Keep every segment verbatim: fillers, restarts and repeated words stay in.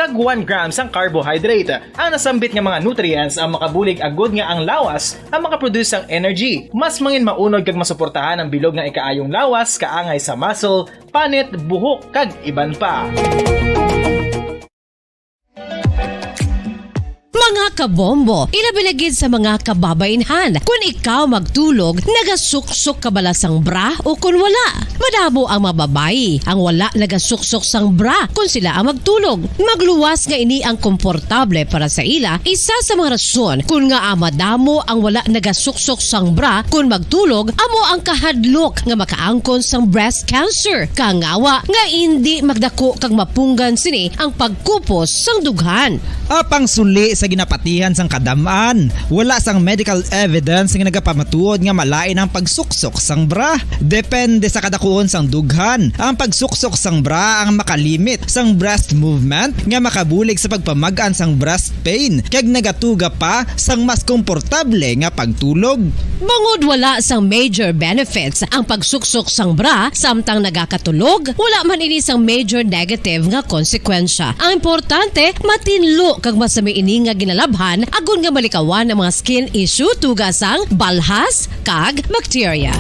Tag one gram sang carbohydrate. Ang nasambit nga mga nutrients ang makabulig agud nga ang lawas ang makaproduce sang energy. Mas mangin maunod kag masuportahan ang bilog nga ikaayong lawas kaangay sa muscle, panit, buhok, kag iban pa. Mga kabombo, ilabi na gid sa mga kababainhan, kun ikaw magtulog, nagasuksok ka bala sang bra o kun wala? Madamo ang mga babayi ang wala nagasuksok sang bra kun sila ang magtulog. Magluwas nga ini ang komportable para sa ila, isa sa mga rason kun ngaa madamo ang wala nagasuksok sang bra kun magtulog amo ang kahadlok nga makaangkon sang breast cancer, kangawa nga indi magdako kag mapunggan sini ang pagkupos sang dughan. Apang suli sa ginapatihan sang kadam-an, wala sang medical evidence nga nagapamatuod nga malain ang pagsuksok sang bra. Depende sa kadakuon sang dughan, ang pagsuksok sang bra ang makalimit sang breast movement nga makabulig sa pagpamag-an sang breast pain kag nagatuga pa sang mas komportable nga pagtulog. Bangod wala sang major benefits ang pagsuksok sang bra samtang nagakatulog, wala man ini sang major negative nga konsekwensya. Ang importante, matinlo kag masami ini nga ginalabhan agod nga malikawan ang mga skin issue tuga sang balhas kag bacteria.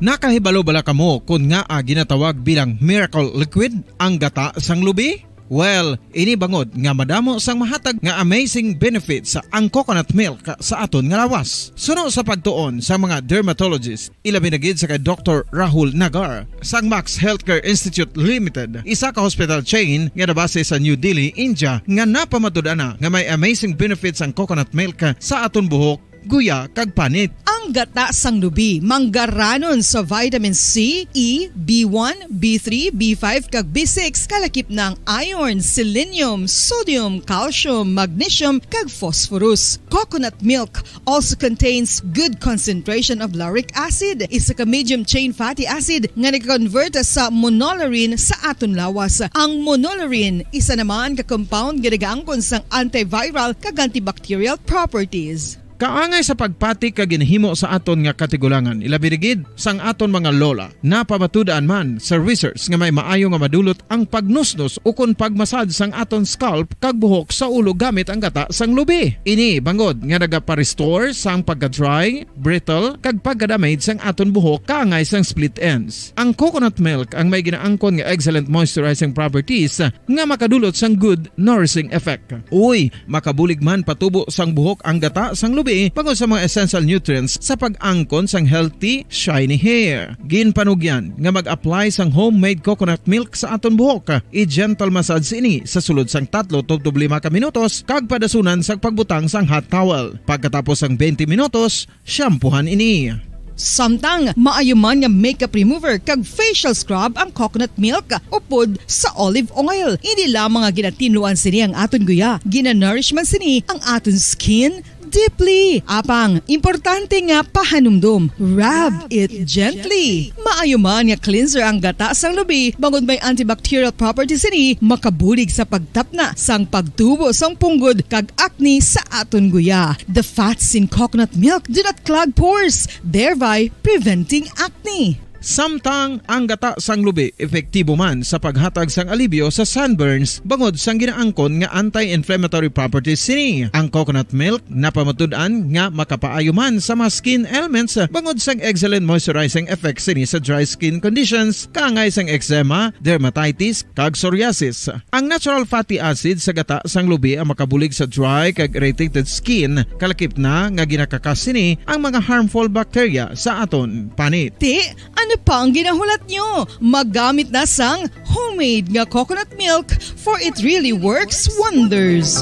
Nakahibalo bala kamo kon ngaa ginatawag bilang miracle liquid ang gata sang lubi? Well, ini bangod nga madamo sang mahatag nga amazing benefits ang coconut milk sa aton nga lawas. Suno sa pagtuon sa mga dermatologist, ilabi na gid sa kay Doktor Rahul Nagar sang Max Healthcare Institute Limited, isa ka hospital chain nga nabase sa New Delhi, India, nga napamatud-an na nga may amazing benefits ang coconut milk sa aton buhok, guya, kag panit. Ang gata sang lubi manggaranon sa vitamin C, E, B one, B three, B five, kag B six, kalakip na ang iron, selenium, sodium, calcium, magnesium, kag phosphorus. Coconut milk also contains good concentration of lauric acid, isa ka medium chain fatty acid nga nag-convert sa monolaurin sa aton lawas. Ang monolaurin, isa naman ka compound nga nagaangkon sang antiviral kag antibacterial properties. Kaangay sa pagpati kag ginhimo sa aton nga katigulangan, ilabi na gid sang aton mga lola, napamatud-an man sa research nga may maayo nga madulot ang pagnusnos ukon pagmasad sang aton scalp kag buhok sa ulo gamit ang gata sang lubi. Ini bangod nga nagapa-restore sang pagka-dry, brittle, kag pagka-damage sang aton buhok kaangay sang split ends. Ang coconut milk ang may ginaangkon nga excellent moisturizing properties nga makadulot sang good nourishing effect. Uy, makabulig man patubo sang buhok ang gata sang lubi bangod sa mga essential nutrients sa pag-angkon sang healthy, shiny hair. Ginpanugyan nga mag-apply sang homemade coconut milk sa aton buhok. I-gentle massage ini sa sulod sang tatlo tubtob lima ka minutos kag padasunan sang pagbutang sang hot towel. Pagkatapos sang twenty minutos, shampoohan ini. Samtang maayo man nga makeup remover kag facial scrub ang coconut milk upod sa olive oil. Indi lamang nga ginatinluan sini ang aton guya, ginanourish man sini ang aton skin deeply. Apang importante nga pahanumdom, rub it gently. Maayo man nga cleanser ang gata sang lubi, bangod may antibacterial properties sini, makabulig sa pagtapna sang pagtubo sang punggod kag acne sa aton guya. The fats in coconut milk do not clog pores, thereby preventing acne. Samtang ang gata sang lubi epektibo man sa paghatag sang alibyo sa sunburns bangod sang ginaangkon nga anti-inflammatory properties sini. Ang coconut milk napamatud-an nga makapaayo man sa mga skin ailments bangod sang excellent moisturizing effect sini sa dry skin conditions, kaangay sang eczema, dermatitis, kag psoriasis. Ang natural fatty acid sa gata sang lubi ang makabulig sa dry kag irritated skin, kalakip na nga ginakakas sini ang mga harmful bacteria sa aton panit. Ti, ano pa ang ginahulat nyo? Magamit na sang homemade nga coconut milk, for it really works wonders.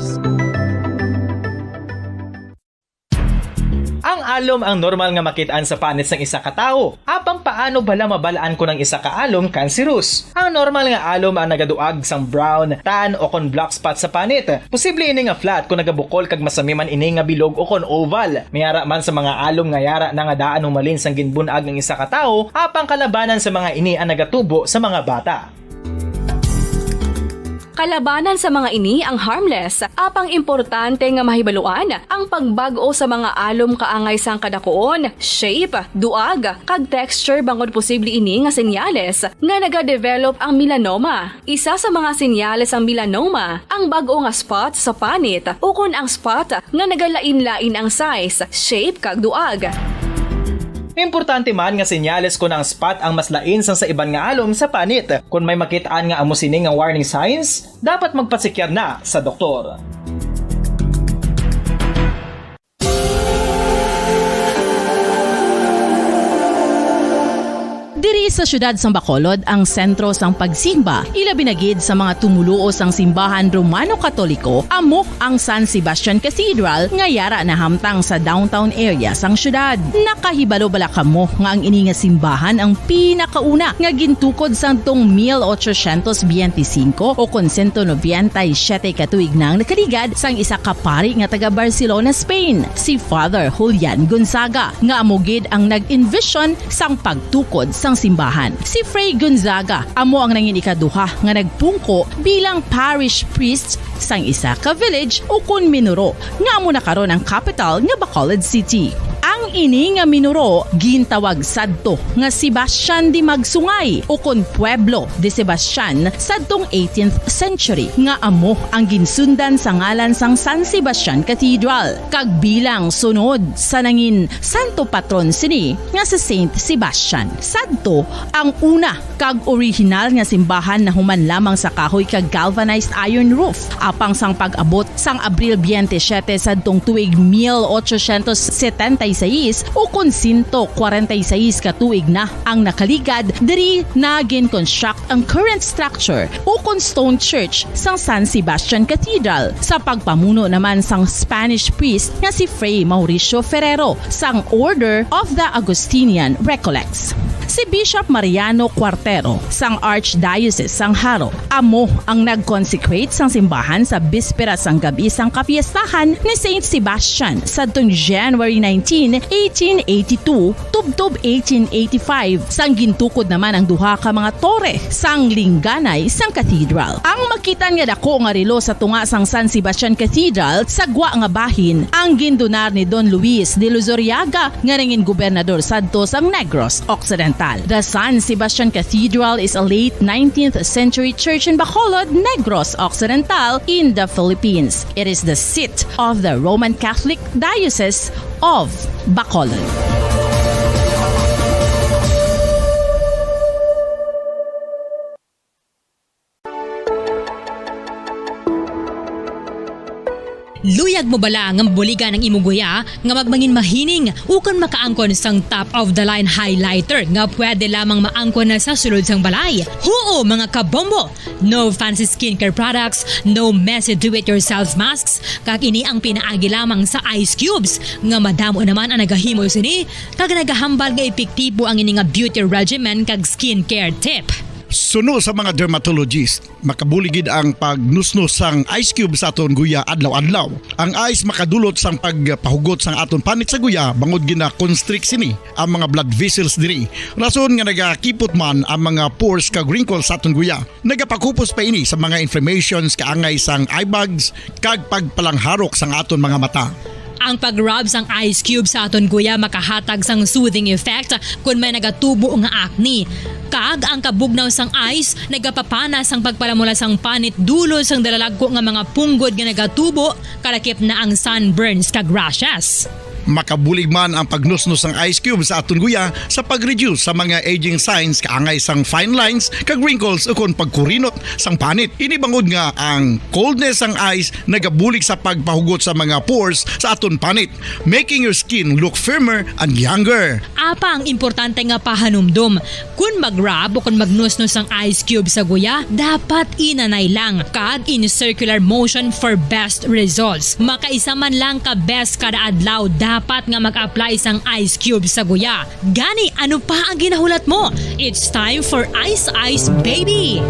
Ang alom ang normal nga makit-an sa panit sang isa ka tawo. Apang paano bala mabal-an kon ang isa ka alom kanseros? Ang normal nga alom ang nagaduag sang brown, tan, o kon black spot sa panit. Posible ini nga flat kon nagabukol kag masami man ini nga bilog o kon oval. May ara man sa mga alom nga yara na nga daan humalin sang ginbun-ag ang isa ka tawo, apang kalabanan sa mga ini ang nagatubo sa mga bata. Kalabanan sa mga ini ang harmless, apang importante nga mahibaluan ang pagbag-o sa mga alom kaangay sang kadakuon, shape, duag, kag texture bangod posible ini nga senyales nga nagadevelop ang melanoma. Isa sa mga senyales sang melanoma ang bag-o nga spot sa panit ukon ang spot nga nagalain-lain ang size, shape, kag duag. Importante man nga senyales kon ang spot ang mas lain sang sa iban nga alom sa panit. Kon may makit-an nga amo sini nga warning signs, dapat magpasekyar na sa doktor. Diri sa siyudad sang Bacolod ang sentro sang pagsimba, ilabi na gid sa mga tumoluo sang simbahan Romano-Katoliko, amo ang San Sebastian Cathedral nga yara nahamtang sa downtown area sang siyudad. Nakahibalo bala kamo nga ang ini nga simbahan ang pinakauna nga gintukod sadtong mil ochocientos biyente singko o kon sento nobenta y siyete ka tuig na ang nakaligad sang isa ka pari nga taga Barcelona, Spain, si Father Julian Gonzaga, nga amo gid ang nag-envision sang pagtukod sang simbahan. Si Fray Gonzaga amo ang nangin ikaduha nga nagpungko bilang parish priest sang isa ka village ukon minuro nga amo na karon ang kapital nga Bacolod City. Ang ini nga minuro gintawag sadto nga Sebastian de Magsungay ukon Pueblo de Sebastian sadtong eighteenth century, nga amo ang ginsundan sa ngalan sang San Sebastian Cathedral, kag bilang sunod sa nangin santo patron sini nga si Saint Sebastian. Sadto ang una kag orihinal nga simbahan nahuman lamang sa kahoy kag galvanized iron roof. Apang sang pag-abot sang Abril biyente siyete sadtong tuig mil ochocientos setenta y seis, ukon sento kwarenta y seis ka tuig na ang nakaligad, diri na gin-construct ang current structure ukon stone church sang San Sebastian Cathedral, sa pagpamuno naman sang Spanish priest nga si Fray Mauricio Ferrero sang Order of the Augustinian Recollects. Si Bishop Mariano Cuartero sang Archdiocese sang Jaro amo ang nag-consecrate sang simbahan sa bispera sang gab-i sang kapiestahan ni Saint Sebastian sadtong January nineteen, eighteen eighty-two, tubtob eighteen eighty-five, sang gintukod naman ang duha ka mga tore sang lingganay sang cathedral. Ang makitan nga dako nga relo sa tunga sang San Sebastian Cathedral sa gwa nga bahin ang gindonar ni Don Luis de Luzuriaga, nga nangin gobernador sadto sang Negros Occidental. The San Sebastian Cathedral is a late nineteenth century church in Bacolod, Negros Occidental, in the Philippines. It is the seat of the Roman Catholic Diocese of Bacolod. Luyag mo bala nga mabuligan ang imo guya nga magmangin mahining ukon makaangkon sang top of the line highlighter nga pwede lamang maangkon na sa sulod sang balay? Huo, mga kabombo! No fancy skincare products, no messy do-it-yourself masks, kag ini ang pinaagi lamang sa ice cubes, nga madamo naman ang nagahimo sini, kag nagahambal nga epektibo ang ini nga beauty regimen kag skincare tip. Suno sa mga dermatologist, makabulig gid ang pagnusnos sang ice cube sa aton guya adlaw-adlaw. Ang ice makadulot sang pagpahugot sang aton panit sa guya, bangod gina-constrict sini ang mga blood vessels diri, rason nga nagakipot man ang mga pores kag wrinkles sa aton guya. Nagapakupos pa ini sa mga inflammations kaangay sang eye bags kag pagpalangharok sang aton mga mata. Ang pag-rub sang ice cube sa aton guya makahatag sang soothing effect kon may nagatubo nga acne. Kag ang kabugnaw sang ice nagapapana sang pagpalamula sang panit dulo sang dalalagko nga mga punggod nga nagatubo, kalakip na ang sunburns kag rashes. Makabulig man ang pagnusnos sang ice cube sa aton guya sa pag-reduce sa mga aging signs kaangay sang fine lines kag wrinkles ukon pagkurinot sang panit. Ini bangod nga ang coldness sang ice nagabulig sa pagpahugot sa mga pores sa aton panit, making your skin look firmer and younger. Apang importante nga pahanumdom, kon mag-rub o kon magnusnos ang ice cube sa guya, dapat inanay lang kag in circular motion for best results. Makaisa man lang ka beses kada adlaw dapat nga mag-apply sang ice cube sa guya. Gani, ano pa ang ginahulat mo? It's time for Ice Ice Baby!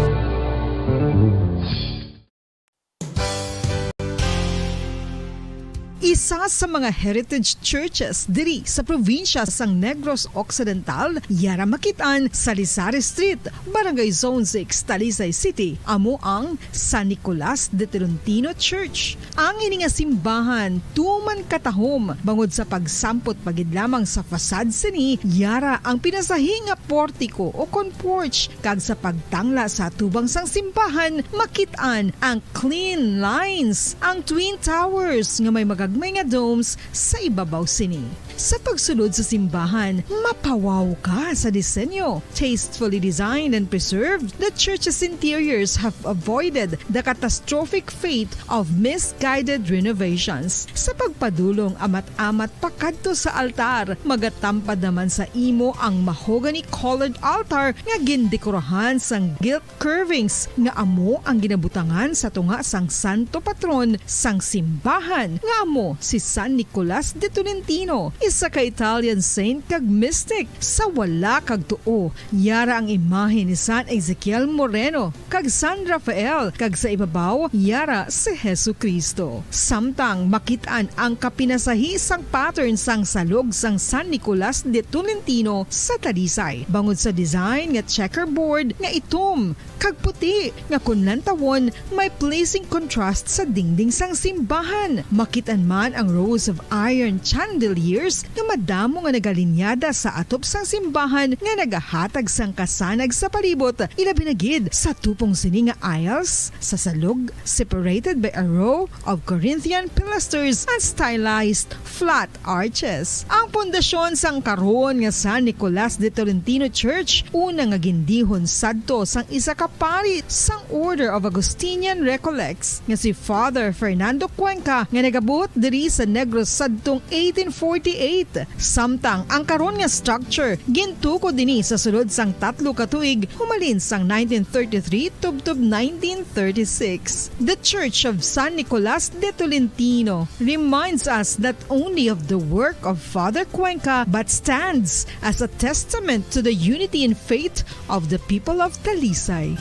Isa sa mga heritage churches diri sa probinsya sang Negros Occidental, yara makit-an sa Lizares Street, Barangay Zone six, Talisay City, amo ang San Nicolas de Tolentino Church. Ang ini nga simbahan tuman katahom bangod sa pagsampot pa gid lamang sa facade sini, yara ang pinasahi nga portiko o kon porch, kag sa pagtangla sa atubang sang simbahan, makit-an ang clean lines, ang twin towers nga may magagmay nga domes sa ibabaw sini. Sa pagsulod sa simbahan, mapawaw ka sa disenyo. Tastefully designed and preserved, the church's interiors have avoided the catastrophic fate of misguided renovations. Sa pagpadulong amat-amat pakadto sa altar, magatampad naman sa imo ang mahogany-colored altar nga gindekorahan sang gilt curvings nga amo ang ginabutangan sa tunga sang santo patron sang simbahan, nga amo si San Nicolas de Tolentino, isa ka Italian saint kag mystic. Sa wala kag tuo, yara ang imahe ni San Ezekiel Moreno kag San Rafael, kag sa ibabaw, yara si Jesu-Cristo. Samtang makit-an ang kapinasahi sang pattern sang salog sang San Nicolas de Tolentino sa Talisay, bangod sa design nga checkerboard nga itom kag puti, nga kon lantawon, may pleasing contrast sa dingding sang simbahan. Makit-an man ang rows of iron chandeliers nga madamo nga nagalinyada sa atop sang simbahan nga nagahatag sang kasanag sa palibot, ilabi na gid sa tupong sini nga aisles sa salog, separated by a row of Corinthian pilasters and stylized flat arches. Ang pundasyon sang karon nga San Nicolas de Tolentino Church, una nga gindihon sadto sang isa ka pari sang Order of Augustinian Recollects nga si Father Fernando Cuenca, nga nagabuot diri sa Negros sadtong eighteen forty-eight. Samtang ang karon nga structure gintukod ini sa sulod sang tatlo ka tuig, humalin sang nineteen thirty-three tubtob nineteen thirty-six. The Church of San Nicolas de Tolentino reminds us not only of the work of Father Cuenca, but stands as a testament to the unity in faith of the people of Talisay.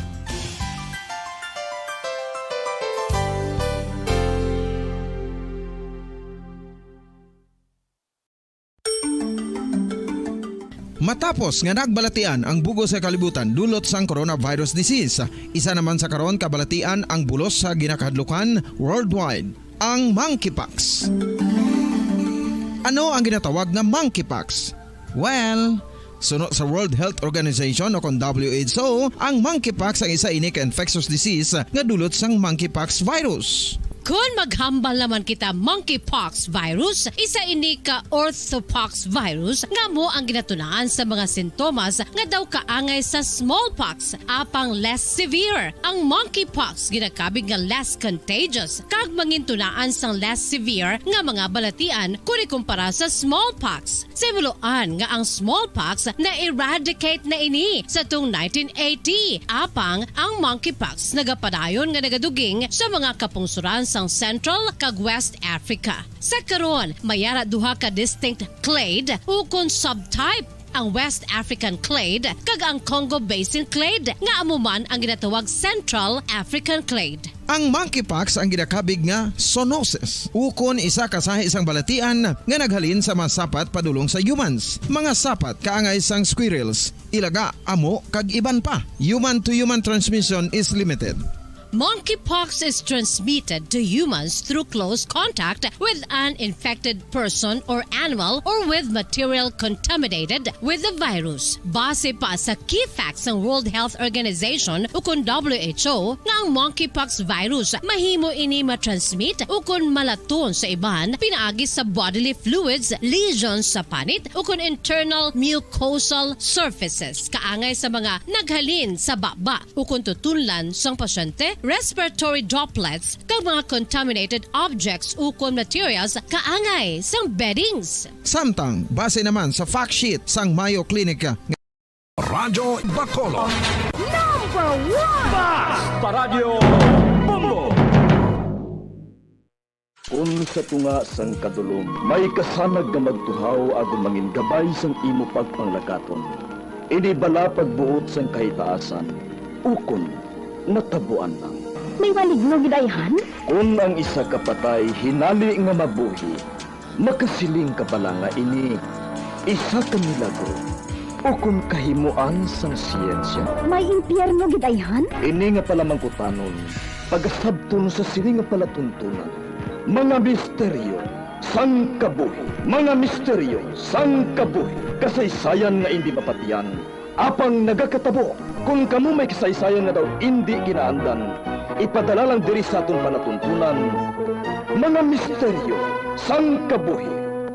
Matapos nga nagbalatian ang bug-os nga kalibutan dulot sang coronavirus disease, isa naman sa karon kabalatian ang bulos sa ginakahadlukan worldwide, ang monkeypox. Ano ang ginatawag nga monkeypox? Well, suno sa World Health Organization o kon W H O, ang monkeypox ang isa ini ka infectious disease nga dulot sang monkeypox virus. Kon maghambal naman kita monkeypox virus, isa ini ka orthopox virus nga amo ang ginatunaan sa mga sintomas nga daw kaangay sa smallpox, apang less severe. Ang monkeypox ginakabig nga less contagious kag mangintunaan sang less severe nga mga balatian kon ikumpara sa smallpox. Sa himuloan nga ang smallpox na-eradicate na ini sa tong nineteen eighty, apang ang monkeypox nagapadayon nga nagaduging sa mga kapungsoran sang Central kag West Africa. Sa karon, may ara duha ka distinct clade ukon subtype, ang West African clade kag ang Congo Basin clade, nga amo man ang ginatawag Central African clade. Ang monkeypox ang ginakabig nga zoonosis, ukon isa ka sahi sang balatian nga naghalin sa mga sapat padulong sa humans. Mga sapat kaangay sang squirrels, ilaga, amo, kag iban pa. Human to human transmission is limited. Monkeypox is transmitted to humans through close contact with an infected person or animal or with material contaminated with the virus. Base pa sa key facts sang World Health Organization ukon W H O nga ang monkeypox virus mahimo ini matransmit ukon malaton sa iban pinaagi sa bodily fluids, lesions sa panit ukon internal mucosal surfaces kaangay sa mga naghalin sa baba ukon tutunlan sang pasyente, respiratory droplets, kag mga contaminated objects ukon materials kaangay sang beddings. Samtang, base naman sa fact sheet sang Mayo Clinic, Radyo Bacolod. Number one! Basta Radyo Bombo! Kun sa tunga sang kadulom may kasanag nga magtuhaw agud mangin gabay sang imo pagpanglakaton, ini bala pagbuot sang kahitaasan, ukon natabuan lang. May maligno gid, ayhan? Kon ang isa ka patay hinali nga mabuhi, makasiling ka bala nga ini isa ka milagro ukon kahimoan sang siyensya? May impyerno gid, ayhan? Ini nga palamangkutanon pagasabton sa sini nga palatuntunan, mga misteryo sang kabuhi, mga misteryo sang kabuhi, kasaysayan nga indi mapatian, apang nagakatabo. Kon kamo may kasaysayan nga daw indi ginaandan, ipadala lang diri sa aton palatuntunan, mga misteryo sang kabuhi.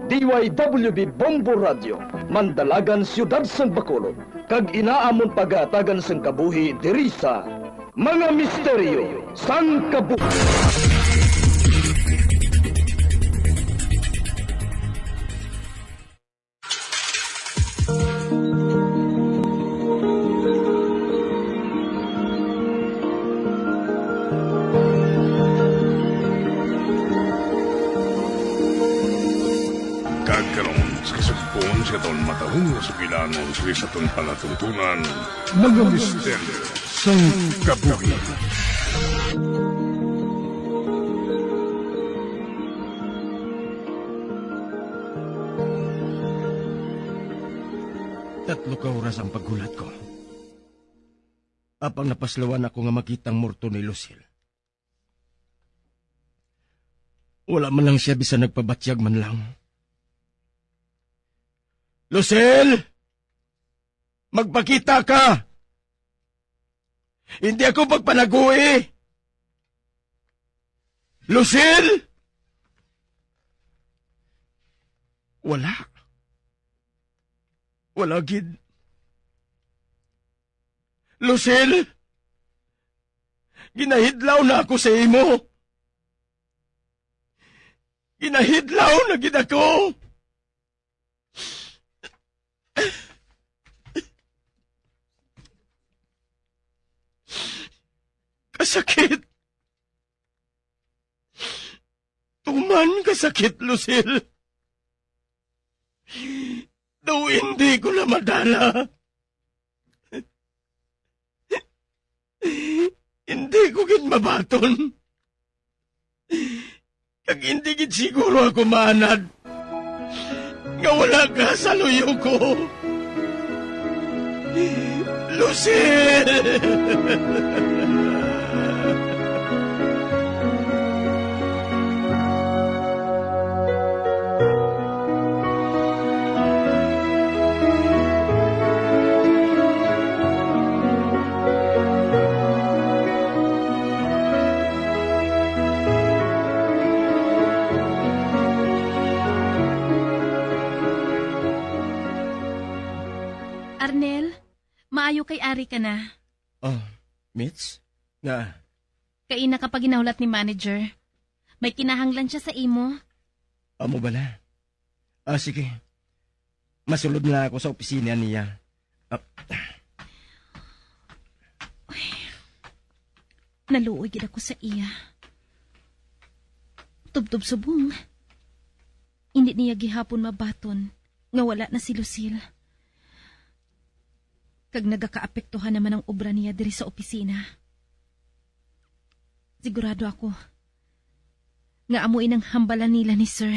D Y W B Bombo Radio, Mandalagan, Siyudad sang Bacolod, kag ina amon pagahatagan sang kabuhi diri sa mga misteryo sang kabuhi. Kag karon, sa kasugpon sa aton matarong nga sugilanon sa aton palatuntunan, mga misteryo sang kabuhi. Tatlo ka oras ang paghulat ko. Apang napaslawan ako nga makita ang morto ni Lucille. Wala man lang siya bisan nagpabatyag man lang. Lucille! Magpakita ka! Hindi ako pagpanagui! Lucille! Wala. Wala gid. Lucille! Ginahidlaw na ako sa imo. Ginahidlaw na gid ako. Kasakit. Tuman kasakit, Lucille. Daw hindi ko na madala. Hindi ko gid mabaton. Kag hindi gid siguro ako maanad nga wala ka sa luyo ko. Lucille! Arnel, maayo kay ari ka na. Oh, Mitch? Nga? Kaina ka pa ginahulat ni manager. May kinahanglan siya sa imo. Amo bala? Ah, sige. Masulod na ako sa opisina niya. Ah. Naluoy gid ako sa iya. Tubtob subong, hindi niya gihapon mabaton nga wala na si Lucille. Kag nagakaapektuhan naman ang obra niya diri sa opisina. Sigurado ako nga amo inang hambalan nila ni Sir.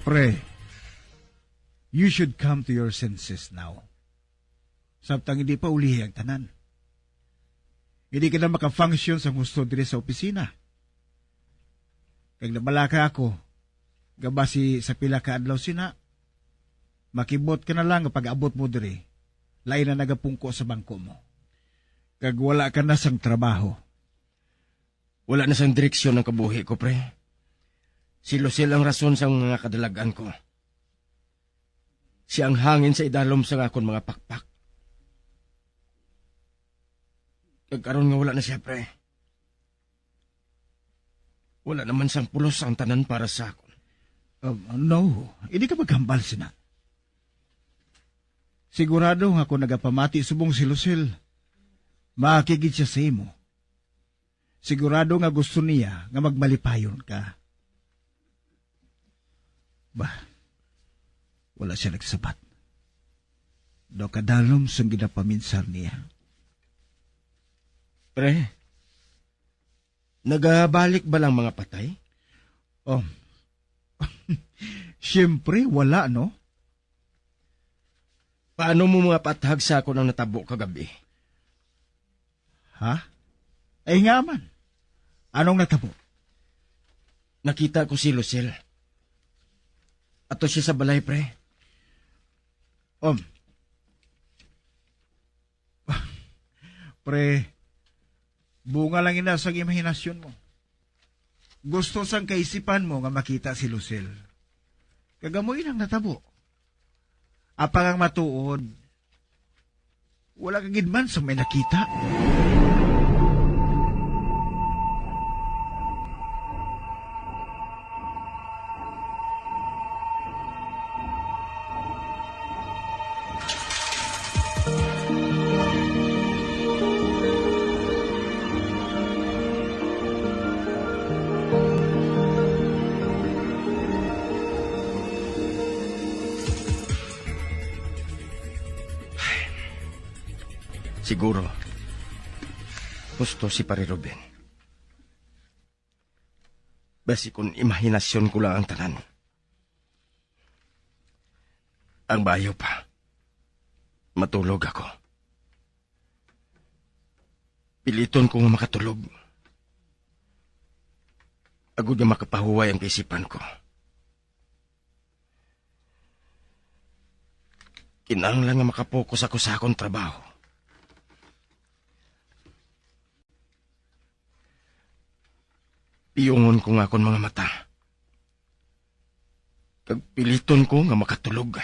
Pre, you should come to your senses now. Samtang hindi pa ulihi ang tanan. Hindi ka na maka-function sang husto diri sa opisina. Kag nabalaka ako, nga basi sa pila ka adlaw sina, makibot ka na lang nga pag-abot mo diri, lain na nagapungko sa bangko mo. Kag wala ka na sang trabaho. Wala na sang direksyon ang kabuhi ko, pre. Si Lucille ang rason sang mga kadalag-an ko. Siya ang hangin sa idalom sang akon mga pakpak. Kag karon nga wala na siya, pre, wala naman sang pulos ang tanan para sa akon. Um, no, hindi ka maghambal sina. Sigurado nga kung nagapamati subong si Lucille, Maakig gid siya sa imo. Sigurado nga gusto niya nga magmalipayon ka. Bah, wala siya nagsabat. Daw kadalom sang ginapaminsar niya. Pre, nagabalik ba lang mga patay? Oh, siyempre, wala, no? Paano mo mga paathag sa akon ang natabo kagabi? Ha? Ay nga man. Anong natabo? Nakita ko si Lucille. Ato siya sa balay, pre. Um. Pre, bunga lang ina sa imahinasyon mo. Gusto sang kaisipan mo nga makita si Lucille. Kag amo inang natabo. Apang ang matuod, wala ka gid man sa may nakita. Siguro, husto si Pare Ruben. Basi kun imahinasyon ko lang ang tanan. Ang bayo pa, matulog ako. Piliton ko nga makatulog, agod nga makapahuway ang kaisipan ko. Kinahanglan nga makapokus ako sa akon trabaho. Piyungon ko nga akon mga mata, kag piliton ko nga makatulog.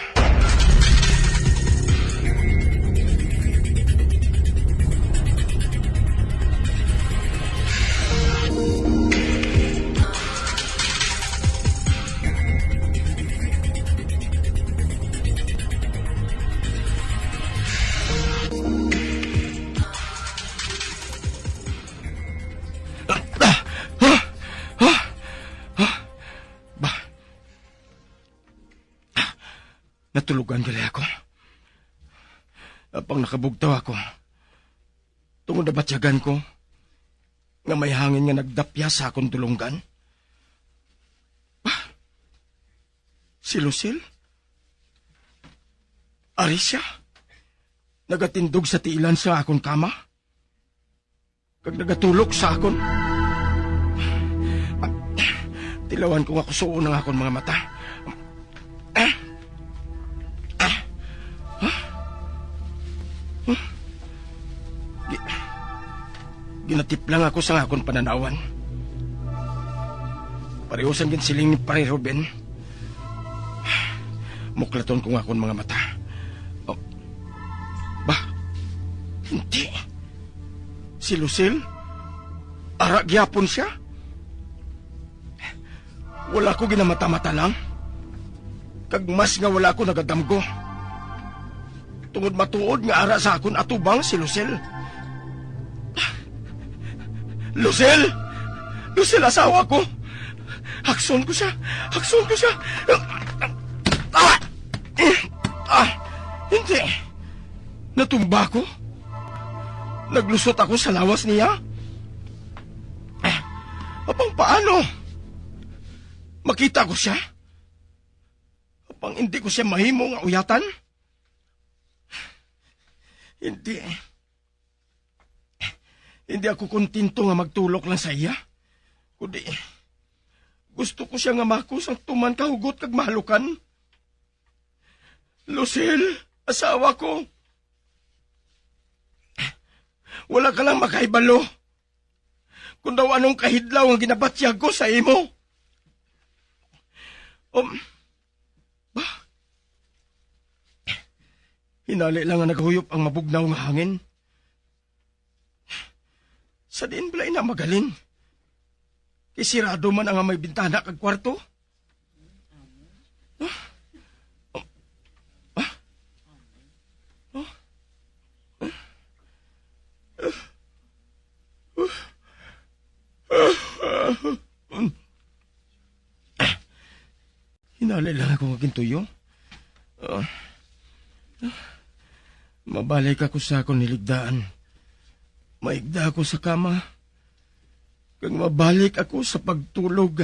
Ba, natulugan gali ako. Apang nakabugtaw ako, tungod nabatyagan ko nga may hangin nga nagdapya sa akon dulonggan. Ba, si Lucille? Ari siya, nagatindog sa tiilan sa akon kama. Kag nagatulok sa akon. Tilawan ko nga kusuon ang akon mga mata. Gi-, ginatiplang ako sa akon pananawan. Pareho sang ginsiling ni Pare Ruben. Muklaton ko nga akon mga mata. Oh. Ba? Hindi. Si Lucille? Ara gyapon siya? Wala ko ginamata-mata lang. Kag mas nga wala ko nagadamgo. Tungod matuod nga ara sa akon atubang si Lucille. Lucille! Lucille, asawa ko! Hakson ko siya! Hakson ko siya! Ah! Ah! Hindi! Natumba ko. Naglusot ako sa lawas niya. Apang paano? Makita ko siya? Apang hindi ko siya mahimo nga uyatan? Hindi. Hindi ako kontento nga magtulok lang sa iya. Kundi, gusto ko siya nga mako sang tuman ka hugot kag mahalukan. Lucille, asawa ko. Wala ka lang makahibalo kung daw anong kahidlaw ang ginabatyag ko sa imo. Um, ba? Hinali lang nga naghuyop ang mabugnaw nga hangin. Sa diin bala ina magaling? Kay sirado man ang may bintana kag kwarto. Ah? Ah? Ah? Ah? Hinali lang ako nga gintuyo. Ah, mabalik ako sa akon hiligdaan. Maigda ako sa kama. Kag mabalik ako sa pagtulog.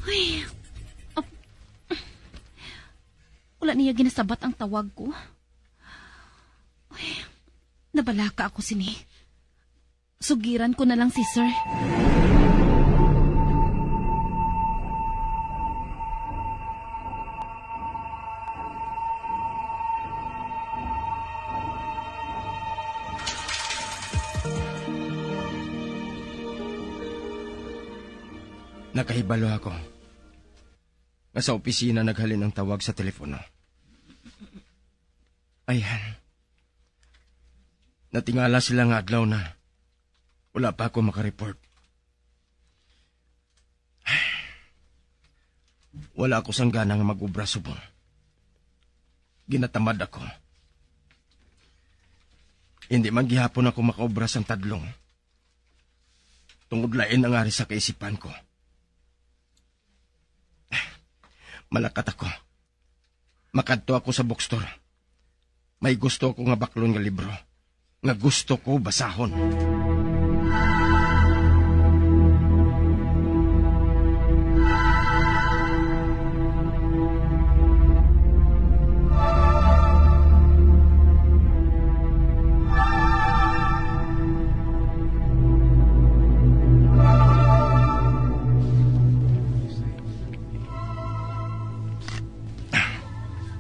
Ay, ap-, wala niya ginasabat ang tawag ko. Ay, nabalaka ako sini. Sugiran ko na lang si Sir. Nakahibalo ako nga sa opisina naghalin ang tawag sa telepono. Ayan. Natingala sila nga adlaw na. Wala pa ako makareport. Wala ako sang gana nga mag-obra subong. Ginatamad ako. Hindi man gihapon ako makaobra sang tadlong. Tungod lain ang ari sa kaisipan ko. Malakat ako. Makadto ako sa bookstore. May gusto ako nga baklon nga libro nga gusto ko basahon.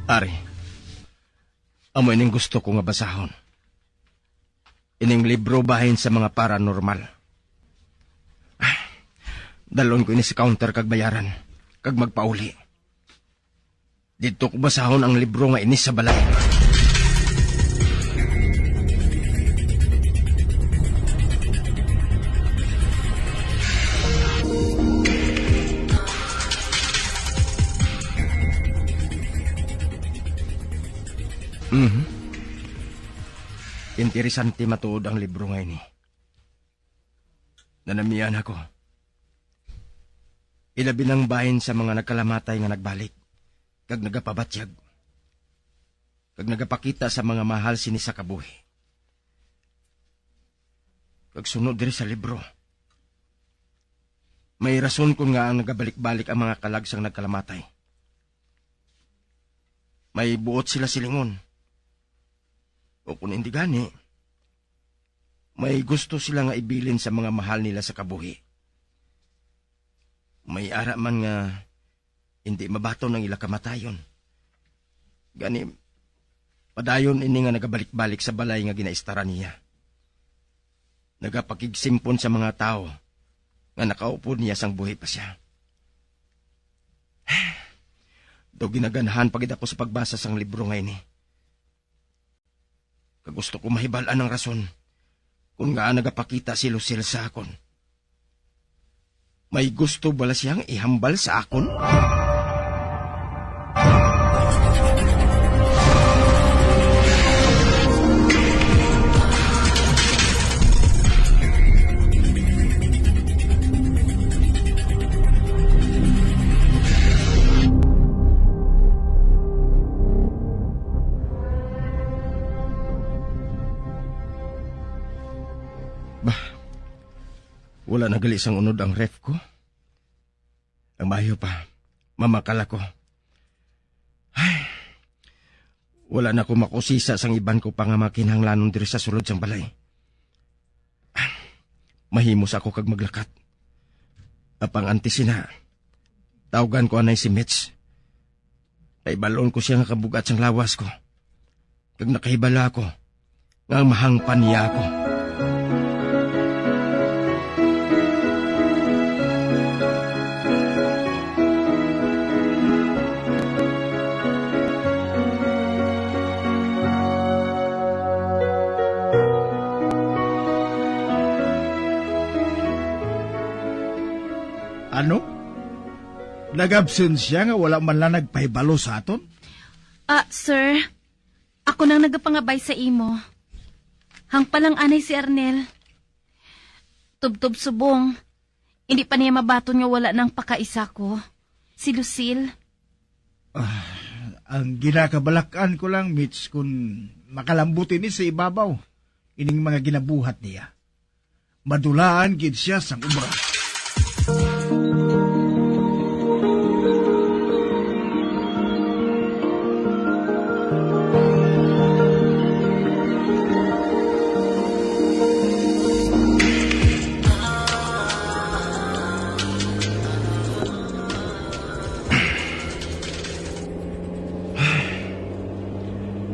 Ari, amo ining gusto ko nga basahon. Ining libro bahin sa mga paranormal. Dalon ko ini sa counter kag bayaran, kag magpauli. Didto ko basahon ang libro nga ini sa balay. Mhm. Interesante matuod ang libro nga ini. Nanamian ako. Ilabi nang bahin sa mga nagkalamatay nga nagbalik, kag nagapabatyag, kag nagapakita sa mga mahal sini sa kabuhi. Kag sunod diri sa libro, may rason kon ngaa nagabalik-balik ang mga kalag sang nagkalamatay. May buot sila silingon. O kon hindi gani, may gusto sila nga ibilin sa mga mahal nila sa kabuhi. May ara man nga hindi mabaton ang ila kamatayon. Gani, padayon ini nga nagabalik-balik sa balay nga ginaistara niya. Nagapakigsimpon sa mga tawo nga nakaupod niya sang buhi pa sia. Daw ginaganahan pa gid ako sa pagbasa sang libro nga ini. Kag gusto ko mahibal-an ang rason kon ngaa nagapakita si Lucille sa akon. May gusto bala siyang ihambal sa akon? Bah, wala na gali sang unod ang ref ko. Ang maayo pa, mamakal ako. Ay, wala na ko makusisa sang iban ko pa nga mga kinahanglanon diri sa sulod sang balay. Mahimos ako kag maglakat. Apang antes sina, tawgan ko anay si Mitch. Kay balon ko siya nga kabugat sang lawas ko. Kag nakahibalo ako nga ang mahangpan niya ako. Ano? Nag-absent siya nga wala man lang nagpahibalo sa aton? Ah, sir, ako nang nagapangabay sa imo. Hangpa lang anay si Arnel. Tubtob subong, hindi pa niya mabaton nga wala nang pakaisa ko, si Lucille. Ah, ang ginakabalak-an ko lang, Mitch, kun makalambot ini sa ibabaw, ining mga ginabuhat niya. Madulaan gid siya sang obra.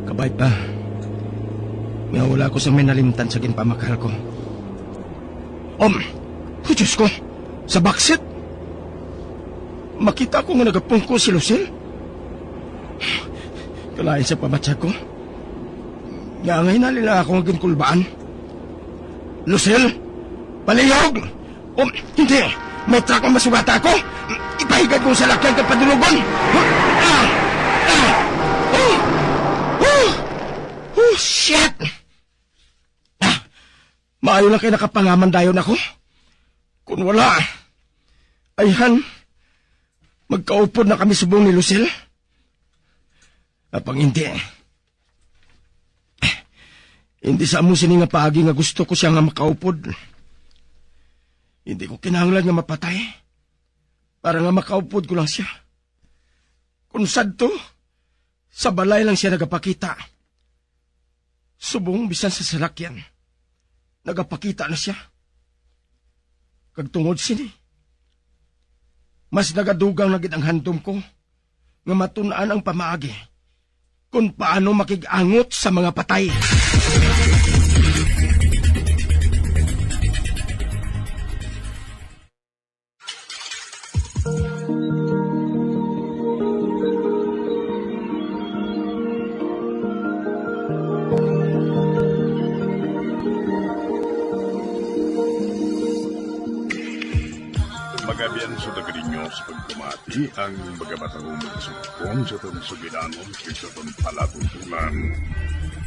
Kabay pa nga wala ko sa may nalimtan sa ginpamakal ko. Um, oh, Diyos ko, sa backseat, makita ko nga nagapungko si Lucille. Kalain sa pamatyag ko. Nga angay na nila ako nga ginkulbaan. Lucille, palihog! Um, hindi! May truck ang masugata ako! Ipahigad ko sa lakyan kag padulogon! Ah! Ah! Oh! Oh! Oh, shit! Ah! Maayo lang kay nakapangaman dayon ako. Kung wala, ayhan, magkaupod na kami subong ni Lucille. Apang hindi. Hindi sa amo sini nga paagi nga gusto ko siya nga makaupod. Hindi ko kinahanglan nga mapatay para nga makaupod ko lang siya. Kung sadto, sa balay lang siya nagapakita. Subong bisan sa salakyan, nagapakita na siya. Kag tungod sini, mas nagadugang na gid ang handom ko nga matun-an ang pamaagi kon paano makig-angot sa mga patay. Magabian sa taga ninyo sa pagpamati ang mga matahumong sugpon sa aton sugilanon kag sa aton palatuntunan.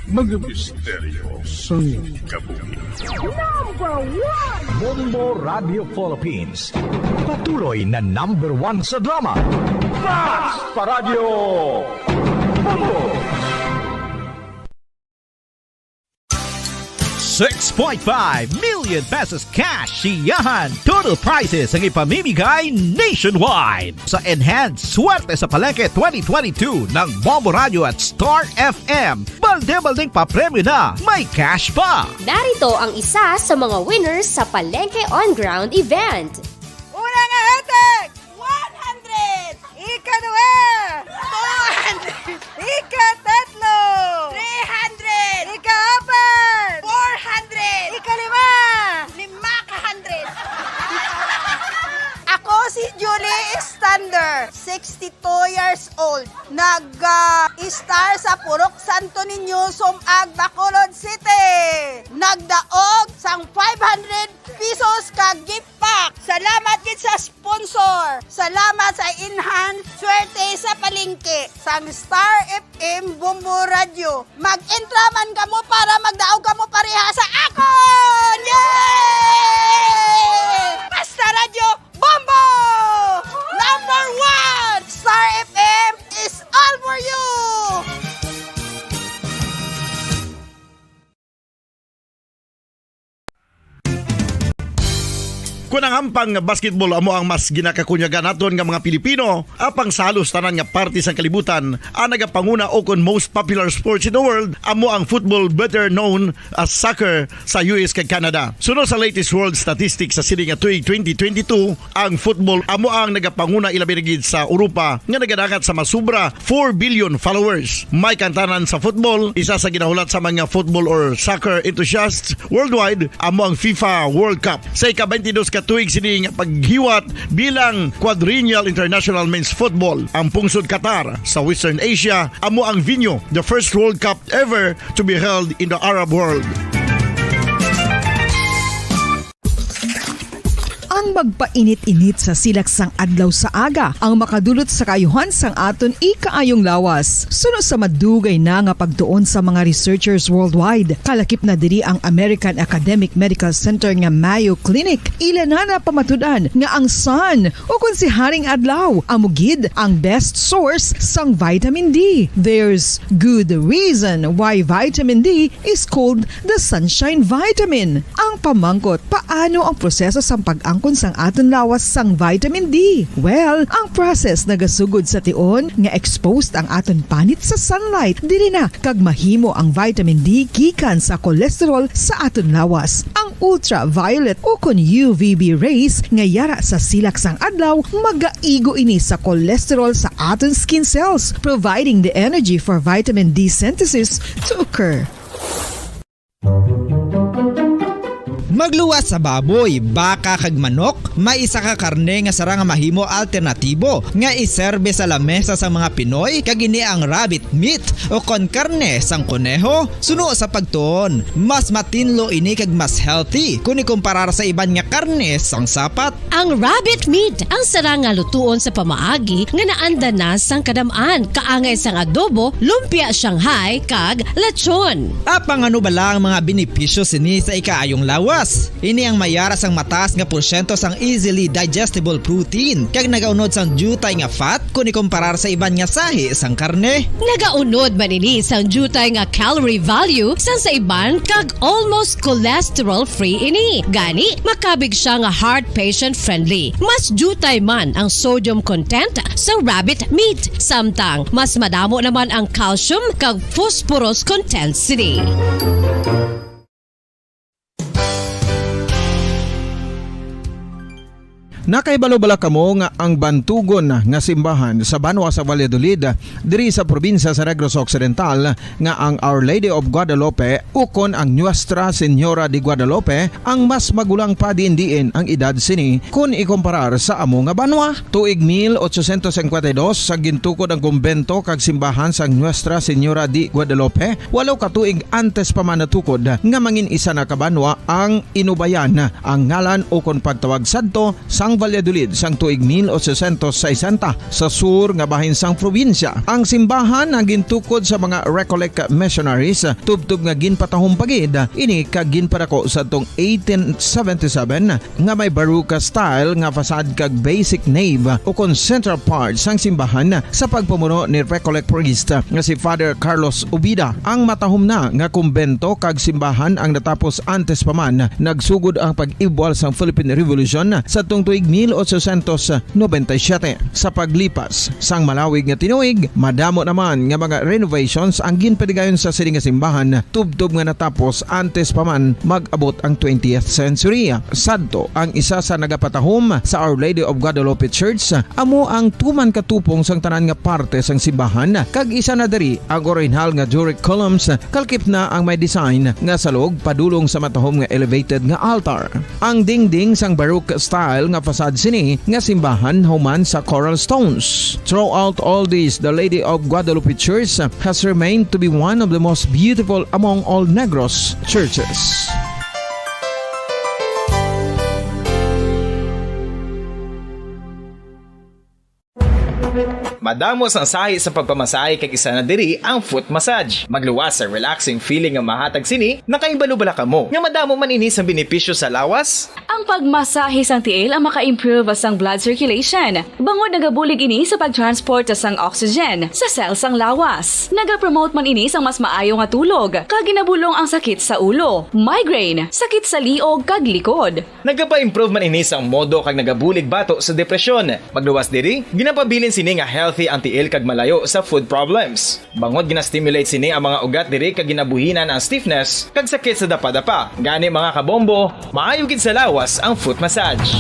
Mga misteryo sang kabuhi. Number one! Bombo Radio Philippines. Patuloy na number one sa drama. Mas pa Radyo Bombo! Six point five million pesos cash siyahan. Total prizes ang ipamimigay nationwide. Sa Enhanced Swerte sa Palengke twenty twenty-two ng Bombo Radio at Star F M, balde-baldeng papremyo na, may cash pa. Narito ang isa sa mga winners sa Palengke On Ground event. Una nga hatag, one hundred! Ikaduha, four hundred! Ikatatlo, three hundred! Ikaapat, four hundred! Ikalima, lima ka hundred! Ako si Julie Stander, sixty-two years old. Nag-star sa Purok Santo Niño, Sumag, Bacolod City. Nagdaog sang five hundred pesos ka gift pack. Salamat gid sa sponsor. Salamat sa Enhanced Swerte sa Palengke sang Star F M Bombo Radio. Mag-entra man kamo para magdaog kamo pareha sa akon! Yay! Basta Radyo Bombo! Number one! Star F M is all for you! Kon ang ampang nga basketball amo ang mas ginakakunyagan naton nga mga Pilipino, apang sa halos tanan nga parte sang kalibutan, ang nagapanguna o kon most popular sports in the world amo ang football, better known as soccer, sa U S kag Canada. Suno sa latest world statistics sa sini nga tuig twenty twenty-two, ang football amo ang nagapanguna, ilabi na gid sa Europa nga nagadangat sa mas sobra four billion followers. May kantanan sa football, isa sa ginahulat sa mga football or soccer enthusiasts worldwide, amo ang FIFA World Cup. Sa ika-twenty-dos ka tuig sini nga paghiwat bilang Quadrennial International Men's Football, ang pungsod Qatar sa Western Asia amo ang venue, the first World Cup ever to be held in the Arab world. Ang magpainit-init sa silak sang adlaw sa aga ang makadulot sa kaayuhan sang aton ikaayong lawas. Suno sa madugay na nga pagtuon sa mga researchers worldwide, kalakip na diri ang American Academic Medical Center nga Mayo Clinic, ila na napamatud-an nga ang sun, ukon si Haring Adlaw, amo gid ang best source sang vitamin D. There's good reason why vitamin D is called the sunshine vitamin. Ang pamangkot, paano ang proseso sang pag-angkon sang aton lawas sang vitamin D? Well, ang process nagasugod sa tion nga exposed ang aton panit sa sunlight. Diri na kag mahimo ang vitamin D gikan sa cholesterol sa aton lawas. Ang ultraviolet ukon U V B rays nga yara sa silak sang adlaw magaigo ini sa cholesterol sa aton skin cells, providing the energy for vitamin D synthesis to occur. Magluwas sa baboy, baka kag manok, may isa ka karne nga sarang nga mahimo alternatibo nga iserbe sa lamesa sang mga Pinoy, kag ini ang rabbit meat o kon karne sang koneho. Suno sa pagtuon, mas matinlo ini kag mas healthy kon ikumparar sa iban nga karne sang sapat. Ang rabbit meat ang sarang nga lutuon sa pamaagi nga naanda na sang kadam-an, kaangay sang adobo, lumpia Shanghai, kag lechon. Apang ano bala ang mga benepisyo sini sa ikaayong lawas? Ini ang mayara sang mataas nga porsyento sang easily digestible protein kag nagaunod sang diutay nga fat kon ikumparar sa iban nga sahi sang karne. Nagaunod man ini sang diutay nga calorie value sang sa iban kag almost cholesterol-free ini. Gani, makabig siya nga heart patient-friendly. Mas diutay man ang sodium content sa rabbit meat, samtang mas madamo naman ang calcium kag phosphorus content sini. Nakahibalo bala kamo nga ang bantugon nga simbahan sa banwa sa Valladolid, diri sa probinsya sa Negros Occidental, nga ang Our Lady of Guadalupe ukon ang Nuestra Señora de Guadalupe ang mas magulang pa diin-diin ang edad sini kon ikomparar sa amo nga banwa? Tuig mil ochocientos cincuenta y dos, sa gintukod ang kumbento kag simbahan sang Nuestra Señora de Guadalupe, walo ka tuig antes pa man natukod nga mangin isa na ka banwa ang Inubayan, ang ngalan ukon pagtawag sadto sang Valladolid sang tuig mil ochocientos sesenta, sa sur nga bahin sang probinsya. Ang simbahan ang gintukod sa mga Recollect missionaries, tubtob nga ginpatahom pa gid ini kag ginpadako sadtong eighteen seventy-seven, nga may Baroque style nga facade kag basic nave ukon central part sang simbahan sa pagpamuno ni Recollect priest nga si Father Carlos Ubida. Ang matahom na nga kumbento kag simbahan ang natapos antes pa man nagsugod ang pag-ibwal sang Philippine Revolution sadtong tuig mil ochocientos noventa y siete. Sa paglipas sang malawig nga tinuig, madamo naman nga mga renovations ang ginpadigayon sa sini nga simbahan tubtob nga natapos antes pa man mag-abot ang twentieth century. Sadto, ang isa sa nagapatahom sa Our Lady of Guadalupe Church amo ang tuman ka tupong sang tanan nga parte sang simbahan, kag isa na diri ang orihinal nga Doric columns, kalkip na ang may design nga salog padulong sa matahom nga elevated nga altar. Ang dingding sang Baroque style nga facade sini nga simbahan human sa coral stones. Throughout all this, the Lady of Guadalupe Church has remained to be one of the most beautiful among all Negros churches. Madamo sang sahi sa pagpamasahe kag isa na diri ang foot massage. Magluwas sa relaxing feeling nga mahatag sini. Nakahibalo bala kamo nga madamo man ini sang benepisyo sa lawas? Ang pagmasahe sang tiil ang maka-improve sang blood circulation, bangod nagabulig ini sa pag-transport sang oxygen sa cell sang lawas. Nagapromote man ini sang mas maayo nga tulog, kag ginabulong ang sakit sa ulo, migraine, sakit sa liog kag likod. Nagapa-improve man ini sang modo kag nagabulig bato sa depresyon. Magluwas diri, ginapabilin sini nga healthy ang tiil kag malayo sa food problems. Bangod gina-stimulate sini ang mga ugat diri kag ginabuhinan ang stiffness kag sakit sa dapadapa. Gani, mga kabombo, maayo gid sa lawas ang foot massage.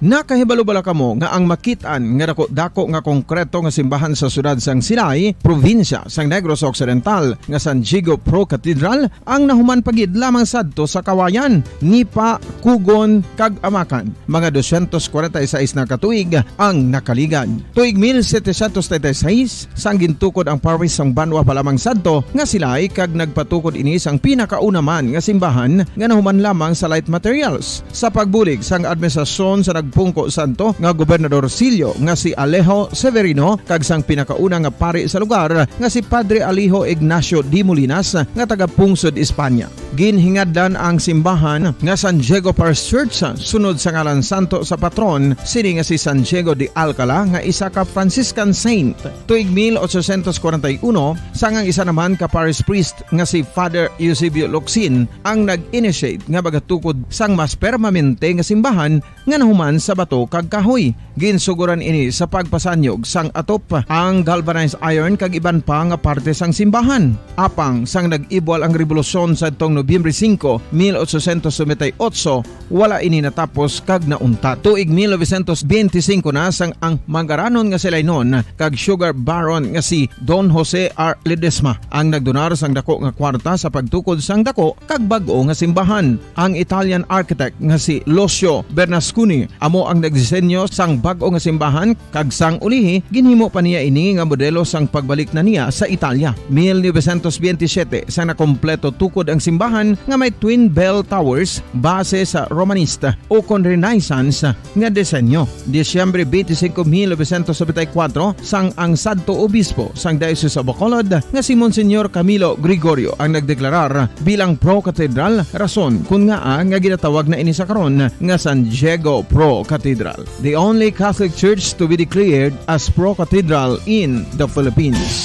Nakahibalo bala kamo nga ang makit-an nga dako-dako nga konkreto nga simbahan sa siyudad sang Silay, probinsya sang Negros Occidental, nga San Diego Pro Cathedral, ang nahuman pa gid lamang sadto sa kawayan, nipa, kugon, kag amakan? Mga dosyentos kwarenta y seis na ka tuig ang nakaligad. Tuig mil setecientos treinta y seis, sang gintukod ang parish sang banwa pa lamang sadto nga Silay, kag nagpatukod ini sang pinakauna man nga simbahan nga nahuman lamang sa light materials. Sa pagbulig sang administrasyon sa nagpungko sadto nga Gobernador Silio nga si Alejo Severino kag sang pinakauna nga pari sa lugar nga si Padre Alejo Ignacio de Molinas nga taga Pungsod, Espanya. Ginhingadlan ang simbahan nga San Diego Parish Church sunod sa ngalan santo sa patron sini nga si San Diego de Alcala nga isa ka Franciscan saint. Tuig mil ochocientos kwarenta y uno, sang ang isa naman ka parish priest nga si Father Eusebio Locsin ang nag-initiate nga magatukod sang mas permanente nga simbahan nga nahuman sa bato kag kahoy. Ginsugoran ini sa pagpasanyog sang atop, ang galvanized iron kag iban pa nga parte sang simbahan. Apang sang nag-ibwal ang rebolusyon sadtong Nobyembre singko, mil ochocientos noventa y ocho, wala ini natapos kag nauntat. Tuig mil novecientos benti singko na sang ang mangaranon nga si Lainon kag sugar baron nga si Don Jose R. Ledesma ang nagdonar sang dako nga kwarta sa pagtukod sang dako kag bag-o nga simbahan. Ang Italian architect nga si Lucio Bernasconi amo ang nagdisenyo sang bag-o nga simbahan, kag sang ulihi ginhimo pa niya ini nga modelo sang pagbalik na niya sa Italia. Mil novecientos benti siyete, sang nakompleto tukod ang simbahan nga may twin bell towers base sa Romanista o kon Renaissance nga disenyo. Disyembre twenty-five, mil novecientos noventa y cuatro, sang ang sadto obispo sang Diocese of Bacolod nga si Monsignor Camilo Gregorio ang nagdeklarar bilang Pro Cathedral, rason kun ngaa nga ginatawag na ini sa karon nga San Diego Pro Cathedral, the only Catholic Church to be declared as Pro Cathedral in the Philippines.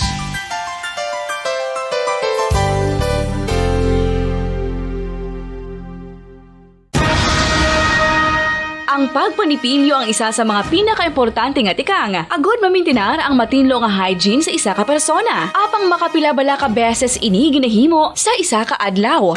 Ang pagpanipilyo ang isa sa mga pinakaimportante nga tikang agud mamintinar ang matinlo nga hygiene sa isa ka persona. Apang makapila bala ka beses ini ginahimo sa isa ka adlaw?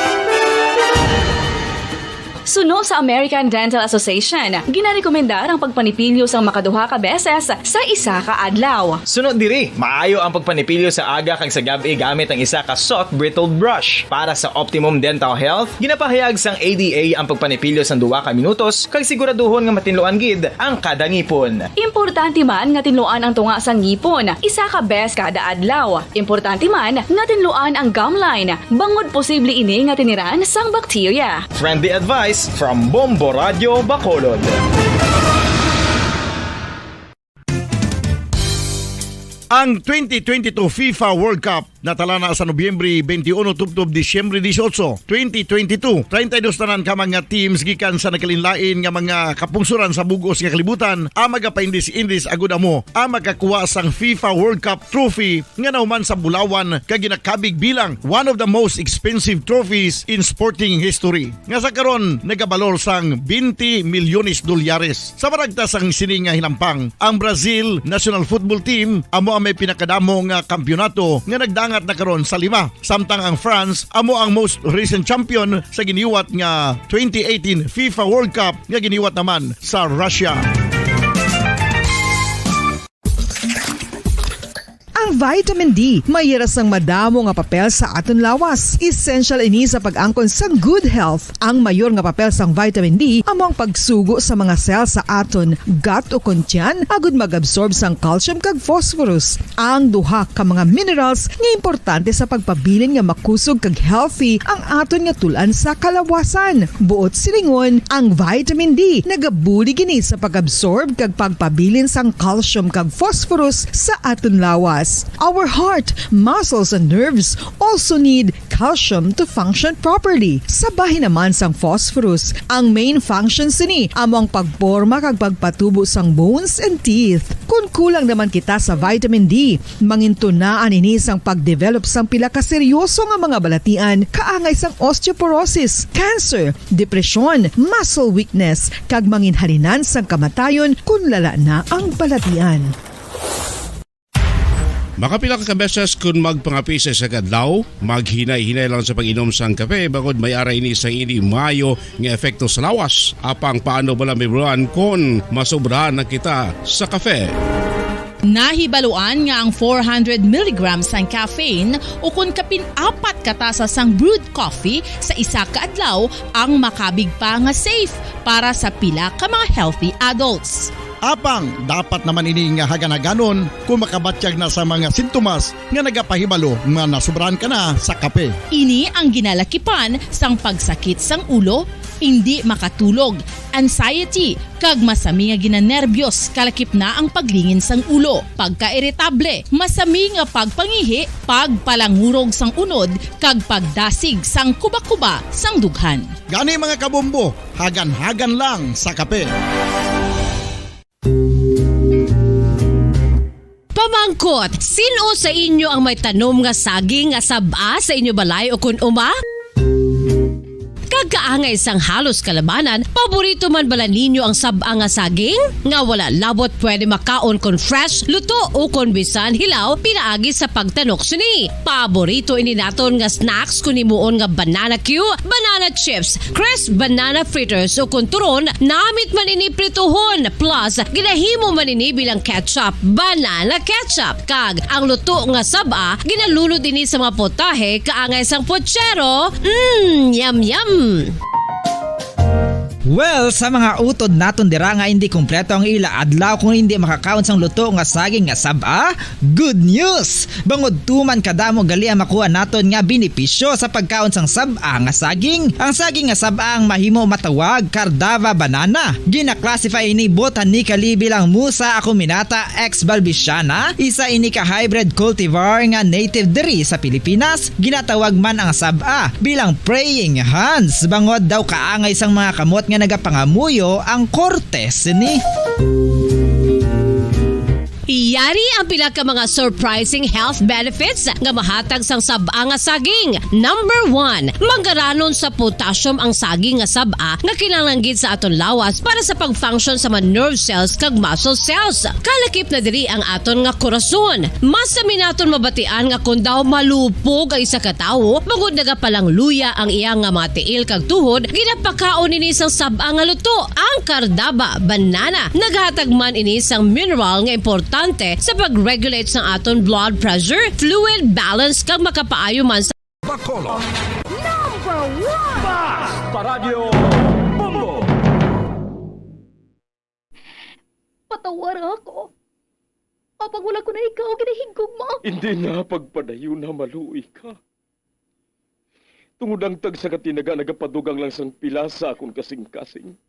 Suno sa American Dental Association, ginarekomendar ang pagpanipilyo sang makaduha ka beses sa isa ka adlaw. Suno diri, maayo ang pagpanipilyo sa aga kag sa gab-i gamit ang isa ka soft bristled brush. Para sa optimum dental health, ginapahayag sang A D A ang pagpanipilyo sang duha ka minutos kag siguraduhon nga matinluan gid ang kada ngipon. Importante man nga tinluan ang tunga sang ngipon isa ka bes kada adlaw. Importante man nga tinluan ang gum line, bangod posible ini nga tiniran sang bakterya. Friendly advice from Bombo Radio Bacolod. Ang twenty twenty-two FIFA World Cup natala na sa Nobyembre twenty-one tubtob Disyembre dieciocho, twenty twenty-two. Treinta y dos tanan ka mga teams gikan sa nagkalainlain nga mga kapungsoran sa bug-os nga kalibutan ang magapaindis-indis agud amo ang makakuha sang FIFA World Cup trophy nga nahuman sa bulawan kag ginakabig bilang one of the most expensive trophies in sporting history, nga sa karon nagabalor sang twenty milyones dolyares. Sa maragtas sang sini nga hinampang, ang Brazil national football team amo ang may pinakadamo nga kampiyonato nga nagdangat na karon sa lima, samtang ang France amo ang most recent champion sa giniwat nga twenty eighteen FIFA World Cup nga giniwat naman sa Russia. Ang vitamin D may hira sang madamo nga papel sa aton lawas. Essential ini sa pag-angkon sang good health. Ang mayor nga papel sang vitamin D amo ang pagsugo sa mga cell sa aton gut o kon tiyan agud mag-absorb sang calcium kag phosphorus, ang duha ka mga minerals nga importante sa pagpabilin nga makusog kag healthy ang aton nga tul-an sa kalawasan. Buot silingon, ang vitamin D nagabulig ini sa pag-absorb kag pagpabilin sang calcium kag phosphorus sa aton lawas. Our heart, muscles, and nerves also need calcium to function properly. Sa bahin naman sang phosphorus, ang main function sini amo ang pagporma kag pagpatubo sang bones and teeth. Kon kulang naman kita sa vitamin D, mangintunaan ini sang pag-develop sang pila ka seryoso nga mga balatian, kaangay sang osteoporosis, cancer, depresyon, muscle weakness, kag manginhalinan sang kamatayon kon lala na ang balatian. Makapila ka beses kun magpangape sa isa ka adlaw, maghinay-hinay lang sa pag-inom sang kape, bangod may ara ini sang indi maayo nga epekto sa lawas. Apang paano bala, Mibran, kon masobrahan na kita sa kape? Nahibaluan nga ang four hundred milligrams sang caffeine, ukon kapin apat ka tasa sang brewed coffee sa isa ka adlaw, ang makabig pa nga safe para sa pila ka mga healthy adults. Apang dapat naman ini nga hagan-haganon kung makabatyag na sa mga sintomas nga nagapahibalo nga nasobrahan ka na sa kape. Ini ang ginalakipan sang pagsakit sang ulo, indi makatulog, anxiety, kag masami nga ginanerbiyos, kalakip na ang paglingin sang ulo, pagkairitable, masami nga pagpangihi, pagpalangurog sang unod, kag pagdasig sang kuba-kuba sang dughan. Gani, mga kabombo, hagan-hagan lang sa kape. Pamangkot, sin-o sa inyo ang may tanom nga saging nga sab-a sa inyo balay ukon uma? Kag kaangay sang halos kalabanan, paborito man bala ninyo ang sab-a nga saging? Nga wala labot pwede makaon kon fresh, luto, ukon bisan hilaw pinaagi sa pagtanok sini. Paborito ini naton nga snacks kon himuon nga banana cue, banana chips, crisp banana fritters, ukon turon, namit man ini prituhon, plus ginahimo man ini bilang ketchup, banana ketchup. Kag ang luto nga sab-a, ginalunod ini sa mga potahe kaangay sang puchero. Mm, yum, yum! Well, sa mga utod naton dira nga indi kompleto ang ila adlaw kung indi makakaon sang luto nga saging nga sab-a, good news! Bangod tuman kadamo gali ang makuha naton nga benepisyo sa pagkaon sang sab-a nga saging. Ang saging nga sab-a ang mahimo matawag Cardava banana. Gina-classify ini botanically bilang Musa acuminata ex balbisiana, isa ini ka hybrid cultivar nga native diri sa Pilipinas. Ginatawag man ang sab-a bilang praying hands, bangod daw kaangay sang mga kamot nga nagapangamuyo ang korte sini. Yari ang pila ka mga surprising health benefits nga mahatag sang sab-a nga saging. Number one, manggaranon sa potassium ang saging nga sab-a nga kinahanglan gid sa aton lawas para sa pag-function sa mga nerve cells kag muscle cells. Kalakip na diri ang aton nga korason. Masami naton mabatian nga kon daw malupog ang isa ka tawo, bangod nagapalangluya ang iya nga mga tiil kag tuhod, ginapakaon ini sang sab-a nga luto, ang Cardaba banana. Naghatag man ini sang mineral nga importante sa pag-regulate sang aton blood pressure, fluid balance, kag makapaayo man sa Bacolod. Number one! Basta Radyo Bombo! Patawara ako. Apang wala ko na ikaw ginahigugma. Hindi na pagpadayon na maluoy ka. Tungod ang tagsa ka tinaga nagapadugang lang sang pila sa akon kasing-kasing.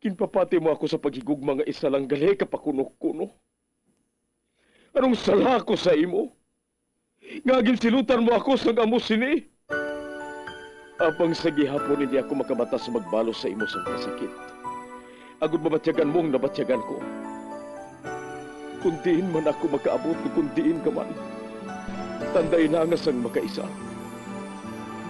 Ginpapati mo ako sa paghigugma nga isa lang gali ka pakuno-kuno. Anong sala ko sa imo? Nga ginsilutan mo ako sang amo sini? Apang sa gihapon hindi ako makabatas magbalos sa imo sang kasakit, agod mabatyagan mo ang nabatyagan ko. Kon diin man ako makaabot, o kon diin ka man, tandai na nga sang makaisa,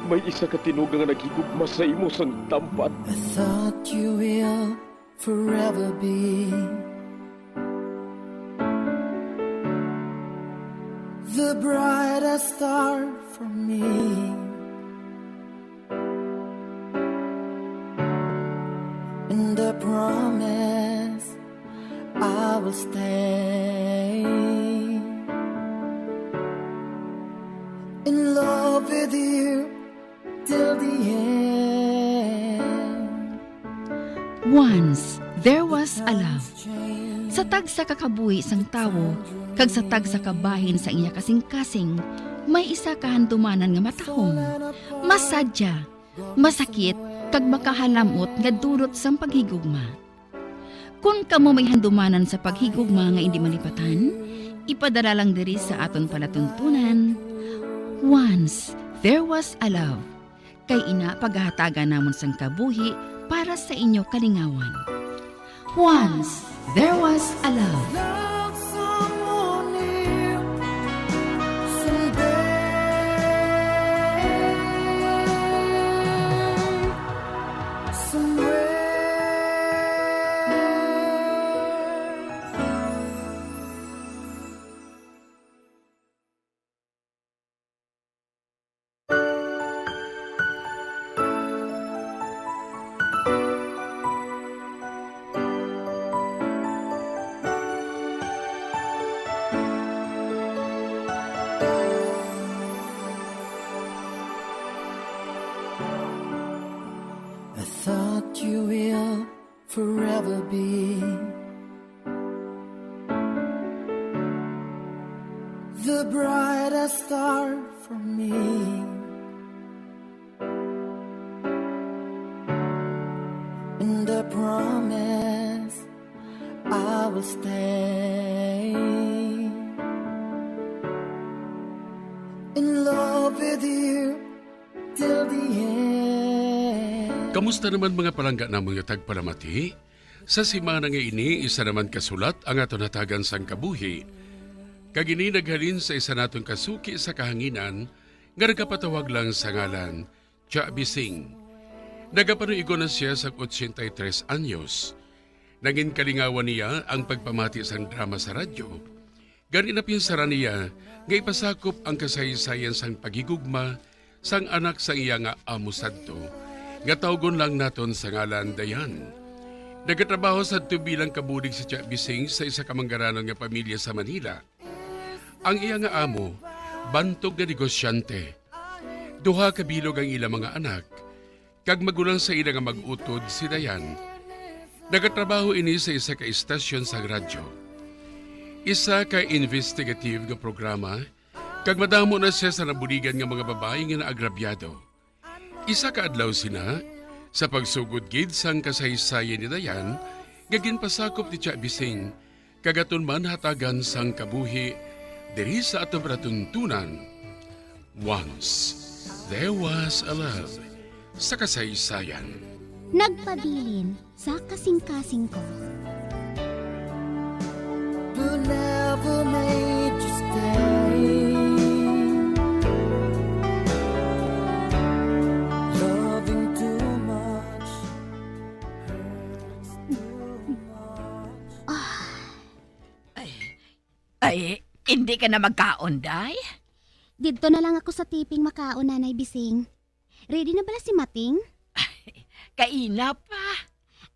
may isa ka tinuga nga naghigugma sa imo sang tampad. I thought you will forever be the brightest star for me. And I promise I will stay in love with you till the end. Once there was a love. Sa tagsa ka kabuhi sang tawo kag sa tagsa ka bahin sang iya kasing-kasing, may isa ka handumanan nga matahom, masadya, masakit, kag makahalamot nga dulot sang paghigugma. Kon kamo may handumanan sa paghigugma nga indi malipatan, ipadala lang diri sa aton palatuntunan, Once There Was a Love. Kay ina, pagahatagan namon sang kabuhi para sa inyo kalingawan. Once There Was a Love. Love someone new someday, somewhere. The brightest star for me, and I promise I will stay in love with you till the end. Kamusta naman, mga palangga namon nga tagpalamati? Sa semana nga ini, isa naman ka sulat ang aton hatagan sang kabuhi, kag ini naghalin sa isa naton ka suki sa kahanginan nga nagapatawag lang sa ngalan Cha Bising. Nagapanuigon na sia sang ochenta y tres anyos. Nangin kalingawan niya ang pagpamati sang drama sa radyo. Gani napinsaran niya nga ipasakop ang kasaysayan sang paghigugma sang anak sang iya nga amo sadto, nga tawgon lang naton sa ngalan Dayan. Nagatrabaho sadto bilang kabulig si Cha Bising sa isa ka manggaranon nga pamilya sa Manila. Ang iya nga amo, bantog nga negosyante. Duha ka bilog ang ila mga anak, kag magulang sa ila nga mag-utod si Dayan. Nagatrabaho ini sa isa ka istasyon sang radyo, isa ka investigative nga programa, kag madamo na sia sa nabuligan nga mga babayi nga naagrabyado. Isa ka adlaw sina, sa pagsugod gid sang kasaysayan ni Dayan nga ginpasakop ni Cha Bising, kag aton man hatagan sang kabuhi diri sa aton palatuntunan, Once There Was a Love, sa kasaysayan. Nagpabilin sa kasing-kasing ko. Who never made you stay. Loving too much hurts too much. Ah. Ay, ay, hindi ka na magkaon, day? Didto na lang ako sa tipi makaon, Nanay Bising. Ready na bala si Mating? Kaina pa.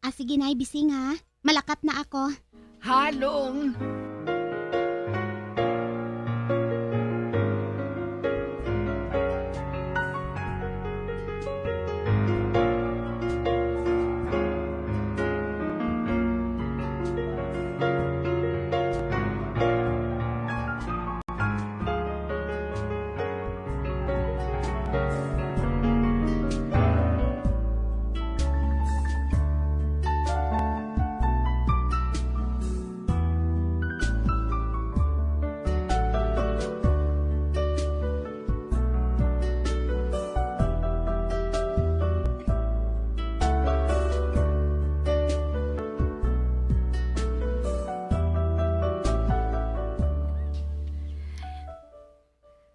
Ah, sige, Nay Bising, ha. Malakat na ako. Halong.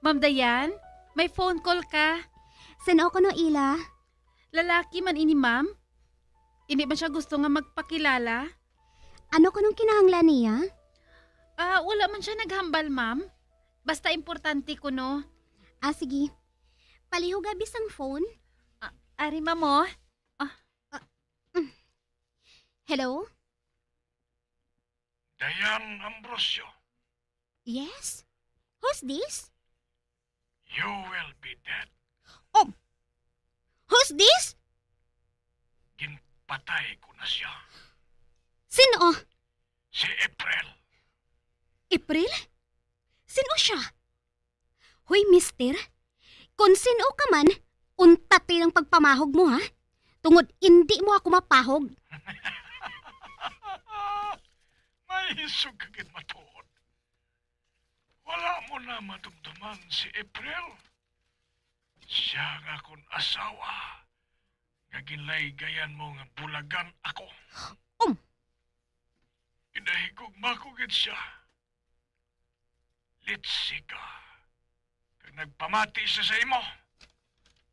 Ma'am Dayan, may phone call ka. Sin-o kuno, Ila? Lalaki man ini, ma'am. Indi man siya gusto nga magpakilala. Ano kunong kinahanglan niya? Ah, wala man siya naghambal, ma'am. Basta importante kuno. Ah, sige. Palihog abi sang phone. Ah, ari, ma'am, oh. Ah. Ah, mm. Hello? Dayan Ambrosio. Yes? Who's this? You will be dead. Oh! Who's this? Ginpatay ko na siya. Sino? Si April. April? Sino siya? Hoy, mister, kon sin-o ka man, untaton ang pagpamahog mo, ha? Tungod indi mo ako mapahog. May isog ka gid matuod. Wala mo na madumduman si April? Siya nga akon asawa, nga ginlaygayan mo nga bulagan ako. Um. Ginahigugma ko gid siya. Litsi ka. Kag nagpamati siya sa imo,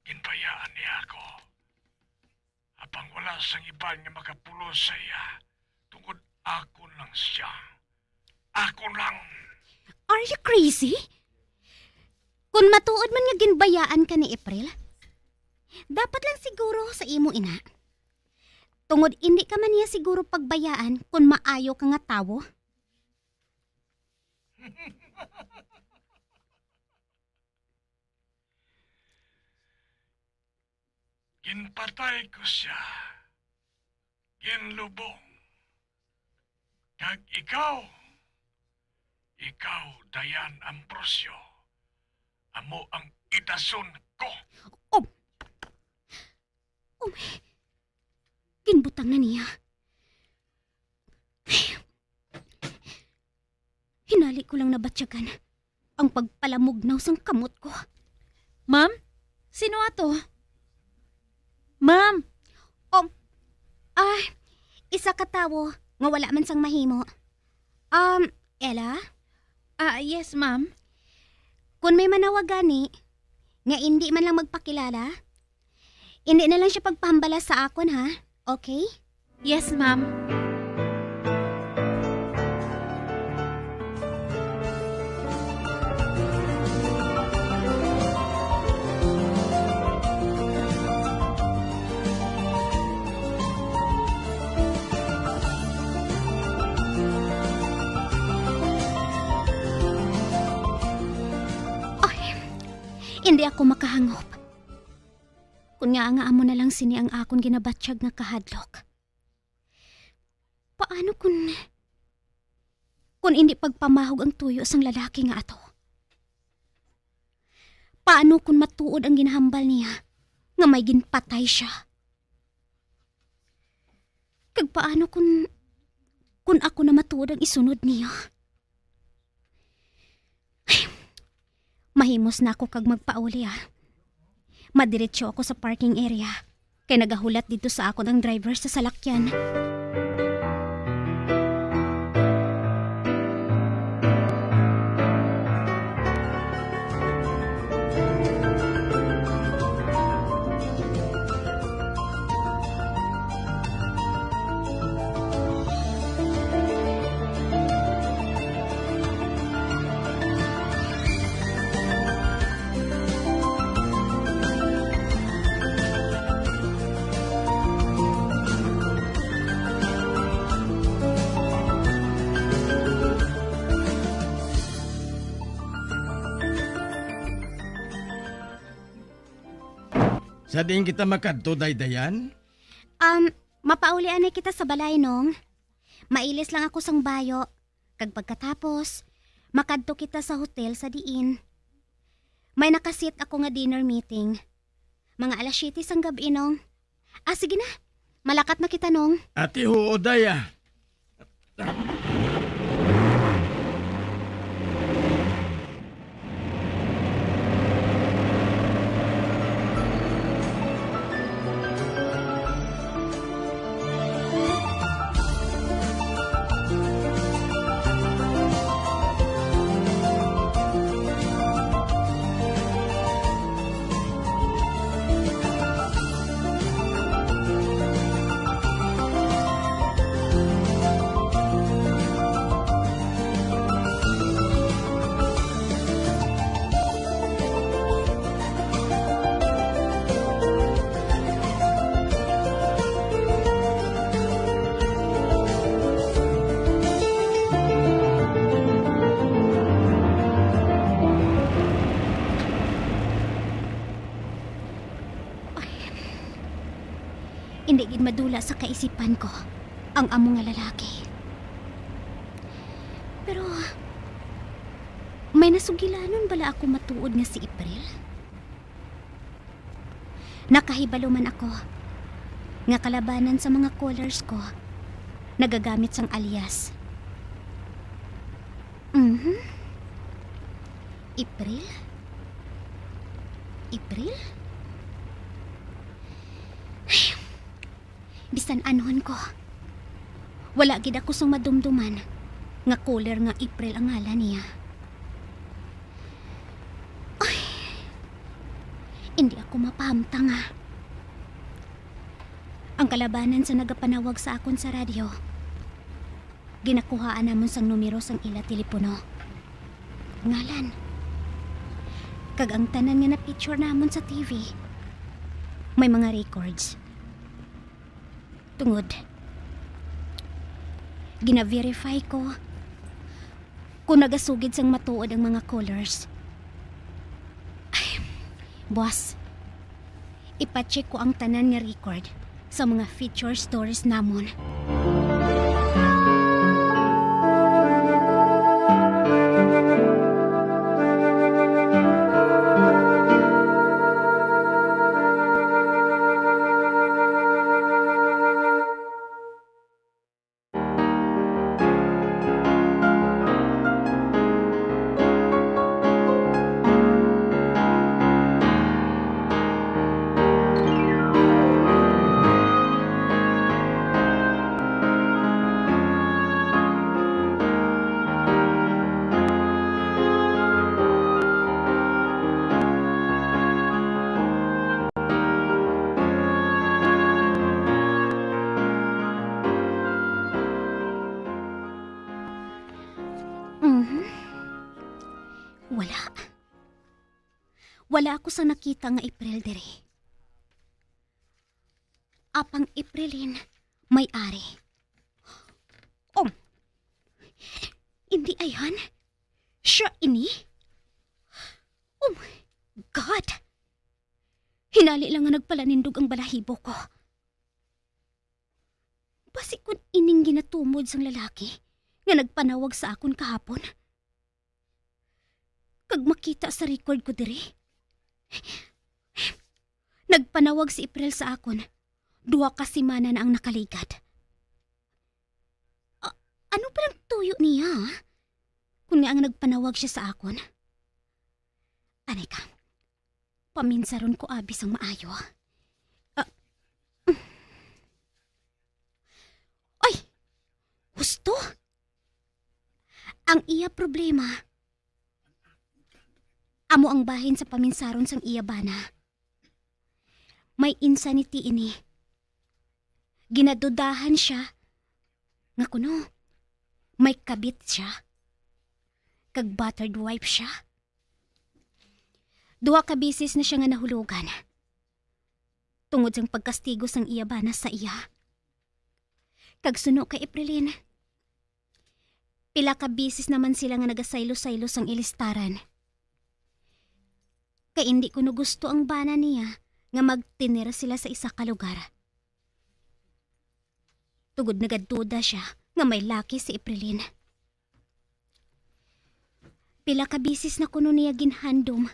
ginbayaan niya ako. Apang wala sang iban nga makapulos sa iya, tungod akon lang siya. Akon lang. Are you crazy? Kon matuod man nga ginbayaan ka ni April, dapat lang siguro sa imo ina. Tungod indi ka man niya siguro pagbayaan kon maayo ka nga tawo. Ginpatay ko siya. Ginlubong. Kag ikaw, Ikaw, Dayan Ambrosio, amo ang idason ko. Oh! Oh, ginbutang na niya. Hinali ko lang nabatyagan ang pagpalamugnaw sang kamot ko. Ma'am? Sino ato? Ma'am? Oh, ah, isa ka tawo nga wala man sang mahimo. Um, Ella? Ah, yes, ma'am. Kung may manawag gani, nga indi man lang magpakilala, indi na lang siya pagpahambala sa akon, ha? Okay? Yes, ma'am. Ay, hindi ako makahangop. Kun nga nga amo na lang sini ang akon ginabatyag nga kahadlok. Paano kun, kun indi pagpamahog ang tuyo sang lalaki nga ato? Paano kun matuod ang ginahambal niya nga may ginpatay siya? Kag paano kun, kun ako na matuod ang isunod niya? Ay, mahimos na ako kag magpauli, ah. Madiretso ako sa parking area, kay nagahulat didto sa akon ang driver sa salakyan. Sa diin kita makadto, Daydayan? Um, mapauli anay kita sa balay, Nong. Mailis lang ako sang bayo, kag pagkatapos, makadto kita sa hotel sa diin may nakasit ako nga dinner meeting. Mga alas siyete sang gab-i, Nong. Ah, sige na. Malakat na kita, Nong. Ati, huo, Daya. Ay, hindi gid madula sa kaisipan ko ang amo nga lalaki. Pero, may nasugilanon bala ako matuod nga si April? Nakahibalo man ako nga kalabanan sa mga callers ko nagagamit sang alias. Mhm. April? April? Bisan anhon ko, wala gid ako sang madumduman nga caller nga April ang ngalan niya. Ay, hindi ako mapahamtang, ah. Ang kalabanan sa nagapanawag sa akon sa radyo, ginakuhaan namon sang numero sang ila telepono. Ngalan. Kag ang tanan nga na-picture namon sa T V, may mga records. Tungod, gina-verify ko kung nagasugid sang matuod ang mga callers. Ay, buwas, ipa-check ko ang tanan nga record sa mga feature stories namon. Wala. Wala ako sa nakita nga April diri. Apang Aprilin, may ari. Um, hindi ayan? Siya ini? Oh my God! Hinali lang nga nagpalanindog ang balahibo ko. Basi kun ining ginatumod sang lalaki nga nagpanawag sa akon kahapon. Kag makita sa record ko diri, nagpanawag si April sa akon. Duha ka semana na ang nakaligad. A-, ano pa lang tuyo niya? Kun nga ang nagpanawag siya sa akon. Anay ka, paminsaron ko abi sang maayo. Ah, ay! Husto! Ang iya problema, amo ang bahin sa paminsaron sang iya bana. May insanity ini. Ginadudahan siya nga kuno may kabit siya, kag battered wife siya. Duha ka beses na siya nga nahulogan tungod sang pagkastigo sang iya bana sa iya. Kag suno kay Aprilin, pila ka beses naman sila nga nagasaylo-saylo sang ilistaran. Kay indi kuno gusto ang bana niya nga magtinir sila sa isa ka lugar. Tungod nagaduda siya nga may laki si Aprilin. Pila ka beses na kuno niya ginhandom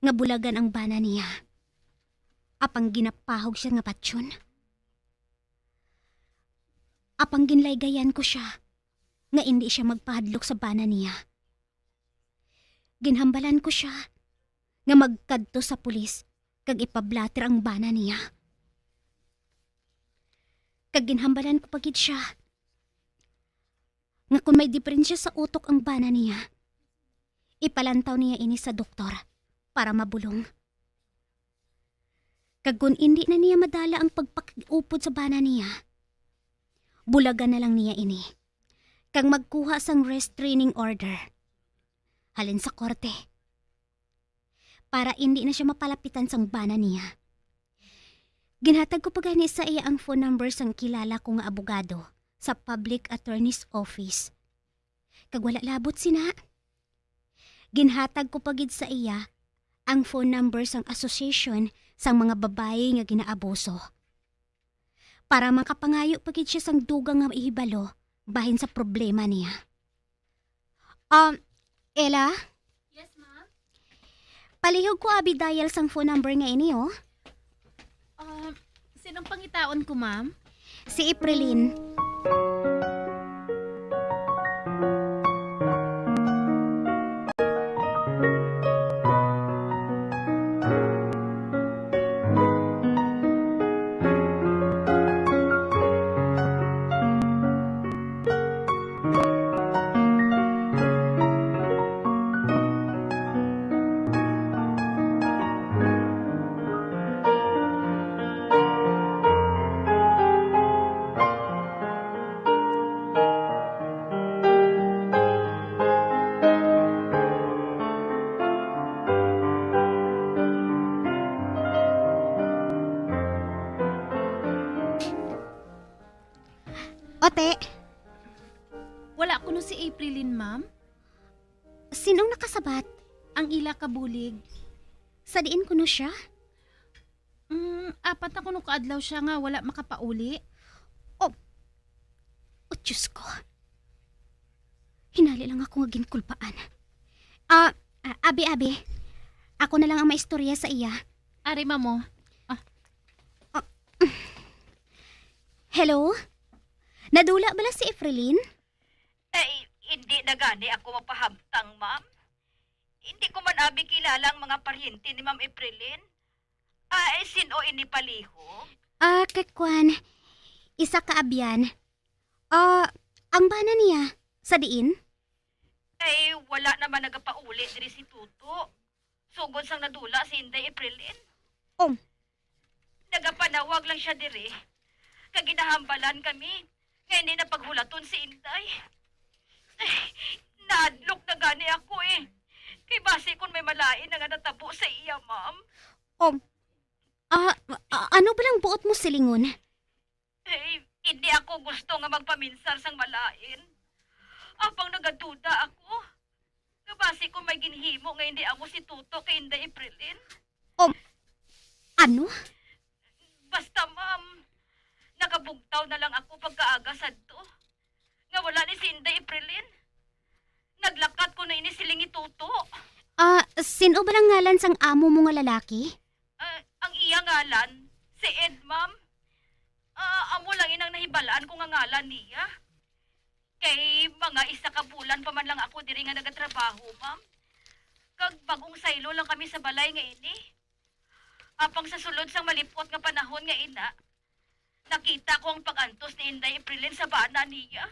nga bulagan ang bana niya. Apang ginapahog siya nga patyon. Apang ginlaygayan ko siya nga indi siya magpahadlok sa bana niya. Ginhambalan ko siya nga magkadto sa pulis kag ipablater ang bana niya. Kag ginhambalan ko pa gid siya nga kon may diperensya sa utok ang bana niya, ipalantaw niya ini sa doktor para mabulong. Kag kon indi na niya madala ang pagpakig-upod sa bana niya, bulagan na lang niya ini, kag magkuha sang restraining order halin sa korte, para indi na siya mapalapitan sang bana niya. Ginhatag ko pa gani sa iya ang phone number sang kilala ko nga abogado sa Public Attorney's Office, kag wala labot sina. Ginhatag ko pa gid sa iya ang phone number sang association sang mga babayi nga ginaabuso, para makapangayo pa gid siya sang dugang nga mahibalo bahin sa problema niya. Um, Ella? Yes, ma'am? Palihog ko abi dial sang phone number nga ini, oh. Um, sinong pangitaon ko, ma'am? Si Aprilin. Ote. Wala kuno si Aprilin, ma'am. Sinong nakasabat? Ang ila kabulig. Sa diin kuno siya? Mm, apat na kuno ka adlaw siya nga wala makapauli. Oh. Oh, Diyos ko. Hinali lang ako nga ginkulpaan. Ah, ah, abi, abi. Ako na lang ang maistorya sa iya. Ari, mamo. Ah. Ah. Hello? Nadula bala si Efrelin? Ay, hindi na gani ako mapahamtang, ma'am. Hindi ko man abi kilala ang mga paryente ni Ma'am Efrelin. Ay, sin-o ini palihog? Ah, kay kwan, isa ka abyan. Ah, ang bana niya, sa diin? Ay, wala naman nagapauli diri si Tuto. Sugod sang nadula si Inday Aprilin. Oh. Nagapanawag lang siya diri. Kag ginahambalan kami nga hindi na paghulaton si Inday. Ay, nahadlok na gani ako eh. malain na nga natabo sa iya, ma'am. Oh, ah, a-, ano ba lang buot mo silingon? Eh, hindi ako gusto nga magpaminsar sang malain. Apang nagaduda ako nga basi ko may ginhimo nga hindi amo si Tuto kay Inday Eprilin. Um, ano? Basta, ma'am, nakabugtaw na lang ako pagkaaga sadto nga wala ni si Inday Eprilin. Naglakat ko na ini siling ni Tuto. Ah, sin-o ba lang ngalan sang amo mo nga lalaki? Ah, ang iya ngalan, si Ed, ma'am. Ah, amo lang inang nahibalaan ko nga ngalan niya. Kay mga isa ka bulan pa man lang ako diri nga nagatrabaho, ma'am. Kag bagong saylo lang kami sa balay nga ini. Apang sa sulod sang malipot nga panahon nga ina, nakita ko ang pag-antos ni Inday Eprilin sa bana niya.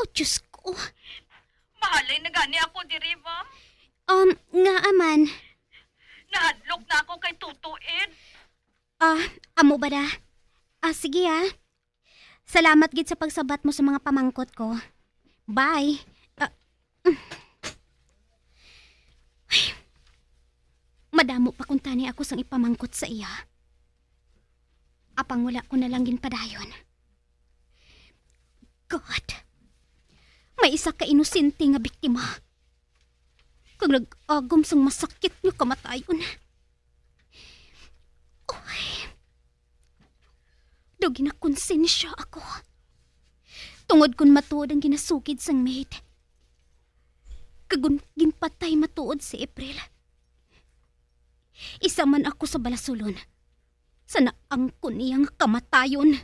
Oh, Diyos ko. Mahalin na gani ako diri, ma'am. Um, nga aman. Nahadlok na ako kay Tuto Ed. Ah, amo ba da? Ah, sige, ah. Salamat gid sa pagsabat mo sa mga pamangkot ko. Bye. Ah, mm. Ay. Madamo pa kuntani ako sang ipamangkot sa iya. Apang wala ko na lang ginpadayon. God, may isa ka inosente nga biktima. Kag nag-agom sang masakit nga kamatayon. Uy, daw ginakonsensya ako. Tungod kon matuod ang ginasugid sang maid. Kag kon ginpatay matuod si April. Isa man ako sa balasulon sa naangkon niya nga kamatayon.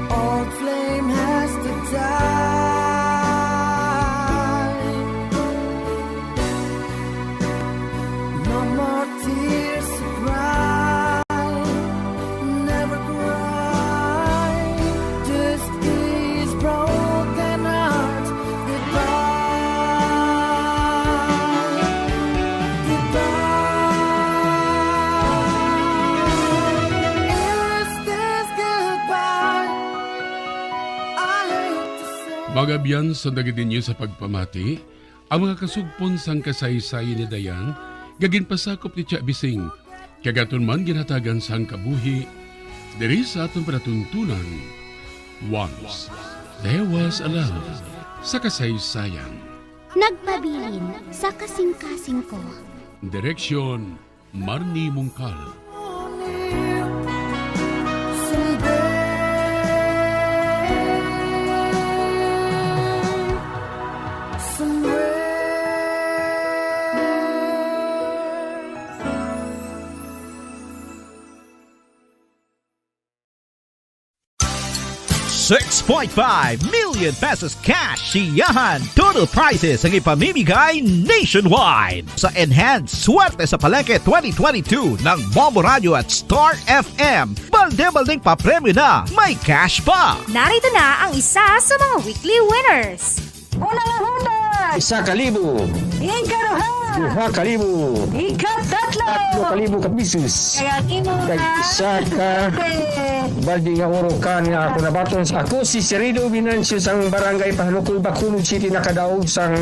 Old flame has to die. No more tears to cry. Never cry. This is broken heart. Goodbye. Goodbye. Is this goodbye? I hate to say. Mga abyan, sa dagit ninyo sa pagpamati, ang mga kasugpon sang kasaysayan ni Dayan, nga ginpasakop ni Tia Bising, kag aton man ginhatagan sang kabuhi, diri sa aton palatuntunan, Once There Was a Love, sa kasaysayan. Nagpabilin sa kasingkasing ko. Direksyon, Marnie Mungkal. Six point five million pesos cash siyahan. Total prizes ang ipamimigay nationwide. Sa Enhance Swerte sa Palengke twenty twenty-two ng Bombo Radio at Star F M, balde-baldeng papremyo na, may cash pa. Narito na ang isa sa mga weekly winners. Una nga hutas. Isa ka libo. Ikaduha. Duha ka libo. Ikatatlo. Tatlo ka libo ka pesos. Kaya imo Kag na isa ka swerte. Balde nga oro kan nga ako nabaton. Ako si Serino Venancio sang Barangay Pahanukoy, Bacolod City, nakadaog sang,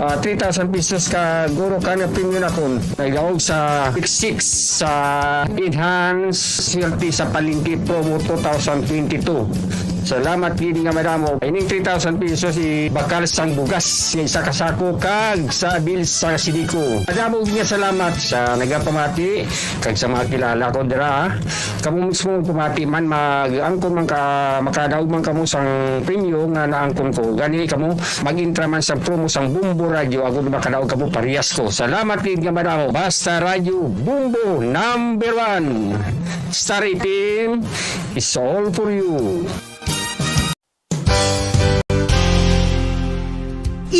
ah, three thousand pesos ka oro kan nga premyo nakon. Nagdaog sa six sa Enhance Swerte sa Palengke Promo two thousand twenty-two. Salamat gid nga madamo. Ining three thousand pesos ibakal sang bugas nga isa ka sako kag sa bills sa Sidico. Madamo gid nga salamat sa nagapamati kag sa mga kilala ko dira. Kamo mismo pamati man, mag-angkon man ka, makadaog man kamo sang premyo nga naangkon ko. Gani kamo, mag-intra man sa promo sang Bombo Radio, agud makadaog kamo parehas ko. Salamat gid nga madamo. Basta Radyo Bombo, number one. Star F M is all for you.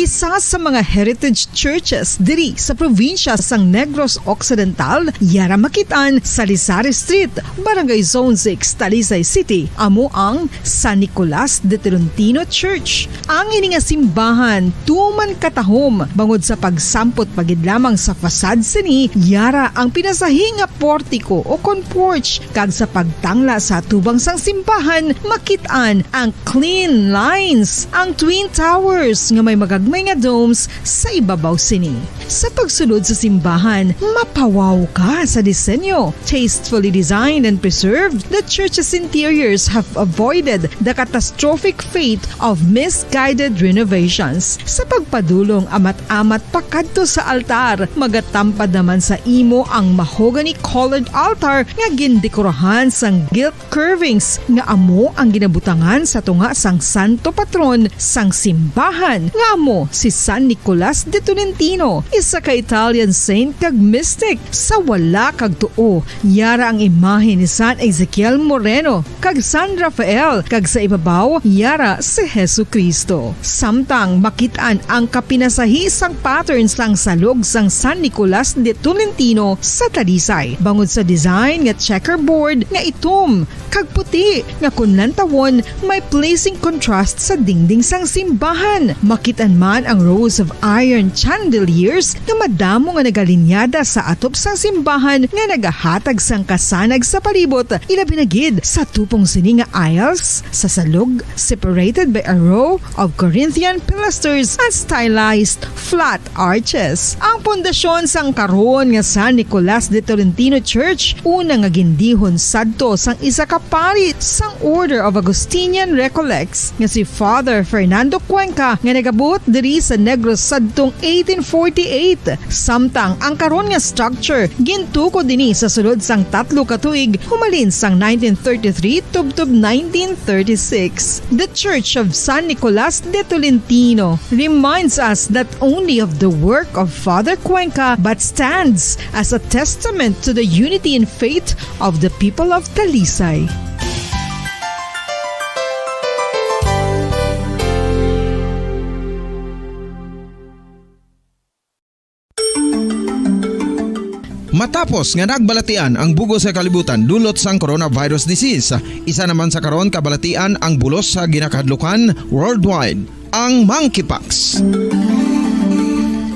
Isa sa mga heritage churches diri sa probinsya sang Negros Occidental, yara makit-an sa Lisari Street, Barangay Zone six, Talisay City, amo ang San Nicolas de Tolentino Church. Ang ini nga simbahan tuman katahom bangod sa pagsampot pa gid lamang sa facade sini, yara ang pinasahi nga portiko o kon porch, kag sa pagtangla sa atubang sang simbahan, makit-an ang clean lines, ang twin towers nga may magagmay nga domes sa ibabaw sini. Sa pagsulod sa simbahan, mapawaw ka sa disenyo. Tastefully designed and preserved, the church's interiors have avoided the catastrophic fate of misguided renovations. Sa pagpadulong amat-amat pakadto sa altar, magatampad naman sa imo ang mahogany-colored altar nga gindekorahan sang gilt curvings nga amo ang ginabutangan sa tunga sang santo patron sang simbahan, nga amo si San Nicolas de Tolentino, isa ka Italian saint kag mystic. Sa wala kag tuo, yara ang imahe ni San Ezekiel Moreno kag San Rafael, kag sa ibabaw, yara si Jesu-Cristo. Samtang makit-an ang kapinasahi sang pattern sang salog sang San Nicolas de Tolentino sa Talisay, bangod sa design nga checkerboard nga itom kag puti nga kon lantawon may pleasing contrast sa dingding sang simbahan. Makit-an man ang rows of iron chandeliers nga madamo nga nagalinyada sa atop sang simbahan nga nagahatag sang kasanag sa palibot, ilabi na gid sa tupong sini nga aisles sa salog, separated by a row of Corinthian pilasters and stylized flat arches. Ang pundasyon sang karon nga San Nicolas de Tolentino Church, una nga gindihon sadto sang isa ka pari sang Order of Augustinian Recollects nga si Father Fernando Cuenca, nga nagabot diri sa Negros sadtong eighteen forty-eight. Samtang ang karon nga structure gintukod dinhi sa sulod sang tatlo ka tuig, humalin sang nineteen thirty-three tubtob nineteen thirty-six. The Church of San Nicolas de Tolentino reminds us not only of the work of Father Cuenca, but stands as a testament to the unity in faith of the people of Talisay. Matapos nga nagbalatian ang bug-os nga kalibutan dulot sang coronavirus disease, isa naman sa karon kabalatian ang bulos sa ginakahadlukan worldwide, ang monkeypox.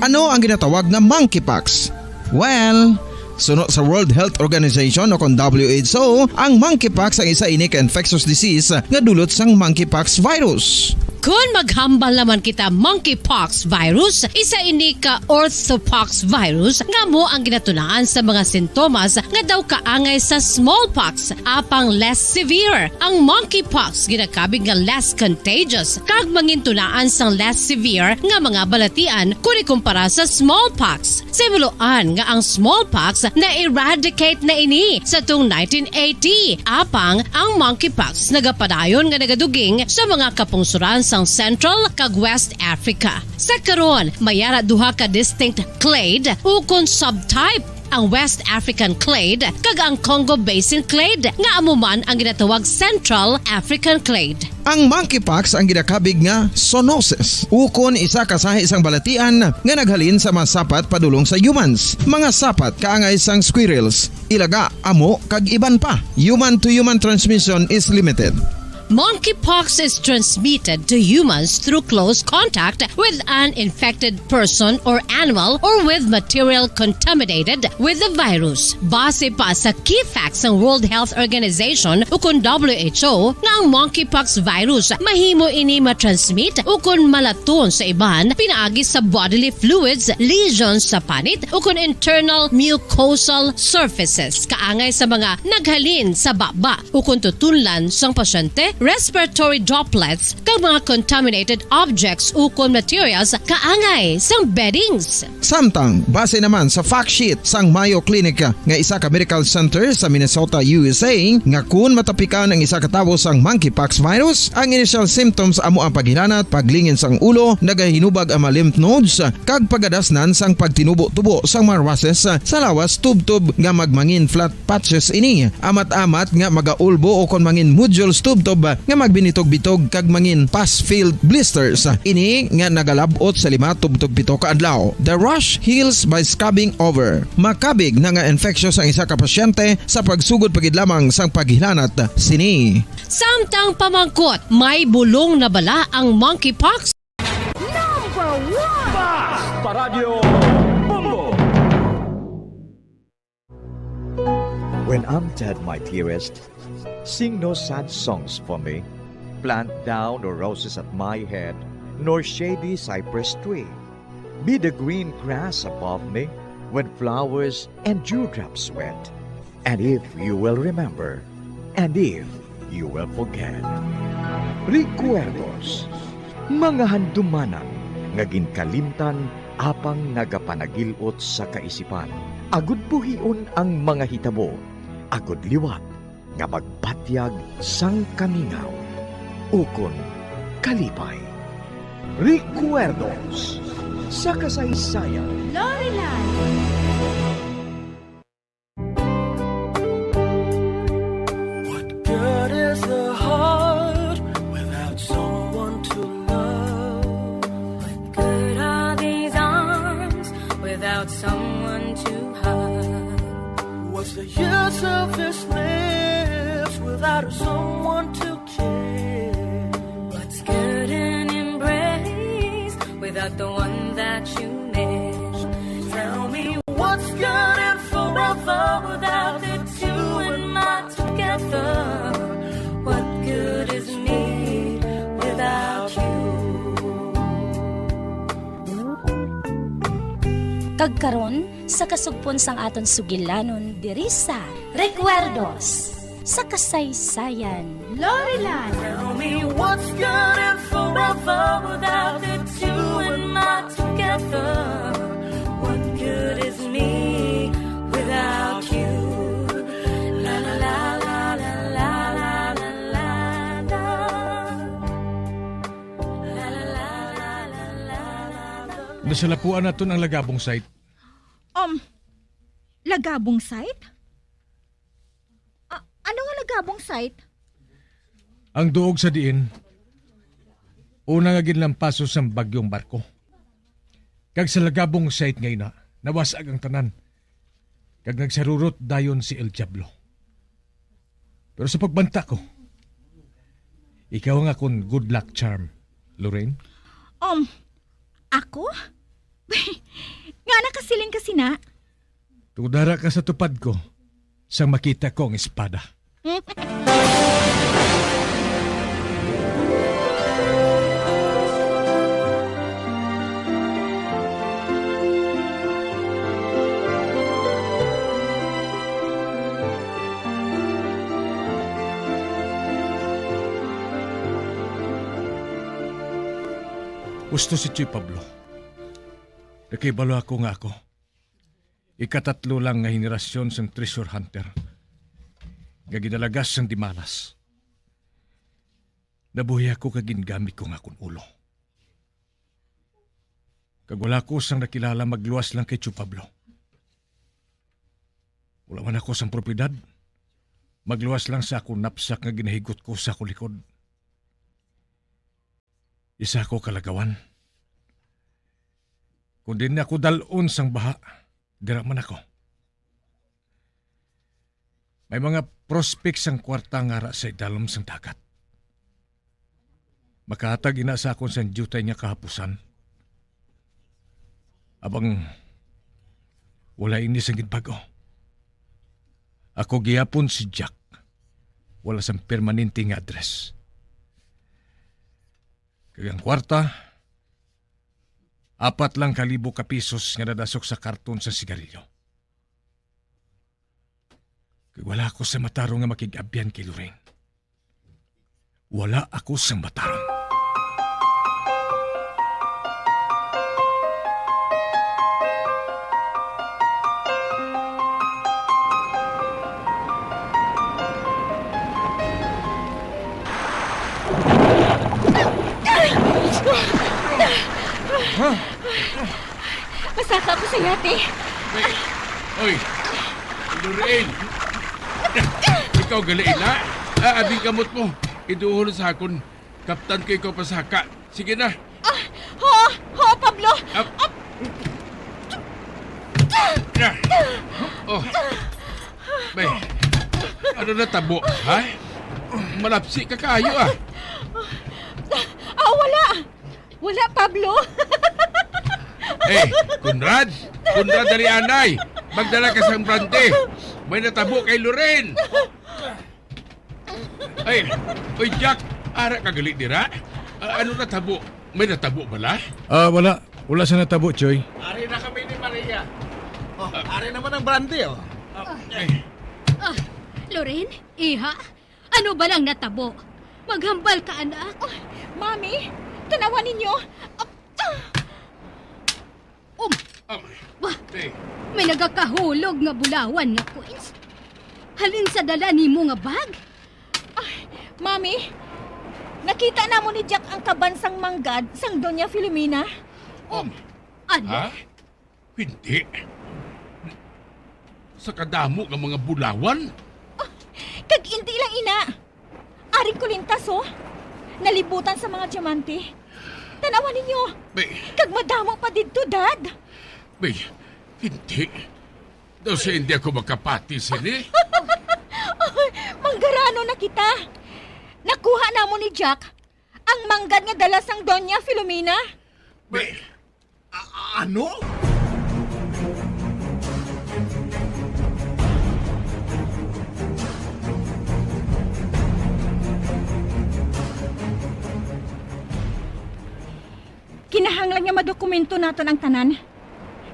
Ano ang ginatawag nga monkeypox? Well, suno sa World Health Organization o kon W H O, ang monkeypox ang isa ini ka infectious disease nga dulot sang monkeypox virus. Kon maghambal naman kita monkeypox virus, isa ini ka orthopox virus nga amo ang ginatunaan sa mga sintomas nga daw kaangay sa smallpox, apang less severe. Ang monkeypox ginakabig nga less contagious kag mangintunaan sang less severe nga mga balatian kon ikumpara sa smallpox. Sa himuloan nga ang smallpox na-eradicate na ini sa tung nineteen eighty, apang ang monkeypox nagapadayon nga nagaduging sa mga kapungsoran sang Central kag West Africa. Sa karon, may ara duha ka distinct clade ukon subtype, ang West African clade kag ang Congo Basin clade, nga amo man ang ginatawag Central African clade. Ang monkeypox ang ginakabig nga zoonosis, ukon isa ka sahi sang balatian nga naghalin sa mga sapat padulong sa humans. Mga sapat kaangay sang squirrels, ilaga, amo, kag iban pa. Human to human transmission is limited. Monkeypox is transmitted to humans through close contact with an infected person or animal or with material contaminated with the virus. Base pa sa key facts sang World Health Organization ukon W H O, nga ang monkeypox virus mahimo ini matransmit ukon malaton sa iban pinaagi sa bodily fluids, lesions sa panit ukon internal mucosal surfaces kaangay sa mga naghalin sa baba ukon tutunlan sang pasyente, respiratory droplets, kag mga contaminated objects ukon materials kaangay sang beddings. Samtang, base naman sa fact sheet sang Mayo Clinic nga isa ka medical center sa Minnesota, U S A, nga kun matapikan ang isa ka tawo sang monkeypox virus, ang initial symptoms amo ang paghilanat, paglingin sang ulo, nagahinubag ang mga lymph nodes, kag pagadasnan sang pagtinubo-tubo sang mga rushes sa lawas tubtob nga magmangin flat patches ini, amat-amat nga magaulbo o kon mangin nodules tubtob nga magbinitog-bitog kag mangin pus-filled blisters. Ini nga nagalab-ot sa lima tubtob pito ka adlaw. The rash heals by scrubbing over. Makabig na nga infectious ang isa ka pasyente sa pagsugod pa gid lamang sang paghilanat sini. Samtang pamangkot, may bulong na bala ang monkeypox? Number one! Bas Paradyo Bombo! When I'm dead, my dearest, sing no sad songs for me. Plant thou no roses at my head, nor shady cypress tree. Be the green grass above me when flowers and dewdrops wet. And if you will remember, and if you will forget. Recuerdos, mga handumanan nga ginkalimtan apang nagapanagil-ot sa kaisipan, agud buhion ang mga hitabo, agud liwat nga magbatyag sang kamingaw ukon kalipay. Recuerdos sa kasaysayan. Lorelan. What good is the heart without someone to love? What good are these arms without someone to hug? What's the use of this lips without someone to care? What's good in embrace without the one that you miss? Tell me what's good in forever without the two in my together? What good is me without you? Kag karon, sa kasugpon sang aton sugilanon diri sa Recuerdos sa Kasaysayan. Lorelan. Tell me what's good and forever without the two and my together. What good is me without you? La, la, la. La, la, la, la, la, la. Nasalapuan naton ang Lagabong Site. Um, Lagabong Site? A-, ano nga Lagabong Site? Ang duog sa diin, una nga ginlampaso sang bagyong barko. Kag sa Lagabong Site nga ina, nawasag ang tanan. Kag nagsarurot dayon si El Diablo. Pero sa pagbanta ko, ikaw ang akon good luck charm, Lorraine. Um, ako? Nga nakasiling ka sina? Tungod ara ka sa tupad ko, sang makita ko ang espada. Gusto si Chuy Pablo. Nakahibalo ako nga ako ikatatlo lang nga henerasyon sang treasure hunter nga ginalagas sang dimalas. Nabuhi ako kag gingamit ko nga akon ulo. Kag wala ko sang nakilala magluwas lang kay Tio Pablo. Wala man ako sang propiedad, magluwas lang sa akon napsak nga ginahigot ko sa akon likod. Isa ako ka lagawan. Kon diin ako dal-on sang baha, dira man ako. May mga prospect sang kwarta nga ara sa idalom sang dagat. Makahatag ina sa akon sang diutay nga kahapusan. Abang, wala ini sang ginbag-o. Ako gihapon si Jack. Wala sang permanente nga address. Kag ang kwarta, apat lang ka libo ka pisos nga nadasok sa karton sa sigarilyo. Kag wala ako sa matarong nga makig-abyan kay Lorraine. Wala ako sang matarong. Masaka ako sa yate. Oy, oy, Lorraine. Ikaw gali na? Ah, abing kamot mo. Iduhol sa akon, kaptan ko ikaw pasaka. Sige na. Ah, ho, ho, Pablo. Ap- Ah. Oh. Bay, ano na tabo, ha? Malapsi ka kayo, ah. Ah, wala. Wala, Pablo. Eh, Conrad! Conrad, dali anay! Magdala ka sang brante! May natabo kay Loren! Ay, oy, Jack, ara ka gali dira? Ah, ano natabo? May natabo bala? Ah, wala. Wala sa natabo, Choy. Ari na kami ni Maria. Oh, ari naman ang brante, oh. Ah, Loren, iha, ano ba lang natabo? Maghambal ka, anak. Oh, Mami, tanawan ninyo. Ah, ah. Um, Amay. Wah, may nagakahulog nga bulawan nga coins. Halin sa dala nimo nga bag? Ay, Mami, nakita namo ni Jack ang kaban sang manggad sang Doña Filomena. Um, ano? Ha? Hindi. Sa kadamo nga mga bulawan? Ah, kag indi lang ina. Aring kulintas, oh. Nalibutan sa mga diamante. Tanawan ninyo. Bay. Kag madamo pa didto, Dad. Bay, hindi. Daw sa hindi ako makapati sini. Ay, manggarano na kita. Nakuha namo ni Jack ang manggad nga dala sang Doña Filomena. Bay. A-, ano? Kinahanglan nga madokumento naton ang tanan.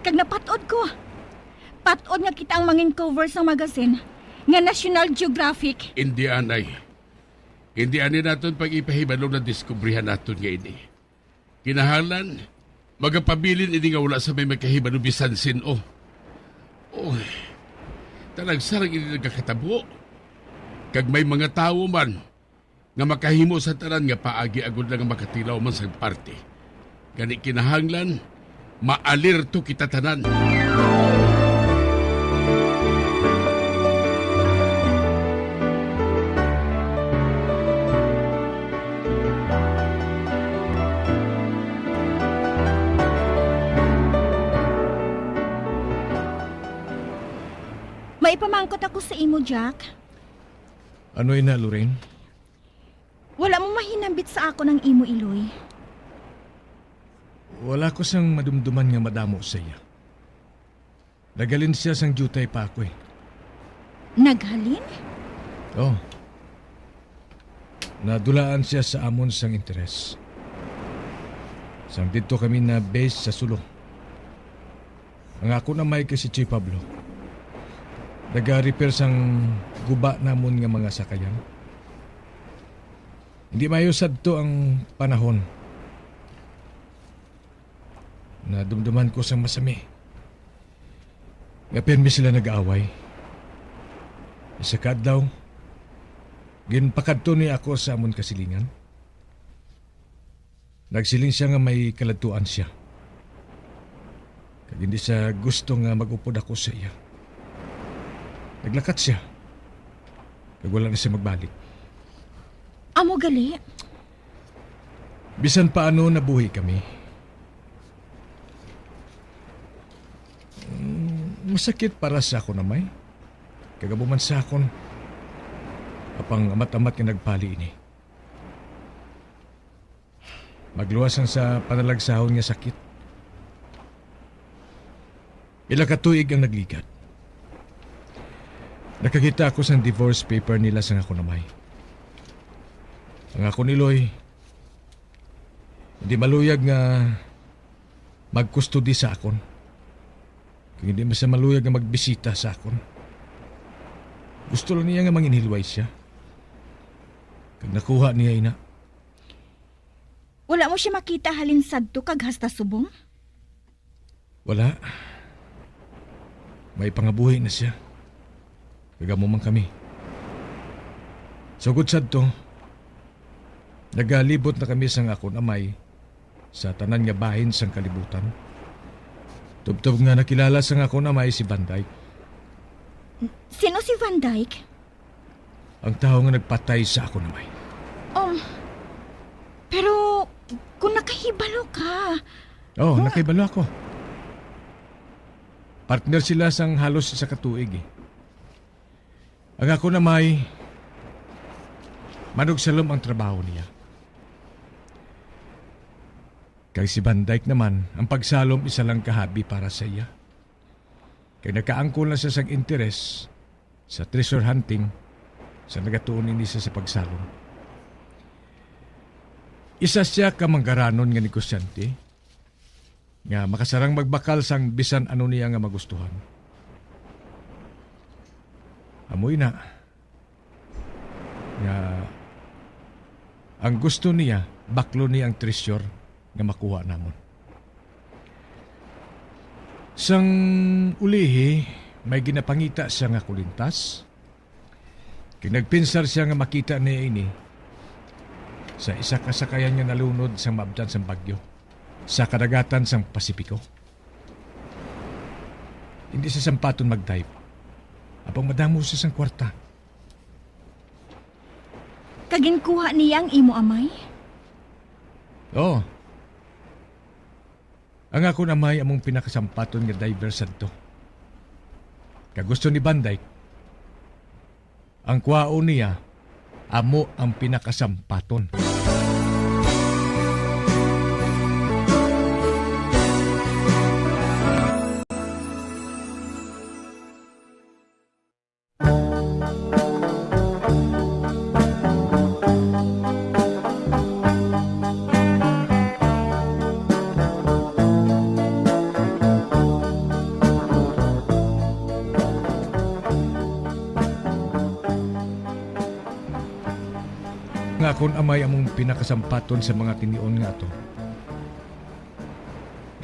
Kag napat-od ko. Pat-od nga kita ang mangin cover sang magazine nga National Geographic. Hindi anay. Hindi ani naton pag-ipahibalo na diskubrihan naton nga ini. Kinahanglan, magapabilin ini nga wala sa may makahibalo bisan sin-o. Oh, talagsa lang ini nagakatabo. Kag may mga tawo man nga makahimo sa tanan nga paagi agod lang nga makatilaw man sang parte. Gani kinahanglan, maalerto kita tanan. May ipamangkot ako sa imo, Jack. Ano ina, Lorraine? Wala mo mahinambit sa akon ang imo iloy. Wala ko sang madumduman nga madamo sa iya. Naghalin sia sang diutay pa ako, eh. Naghalin? Oh. Nadulaan sia sa amon sang interes. Sang didto kami na-base sa Sulu. Ang akon amay kay si Choy Pablo. Naga-repair sang guba namon nga mga sakayan. Hindi maayo sadto ang panahon. Nadumduman ko sang masami nga pirmi sila nag-away. Isa ka adlaw, ginpakadto niya ako sa amon kasilingan. Nagsiling sia nga may kaladtuan sia, kag hindi sia gusto nga mag-upod ako sa iya. Naglakat sia, kag wala na sia magbalik. Amo gali? Bisan paano, nabuhi kami. Mm, masakit para sa akon amay, kag amo man sa akon. Apang amat-amat nga nagpali ini. Magluwas ang sa panalagsahon nga sakit. Pila ka tuig ang nagligat. Nakakita ako sang divorce paper nila sang akon amay. Ang akon iloy, hindi maluyag nga magkustodi sa akon. Kag hindi man siya maluyag nga magbisita sa akon. Gusto lang niya nga manginhilway siya. Kag nakuha niya ina. Wala mo siya makita halin sadto kag hasta subong? Wala. May pangabuhi na siya. Kag amo man kami. Sugod sadto, nagalibot na kami sang akon amay sa tanan nga bahin sang kalibutan. Tubtob nga nakilala sang akon amay si Van Dyke. Sino si Van Dyke? Ang tawo nga nagpatay sa akon amay. Um, pero kung nakahibalo ka, Oh, Wa- nakahibalo ako. Partner sila sang halos isa ka tuig, eh. Ang akon amay, manugsalom ang trabaho niya. Kag si Van Dyke naman, ang pagsalom isa lang ka hobby para sa iya. Kay nakaangkon lang siya sang interes sa treasure hunting sa nagatuon ini siya sa pagsalom. Isa siya ka manggaranon nga negosyante nga makasarang magbakal sang bisan ano niya nga magustuhan. Amo ina nga ang gusto niya, baklon niya ang treasure nga makuha namon. Sang ulihi, may ginapangita siya nga kulintas. Kay nagpinsar siya nga makita niya ini sa isa ka sakayan nga nalunod sang maabtan sang bagyo sa kadagatan sang Pasipiko. Hindi siya sampaton mag-dive. Apang madamo siya sang kwarta. Kag ginkuha niya ang imo amay? Oo. Ang akon amay among pinakasampaton nga diver sadto. Kag gusto ni Van Dyke, ang kwaon niya amo ang pinakasampaton. Nga akon amay among pinakasampaton sa mga tinion nga ato.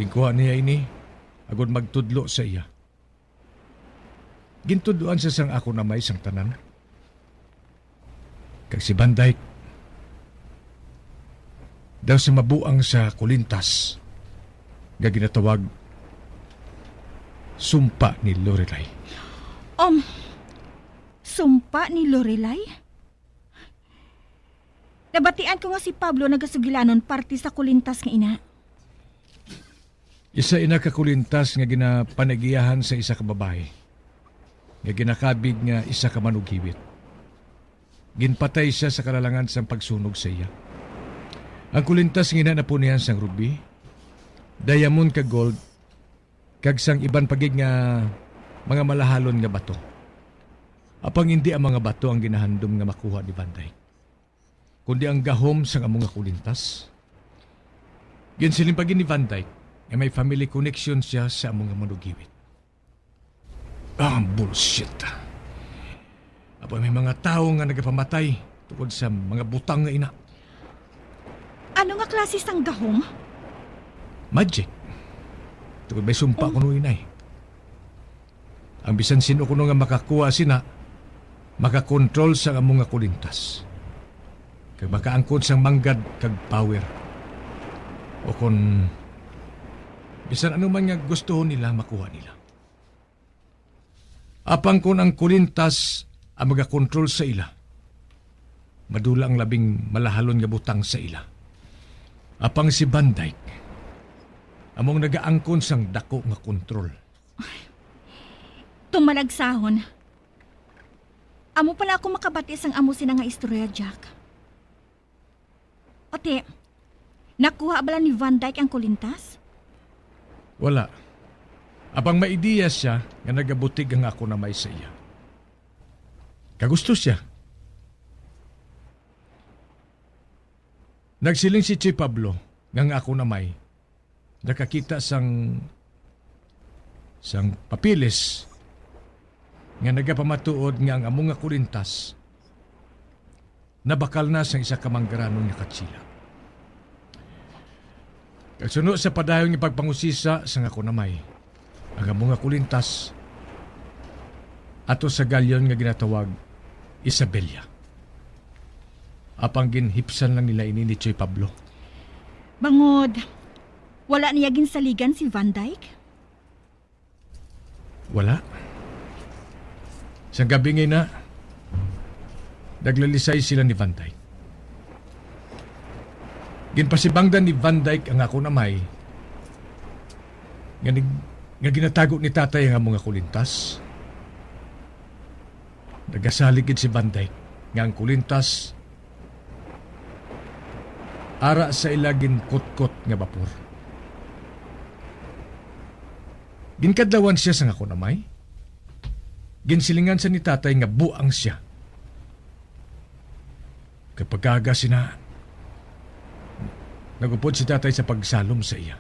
Ginkuha niya ini agod magtudlo sa iya. Gintudloan siya sang akon amay sang tanan. Kag si Van Dyke daw sa mabuang sa kulintas nga ginatawag Sumpa ni Lorelai. Um, Sumpa ni Lorelai? Nabatian ko nga si Pablo nagasugilanon parte sa kulintas nga ina. Isa ina ka kulintas nga ginapanagiyahan sa isa ka babayi nga ginakabig nga isa ka manughiwit. Ginpatay sia sa kalalangan sang pagsunog sa iya. Ang kulintas nga ina napunihan sang rubi, diamond kag gold, kag sang iban pa gid nga mga malahalon nga bato. Apang indi ang mga bato ang ginahandom nga makuha ni Van Dyke, kundi ang gahom sang amo nga kulintas. Ginsiling pa gid ni Van Dyke nga may family connection sia sa amo nga manughiwit. Ah, bullshit. Apo, may mga tawo nga nagapamatay tungod sa mga butang nga ina. Ano nga klase sang gahom? Magic. Tungod may sumpa kuno inay. Ang bisan sin-o kuno nga makakuha sina, makakontrol sa amo nga kulintas. Kag makaangkon sang manggad kag power. O kon bisan ano man nga gustuhon nila, makuha nila. Apang kon ang kulintas ang magakontrol sa ila, madula ang labing malahalon nga butang sa ila. Apang si Van Dyke among nagaangkon sang dako nga kontrol. Tumalagsahon. Amo pala ako makabati sang amo sina nga istorya, Jack. Pati, nakuha bala ni Van Dyke ang kulintas? Wala. Apang may ideya sia nga nagabutig ang akon amay sa iya. Kagusto sia. Nagsiling si Choy Pablo nga ang akon amay nakakita sang, sang papeles nga nagapamatuod nga ang amo nga kulintas nabakal na sang isa ka manggaranon nga katsila. Kag suno sa padayon nga pagpangusisa sang akon amay, ang amo nga kulintas ato sa galyon nga ginatawag Isabela. Apang ginhipsan lang nila ini ni Choy Pablo. Bangod, wala niya ginsaligan si Van Dyke? Wala. Sa gabi nga ina, naglalisay sila ni Van Dyke. Ginpasibangdan ni Van Dyke ang akon amay nga nig-, nga ginatago ni Tatay ang amo nga kulintas. Nagasalig gid si Van Dyke nga ang kulintas ara sa ila ginkutkot nga bapor. Ginkadlawan sia sang akon amay. Ginsilingan sa ni Tatay nga buang sia. Kag pagkaaga sina, nagupod si Tatay sa pagsalom sa iya.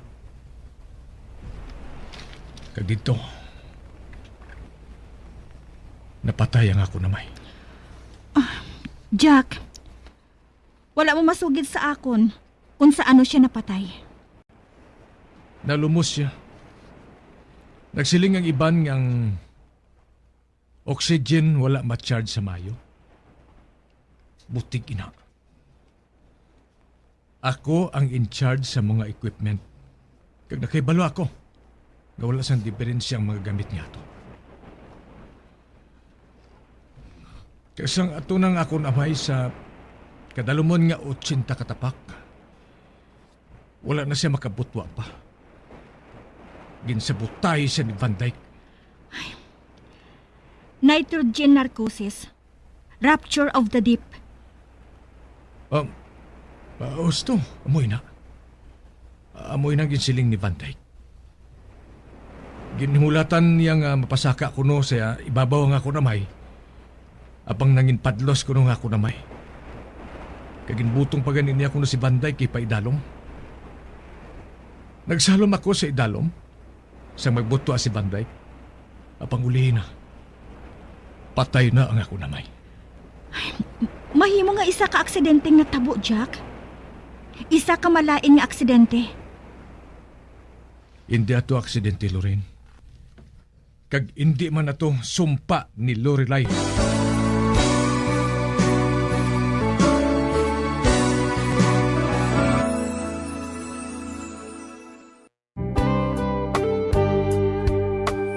Kag didto, napatay ang akon amay. Ah, Jack, wala mo masugid sa akon kung sa ano sia napatay. Nalumos sia. Nagsiling ang iban nga ang oxygen wala ma-charge sa maayo. Butig ina. Ako ang in charge sa mga equipment. Kag nakahibalo ako nga wala sang diferensya ang mga gamit nga ato. Kag sang ato nang akon amay sa kadalumon nga otsenta ka tapak, wala na sia makabutwa pa. Ginsabotay siya ni Van Dyke. Nitrogen narcosis. Rapture of the deep. Um, ah, husto, amoy na. Amoy na ginsiling ni Van Dyke. Ginhulatan niya nga mapasaka kuno sa ibabaw ang akon amay, apang nanginpadlos kuno nga akon amay. Kag ginbutong pa gani niya kuno si Van Dyke ipaidalom. Nagsalom ako sa idalom, sang magbutwa si Van Dyke. Apang ulihi na, patay na ang akon amay. Mahimo nga isa ka aksidente nga tabo, Jack. Isa ka malain nga aksidente. Indi ato aksidente, Lorraine. Kag indi man ato sumpa ni Lorelai.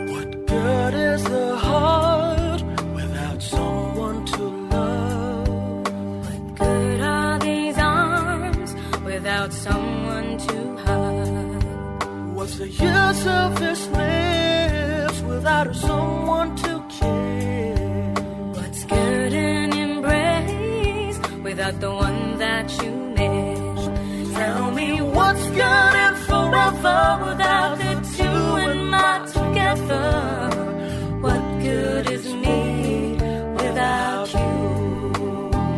What good is the heart without someone to love? What good are these arms without someone to hug? What's the use of this lips without someone to kiss? What's good in embrace without the one that you miss? Tell me what's good in forever without the two in my together? What good is me without you?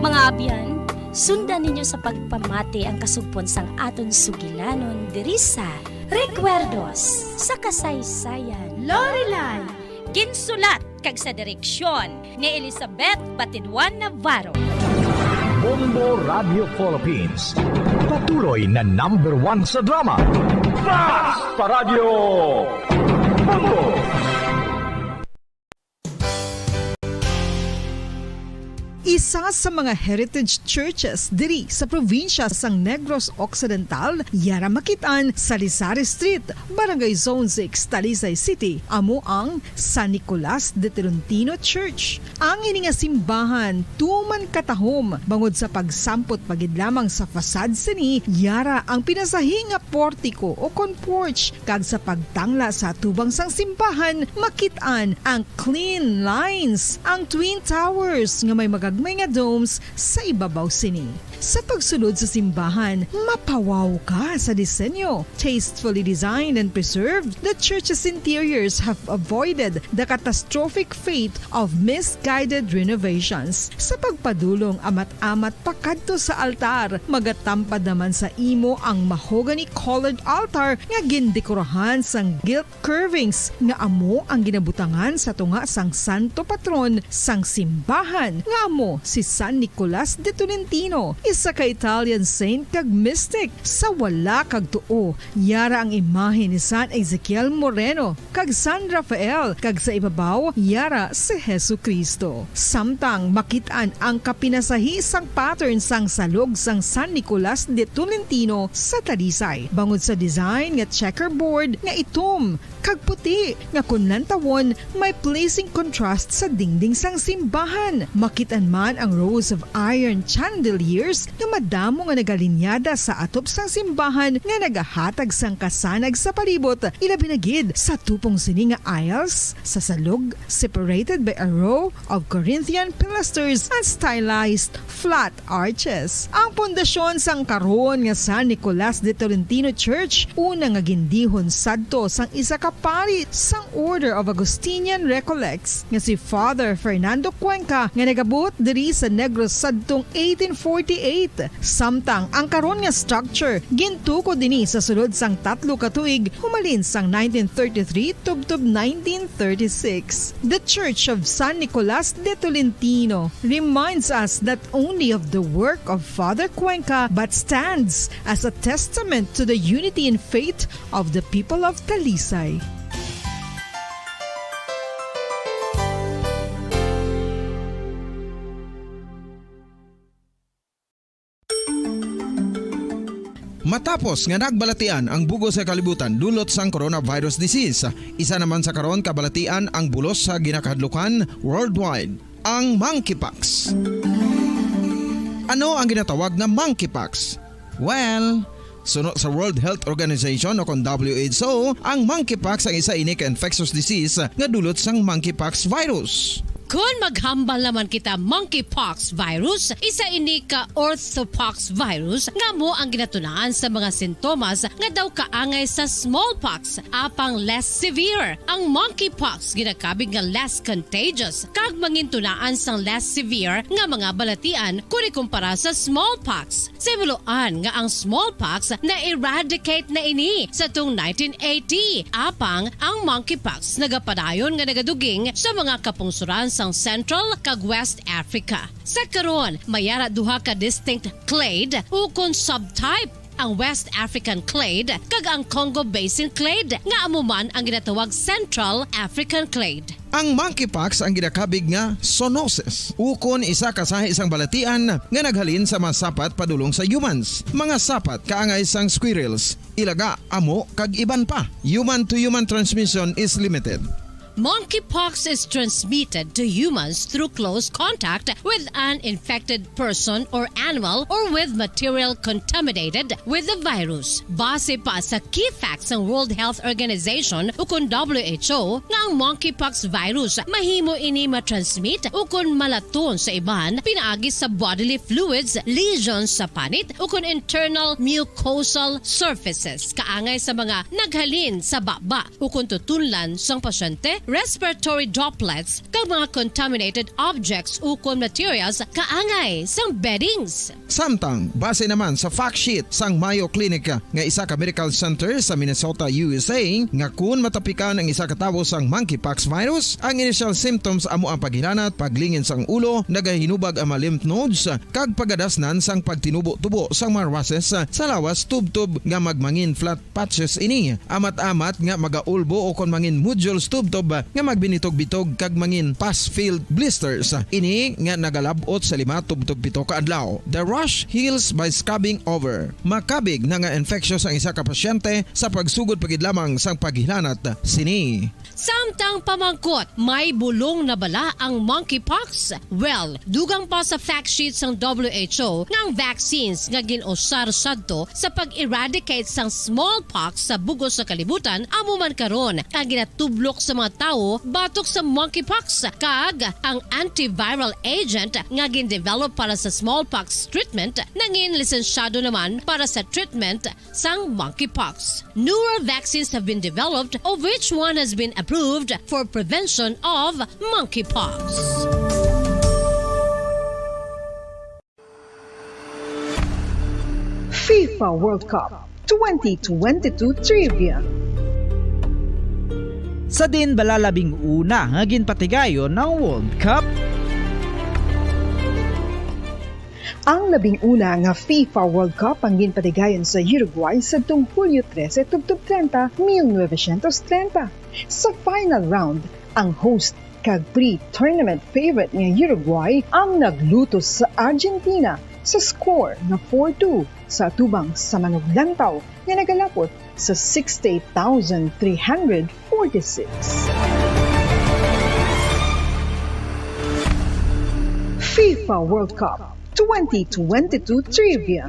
Mga abyan, sundan ninyo sa pagpamati ang kasugpon sang aton sugilanon diri sa Recuerdos sa Kasaysayan. Lorelai. Ginsulat kag sa direksyon ni Elizabeth Batidwan Navarro. Bombo Radio Philippines, patuloy na number one sa drama. Basta Radio Bombo! Isa sa mga heritage churches diri sa probinsya sang Negros Occidental, yara makit-an sa Lisari Street, Barangay Zone six, Talisay City, amo ang San Nicolas de Tolentino Church. Ang ini nga simbahan tuman katahom bangod sa pagsampot pa gid lamang sa facade sini, yara ang pinasahi nga portiko o kon porch, kag sa pagtangla sa atubang sang simbahan, makit-an ang clean lines, ang twin towers nga may magagmay nga domes sa ibabaw sini. Sa pagsulod sa simbahan, mapawaw ka sa disenyo. Tastefully designed and preserved, the church's interiors have avoided the catastrophic fate of misguided renovations. Sa pagpadulong amat-amat pakadto sa altar, magatampad naman sa imo ang mahogany-colored altar nga gindekorahan sang gilt curvings nga amo ang ginabutangan sa tunga sang santo patron sang simbahan, nga amo si San Nicolas de Tolentino, isa ka Italian saint kag mystic. Sa wala kag tuo, yara ang imahe ni San Ezekiel Moreno kag San Rafael, kag sa ibabaw, yara si Jesu-Cristo. Samtang makit-an ang kapinasahi sang pattern sang salog sang San Nicolas de Tolentino sa Talisay, bangod sa design nga checkerboard nga itom kag puti, nga kon lantawon, may pleasing contrast sa dingding sang simbahan. Makit-an man ang rows of iron chandeliers nga madamo nga nagalinyada sa atop sang simbahan nga nagahatag sang kasanag sa palibot, ilabi na gid sa tupong sini nga aisles sa salog, separated by a row of Corinthian pilasters and stylized flat arches. Ang pundasyon sang karon nga San Nicolas de Tolentino Church, una nga gindihon sadto sang isa ka pari sang Order of Augustinian Recollects nga si Father Fernando Cuenca, nga nagabuot diri sa Negros sadtong eighteen forty-eight. Samtang ang karon nga structure gintukod ini sa sulod sang tatlo ka tuig, humalin sang nineteen thirty-three tubtob nineteen thirty-six. The Church of San Nicolas de Tolentino reminds us not only of the work of Father Cuenca, but stands as a testament to the unity in faith of the people of Talisay. Matapos nga nagbalatian ang bug-os nga kalibutan dulot sang coronavirus disease, isa naman sa karon kabalatian ang bulos sa ginakahadlukan worldwide, ang monkeypox. Ano ang ginatawag nga monkeypox? Well, suno sa World Health Organization o kon W H O, ang monkeypox ang isa ini ka infectious disease nga dulot sang monkeypox virus. Kon maghambal naman kita monkeypox virus, isa ini ka orthopox virus nga amo ang ginatunaan sa mga sintomas nga daw kaangay sa smallpox, apang less severe. Ang monkeypox ginakabig nga less contagious kag mangintunaan sang less severe nga mga balatian kon ikumpara sa smallpox. Sa himuloan nga ang smallpox na-eradicate na ini sa tong nineteen eighty, apang ang monkeypox nagapadayon nga nagaduging sa mga kapungsoran sang Central kag West Africa. Sa karon, may ara duha ka distinct clade ukon subtype, ang West African clade kag ang Congo Basin clade, nga amo man ang ginatawag Central African clade. Ang monkeypox ang ginakabig nga zoonosis, ukon isa ka sahi sang balatian nga naghalin sa mga sapat padulong sa humans, mga sapat kaangay sang squirrels, ilaga, amo, kag iban pa. Human-to-human transmission is limited. Monkeypox is transmitted to humans through close contact with an infected person or animal or with material contaminated with the virus. Base pa sa key facts sang World Health Organization ukon W H O, nga ang monkeypox virus mahimo ini matransmit ukon malaton sa iban pinaagi sa bodily fluids, lesions sa panit, ukon internal mucosal surfaces, kaangay sa mga naghalin sa baba ukon tutunlan sang pasyente, respiratory droplets, kag mga contaminated objects ukon materials kaangay sang beddings. Samtang, base naman sa fact sheet sang Mayo Clinic, nga isa ka medical center sa Minnesota, U S A, nga kun matapikan ang isa ka tawo sang monkeypox virus, ang initial symptoms amo ang paghilanat, paglingin sang ulo, nagahinubag ang mga lymph nodes, kag pagadasnan sang pagtinubo-tubo sang mga rushes sa lawas tubtob nga magmangin flat patches ini. Amat-amat nga magaulbo ukon mangin nodules tubtob nga magbinitog-bitog kag mangin pus-filled blisters. Ini nga nagalab-ot sa lima tubtob pito ka adlaw. The rash heals by scabbing over. Makabig na nga infectious ang isa ka pasyente sa pagsugod pa gid lamang sang paghilanat sini. Samtang pamangkot, may bulong na bala ang monkeypox? Well, dugang pa sa fact sheet sang W H O nga ang vaccines nga gin-usar sadto sa pag-eradicate sang smallpox sa bug-os nga kalibutan amo man karon ang ginatublok sa mga tawo batok sa monkeypox, kag ang antiviral agent nga gin-develop para sa smallpox treatment nangin lisensyado naman para sa treatment sang monkeypox. Newer vaccines have been developed, of which one has been approved for prevention of monkeypox. FIFA World Cup twenty twenty-two Trivia. Sa diin bala labing una nga ginpatigayon ang World Cup? Ang labing una nga FIFA World Cup ang ginpatigayon sa Uruguay sadtong Hulyo trese tubtob treinta, mil novecientos treinta. Sa final round, ang host kag pre-tournament favorite nga Uruguay ang naglutos sa Argentina sa score nga four two sa atubang sa manuglantaw nga nagalapot sa sixty-eight thousand three hundred forty-six. FIFA World Cup twenty twenty-two trivia.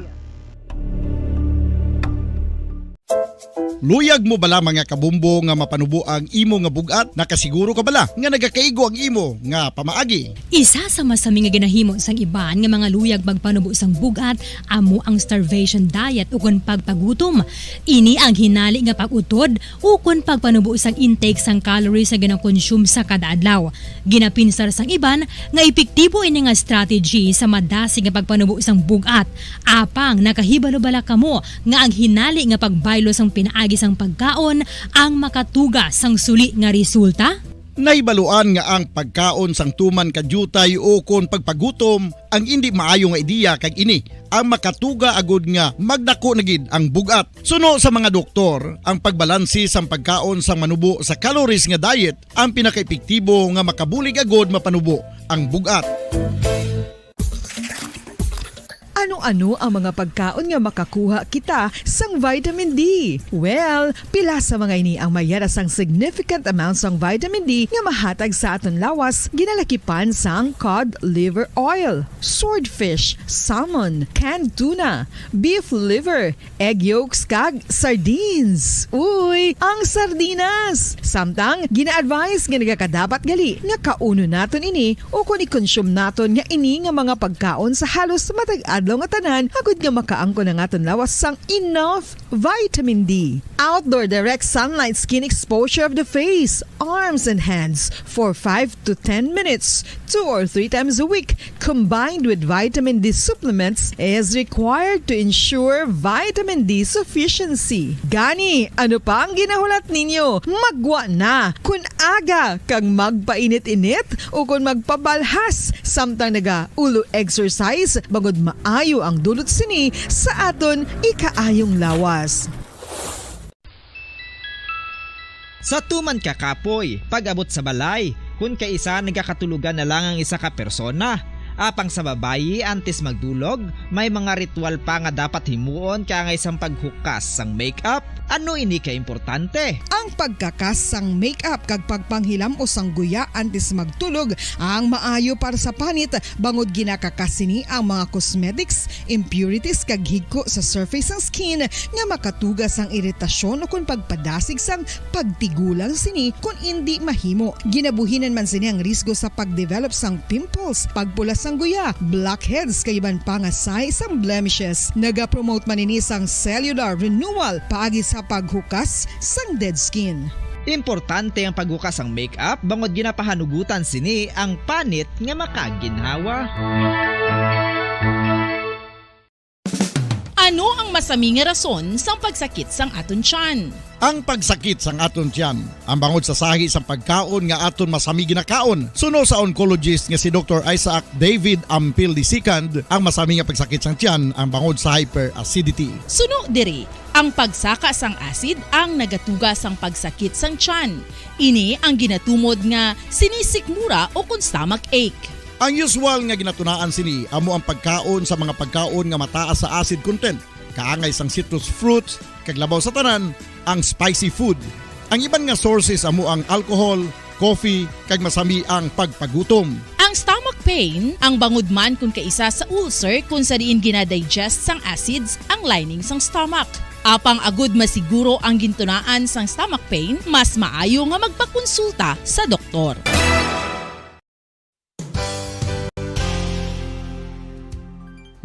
Luyag mo bala, mga kabumbo, nga mapanubo ang imo nga bug-at? Nakasiguro ka bala nga nagakaigo ang imo nga pamaagi? Isa sa masami nga ginahimo sang iban nga mga luyag magpanubo sang bug-at amo ang starvation diet ukon pagpagutom. Ini ang hinali nga pag-utod ukon pagpanubo sang intake sang calories nga ginakonsume sa kada adlaw. Ginapinsar sang iban nga epektibo ini nga strategy sa madasig nga pagpanubo sang bug-at. Apang nakahibalo bala kamo nga ang hinali nga pagbaylo sang pinaagi sang pagkaon ang makatuga sang suli nga resulta? Nahibaluan nga ang pagkaon sang tuman ka diutay ukon pagpagutom ang indi maayo nga ideya, kag ini ang makatuga agud nga magdako na gid ang bug-at. Suno sa mga doktor, ang pagbalanse sang pagkaon sang manubo sa calories nga diet ang pinakaepektibo nga makabulig agud mapanubo ang bug-at. Ano-ano ang mga pagkaon nga makakuha kita sang vitamin D? Well, pila sa mga ini ang mayara sang significant amount sang vitamin D nga mahatag sa aton lawas, ginalakipan sang cod liver oil, swordfish, salmon, canned tuna, beef liver, egg yolks, kag sardines. Uy, ang sardinas! Samtang, gina-advise nga nagakadapat gali nga kaunon naton ini ukon i-consume naton nga ini nga mga pagkaon sa halos matag adlaw nga tanan, agud nga makaangkon ang aton lawas sang enough vitamin D. Outdoor direct sunlight skin exposure of the face, arms, and hands for five to ten minutes, two or three times a week, combined with vitamin D supplements, is required to ensure vitamin D sufficiency. Gani, ano pa ang ginahulat ninyo? Maggwa na! Kon aga kag magpainit-init ukon magpabalhas samtang naga-ulo exercise, bangod maayo ang dulot sini sa aton ikaayong lawas. Sa tuman ka kapoy, pag-abot sa balay, kun kaisa nagakatulogan na lang ang isa ka persona. Apang sa babayi, antes magdulog, may mga ritual pa nga dapat himuon kaangay sang paghukas sang makeup. Ano ini ka importante? Ang pagkakas sang makeup kag pagpanghilam-os sang guya antes magtulog ang maayo para sa panit, bangod ginakakas sini ang mga cosmetics, impurities kag higko sa surface sang skin nga makatuga sang iritasyon ukon pagpadasig sang pagtigulang sini kon indi mahimo. Ginabuhinan man sini ang risgo sa pagdevelop sang pimples, pagpula sang guya, blackheads, kag iban pa nga sign sang blemishes. Nagapromote man ini sang cellular renewal paagi sa paghukas sang dead skin. Importante ang paghukas sang makeup bangod ginapahanugutan sini ang panit nga makaginhawa. Ano ang masami nga rason sang pagsakit sang aton tiyan? Ang pagsakit sang aton tiyan, ang bangod sa sahi sang pagkaon nga aton masami ginakaon. Suno sa oncologist nga si Doktor Isaac David Ampil the second, ang masami nga pagsakit sang tiyan ang bangod sa hyperacidity. Suno diri, ang pagsaka sang acid ang nagatuga sang pagsakit sang tiyan. Ini ang ginatumod nga sinisikmura ukon stomach ache. Ang usual nga ginatunaan sini amo ang pagkaon sa mga pagkaon nga mataas sa acid content, kaangay sang citrus fruits, kag labaw sa tanan, ang spicy food. Ang iban nga sources amo ang alcohol, coffee, kag masami ang pagpagutom. Ang stomach pain, ang bangod man kon kaisa sa ulcer kon sa diin ginadigest sang acids ang lining sang stomach. Apang agud masiguro ang gintunaan sang stomach pain, mas maayo nga magpakonsulta sa doktor.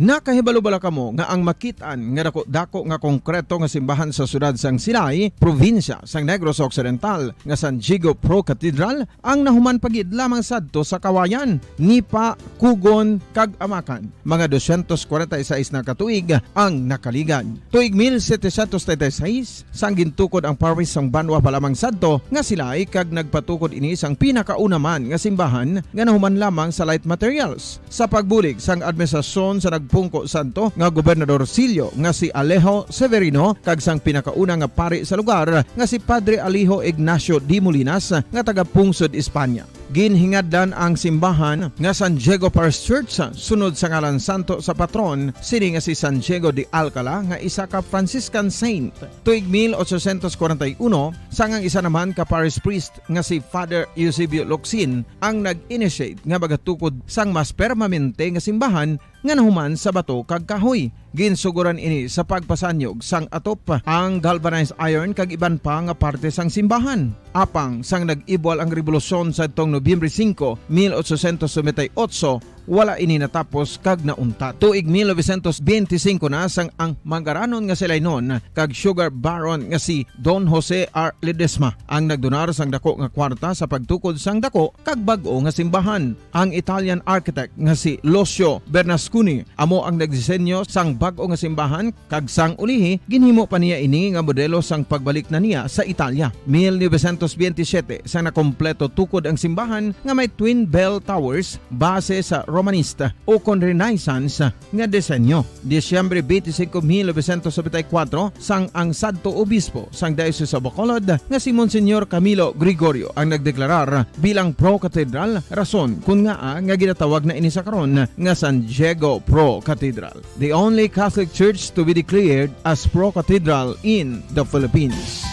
Nakahibalo bala kamo nga ang makit-an nga dako-dako nga konkreto nga simbahan sa siyudad sang Silay, probinsya sang Negros Occidental, nga San Diego Pro Cathedral, ang nahuman pa gid lamang sadto sa Kawayan, Nipa, Cogon, kag Amacan? Mga dosyentos kwarenta y seis na ka tuig ang nakaligad. Tuig mil setecientos treinta y seis, sang gintukod ang parish sang banwa pa lamang sadto nga Silay, kag nagpatukod ini sang pinakauna man nga simbahan nga nahuman lamang sa light materials. Sa pagbulig sang administrasyon sa nagpungko sadto nga Gobernador Sillo nga si Alejo Severino kag sang pinakauna nga pari sa lugar nga si Padre Alejo Ignacio de Molinas nga taga Pungsod, Espanya. Ginhingadlan ang simbahan nga San Diego Parish Church sunod sa ngalan santo sa patron sini nga si San Diego de Alcala, nga isa ka Franciscan saint. Tuig mil ochocientos kwarenta y uno, sang ang isa naman ka parish priest nga si Father Eusebio Locsin ang nag-initiate nga magatukod sang mas permanente nga simbahan nga nahuman sa bato kag kahoy. Ginsugoran ini sa pagpasanyog sang atop, ang galvanized iron kag iban pa nga parte sang simbahan. Apang sang nag-ibwal ang rebolusyon sadtong Nobyembre singko, mil ochocientos noventa y ocho, wala ini natapos kag nauntat. Tuig mil novecientos benti singko na sang ang mangaranon nga si Lainon kag sugar baron nga si Don Jose R. Ledesma ang nagdonar sang dako nga kwarta sa pagtukod sang dako kag bag-o nga simbahan. Ang Italian architect nga si Lucio Bernasconi amo ang nagdisenyo sang bag-o nga simbahan, kag sang ulihi ginhimo pa niya ini nga modelo sang pagbalik na niya sa Italia. Mil novecientos benti siyete, sang nakompleto tukod ang simbahan nga may twin bell towers base sa Romanista o kon Renaissance nga disenyo. Disyembre twenty-five, mil novecientos noventa y cuatro, sang ang sadto obispo sang Diocese of Bacolod nga si Monsignor Camilo Gregorio ang nagdeklarar bilang pro-cathedral, rason kun ngaa nga ginatawag na ini sa karon nga San Diego Pro Cathedral, the only Catholic church to be declared as pro-cathedral in the Philippines.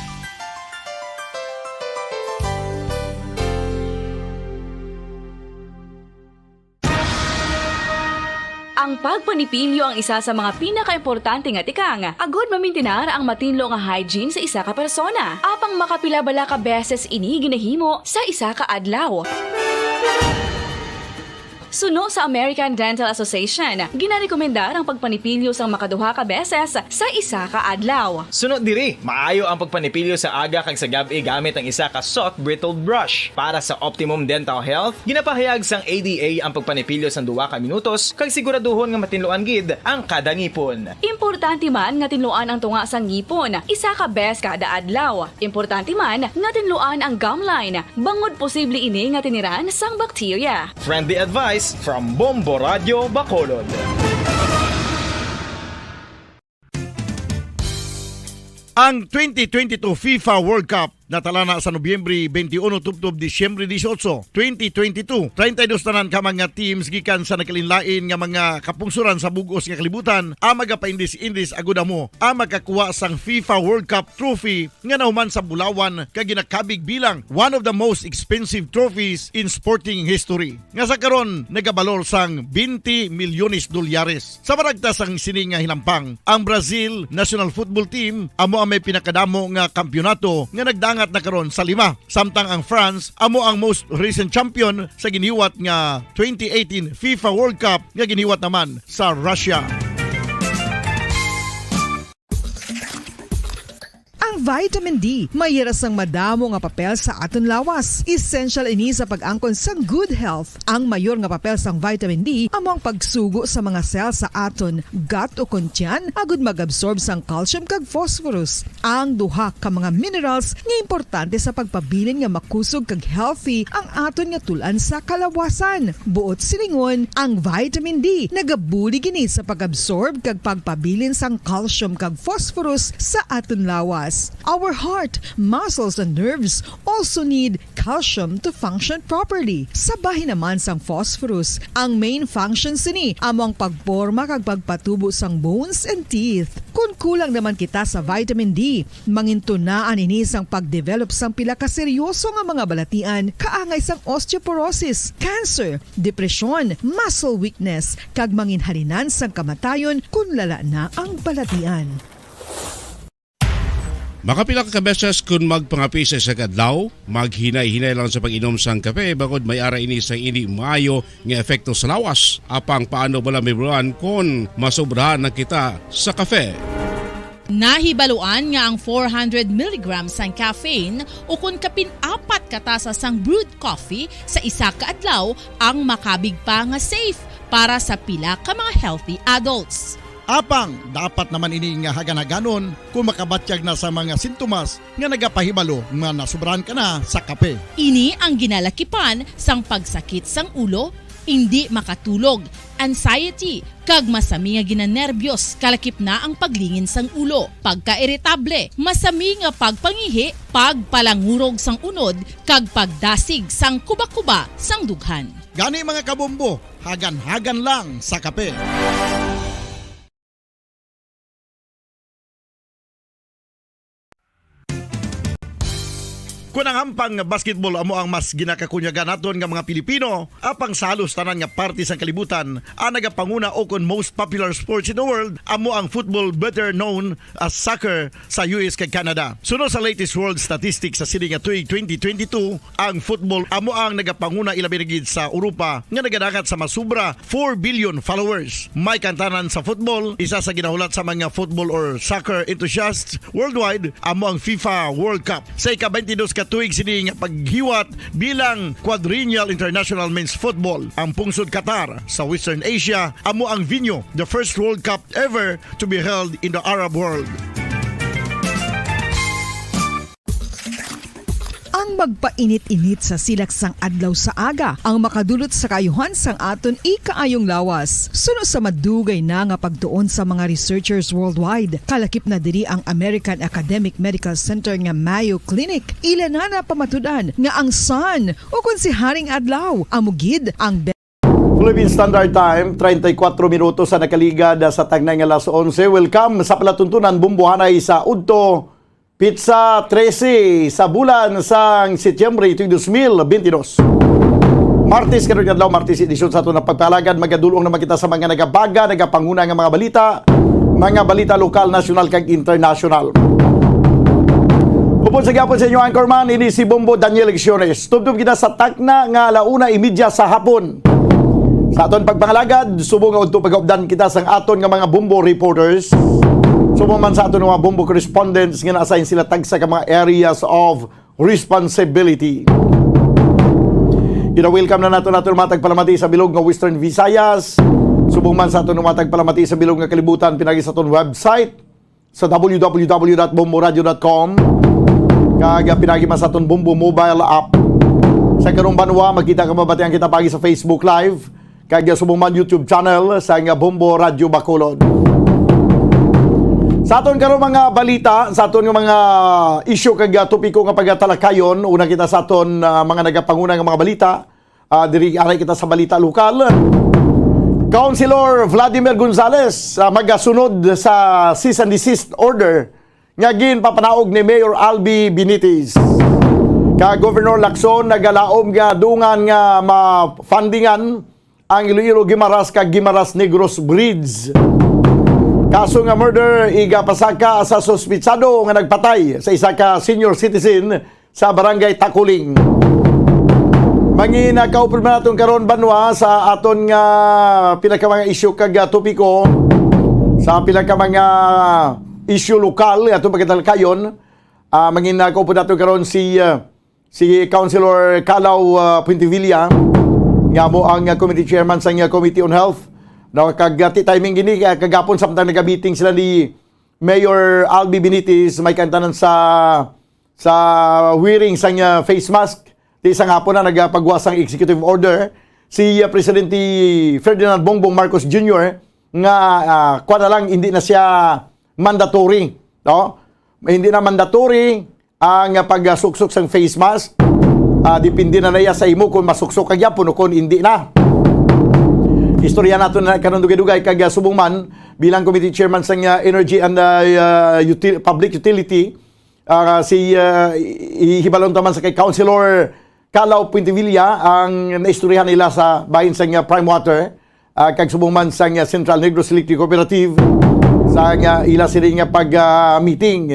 Ang pagpanipilyo ang isa sa mga pinakaimportante nga tikang agud mamintinar ang matinlo nga hygiene sa isa ka persona. Apang makapila bala ka beses ini ginahimo sa isa ka adlaw? Suno sa American Dental Association, ginarekomendar ang pagpanipilyo sang makaduha ka beses sa isa ka adlaw. Suno diri, maayo ang pagpanipilyo sa aga kag sa gab-i gamit ang isa ka soft bristled brush. Para sa optimum dental health, ginapahayag sang A D A ang pagpanipilyo sang duha ka minutos kag siguraduhon nga matinluan gid ang kada ngipon. Importante man nga tinluan ang tunga sang ngipon isa ka bes kada adlaw. Importante man nga tinluan ang gum line, bangod posible ini nga tiniran sang bakterya. Friendly advice from Bombo Radio Bacolod. Ang twenty twenty-two FIFA World Cup natalana sa Nobyembre twenty-one tubtob Disyembre dieciocho, twenty twenty-two. Treinta y dos tanan ka mga teams gikan sa nagkalainlain nga mga kapungsoran sa bug-os nga kalibutan ang magapaindis-indis agud amo ang makakuha sang FIFA World Cup trophy nga nahuman sa bulawan kag ginakabig bilang one of the most expensive trophies in sporting history, nga sa karon nagabalor sang twenty milyones dolyares. Sa maragta sang sini nga hinampang, ang Brazil national football team amo ang may pinakadamo nga kampiyonato nga nagdangat na karon sa lima, samtang ang France amo ang most recent champion sa giniwat nga twenty eighteen FIFA World Cup nga giniwat naman sa Russia. Ang vitamin D may hira sang madamo nga papel sa aton lawas. Essential ini sa pag-angkon sang good health. Ang mayor nga papel sang vitamin D amo ang pagsugo sa mga cell sa aton gut o kon tiyan agud mag-absorb sang calcium kag phosphorus, ang duha ka mga minerals nga importante sa pagpabilin nga makusog kag healthy ang aton nga tul-an sa kalawasan. Buot silingon, ang vitamin D nagabulig ini sa pag-absorb kag pagpabilin sang calcium kag phosphorus sa aton lawas. Our heart, muscles, and nerves also need calcium to function properly. Sa bahin naman sang phosphorus, ang main function sini amo ang pagporma kag pagpatubo sang bones and teeth. Kon kulang naman kita sa vitamin D, mangintunaan ini sang pag-develop sang pila ka seryoso nga mga balatian, kaangay sang osteoporosis, cancer, depresyon, muscle weakness, kag manginhalinan sang kamatayon kon lala na ang balatian. Makapila ka beses kon magpangape sa isa ka adlaw, maghinay-hinay lang sa pag-inom sang kape, bangod may ara ini sang indi maayo nga epekto sa lawas. Apang paano bala mahibaluan kon masobrahan na kita sa kape? Nahibaluan nga ang four hundred milligrams sang caffeine, ukon kapin apat ka tasa sang brewed coffee sa isa ka adlaw, ang makabig pa nga safe para sa pila ka mga healthy adults. Apang dapat naman ini nga hagan-haganon kon makabatyag na sa mga sintomas nga nagapahibalo nga nasobrahan ka na sa kape. Ini ang ginalakipan sang pagsakit sang ulo, indi makatulog, anxiety, kag masami nga ginanerbyos, kalakip na ang paglingin sang ulo, pagkairitable, masami nga pagpangihi, pagpalangurog sang unod, kag pagdasig sang kuba-kuba sang dughan. Gani, mga kabombo, hagan-hagan lang sa kape. Kon ang hampang basketball amo ang mas ginakakunyagan naton nga mga Pilipino, apang sa halos tanan nga parte sang kalibutan, ang nagapanguna o kon most popular sports in the world amo ang football, better known as soccer, sa U S kag Canada. Suno sa latest world statistics sa sini nga tuig twenty twenty-two, ang football amo ang nagapanguna, ilabi na gid sa Europa, nga nagadangat sa masubra four billion followers. May kantanan sa football, isa sa ginahulat sa mga football or soccer enthusiasts worldwide, amo ang FIFA World Cup. Sa ika-twenty-dos ka tuig sini nga paghiwat bilang quadrennial international men's football, ang pungsod Qatar sa Western Asia amo ang venue, the first World Cup ever to be held in the Arab world. Ang magpainit-init sa silak sang adlaw sa aga ang makadulot sa kaayuhan sang aton ikaayong lawas. Suno sa madugay na nga pagtuon sa mga researchers worldwide, kalakip na diri ang American Academic Medical Center nga Mayo Clinic, ila na napamatud-an nga ang sun, o kon si Haring Adlaw, amo gid ang Philippine Standard Time, treinta y cuatro minutos sa nakaligad sa tagna nga alas onse. Welcome sa palatuntunan, Bombo Hanay sa udto, pitsa trese sa bulan sang Setyembre tuig dos mil bentidós. Martes karon nga adlaw, Martes edisyon sa aton nga pagpalagad, magadul-ong naman kita sa mga nagabaga, nagapanguna nga mga balita, mga balita lokal, nasyonal, kag internasyonal. Upod sa gihapon sa inyo anchorman, ini si Bombo Daniel Lecciones. Tubtob kita sa takna nga ala una imedya sa hapon. Sa aton pagpangalagad, subong nga udto pagaupdan kita sang aton nga mga Bombo reporters. Subong man sa aton nga mga Bombo correspondents nga na-assign sila tagsa ka mga areas of responsibility. Gina-welcome na nato naton mga tagpalamati sa bilog nga Western Visayas. Subong man sa aton mga tagpalamati sa bilog nga kalibutan, pinagi sa aton website sa w w w dot bomboradio dot com, kag pinagi man sa aton Bombo mobile app. Sa karong banwa, makita ka, mabatian kita pagi sa Facebook Live, kag subong man YouTube channel sa nga Bombo Radyo Bacolod. Sa aton karong mga balita, sa aton nga mga isyu kag topiko nga pagatalakayon, una kita sa aton, ah, mga nagapanguna nga mga balita. Ah, diri, aray kita sa balita lokal. Councilor Vladimir Gonzales, ah, magasunod sa cease and desist order nga ginpapanaog ni Mayor Albi Benitez. Kag Governor Lacson nagalaom nga dungan nga ma-fundingan ang Iloilo Guimaras kag Guimaras Negros Bridge. Kaso nga murder, igapasaka sa suspitsado nga nagpatay sa isa ka senior citizen sa Barangay Takuling. Mangin, ah, kaupod man naton karon, banwa, sa aton nga pila ka mga isyu kag, ah, topiko, sa pila ka mga isyu lokal nga aton pagkatalakayon. Ah, mangin, ah, kaupod naton karon si, ah, si Councilor Kalaw, ah, Puentevilla, nga amo ang, ah, committee chairman sang, ah, Committee on Health. No, kag, ah, ti timing gini, ah, kagapon samtang nagabiting sila ni Mayor Albi Benitez, may kantanan sa sa wearing sang, ah, face mask. Ti sa hapon na nagapagawa sang executive order si, ah, Presidente Ferdinand Bongbong Marcos Junior nga, ah, kuwan na lang, hindi na siya mandatory, no? Hindi na mandatory ang, ah, pagsuksok sang face mask. Ah, depende na niya sa imo kung masuksok ka gyapon o kung hindi na. Istorya nato na karon dugay-dugay kag, ah, subong man bilang committee chairman sang, ah, Energy and, ah, ah, Util-, Public Utility, ah, si, ah, i-, ihibalon ta man sa kay Councilor Kalaw Puentevilla ang naistoryahan nila sa bahin sang, ah, Prime Water, ah, kag subong man sang, ah, Central Negros Electric Cooperative sa nga ila sini nga pag, ah, meeting.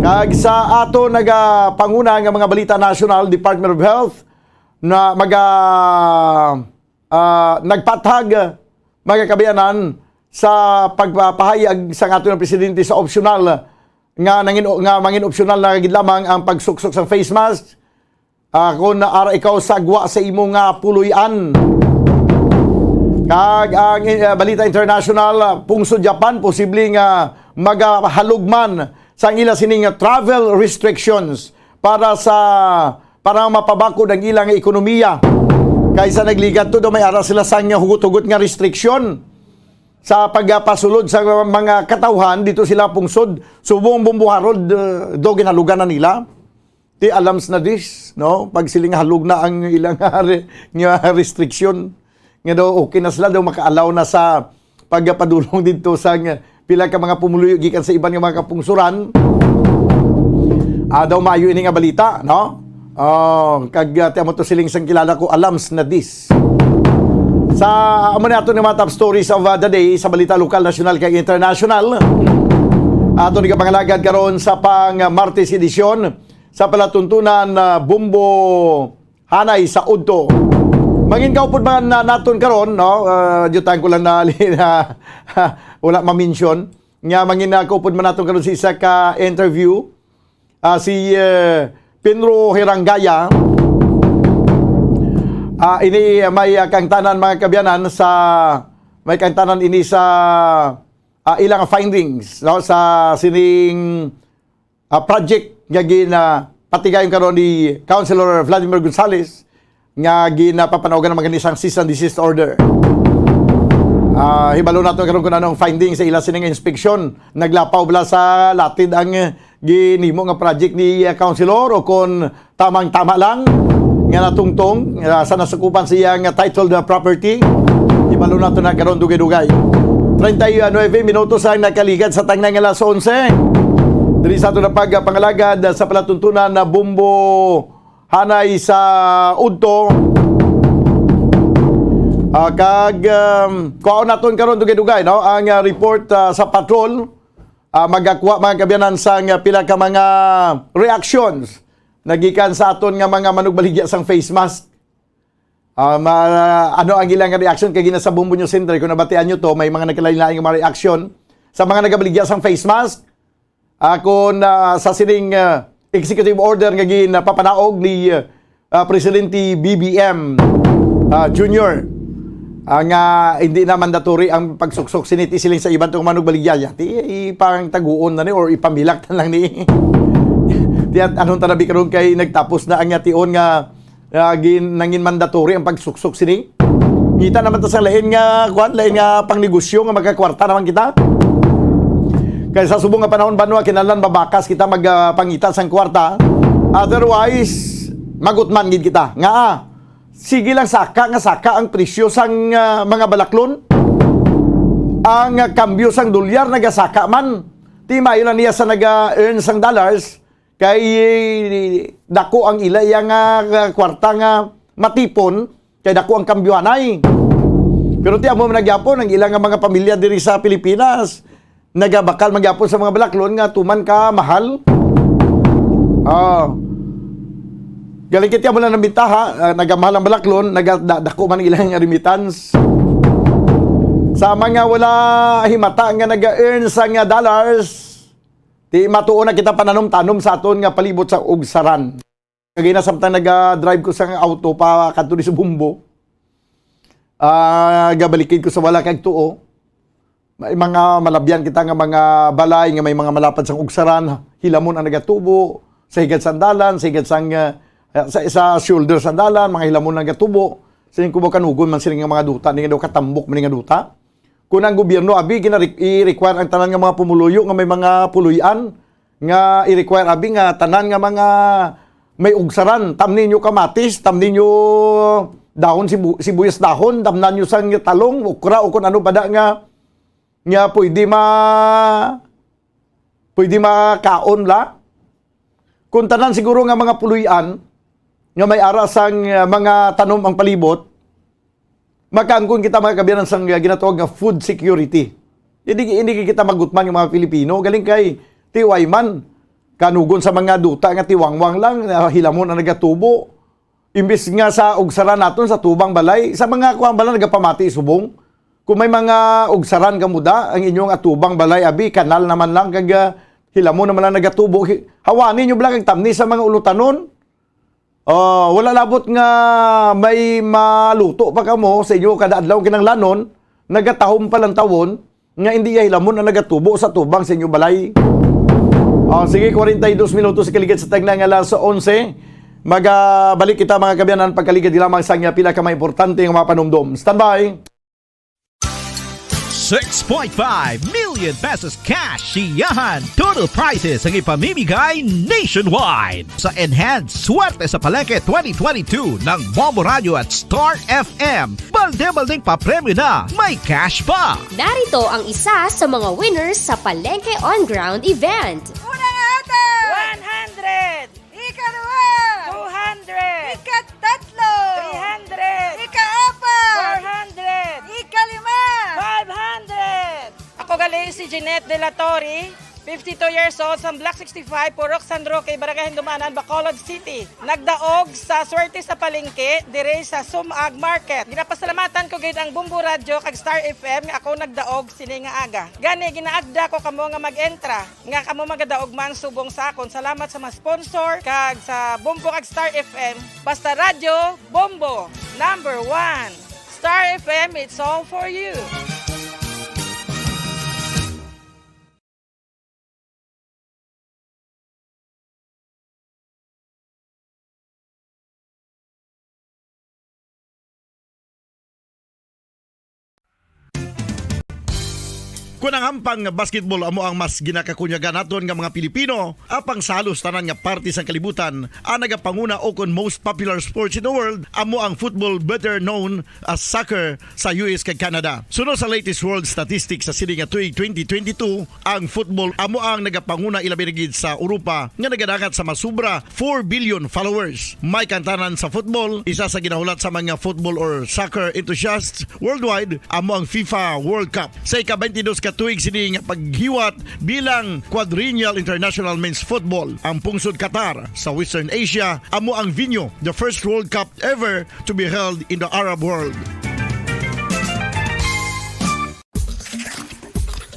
Kag sa ato nagapanguna nga mga balita nasyonal, Department of Health na maga, ah, nagpaathag, mga kaabyanan, sa pagpapahayag sang aton presidente sa opsyonal nga nangin-, nga mangin-opsyonal na gid lamang ang pagsuksok sa face mask, ah, kung ara ikaw sa gwa sa imo nga puloy-an. Kag ang, eh, balita international, ah, pungsod Japan, posible nga magahalog man sa ila sining travel restrictions para sa, para mapabakod ang ilang ekonomiya. Kaysa nagligat to, daw may ara sila sang hugot-hugot nga restriction sa pagpasulod sa mga katawhan dito sila pungsod. Subong Bombo Harold, uh, daw ginalugan na nila. Ti alams na dis, no? Pag siling halog na ang ilang re-, nga restriction, nga daw okay na sila, daw makaalaw na sa pagpadulong dito sa nga pila ka mga pumuluyo gikan sa iban nga mga kapungsuran. Ah, daw maayo ini nga balita, no? Oh, kag, ah, ti amo to siling sang kilala ko, alams na dis. Sa amo na ato ni mga top stories of, ah, the day sa balita lokal, nasyonal, kag international. Ato ni kapangalagad karon sa pang Martes edisyon sa palatuntunan, ah, Bombo Hanay sa Udto. Mangin kaupod man na naton karon, no? Ah, diutang ko lang na, na wala ma-mention. Nga mangin na kaupod man naton karon sa isa ka interview. Ah, si, eh, Pinro Hirangaya. Ah, ini may, ah, kangtanan, mga kaabyanan, sa, may kangtanan ini sa, ah, ilang findings, no, sa sining, ah, project nga ginapatigayon karon ni Councilor Vladimir Gonzales nga ginapapanawagan naman gani sang cease and desist order. Ah, hibalo nato karon kung ano ang findings sa ila sining inspeksyon. Naglapaw bala sa latid ang, eh, ginimo nga project ni, ah, Councilor, o kon tamang-tama lang nga natungtong, ah, sa nasakupan sa iyang titled, ah, property. Hibalo nato na karon dugay-dugay. Treinta y nueve minutos ang nakaligad sa tangnang alas onse. Diri sa ato na pagpangalagad sa palatuntunan na Bombo Hanay sa Udto. Ah, kag, um, kuhaon naton karon dugay-dugay, no? Ang, ah, report, ah, sa patrol. Ah, magakuha, mga kaabyanan, sang, ah, pila ka mga reactions nagikan sa aton nga mga manugbaligya sang face mask. Ah, ma-, ano ang ilang reaction kay gina sa Bombo News Center? Kung nabatian nyo to, may mga nagkalain-lain nga mga reaction sa mga nagabaligya sang face mask. Ah, kung, ah, sa sining, ah, executive order nga ginapapanaog ni, ah, Presidente B B M, ah, Junior, ah, nga hindi na mandatory ang pagsuksok sini, ti siling sa iban tong manugbaligya, ti ipangtaguon na ni or ipamilak na lang ni. Ti at anong tanabi karon kay nagtapos na ang yation nga, ah, gin-, nangin mandatory ang pagsuksok sini. Ngita naman ta sa lain nga, kuwan, lain nga pangnegosyo nga magkakwarta naman kita. Kay sa subong nga panahon, banwa, kinahanglan mabakas kita mag, ah, pangita sang kwarta. Otherwise, magutman gid kita. Nga, ah, sige lang saka nga saka ang presyo sang, ah, mga balaklon. Ang, ah, kambyo sang dolyar nagasaka man. Ti maayo lang niya sa naga-earn sang dollars. Kay dako ang ila iya nga, nga kwarta nga matipon, kay dako ang kambyohanay. Pero ti amo man na gyapon ang ila nga mga pamilya diri sa Pilipinas, nagabakal man gyapon sa mga balaklon nga tuman ka mahal. Ah. Galing kay ti amo lang nabintaha, ah, nagamahal ang balaklon, naga-, da-, dako man ang ilang remittance. Sa mga wala himata nga naga-earn sa nga dollars, ti matuo na kita pananom-tanom sa aton nga palibot sa Ugsaran. Kagina samtang naga-drive ko sa auto pa kadto di sa Bombo. Ah, gabalikid ko sa wala kag tuo. May mga malabyan kita nga mga balay nga may mga malapad sang Ugsaran, hilamon ang nagatubo, sa higad sang dalan, sa higad sang, ah, sa, sa shoulder sang dalan, mga hilamon ang nagatubo. Siling ko ba kanugon man sila nga mga duta, ni nga daw katambok man nga duta. Kung ang gobyerno, abi, gina-, i-require ang tanan nga mga pumuluyo nga may mga puloy-an, nga i-require, abi, nga tanan nga mga may ugsaran, tamni nyo kamatis, tamni nyo dahon sibu-, sibuyas dahon, tamnan nyo sang talong, okra, o kung ano pa da nga, nga pwede ma-, pwede makaon la. Kung tanan siguro nga mga puloy-an, nga may ara sang, uh, mga tanom ang palibot, makaangkon kita, mga kaabyanan, sang, uh, ginatawag nga food security. Hindi, hindi kita magutman nga mga Pilipino. Galing kay tiway man. Kanugon sa mga duta nga tiwangwang lang, uh, hilamon ang nagatubo. Imbis nga sa ugsaran naton sa tubang balay, sa mga kuwang balay nagapamati subong. Kung may mga ugsaran ka muda, ang inyong atubang balay, abi, kanal naman lang, kag, ah, hilamon naman lang nagatubo. Hi-, hawani nyo lang ang tamni sa mga ulutanon. Ah, wala labot nga may maluto pa kamo sa inyo kada adlaw kinahanglanon, nagatahom pa lang tawon, nga indi iya hilamon ang nagatubo sa tubang sa inyo balay. Ah, sige, kwarenta y dos minutos sa kaligid sa tagna nga alas onse. Magabalik kita, mga kaabyanan, pagkaligad lamang sa nga pila ka mga importante nga mga panumdom. Standby! Six point five million pesos cash siyahan total prizes ang ipamimigay nationwide sa Enhanced Swerte sa Palengke twenty twenty-two ng Bombo Radio at Star F M. Balde-baldeng papremyo na, may cash pa! Narito ang isa sa mga winners sa Palengke On Ground event. Una nga hatag! One hundred! Ikaduha! Two hundred! Ikatatlo! Three hundred! Ikaapat! Four hundred! Ikalima! Five hundred! Ako gali si Jeanette de la Torre, fifty-two years old, sa Block sixty-five, Purok San Roque, Barangay Hindumanan, Bacolod City. Nagdaog sa Swerte sa Palengke, dire sa Sumag Market. Ginapasalamatan ko gid ang Bombo Radyo kag Star F M nga ako nagdaog sini nga aga. Gani, ginaagda ko kamo nga mag-entra, nga kamo magadaog man subong sa akon. Salamat sa mga sponsor kag sa Bombo kag Star F M. Basta Radyo, Bombo, number one. Star F M, it's all for you. Kon ang hampang nga basketball amo ang mas ginakakunyagan naton nga mga Pilipino, apang sa halos tanan nga parte sang kalibutan, ang nagapanguna o kon most popular sports in the world amo ang football, better known as soccer, sa U S kag Canada. Suno sa latest world statistics sa sini nga tuig twenty twenty-two, ang football amo ang nagapanguna, ilabi na gid sa Europa nga nagadangat sa masubra four billion followers. May kantanan sa football, isa sa ginahulat sa mga football or soccer enthusiasts worldwide amo ang FIFA World Cup. Sa ika-twenty-dos ka tuig sini nga paghiwat bilang Quadrennial International Men's Football, ang pungsod Qatar sa Western Asia amo ang venue, the first World Cup ever to be held in the Arab world.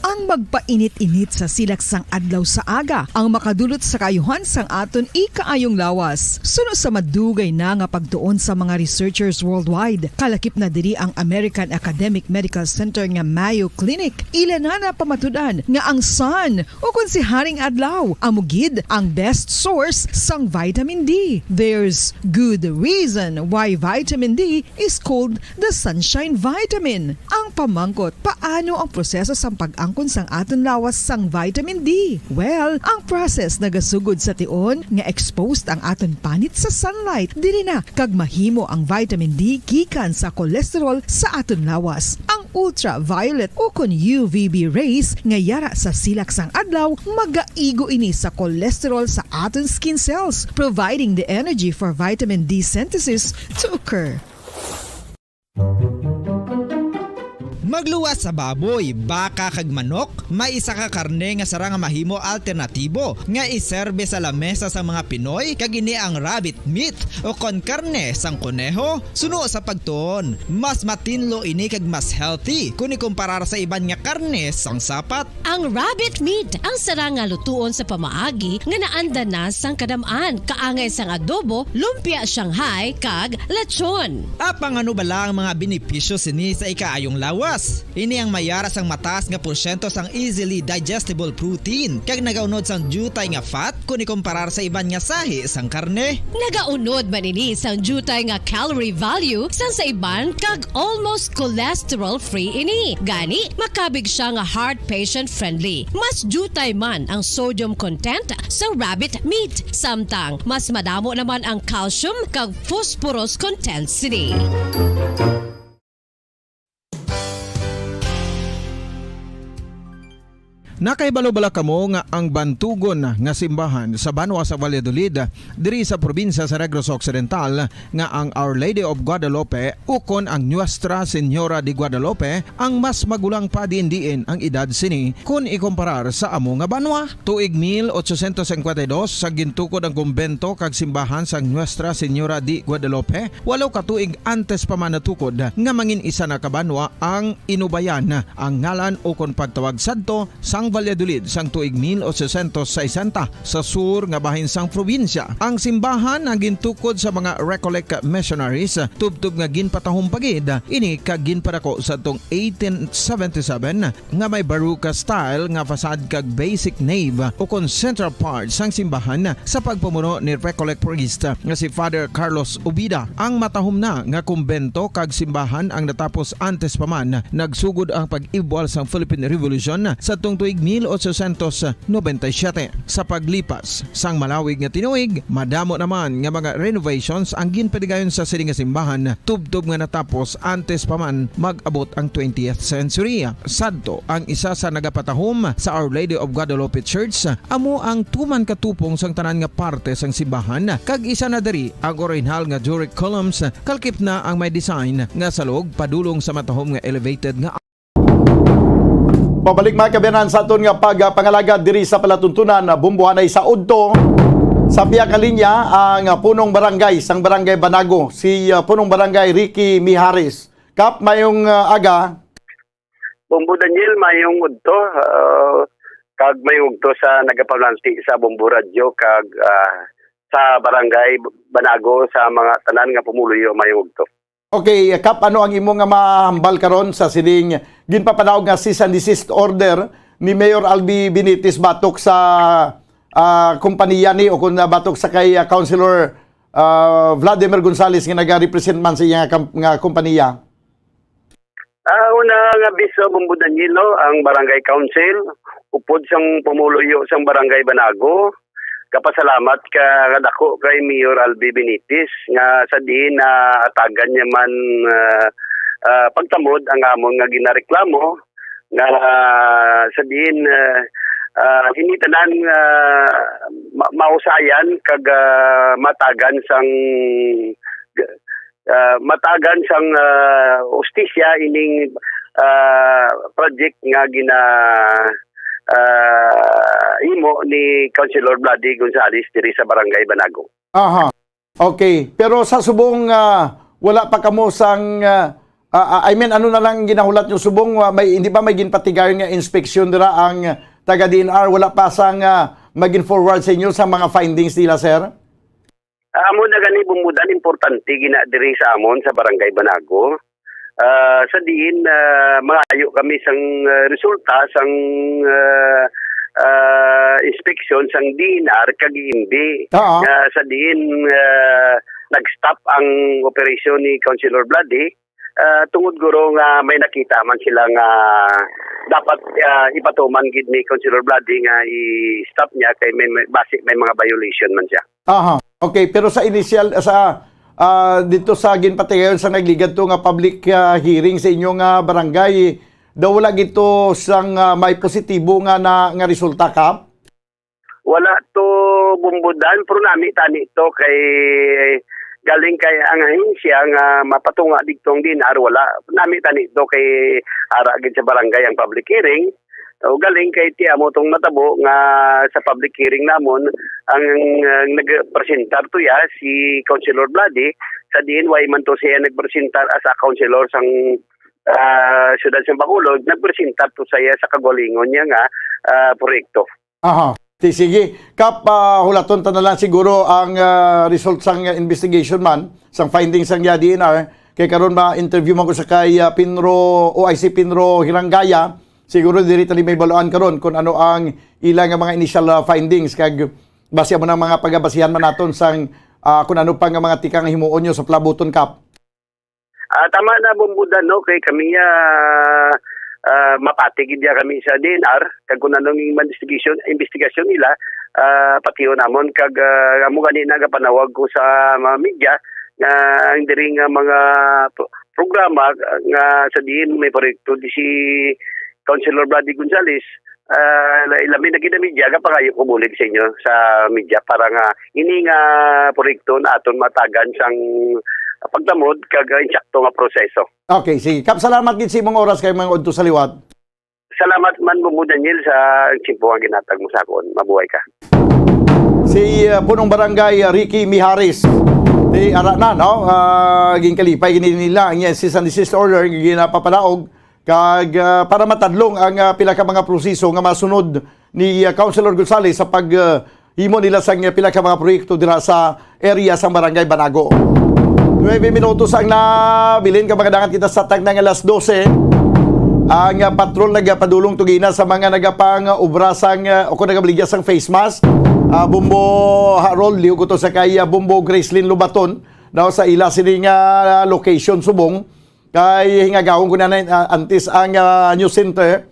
Ang magpainit-init sa silak sang adlaw sa aga ang makadulot sa kaayuhan sang aton ikaayong lawas. Suno sa madugay na nga pagtuon sa mga researchers worldwide, kalakip na diri ang American Academic Medical Center nga Mayo Clinic. Ila na napamatud-an nga ang sun, o kon si Haring Adlaw, amo gid ang best source sang vitamin D. There's good reason why vitamin D is called the sunshine vitamin. Ang pamangkot, paano ang proseso sang pag-angkon sang aton lawas sang vitamin D? Well, ang process nagasugod sa tion nga exposed ang aton panit sa sunlight. Diri na kag mahimo ang vitamin D gikan sa cholesterol sa aton lawas. Ang ultraviolet o kon U V B rays nga yara sa silak sang adlaw magaigo ini sa cholesterol sa aton skin cells, providing the energy for vitamin D synthesis to occur. Magluwas sa baboy, baka, kag manok, may isa ka karne nga sarang nga mahimo alternatibo nga iserbe sa lamesa sang mga Pinoy, kag ini ang rabbit meat o kon karne sang koneho. Suno sa pagtuon, mas matinlo ini kag mas healthy kon ikumparar sa iban nga karne sang sapat. Ang rabbit meat ang sarang nga lutuon sa pamaagi nga naanda na sang kadam-an, kaangay sang adobo, lumpia Shanghai, kag lechon. Apang ano bala ang mga benepisyo sini sa ikaayong lawas? Ini ang mayara sang mataas nga porsyento sang easily digestible protein kag nagaunod sang diutay nga fat kon ikumparar sa iban nga sahi sang karne. Nagaunod man ini sang diutay nga calorie value sang sa iban kag almost cholesterol-free ini. Gani, makabig sia nga heart patient-friendly. Mas diutay man ang sodium content sang rabbit meat, samtang mas madamo naman ang calcium kag phosphorus content sini. Nakahibalo bala kamo nga ang bantugon nga simbahan sa banwa sa Valladolid, diri sa probinsya sa Negros Occidental, nga ang Our Lady of Guadalupe ukon ang Nuestra Señora de Guadalupe ang mas magulang pa diin-diin ang edad sini kon ikumparar sa amo nga banwa? Tuig mil ochocientos cincuenta y dos sa gintukod ang kumbento kag simbahan sang Nuestra Señora de Guadalupe, walo ka tuig antes pa man natukod nga mangin isa na ka banwa ang Inubayan, ang ngalan ukon pagtawag sadto sang Valladolid sang tuig mil ochocientos sesenta sa sur nga bahin sang probinsya. Ang simbahan ang gintukod sa mga Recollect missionaries, tubtob nga ginpatahom pa gid ini kag ginpadako sadtong eighteen seventy-seven, nga may Baroque style nga facade kag basic nave ukon central part sang simbahan sa pagpamuno ni Recollect priest nga si Father Carlos Ubida. Ang matahom na nga kumbento kag simbahan ang natapos antes pa man nagsugod ang pag-ibwal sang Philippine Revolution sadtong tuig mil ochocientos noventa y siete. Sa paglipas sang malawig nga tinuig, madamo naman nga mga renovations ang ginpadigayon sa sini nga simbahan, tubtob nga natapos antes pa man mag-abot ang twentieth century. Sadto, ang isa sa nagapatahom sa Our Lady of Guadalupe Church amo ang tuman katupong sang tanan nga parte sang simbahan, kag isa na diri ang orihinal nga Doric columns, kalkip na ang may design nga salog padulong sa matahom nga elevated nga Pabalik, mga kaabyanan, sa aton nga pagpangalagad diri sa palatuntunan, bumbuhanay sa udto sa pihak nga linya ang punong barangay sang Barangay Banago, si, ah, punong barangay Ricky Miharis. Kap, mayong, ah, aga. Bombo Daniel, mayong udto, ah, kag mayong udto sa nagapamananti sa Bombo Radyo kag, ah, sa Barangay Banago, sa mga tanan nga pumuluyo, mayong udto. Okay, Kap, ano ang imo nga mahambal karon sa sining ginpapanaog nga cease and desist order ni Mayor Albi Benitez batok sa, ah, kompanya ni, o kung, ah, batok sa kay, ah, Councilor, ah, Vladimir Gonzales nga nagarepresent man sa iya nga kam-, nga kompanya? Ah, una nga abiso, Bombo Danilo, ang Barangay Council, upod sang pumuluyo sang Barangay Banago, kapasalamat ka nga dako kay Mayor Albi Benitez nga sa diin naatagan niya man, ah, ah, pagtamod ang amon nga ginareklamo nga, ah, sa diin, ah, ah, ini tanan, ah, ma-, mausayan kag, ah, matagan sang ah, matagan sang, ah, hustisya ining, ah, project nga gina, ah, himo ni Councilor Vlady Gonzales diri sa Barangay Banago. Aha. Okay. Pero sa subong, ah, wala pa kamo sang, ah, ah, ah, I mean, ano na lang ginahulat nyo subong? Wa-, may, hindi ba may ginpatigayon nga inspeksyon dira ang taga D N R? Wala pa sang, ah, magin-forward sa inyo sa mga findings nila, sir? Ah, amo na gani, Bombo Dan, importante gina diri sa amon sa Barangay Banago. Ah, sa diin, ah, mangayo kami sang, ah, resulta sang, ah, ah, inspeksyon sang D N R kag E M B. Oo. Ah, sa diin, ah, nag-stop ang operasyon ni Councilor Vlady, ah, tungod guro nga may nakita man sila nga dapat, ah, ipatuman gid ni Councilor Vlady nga i-stop niya kay may, may, basi may mga violation man siya. Aha. Okay, pero sa initial, sa, ah, dito sa ginpatigayon sa nagligad to nga public, ah, hearing sa inyo nga barangay, daw wala gito sang, ah, may positibo nga na, nga resulta, Kap? Wala to, Bombo Dan, pero nami tani to kay galing kay ang ahensya nga mapatunga digtong D N R, wala. Nami tani to kay ara gid sa barangay ang public hearing. O, galing kay ti amo tong natabo nga sa public hearing namon, ang, ang nagpresentar to ya si Councilor Vlady, sa diin way man to siya nagpresentar as a councilor sang, ah, siyudad sang Bacolod, nagpresentar to siya sa kagalingon niya nga, ah, proyekto. Aha. Ti-, sige. Kap, ah, hulaton ta na lang siguro ang, ah, result sang investigation man, sang findings sang D N R. Kay karon ma-interview man ko sa kay, ah, Pinro, O I C Pinro Hirangaya. Siguro diri tali may baluan karon kung ano ang ila nga mga initial, ah, findings. Kag base mo ng mga pagabasihan man naton sang, ah, kung ano pa nga mga tikang himuon nyo sa palabuton, Kap. Ah, tama na, Bombo Dan, no? Kay kami, ah, ah, mapati gid ya kami sa D N R, kag kung anong investigation, investigation nila, ah, patihon namon, kag, ah, amo gani nagapanawag ko sa mga media nga ang diri nga mga pro-, programa, ah, nga sa diin may proyekto di si Councilor Vlady Gonzales, ah, la-, labi na gid ang media, gapangayo ko bulig sa inyo sa media para nga ini nga proyekto na aton matagan sang pagtamod kag insakto nga proseso. Okay, sige. Kap, salamat gid sa imong oras kay mga udto sa liwat. Salamat man, Bombo Daniel, sa tiyempo nga ginhatag mo sa akon. Mabuhay ka. Si, uh, Punong Barangay, uh, Ricky Miharis. Di ara na, no? Uh, ginkalipay gini nila ang cease and desist order nga ginapapanaog Kag, ah, para matadlong ang, ah, pila ka mga proseso nga masunod ni, ah, Councilor Gonzales sa pag, ah, himo nila sang, ah, pila ka mga proyekto dira sa area sang Barangay Banago. Nuebe minutos ang nabilin, kag magadangat kita sa tagna nga alas dose. Ang, ah, patrol nagapadulong tugina sa mga nagapang, ah, obra sang, ah, o kung nagabaligya sang face mask. Ah, Bombo Harold, liog ko to sa kay, ah, Bombo Gracelyn Lubaton, no, sa ila sini nga, ah, location subong. Kay hingagawon ko na, na, ah, antes ang, ah, news center.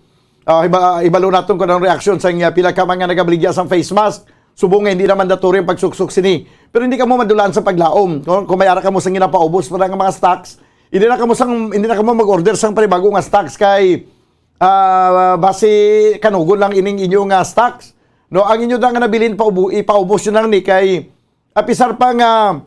Ah, iba, ibalo naton kung anong reaksyon sa, ah, pila ka mga nagabaligya sang face mask. Subong nga hindi na mandatory ang pagsuksok sini. Pero hindi kamo madulaan sa paglaom. Kung, kung may ara kamo sang ginapaubos para nga mga stocks, hindi na kamo sang, hindi na kamo mag-order sang panibago nga stocks kay, ah, basi kanugon lang ining inyo nga stocks. No, ang inyo na nga nabilin paubo-, ipaubos yun lang ni kay apisar pa nga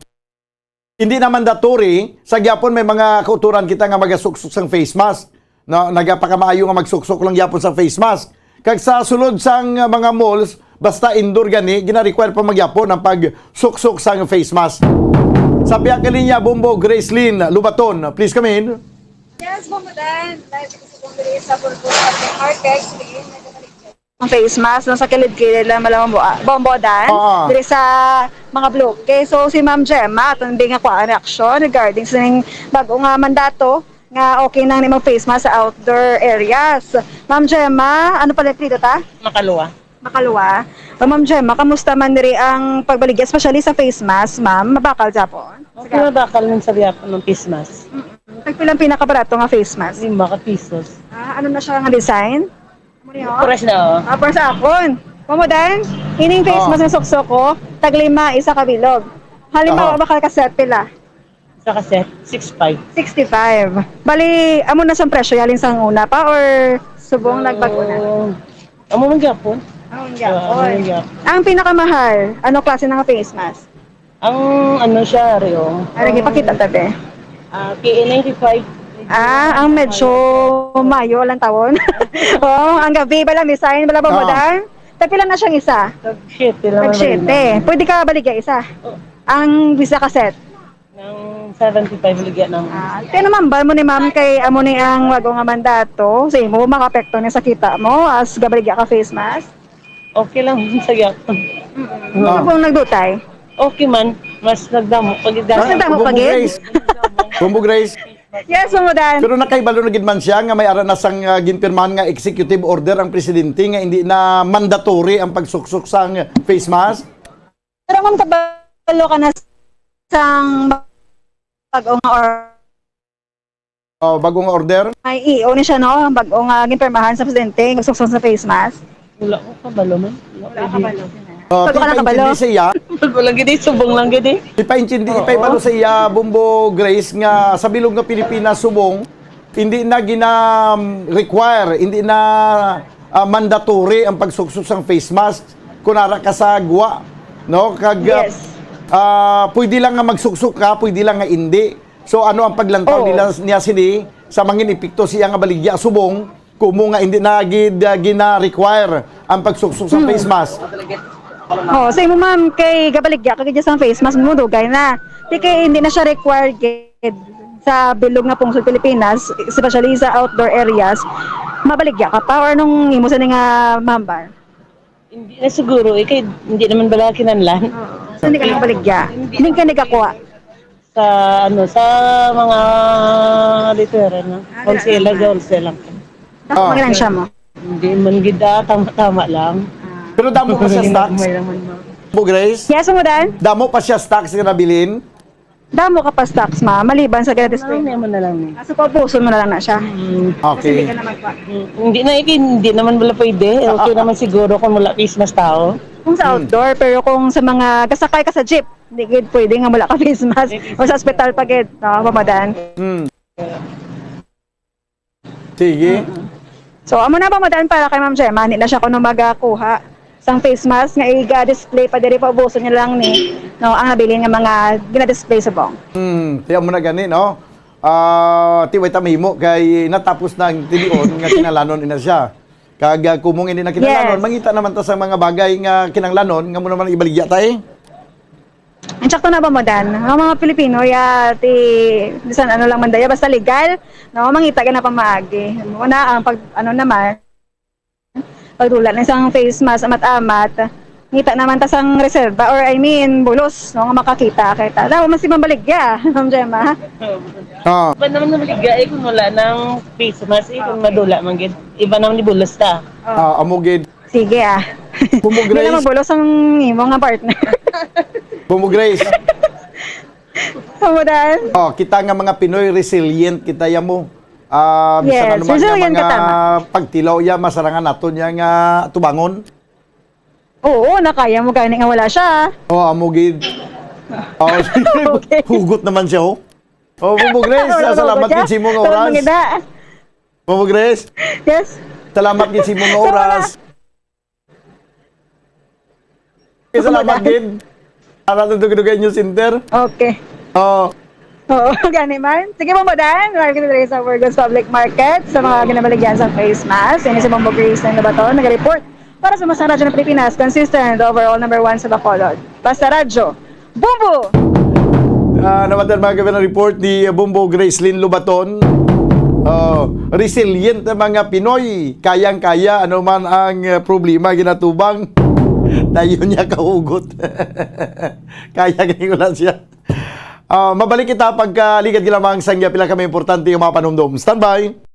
hindi na mandatory, sa gyapon may mga kauturan kita nga magasuksok sang face mask. Na, nagapakamaayo nga magsuksok lang gyapon sa face mask. Kag sa sulod sang mga malls, basta indoor gani, gina-require pa magyapon ang pagsuksok sang face mask. Sa pihak ka linya, Bombo Gracelyn Lubaton, please come in. Yes, Bombo Dan. Live dito sa Bombo sa Market. Sige, nagkakalik ang face mask, no, sa kilid-kilid lang, Malamang Bua-, Bombodan, Oo. diri sa mga bloke. So, si Ma'am Gemma, aton di nga kuha ang reaksyon regarding sa ning bago nga mandato nga okay nang ni mag-face mask sa outdoor areas. Ma'am Gemma, ano pala yung apelyido ta? Makalua. Makalua. O, Ma'am Gemma, kamusta man diri ang pagbaligya, especially sa face mask, ma'am? Mabakal japon? Okay, mabakal man sa biyakon ng face mask. Mm-mm. Tagpila ang pinakabarato nga face mask? Lima ka pisos. Ah, ano na siya nga design? Amo ni, oh. Pares na, oh. Ah, para sa akon. Mamo dan, ining face Oh. mask nga suksok ko, tag lima, isa ka bilog. Halimbawa, Aha. bakal ka set, pila? Isa ka set, six five. Sixty-five. Bali, amo na siyang presyo, yalin sang una pa, or subong nagbag-o na? Oh, amo man gyapon. Amo man gyapon. Oo, amo man gyapon. Ang pinakamahal, ano klase nga face mask? Ang ano siya, Rio? Ah, lagi, pakita ta, be. Ah, K N ninety-five. Ah, ang medyo mayo lang tawon. Oo, ang gabi bala, may sign bala ba mo Oo. dan? Tagpila na siyang isa? Tag-siyete lang. Tag-siyete. Pwede ka baligya isa? Oo. Ang isa ka set? Nang seventy-five baligya nang Ah, pero ma'am, ba mo ni ma'am kay amo ni ang wago nga mandato sa imo, makaapekto ni sa kita mo as gabaligya ka face mask? Okay lang sa gyapon. Mm-mm. Ah. Ano pong nagdutay? Okay man, mas nagdamo pag Mas nagdamo Bombo pag Grace. Bombo Grace. Yes, Ma'am Dan. Pero nakaibalo na gid man siya nga may ara na sang, ah, ginpirmahan nga executive order ang presidente nga hindi na mandatory ang pagsuksok sang face mask. Pero ma'am, kabalo ka na sang bag-o nga or- Oh, bagong order? May E O ni siya, no? Bag-o nga ginpirmahan sa presidente, magsuksok sa face mask. Wala ko kabalo man. Wala ka kabalo. Oh, Pag wala ka kabalo. Ipaintindi sa iya. Pag wala gid, subong lang gid. Ipaintindi, Oo. Ipaibalo sa iya, Bombo Grace, nga sa bilog nga Pilipinas, subong, hindi na gina-require, hindi na, ah, mandatory ang pagsuksok sang face mask kung ara ka sa gwa, no? Kag, ah, Yes. ah, pwede lang nga magsuksok ka, pwede lang nga hindi. So, ano ang paglantaw Oo. nila, niya sini sa mangin epekto siya nga baligya subong, kumo nga hindi na gid, ah, gina-require ang pagsuksok sa Hmm. face mask? Oh, sa imo, ma'am, kay gabaligya ka gid sa face mask mo, dugay na. Di kay hindi na siya required gid sa bilog nga pungsod Pilipinas, especially sa outdoor areas. Mabaligya ka pa or nung imo sa nga, ma'am, ba? Hindi na siguro, eh, kay hindi naman bala kinahanglan. Oo. So, hindi ka nakabaligya? Hindi. Hindi ka nagkakuha? Sa, ano, sa mga dito, ano, Ah, wholesale lang, wala. Wholesale lang. Tapos Ah. magkano siya mo? Hindi man gid, ah, tama-tama lang. Ah. Pero damo pa siya Hindi stocks? May laman, ma'am. Bo, Grace? Yes, Ma'am Dan? Damo pa siya stocks nga nabilin? Damo ka pa stocks, ma'am, maliban sa gina-display. Ano naman na lang, eh. Ah, so, paubuson mo na lang na siya? Mm. Kasi Okay. hindi ka naman pa. Mm, hindi na, eh, hindi naman wala pwede. Okay Ah, ah. naman siguro kung wala face mask tao. Kung sa Hmm. outdoor, pero kung sa mga kasakay ka sa jeep, hindi gid pwede nga wala ka face mask. Hindi. O sa ospital pa gid, no, Ma'am Dan? Hmm. Sige. Mm-mm. So, amo na ba, Ma'am Dan, para kay Ma'am Gemma? Hindi na siya kuno magakuha sang face mask nga iga-display pa diri, paubuson niya lang ni, no, ang nabilin nga mga gina-display subong. Hmm, tiyan mo na gani, no? Ah, ti way ta mahimo kay natapos na ang tilion nga kinahanglanon ina siya. Kag, ah, kumong hindi na kinahanglanon, Yes. mangita naman ta sa mga bagay nga kinahanglanon nga mo naman ibaligya ta, eh. Ang sakto na ba mo, Dan? Ang mga Pilipino, ya, ti, bisan ano lang man daya, basta legal, no? Mangita ka na pamaagi. Muna ang pag, ano naman, pagdula na isang face mask, amat-amat. Ngita naman ta sang reserba, or I mean, bulos, no? Nga makakita kita. Daw, mas ibang baligya, Ma'am Gemma. Ah, Iba naman ang maligya eh kung wala nang face mask eh, kung madula man gid. Iba naman ni bulos ta. ah, amo gid. Sige ah. Bumbo Hindi na Grace, magbulos ang imo nga partner. Bumbo Grace. Kamudan? Oh, kita nga mga Pinoy resilient kita ya mo. Ah, bisan Yes, ano man nga resilient mga ka, tama. pagtilaw ya, masarangan naton ya nga tubangon. Oo, nakaya mo gani nga wala siya. Oh, amo gid. Oh, Okay. hugot naman siya, oh. Oh, Bumbo Grace, Wala salamat ba gid sa imo nga Sarap oras. mangida. Bumbo Grace, Yes. salamat gid sa imo nga Sa mga- oras. Eh, salamat gid. Para sa Dugay-Dugay News Center. Okay. Oh, Oo, gani man. Sige, Bumbo Dan. Live kita diri sa Burgos Public Market sa mga ginabaligyan sa face mask. Ini si Bumbo Grace ng Labaton, nag-report para sa Masang Radyo ng Pilipinas, consistent, overall number one sa Bacolod. Basta Radyo, Bumbo! Ah, namatyan mga kaibigan ang report ni Bumbo Gracelyn Lubaton. Oh, resilient ang mga Pinoy. Kayang-kaya ano man ang eh, problema ginatubang. Dayon niya kahugot. Kaya gani wala siya. Ah, mabalik kita pagkaligad lamang sa iya pila ka mga importante nga mga panumdom. Standby.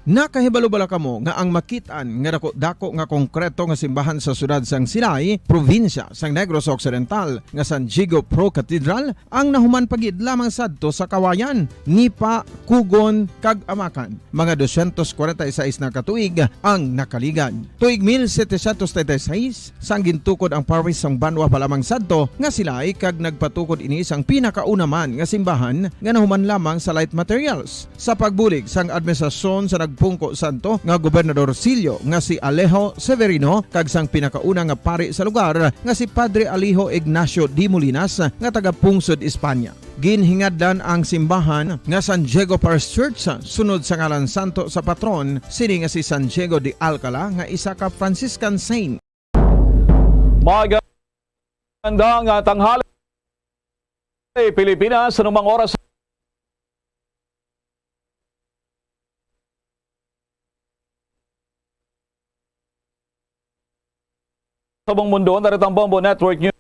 Nakahibalo bala kamo nga ang makit-an nga dako-dako nga konkreto nga simbahan sa siyudad sang Silay, probinsya sang Negros Occidental, nga San Diego Pro Cathedral, ang nahuman pa gid lamang sadto sa kawayan, nipa, kugon, kag amakan? Mga dosyentos kwarenta y seis na ka tuig ang nakaligad. Tuig mil setecientos treinta y seis, sang gintukod ang parish sang banwa pa lamang sadto nga Silay, kag nagpatukod ini sang pinakauna man nga simbahan nga nahuman lamang sa light materials. Sa pagbulig sang administrasyon sa nagpungko sadto nga Gobernador Sillo nga si Alejo Severino kag sang pinakauna nga pari sa lugar nga si Padre Alejo Ignacio de Molinas nga taga Pungsod, Espanya. Ginhingadlan ang simbahan nga San Diego Parish Church sunod sa ngalan santo sa patron sini nga si San Diego de Alcala nga isa ka Franciscan saint. Magandang tanghali, Pilipinas. Anumang oras sa buong mundo, narito ang Bombo Network News.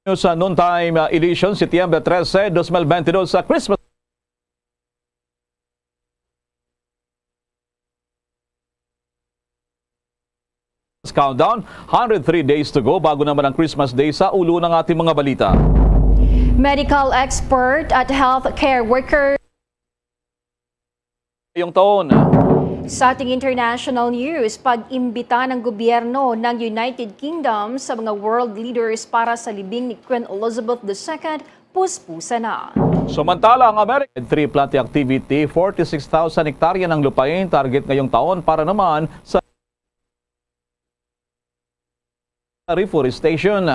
News sa Noontime uh, Edition, Setyembre trese, dos mil bentidós, sa Christmas Countdown. Hundred three days to go bago naman ang Christmas Day. Sa ulo ng ating mga balita. Medical expert at healthcare worker Ngayong taon. Sa ating international news, pag-imbita ng gobyerno ng United Kingdom sa mga world leaders para sa libing ni Queen Elizabeth the Second, puspusa na. Samantala, ang American tree planting activity, forty-six thousand hektarya ng lupain target ngayong taon para naman sa reforestation.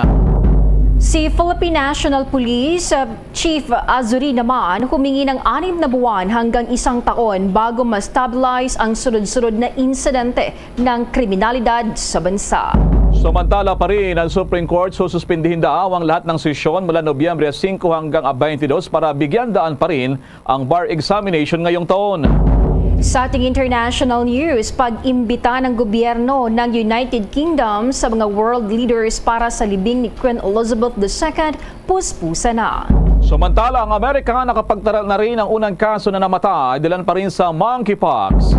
Si Philippine National Police uh, Chief Azuri naman humingi ng anim na buwan hanggang isang taon bago ma-stabilize ang sunod-sunod na insidente ng kriminalidad sa bansa. Samantala pa rin, ang Supreme Court sususpindihin daw ang lahat ng sesyon mula Nobyembre singko hanggang baintidos para bigyan daan pa rin ang bar examination ngayong taon. Sa ating international news, pag-imbita ng gobyerno ng United Kingdom sa mga world leaders para sa libing ni Queen Elizabeth the Second, puspusa na. Samantala, ang Amerika nakapagtala na rin ang unang kaso na namatay, dalan pa rin sa monkeypox.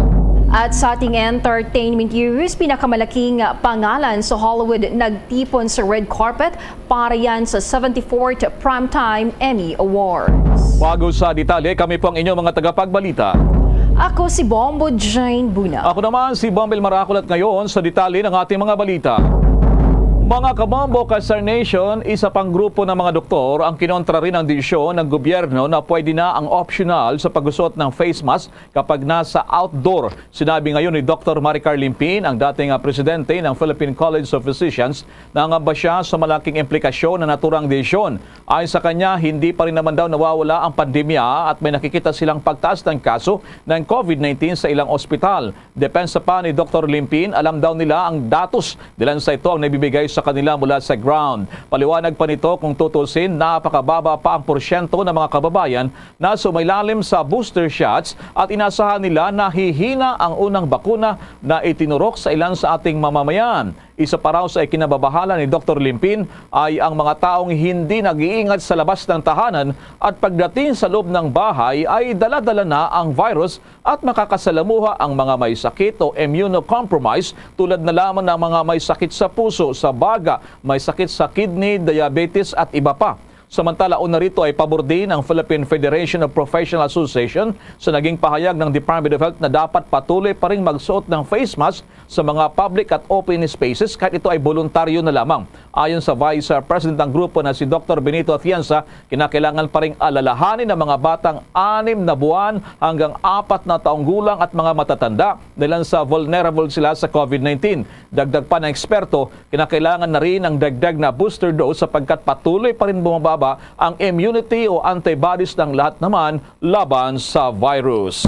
At sa ating entertainment news, pinakamalaking pangalan sa Hollywood nagtipon sa red carpet para yan sa seventy-fourth Primetime Emmy Awards. Bago sa detalye, kami po ang inyong mga tagapagbalita. Ako si Bombo Jane Buna. Ako naman si Bombil Maracol at ngayon sa detalye ng ating mga balita. Mga kabombo ka Star Nation, isa pang grupo ng mga doktor ang kinontra rin ang desisyon ng gobyerno na pwede na ang optional sa pagsusuot ng face mask kapag nasa outdoor. Sinabi ngayon ni Doktor Maricar Limpin, ang dating, ah, presidente ng Philippine College of Physicians, na nangamba siya sa malaking implikasyon na naturang desisyon. Ayon sa kanya, hindi pa rin naman daw nawawala ang pandemya at may nakikita silang pagtaas ng kaso ng COVID nineteen sa ilang ospital. Depensa pa ni Doktor Limpin, alam daw nila ang datos, dahilan sa ito ang nabibigay sa kanila mula sa ground. Paliwanag pa nito, kung tutusin, napakababa pa ang porsyento ng mga kababayan na sumailalim sa booster shots at inasahan nila na hihina ang unang bakuna na itinurok sa ilan sa ating mamamayan. Isa pa raw sa ikinababahala ni Doktor Limpin ay ang mga taong hindi nag-iingat sa labas ng tahanan at pagdating sa loob ng bahay ay dala-dala na ang virus at makakasalamuha ang mga may sakit o immunocompromised, tulad na lamang ng mga may sakit sa puso, sa baga, may sakit sa kidney, diabetes at iba pa. Samantala, una rito ay pabor din ang Philippine Federation of Professional Association sa naging pahayag ng Department of Health na dapat patuloy pa ring magsuot ng face mask sa mga public at open spaces kahit ito ay boluntaryo na lamang. Ayon sa Vice President ng grupo na si Doktor Benito Atienza, kinakailangan pa ring alalahanin ang mga batang anim na buwan hanggang apat na taong gulang at mga matatanda, dahil sa vulnerable sila sa COVID nineteen. Dagdag pa ng eksperto, kinakailangan na rin ang dagdag na booster dose sapagkat patuloy pa rin bumababa ang immunity o antibodies ng lahat naman laban sa virus.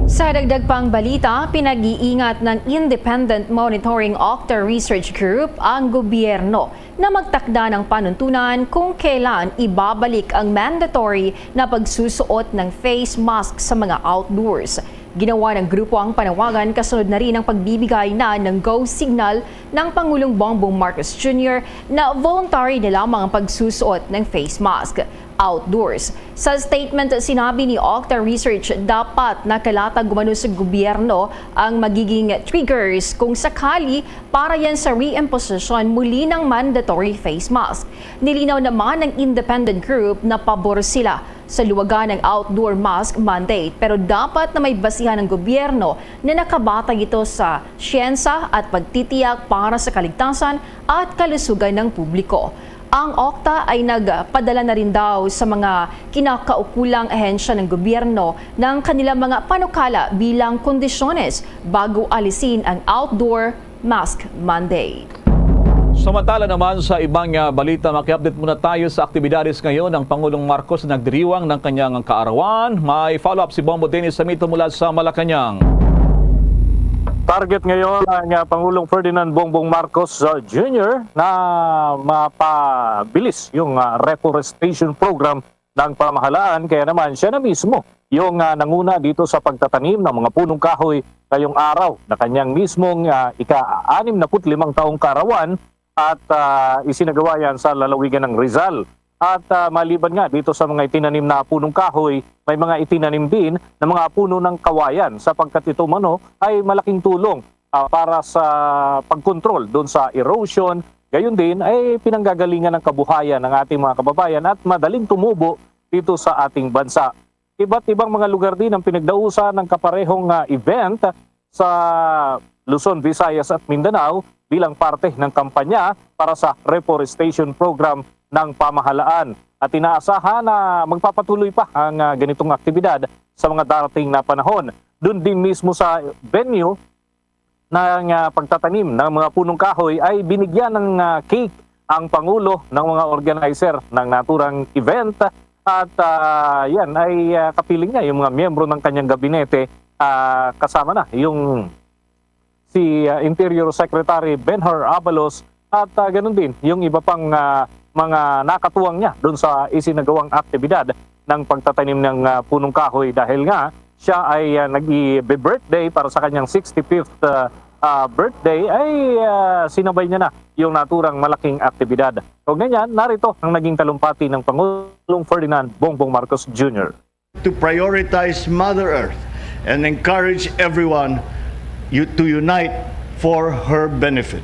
Sa dagdag pang balita, pinag-iingat ng Independent Monitoring OCTA Research Group ang gobyerno na magtakda ng panuntunan kung kailan ibabalik ang mandatory na pagsusuot ng face mask sa mga outdoors. Ginawa ng grupo ang panawagan kasunod na rin ang pagbibigay na ng go signal ng Pangulong Bongbong Marcos Junior na voluntary na lamang ang pagsusuot ng face mask outdoors. Sa statement, sinabi ni OCTA Research, dapat nakalatag umano sa gobyerno ang magiging triggers kung sakali para yan sa reimposition muli ng mandatory face mask. Nilinaw naman ng independent group na pabor sila sa luwagan ng outdoor mask mandate, pero dapat na may basihan ng gobyerno na nakabatay ito sa syensa at pagtitiyak para sa kaligtasan at kalusugan ng publiko. Ang OCTA ay nagpadala na rin daw sa mga kinakaukulang ahensya ng gobyerno ng kanilang mga panukala bilang kondisyones bago alisin ang outdoor mask mandate. Samantala naman sa ibang, ah, balita, maki-update muna tayo sa aktibidades ngayon ng Pangulong Marcos na nagdiriwang ng kanyang kaarawan. May follow-up si Bombo Dennis Samito mula sa Malacañang. Target ngayon ang, ah, Pangulong Ferdinand Bongbong Marcos, ah, Junior na mapabilis yung, ah, reforestation program ng pamahalaan, kaya naman siya na mismo yung, ah, nanguna dito sa pagtatanim ng mga punong kahoy ngayong araw na kanyang mismong, ah, ika-anim na put limang taong kaarawan at, ah, isinagawa yan sa lalawigan ng Rizal. At, ah, maliban nga dito sa mga itinanim na punong kahoy, may mga itinanim din na mga puno ng kawayan sapagkat ito umano ay malaking tulong, ah, para sa pagkontrol dun sa erosion. Gayon din ay pinanggagalingan ng kabuhayan ng ating mga kababayan at madaling tumubo dito sa ating bansa. Iba't ibang mga lugar din ang pinagdausan ng kaparehong, ah, event sa Luzon, Visayas at Mindanao bilang parte ng kampanya para sa reforestation program ng pamahalaan. At inaasahan na magpapatuloy pa ang, ah, ganitong aktibidad sa mga darating na panahon. Doon din mismo sa venue ng, ah, pagtatanim ng mga punong kahoy ay binigyan ng, ah, cake ang Pangulo ng mga organizer ng naturang event. At, ah, yan ay, ah, kapiling niya yung mga miyembro ng kanyang gabinete, ah, kasama na yung si, ah, Interior Secretary Benhur Abalos at, ah, ganun din yung iba pang, ah, mga nakatuwang niya doon sa isinagawang aktibidad ng pagtatanim ng, ah, punong kahoy dahil nga siya ay, ah, nag-i-birthday para sa kanyang sixty-fifth, ah, ah, birthday, ay, ah, sinabay niya na yung naturang malaking aktibidad. Kaugnay niyan, narito ang naging talumpati ng Pangulong Ferdinand Bongbong Marcos Junior. To prioritize Mother Earth and encourage everyone u- to unite for her benefit.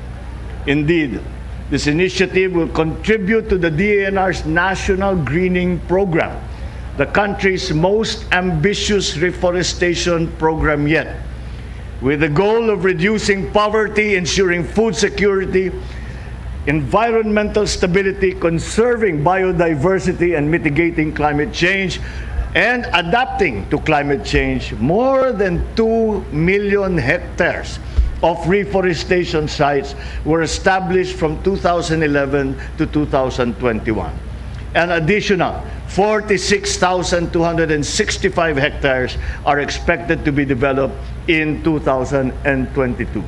Indeed, this initiative will contribute to the D E N R's National Greening Program, the country's most ambitious reforestation program yet. With the goal of reducing poverty, ensuring food security, environmental stability, conserving biodiversity, and mitigating climate change, and adapting to climate change, more than two million hectares of reforestation sites were established from two thousand eleven to two thousand twenty-one. An additional forty-six thousand two hundred and sixty-five hectares are expected to be developed in two thousand twenty-two.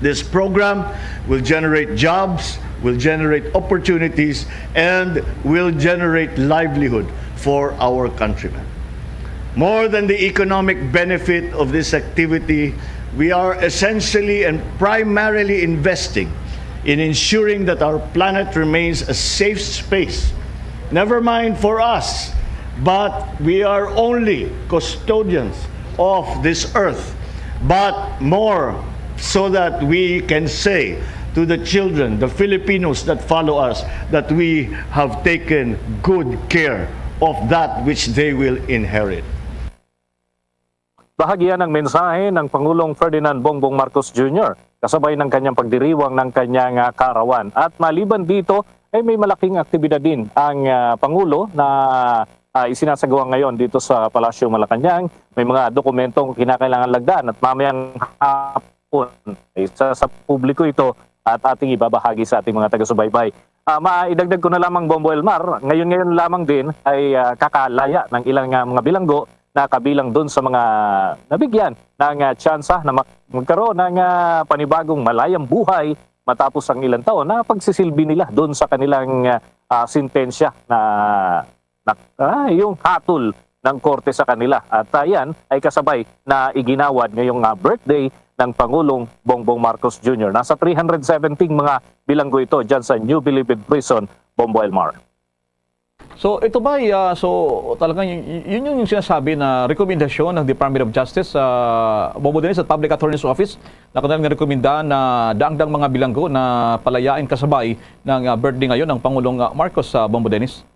This program will generate jobs, will generate opportunities, and will generate livelihood for our countrymen. More than the economic benefit of this activity, we are essentially and primarily investing in ensuring that our planet remains a safe space, never mind for us, but we are only custodians of this earth, but more so that we can say to the children, the Filipinos that follow us, that we have taken good care of that which they will inherit. Bahagi yan ng mensahe ng Pangulong Ferdinand Bongbong Marcos Junior kasabay ng kanyang pagdiriwang ng kanyang, ah, kaarawan. At maliban dito, ay may malaking aktibidad din ang, ah, Pangulo na, ah, isinasagawa ngayon dito sa Palasyo Malacañang. May mga dokumentong kinakailangan lagdaan at mamayang hapon, isa sa publiko ito at ating ibabahagi sa ating mga taga-subaybay. Ah, maidagdag ko na lamang, Bombo Elmar, ngayon-ngayon lamang din ay, ah, kakalaya ng ilang, ah, mga bilanggo na kabilang dun sa mga nabigyan ng, ah, tsansa na mak-, magkaroon ng, ah, panibagong malayang buhay matapos ang ilang taon na pagsisilbi nila dun sa kanilang, ah, ah, sentensya na, na, ah, yung hatol ng korte sa kanila. At, ah, yan ay kasabay na iginawad ngayong, ah, birthday ng Pangulong Bongbong Marcos Junior. Nasa three hundred seventy mga bilanggo ito dyan sa New Bilibid Prison, Bombo Elmar. So, ito ba, ah, so talagang y-, y-, yun yung sinasabi na rekomendasyon ng Department of Justice, ah, Bombo Dennis, at Public Attorney's Office na kanila nga rekomenda na daang-daang mga bilanggo na palayain kasabay ng, ah, birthday ngayon ng Pangulong, ah, Marcos, ah, Bombo Dennis?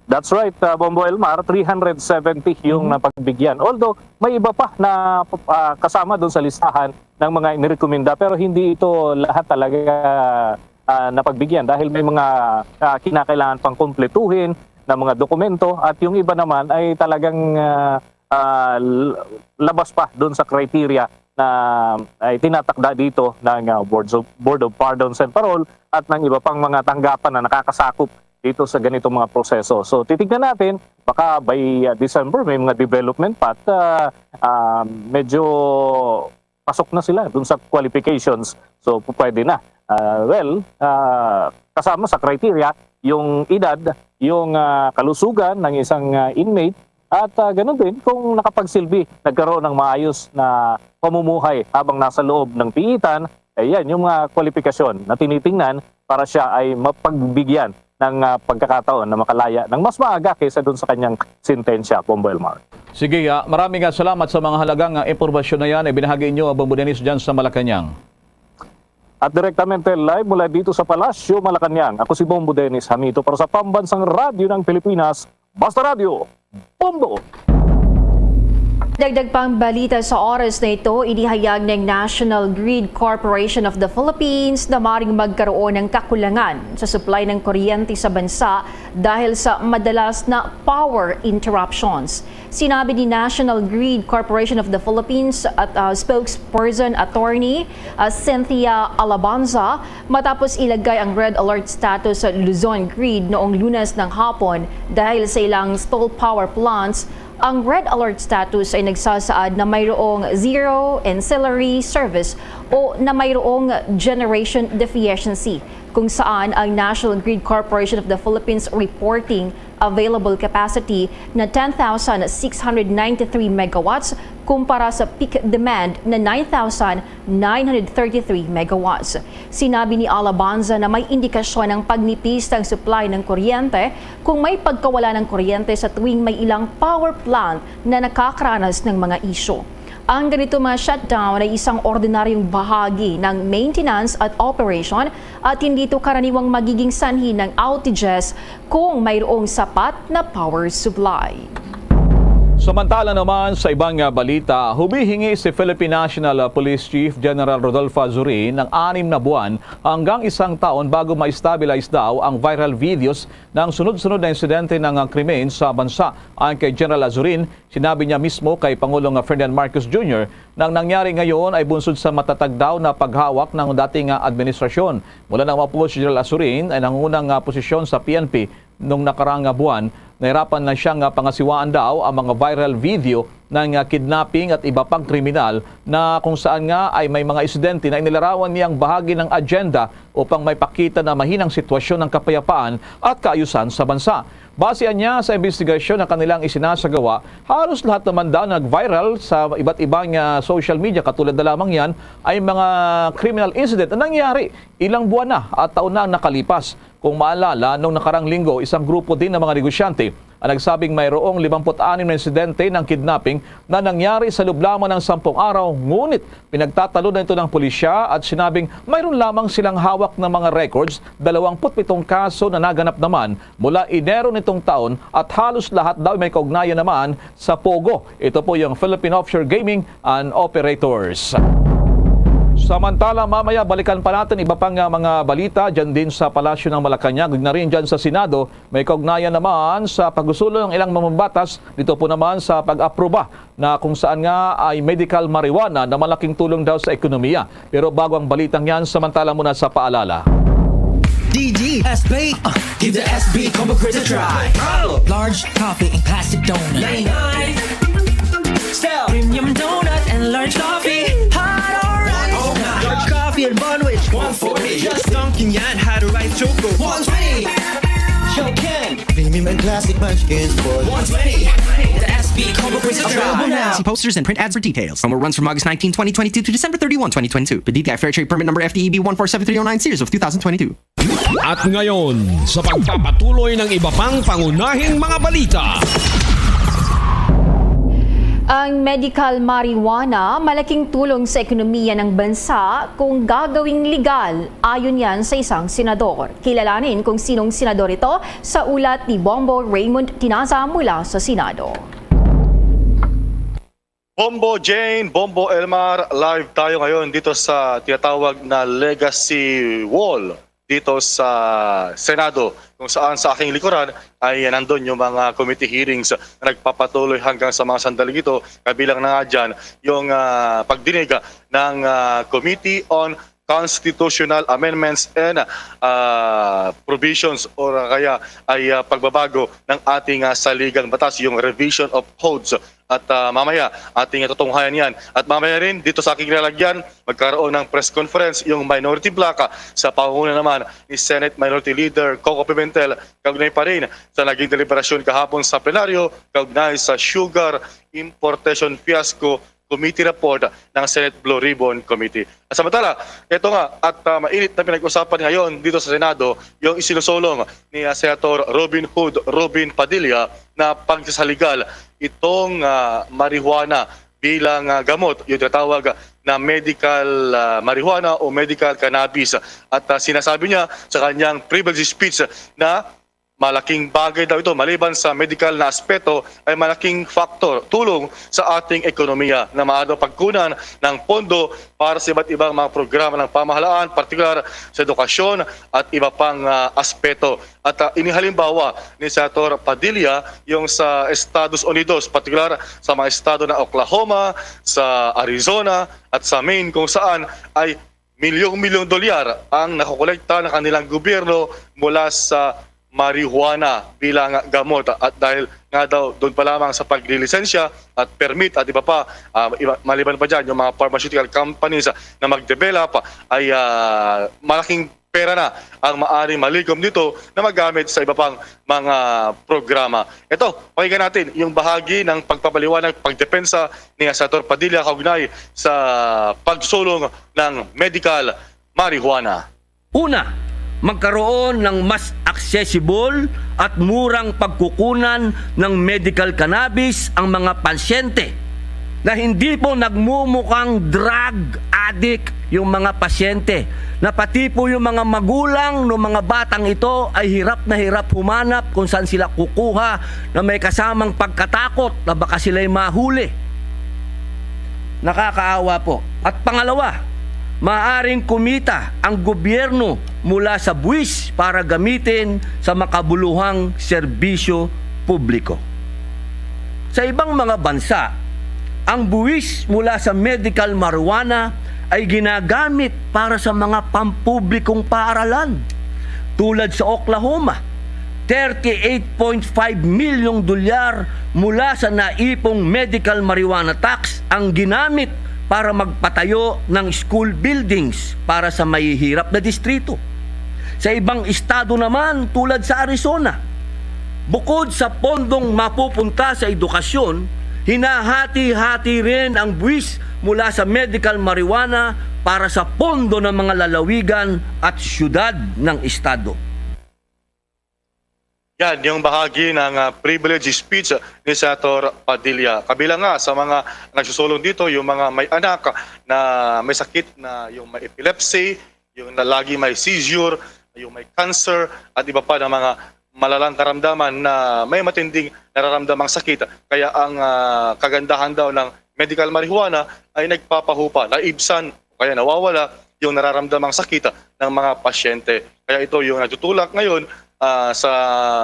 That's right, ah, Bombo Elmar, three hundred seventy yung Mhm. napagbigyan. Although, may iba pa na, ah, kasama doon sa listahan ng mga inirekomenda, pero hindi ito lahat talaga, ah, napagbigyan dahil may mga, ah, kinakailangan pang kumpletuhin na mga dokumento at yung iba naman ay talagang, ah, ah, l-, labas pa doon sa criteria na ay tinatakda dito ng, ah, Boards of, Board of Pardons and Parole at ng iba pang mga tanggapan na nakakasakop dito sa ganitong mga proseso. So, titignan natin, baka by, ah, December may mga development pa at, ah, ah, medyo pasok na sila dun sa qualifications. So, pu-, pwede na. Ah, well, ah, kasama sa criteria yung edad, yung, ah, kalusugan ng isang, ah, inmate, at, ah, ganun din kung nakapagsilbi, nagkaroon ng maayos na pamumuhay habang nasa loob ng piitan, ayan, yung mga kwalifikasyon na tinitingnan para siya ay mapagbigyan ng, ah, pagkakataon na makalaya ng mas maaga kaysa dun sa kanyang sentensya, Bombo Elmar. Sige, ah, maraming, ah, salamat sa mga halagang, ah, impormasyon na yan. Ibinahagi inyo, ah, Bombo Dennis, dyan sa Malacañang. At direktamente live mula dito sa Palasyo, Malacañang, ako si Bombo Dennis Hamito para sa Pambansang Radyo ng Pilipinas, Basta Radyo, Bombo! Dagdag pang balita sa oras na ito, inihayag ng National Grid Corporation of the Philippines na maring magkaroon ng kakulangan sa supply ng kuryente sa bansa dahil sa madalas na power interruptions. Sinabi ni National Grid Corporation of the Philippines at, ah, spokesperson attorney, ah, Cynthia Alabanza, matapos ilagay ang red alert status sa Luzon Grid noong Lunes ng hapon dahil sa ilang stalled power plants. Ang red alert status ay nagsasaad na mayroong zero ancillary service o na mayroong generation deficiency, kung saan ang National Grid Corporation of the Philippines reporting available capacity na ten thousand six hundred ninety-three megawatts kumpara sa peak demand na nine thousand nine hundred thirty-three megawatts. Sinabi ni Alabanza na may indikasyon ng pagnipis ng supply ng kuryente kung may pagkawala ng kuryente sa tuwing may ilang power plant na nakakaranas ng mga isyu. Ang ganito mga shutdown ay isang ordinaryong bahagi ng maintenance at operation at hindi ito karaniwang magiging sanhi ng outages kung mayroong sapat na power supply. Samantala naman, sa ibang, ah, balita, humihingi si Philippine National, ah, Police Chief General Rodolfo Azurin ng anim na buwan hanggang isang taon bago ma-stabilize daw ang viral videos ng sunod-sunod na insidente ng, ah, krimen sa bansa. Ayon kay General Azurin, sinabi niya mismo kay Pangulong, ah, Ferdinand Marcos Junior, nang nangyari ngayon ay bunsod sa matatag daw na paghawak ng dating, ah, administrasyon. Mula nang maupo si General Azurin ay nangungunang, ah, posisyon sa P N P nung nakarang nga buwan, nahirapan na siyang, ah, pangasiwaan daw ang mga viral video ng, ah, kidnapping at iba pang kriminal na kung saan nga ay may mga insidente na inilarawan niyang bahagi ng agenda upang may pakita na mahinang sitwasyon ng kapayapaan at kaayusan sa bansa. Base niya sa investigasyon na kanilang isinasagawa, halos lahat naman daw na nag-viral sa iba't ibang, ah, social media, katulad na lamang yan ay mga criminal incident na nangyari ilang buwan na at taon na ang nakalipas. Kung maalala, nung nakarang linggo, isang grupo din ng mga negosyante ang nagsabing mayroong limampu't anim na insidente ng kidnapping na nangyari sa loob lamang ng sampung araw, ngunit pinagtatalo na ito ng pulisya at sinabing mayroon lamang silang hawak na mga records, dalawampu't pitong kaso na naganap naman mula Enero nitong taon at halos lahat daw may kaugnayan naman sa POGO. Ito po yung Philippine Offshore Gaming and Operators. Samantala, mamaya balikan pa natin iba pang, ah, mga balita dyan din sa Palasyo ng Malacañang, na rin dyan sa Senado. May kaugnayan naman sa pagsusulong ng ilang mambabatas dito po naman sa pag-aproba na kung saan nga ay medical marijuana na malaking tulong daw sa ekonomiya. Pero bago ang balitang yan, samantala muna sa paalala. D G S B. Uh, give the S B combo crisp a try. Large coffee and classic donut. Style. Premium donut and large coffee. Hot or ice. Large coffee and bun wich. One forty. Just dunking yan. Hot or ice choco. One twenty. Choco. Premium and classic munchkins for one twenty. The S B combo crisp a try. Available now. See posters and print ads for details. Promo runs from August nineteen, twenty twenty-two to December thirty-one, twenty twenty-two. Per D T I Fair Trade Permit Number F T E B one four seven three oh nine, series of two thousand twenty-two. At ngayon, sa pagpapatuloy ng iba pang pangunahing mga balita. Ang medical marijuana, malaking tulong sa ekonomiya ng bansa kung gagawing legal, ayon yan sa isang senador. Kilalanin kung sinong senador ito sa ulat ni Bombo Raymond Tinaza mula sa Senado. Bombo Jane, Bombo Elmar, live tayo ngayon dito sa tinatawag na Legacy Wall dito sa Senado, kung saan sa aking likuran ay nandun yung mga committee hearings na nagpapatuloy hanggang sa mga sandaling ito, kabilang na nga dyan yung ah, pagdinig ng ah, Committee on Constitutional Amendments and ah, Provisions, o kaya ay ah, pagbabago ng ating ah, saligang batas, yung Revision of Codes. At ah, mamaya, ating tutunghayan yan. At mamaya rin, dito sa aking lalagyan, magkaroon ng press conference yung minority bloc ah, sa pangunguna naman ni Senate Minority Leader Coco Pimentel, kaugnay pa rin sa naging deliberasyon kahapon sa plenaryo kaugnay sa sugar importation fiasco committee report ng Senate Blue Ribbon Committee. At samantala, ito nga, at ah, mainit na pinag-usapan ngayon dito sa Senado yung isinusulong ni ah, Senator Robin Hood Robin Padilla na pagsasaligal itong ah, marijuana bilang ah, gamot, yung tinatawag na medical ah, marijuana o medical cannabis. At ah, sinasabi niya sa kanyang privilege speech na malaking bagay daw ito, maliban sa medical na aspeto, ay malaking factor, tulong sa ating ekonomiya na maaari daw pagkunan ng pondo para sa iba't ibang mga programa ng pamahalaan, partikular sa edukasyon at iba pang ah, aspeto. At ah, inihalimbawa ni Senator Padilla yung sa Estados Unidos, partikular sa mga estado ng Oklahoma, sa Arizona at sa Maine, kung saan ay milyong-milyong dolyar ang nakokolekta ng kanilang gobyerno mula sa marijuana bilang gamot. At dahil nga daw doon pa lamang sa paglilisensya at permit at iba pa, ah, iba, maliban pa dyan yung mga pharmaceutical companies na mag-develop ay ah, malaking pera na ang maaring malikom dito na magamit sa iba pang mga programa. Ito, pakinggan natin yung bahagi ng pagpapaliwanag, pagdepensa ni Senator Padilla kaugnay sa pagsulong ng medical marijuana. Una, magkaroon ng mas accessible at murang pagkukunan ng medical cannabis ang mga pasyente. na hindi po nagmumukhang drug addict yung mga pasyente, na pati po yung mga magulang ng mga batang ito ay hirap na hirap humanap kung saan sila kukuha na may kasamang pagkatakot na baka sila'y mahuli. Nakakaawa po. At pangalawa, maaring kumita ang gobyerno mula sa buwis para gamitin sa makabuluhang serbisyo publiko. Sa ibang mga bansa, ang buwis mula sa medical marijuana ay ginagamit para sa mga pampublikong paaralan, tulad sa Oklahoma, thirty-eight point five milyong dolyar mula sa naipong medical marijuana tax ang ginamit para magpatayo ng school buildings para sa mahihirap na distrito. Sa ibang estado naman, tulad sa Arizona, bukod sa pondong mapupunta sa edukasyon, hinahati-hati rin ang buwis mula sa medical marijuana para sa pondo ng mga lalawigan at syudad ng estado. Yan yung bahagi ng, ah, privilege speech ni Senator Padilla. Kabilang nga sa mga nagsusulong dito, yung mga may anak na may sakit na yung may epilepsy, yung na lagi may seizure, yung may cancer, at iba pa na mga malalang karamdaman na may matinding nararamdamang sakit. Kaya ang, ah, kagandahan daw ng medical marijuana ay nagpapahupa, naibsan, o kaya nawawala yung nararamdamang sakit ng mga pasyente. Kaya ito yung nagtutulak ngayon, ah, sa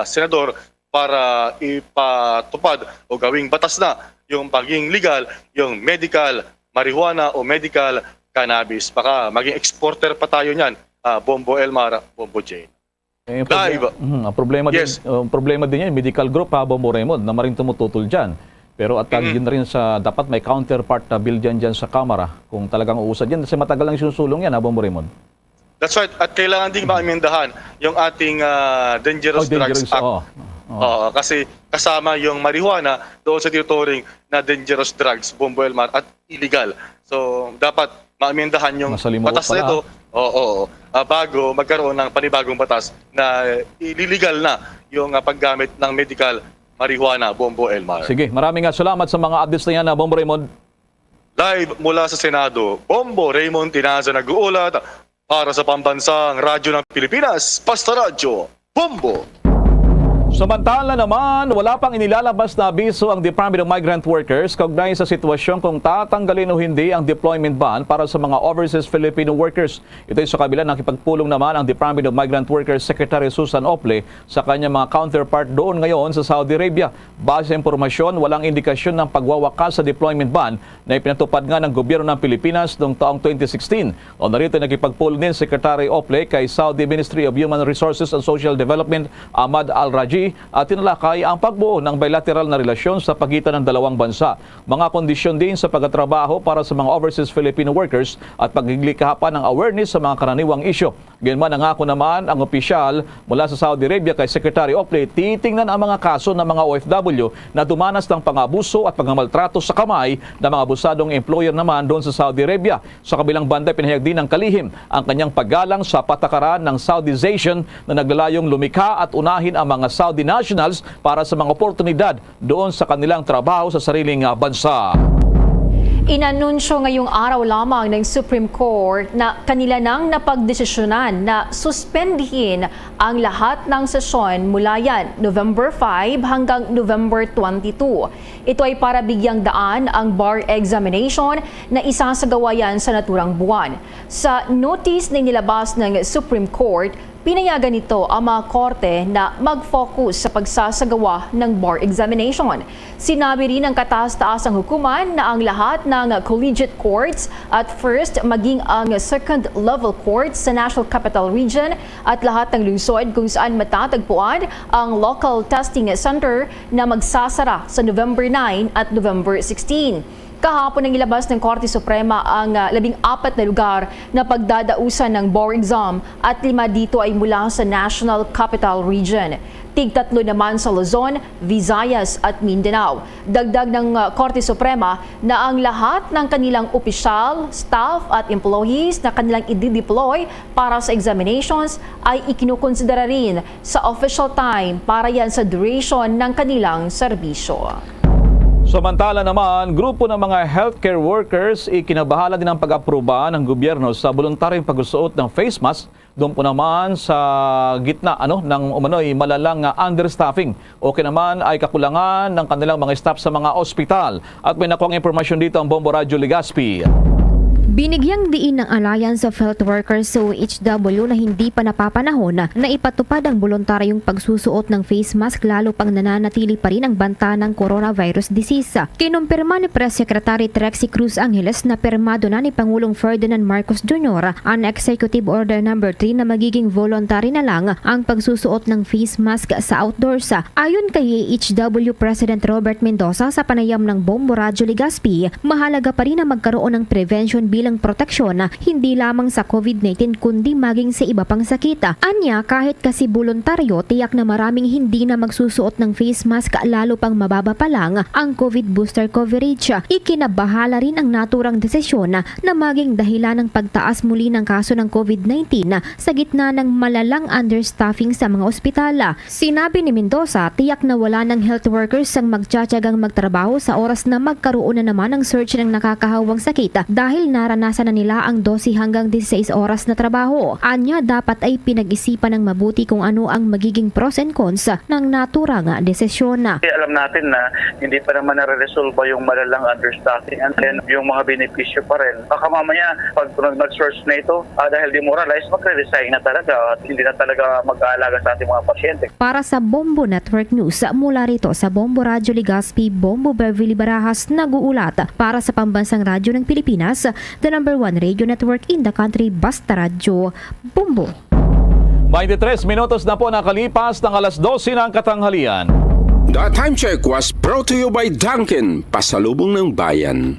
senador para ipatupad o gawing batas na yung paging legal yung medical marijuana o medical cannabis. Baka maging exporter pa tayo niyan, ah, Bombo Elmar, Bombo Jane. Eh, ang proble-, Live. Mhm, ang problema din, Yes. ang problema din yan, medical group, ha, Bombo Raymond, na maring tumututol dyan. Pero at, ah, Mhm. yun rin sa, dapat may counterpart na bill dyan, dyan sa Kamara kung talagang uusad yan. Kasi matagal nang sinusulong yan, ha, Bombo Raymond? That's right. At kailangan ding maamendahan yung ating, ah, Dangerous Oh, Drugs dangerous, Act. Oo. Oo. Oo, kasi kasama yung marijuana doon sa tinuturing na dangerous drugs, Bombo Elmar, at illegal. So, dapat maamendahan yung Masalimuot batas pala, na ito. ah. Oo, oo. Ah, bago magkaroon ng panibagong batas na ililigal na yung, ah, paggamit ng medical marijuana, Bombo Elmar. Sige, maraming nga salamat sa mga updates na yan, ah, Bombo Raymond. Live mula sa Senado, Bombo Raymond Tinaza nag-uulat para sa Pambansang Radyo ng Pilipinas, Basta Radyo, Bombo. Samantala naman, wala pang inilalabas na abiso ang Department of Migrant Workers kaugnay sa sitwasyon kung tatanggalin o hindi ang deployment ban para sa mga overseas Filipino workers. Ito'y sa kabila, nakipagpulong naman ang Department of Migrant Workers Secretary Susan Ople sa kanyang mga counterpart doon ngayon sa Saudi Arabia. Base sa impormasyon, walang indikasyon ng pagwawakas sa deployment ban na ipinatupad nga ng gobyerno ng Pilipinas noong taong twenty sixteen. Kaugnay rito, nakipagpulong din Secretary Ople kay Saudi Ministry of Human Resources and Social Development Ahmad Al-Raji at tinalakay ang pagbuo ng bilateral na relasyon sa pagitan ng dalawang bansa, mga kondisyon din sa pagtatrabaho para sa mga overseas Filipino workers at paglikha pa ng awareness sa mga karaniwang isyu. Gayunman, nangako naman ang opisyal mula sa Saudi Arabia kay Secretary Ople, titingnan ang mga kaso ng mga O F W na dumanas ng pang-abuso at pagmamaltrato sa kamay ng mga abusadong employer naman doon sa Saudi Arabia. Sa kabilang banda, pinahayag din ng kalihim ang kanyang paggalang sa patakaran ng Saudization na naglalayong lumikha at unahin ang mga Saudi nationals para sa mga oportunidad doon sa kanilang trabaho sa sariling, ah, bansa. Inanunsyo ngayong araw lamang ng Supreme Court na kanila nang napagdesisyonan na suspendihin ang lahat ng sesyon mula yan November five hanggang November twenty-two. Ito ay para bigyang daan ang bar examination na isasagawa yan sa naturang buwan. Sa notice na inilabas ng Supreme Court, pinayagan nito ang mga korte na mag-focus sa pagsasagawa ng bar examination. Sinabi rin ng kataas-taasang hukuman na ang lahat ng collegiate courts at first maging ang second level courts sa National Capital Region at lahat ng lungsod kung saan matatagpuan ang local testing center na magsasara sa November nine at November sixteen. Kahapon, nangilabas ng Korte Suprema ang, ah, labing apat na lugar na pagdadausan ng bar exam at lima dito ay mula sa National Capital Region. Tigtatlo naman sa Luzon, Visayas at Mindanao. Dagdag ng, ah, Korte Suprema na ang lahat ng kanilang opisyal, staff at employees na kanilang i-deploy para sa examinations ay ikinukonsidera rin sa official time para yan sa duration ng kanilang serbisyo. Samantala naman, grupo ng mga healthcare workers ikinabahala din ang pag-aproba ng gobyerno sa voluntaryong pagsusuot ng face mask doon po naman sa gitna, ano, ng umano'y malalang, ah, understaffing o kaya naman ay kakulangan ng kanilang mga staff sa mga ospital. At may nakuhang impormasyon dito ang Bombo Radyo Legazpi. Binigyang diin ng Alliance of Health Workers o H W na hindi pa napapanahon na ipatupad ang boluntaryong pagsusuot ng face mask, lalo pang nananatili pa rin ang banta ng coronavirus disease. Kinumpirma ni Press Secretary Trixie Cruz Angeles na pirmado na ni Pangulong Ferdinand Marcos Junior ang Executive Order Number Three na magiging voluntary na lang ang pagsusuot ng face mask sa outdoors. Ayon kay H W President Robert Mendoza, sa panayam ng Bombo Radyo Legazpi, mahalaga pa rin ang magkaroon ng prevention bilang proteksyon, hindi lamang sa COVID nineteen kundi maging sa iba pang sakit. Anya, kahit kasi boluntaryo, tiyak na maraming hindi na magsusuot ng face mask, lalo pang mababa pa lang ang COVID booster coverage. Ikinabahala rin ang naturang desisyon na maging dahilan ng pagtaas muli ng kaso ng COVID nineteen sa gitna ng malalang understaffing sa mga ospital. Sinabi ni Mendoza, tiyak na wala ng health workers ang magtsatsagang magtrabaho sa oras na magkaroon na naman ng surge ng nakakahawang sakit dahil naranasan na nila ang dose hanggang dieciséis oras na trabaho. Anya, dapat ay pinag-isipan ng mabuti kung ano ang magiging pros and cons ng naturang desisyon. Kasi alam natin na hindi pa naman nare-resolve yung malalang understaffing and then yung mga benepisyo pa rin. Baka mamaya, pag nag-surge na ito, ah, dahil demoralized, magre-resign na talaga at hindi na talaga mag-aalaga sa ating mga pasyente. Para sa Bombo Network News, mula rito sa Bombo Radyo Legazpi, Bombo Beverly Barajas nag-uulat. Para sa Pambansang Radyo ng Pilipinas, the number one radio network in the country, Basta Radyo, Bombo. Twenty-tres minutos na po nakalipas ng alas dose ng katanghalian. The time check was brought to you by Dunkin, pasalubong ng bayan.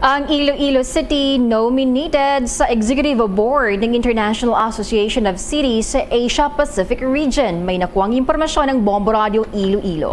Ang Iloilo City nominated sa Executive Board ng International Association of Cities sa Asia Pacific Region. May nakuhang impormasyon ng Bombo Radio Iloilo.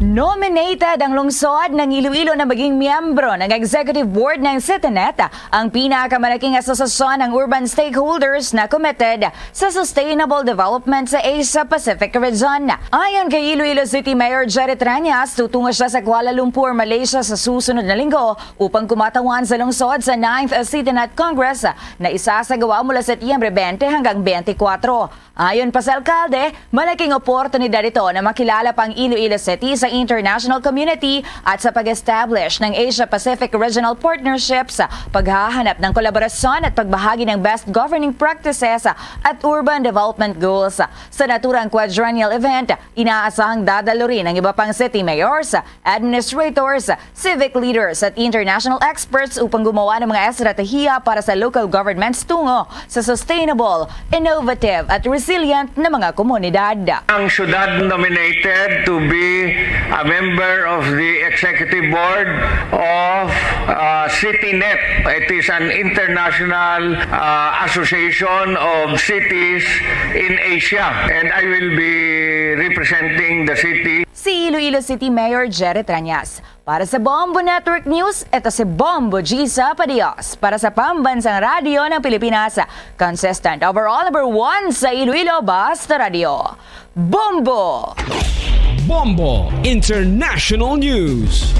Nominated ang lungsod ng Iloilo na maging miyembro ng Executive Board ng CityNet, ang pinakamalaking asosasyon ng urban stakeholders na committed sa sustainable development sa Asia Pacific region. Ayon kay Iloilo City Mayor Jerry Treñas, tutungo siya sa Kuala Lumpur, Malaysia sa susunod na linggo upang kumatawan sa lungsod sa ninth CityNet Congress na isasagawa mula Setyembre twenty hanggang twenty-four. Ayon pa sa alkalde, malaking oportunidad ito na makilala pa ang Iloilo City sa international community at sa pag-establish ng Asia-Pacific Regional Partnerships, paghahanap ng kolaborasyon at pagbahagi ng best governing practices at urban development goals. Sa naturang quadrennial event, inaasahang dadalo rin ang iba pang city mayors, administrators, civic leaders at international experts upang gumawa ng mga estratehiya para sa local governments tungo sa sustainable, innovative at resilient na mga komunidad. Ang syudad nominated to be a member of the executive board of, uh, CityNet. It is an international, uh, association of cities in Asia, and I will be representing the city. Si Iloilo City Mayor Jerry Treñas. Para sa Bombo Network News, ito si Bombo Gisa Padios. Para sa Pambansang Radyo ng Pilipinas, consistent overall number one sa Iloilo, Basta Radyo. Bombo! Bombo International News.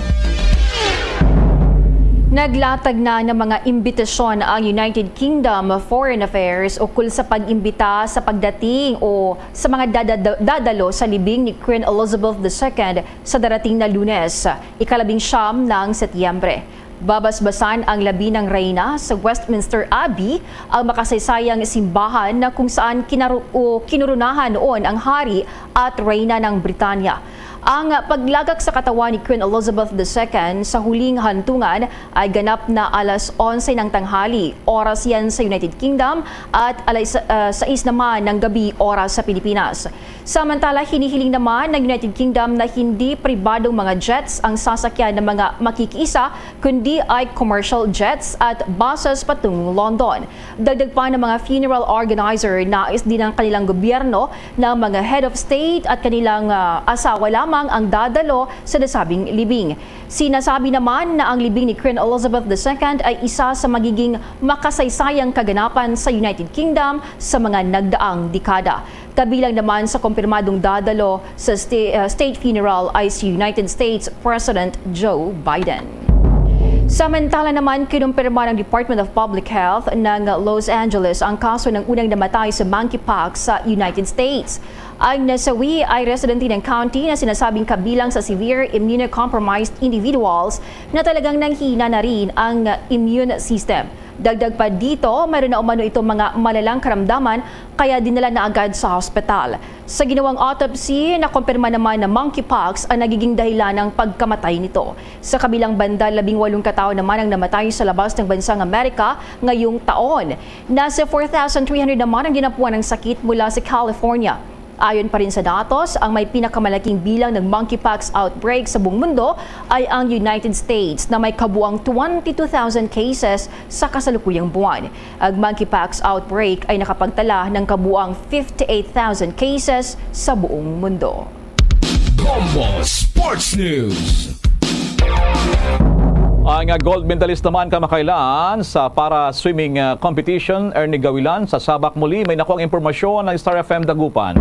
Naglatag na ng mga imbitasyon ang United Kingdom Foreign Affairs ukol sa pag-imbita sa pagdating o sa mga dadada-, dadalo sa libing ni Queen Elizabeth the Second sa darating na Lunes, ikalabing siyam ng Setyembre. Babasbasan ang labi ng reyna sa Westminster Abbey, ang makasaysayang simbahan na kung saan kinaru-, o kinurunahan noon ang hari at reyna ng Britanya. Ang paglagak sa katawan ni Queen Elizabeth the Second sa huling hantungan ay ganap na alas onse ng tanghali, oras yan sa United Kingdom, at alas, ah, sais naman ng gabi, oras sa Pilipinas. Samantala, hinihiling naman ng United Kingdom na hindi pribadong mga jets ang sasakyan ng mga makikiisa, kundi ay commercial jets at buses patungong London. Dagdag pa ng mga funeral organizer, nais din ng kanilang gobyerno na mga head of state at kanilang, ah, asawa lamang ang dadalo sa nasabing libing. Sinasabi naman na ang libing ni Queen Elizabeth the Second ay isa sa magiging makasaysayang kaganapan sa United Kingdom sa mga nagdaang dekada. Kabilang naman sa kumpirmadong dadalo sa sta-, uh, state funeral ay si United States President Joe Biden. Samantala naman, kinumpirma ng Department of Public Health ng Los Angeles ang kaso ng unang namatay sa monkeypox sa United States. Ang nasawi ay residente ng county na sinasabing kabilang sa severe immunocompromised individuals na talagang nanghina na rin ang immune system. Dagdag pa dito, mayroon na umano itong mga malalang karamdaman kaya dinala na agad sa hospital. Sa ginawang autopsy, nakumpirma naman na monkeypox ang nagiging dahilan ng pagkamatay nito. Sa kabilang banda, labing walong katao naman ang namatay sa labas ng bansang Amerika ngayong taon. Nasa four thousand three hundred naman ang ginapuan ng sakit mula sa California. Ayon pa rin sa datos, ang may pinakamalaking bilang ng monkeypox outbreak sa buong mundo ay ang United States na may kabuang twenty-two thousand cases sa kasalukuyang buwan. Ang monkeypox outbreak ay nakapagtala ng kabuang fifty-eight thousand cases sa buong mundo. Bombo Sports News. Ang gold medalist naman kamakailan sa para swimming, ah, competition, Ernie Gawilan, sa Sabak muli may nakuang impormasyon ng Star F M Dagupan.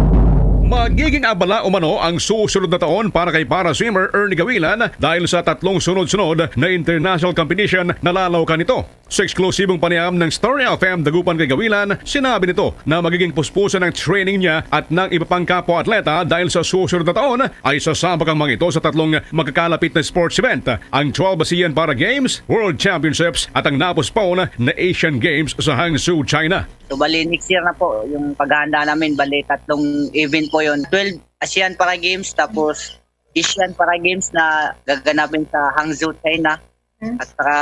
Magiging abala umano ang susunod na taon para kay para swimmer Ernie Gawilan dahil sa tatlong sunod-sunod na international competition na lalaw ka nito. Sa eksklusibong panayam ng Star F M Dagupan kay Gawilan, sinabi nito na magiging puspusan ang training niya at ng iba pang kapwa-atleta dahil sa susunod na taon ay sasabak ang mga ito sa tatlong magkakalapit na sports event, ang twelve ASEAN Para Games, World Championships at ang na-postpone na Asian Games sa Hangzhou, China. So bali next year na po yung paghahanda namin. Bali tatlong event po yun. twelve ASEAN Para Games, tapos Asian Para Games na gaganapin sa Hangzhou, China. At saka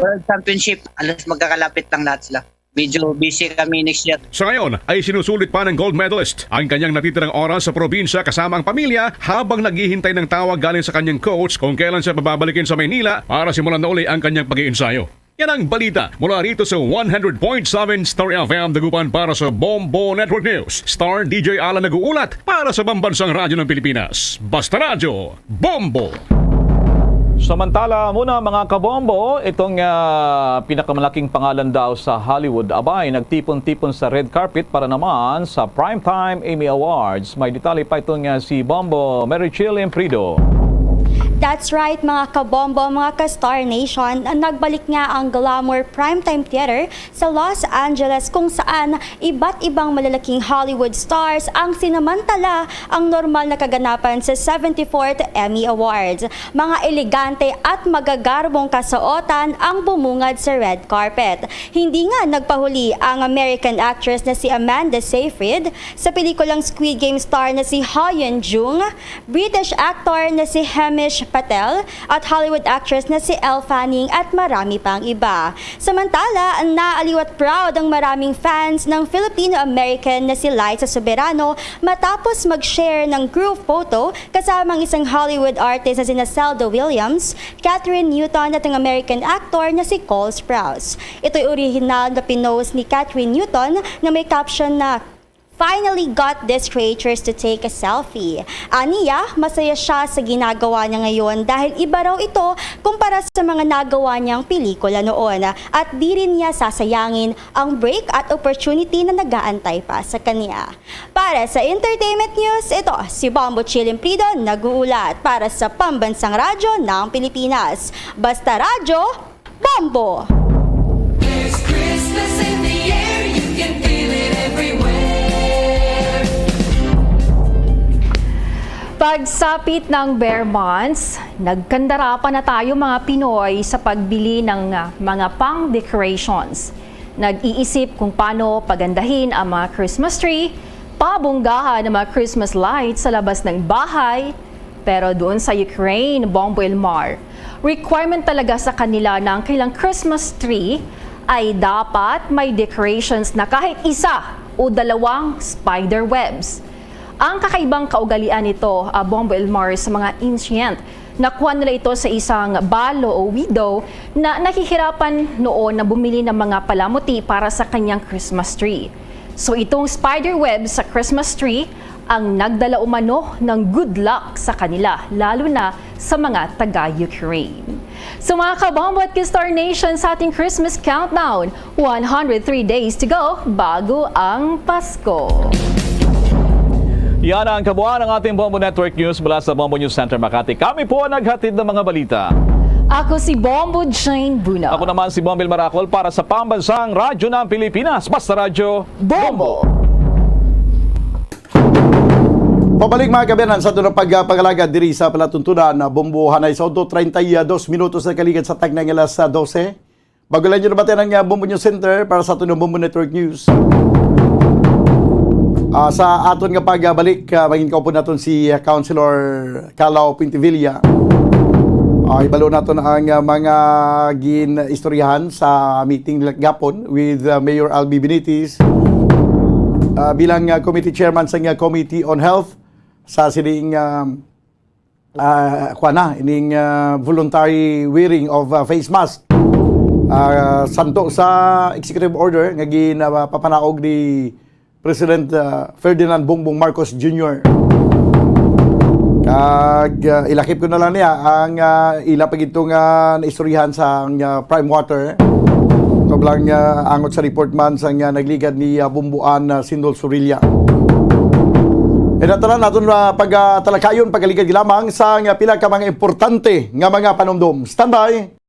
World Championship, halos magkakalapit lang lahat sila. Medyo busy kami next year. Sa ngayon ay sinusulit pa ng gold medalist ang kanyang natitirang oras sa probinsya kasama ang pamilya habang naghihintay ng tawag galing sa kanyang coach kung kailan siya babalikin sa Maynila para simulan na uli ang kanyang pag-iinsayo. Yan ang balita mula rito sa one hundred point seven Star F M Dagupan para sa Bombo Network News. Star D J Alan nag-uulat para sa Pambansang Radyo ng Pilipinas. Basta Radyo, Bombo! Samantala muna, mga kabombo, itong, ah, pinakamalaking pangalan daw sa Hollywood, abay, nagtipon-tipon sa red carpet para naman sa Primetime Emmy Awards. May detalye pa itong, ah, si Bombo Mary Chill Imprido. That's right, mga kabombo, mga ka-Star Nation. Nagbalik nga ang Glamour Primetime Theater sa Los Angeles, kung saan iba't ibang malalaking Hollywood stars ang sinamantala ang normal na kaganapan sa seventy-fourth Emmy Awards. Mga elegante at magagarbong kasuotan ang bumungad sa red carpet. Hindi nga nagpahuli ang American actress na si Amanda Seyfried, sa pelikulang Squid Game star na si Hyo Yeon Jung, British actor na si Himesh Patel, at Hollywood actress na si Elle Fanning at marami pang iba. Samantala, naaliw at proud ang maraming fans ng Filipino-American na si Liza Soberano matapos mag-share ng group photo kasama ang isang Hollywood artist na sina Zelda Williams, Katherine Newton at ang American actor na si Cole Sprouse. Ito'y orihinal na pinost ni Katherine Newton na may caption na "Finally got these creatures to take a selfie." Aniya, masaya siya sa ginagawa niya ngayon dahil iba raw ito kumpara sa mga nagawa niyang pelikula noon. At di rin niya sasayangin ang break at opportunity na nag-aantay pa sa kanya. Para sa Entertainment News, ito si Bombo Chill Imprido nag-uulat para sa Pambansang Radyo ng Pilipinas. Basta Radyo, Bombo! There's Christmas in the air, you can feel it everywhere. Pagsapit ng Ber Months, nagkandara pa na tayo, mga Pinoy, sa pagbili ng, ah, mga pang-decorations. Nag-iisip kung paano pagandahin ang mga Christmas tree, pabonggahan ang mga Christmas lights sa labas ng bahay. Pero doon sa Ukraine, Bombo Elmar, requirement talaga sa kanila na ang kanilang Christmas tree ay dapat may decorations na kahit isa o dalawang spider webs. Ang kakaibang kaugalian nito, ah, Bombo Elmar, sa mga ancient, nakuha nila ito sa isang balo o widow na nahihirapan noon na bumili ng mga palamuti para sa kanyang Christmas tree. So, itong spider web sa Christmas tree ang nagdala umano ng good luck sa kanila, lalo na sa mga taga-Ukraine. So, mga kabombo at ka-Star Nation, sa ating Christmas countdown, one hundred three days to go bago ang Pasko. Yan ang kabuuan ng ating Bombo Network News mula sa Bombo News Center Makati. Kami po ang naghatid ng mga balita. Ako si Bombo Jane Buno. Ako naman si Bombil Maracol para sa Pambansang Radyo ng Pilipinas. Basta Radyo, Bombo! Pabalik, mga kaabyanan, sa aton pagpangalagad diri sa palatuntunan na Bombo, hanay sa udto, treinta y dos minutos na kaligad sa takna nga alas dose. Bago lang nyo nabatian ang, ah, Bombo News Center para sa aton Bombo Network News. Ah, sa aton nga pagbalik, ah, mangin kaupod naton si, ah, Councilor Calao Pintivilla. Ah, ibalo naton ang, ah, mga gin-istoryahan sa meeting nila gapon with, ah, Mayor Albi Benitez, ah, bilang, ah, committee chairman sa, ah, Committee on Health sa sining, ah, ah, kuwan na, ining, ah, voluntary wearing of, ah, face mask. Ah, santo sa executive order nga ginapapanaog ni President, ah, Ferdinand Bongbong Marcos Junior. Kag, ah, ilakip ko na lang niya ang, ah, ila pa gid to nga naistoryahan sa, ah, Prime Water. Ito lang, ah, angot sa report man sa nga nagligad ni, ah, Bumbuan, ah, Sindol Surilla. Inatanan naton na pag, ah, talakayon, pagaligad lamang sa nga pila ka mga importante nga mga panumdom. Standby!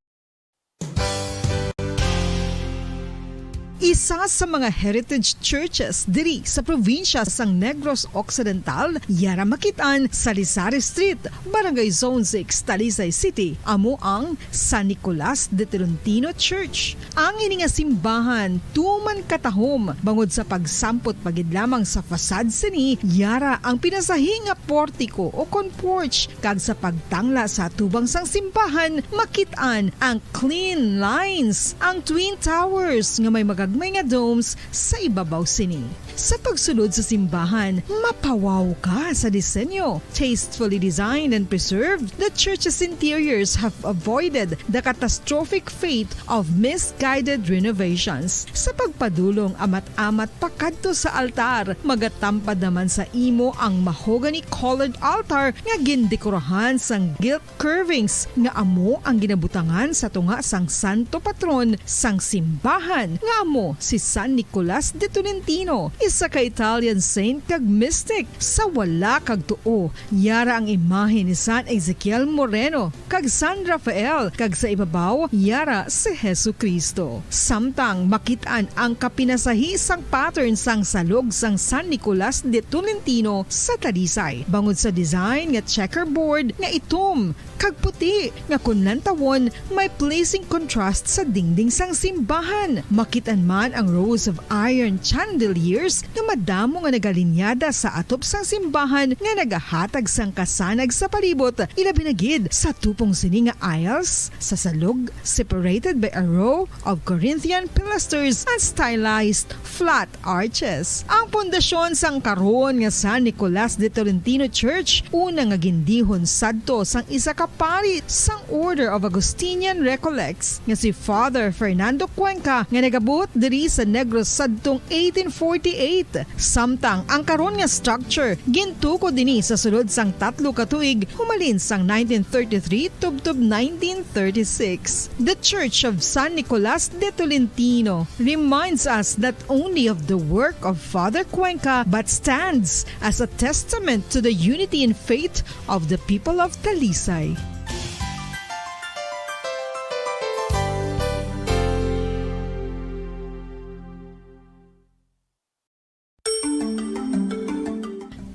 Isa sa mga heritage churches diri sa probinsya sang Negros Occidental, yara makit-an sa Lisari Street, Barangay Zone six, Talisay City, amo ang San Nicolas de Tolentino Church. Ang ini nga simbahan tuman katahom bangod sa pagsampot pa gid lamang sa facade sini, yara ang pinasahi nga portiko o kon porch, kag sa pagtangla sa atubang sang simbahan makit-an ang clean lines, ang twin towers nga may magagmay nga domes sa ibabaw sini. Sa pagsulod sa simbahan, mapawaw ka sa disenyo. Tastefully designed and preserved, the church's interiors have avoided the catastrophic fate of misguided renovations. Sa pagpadulong amat-amat pakadto sa altar, magatampad naman sa imo ang mahogany-colored altar nga gindekorahan sang gilt curvings nga amo ang ginabutangan sa tunga sang santo patron sang simbahan, nga amo si San Nicolas de Tolentino, isa ka Italian saint kag mystic. Sa wala kag tuo, yara ang imahe ni San Ezekiel Moreno kag San Rafael, kag sa ibabaw, yara si Jesu-Cristo. Samtang makit-an ang kapinasahi sang pattern sang salog sang San Nicolas de Tolentino sa Talisay, bangod sa design nga checkerboard nga itom kag puti, nga kon lantawon, may pleasing contrast sa dingding sang simbahan. Makit-an man ang rows of iron chandeliers nga madamo nga nagalinyada sa atop sang simbahan nga nagahatag sang kasanag sa palibot, ilabi na gid sa tupong sini nga aisles sa salog, separated by a row of Corinthian pilasters and stylized flat arches. Ang pundasyon sang karon nga San Nicolas de Tolentino Church, una nga gindihon sadto sang isa ka pari sang Order of Augustinian Recollects nga si Father Fernando Cuenca, nga nagabuot diri sa Negros sadtong eighteen forty-eight. Samtang ang karon nga structure gintukod ini sa sulod sang tatlo ka tuig, humalin sang nineteen thirty-three tubtob nineteen thirty-six. The Church of San Nicolas de Tolentino reminds us not only of the work of Father Cuenca, but stands as a testament to the unity in faith of the people of Talisay.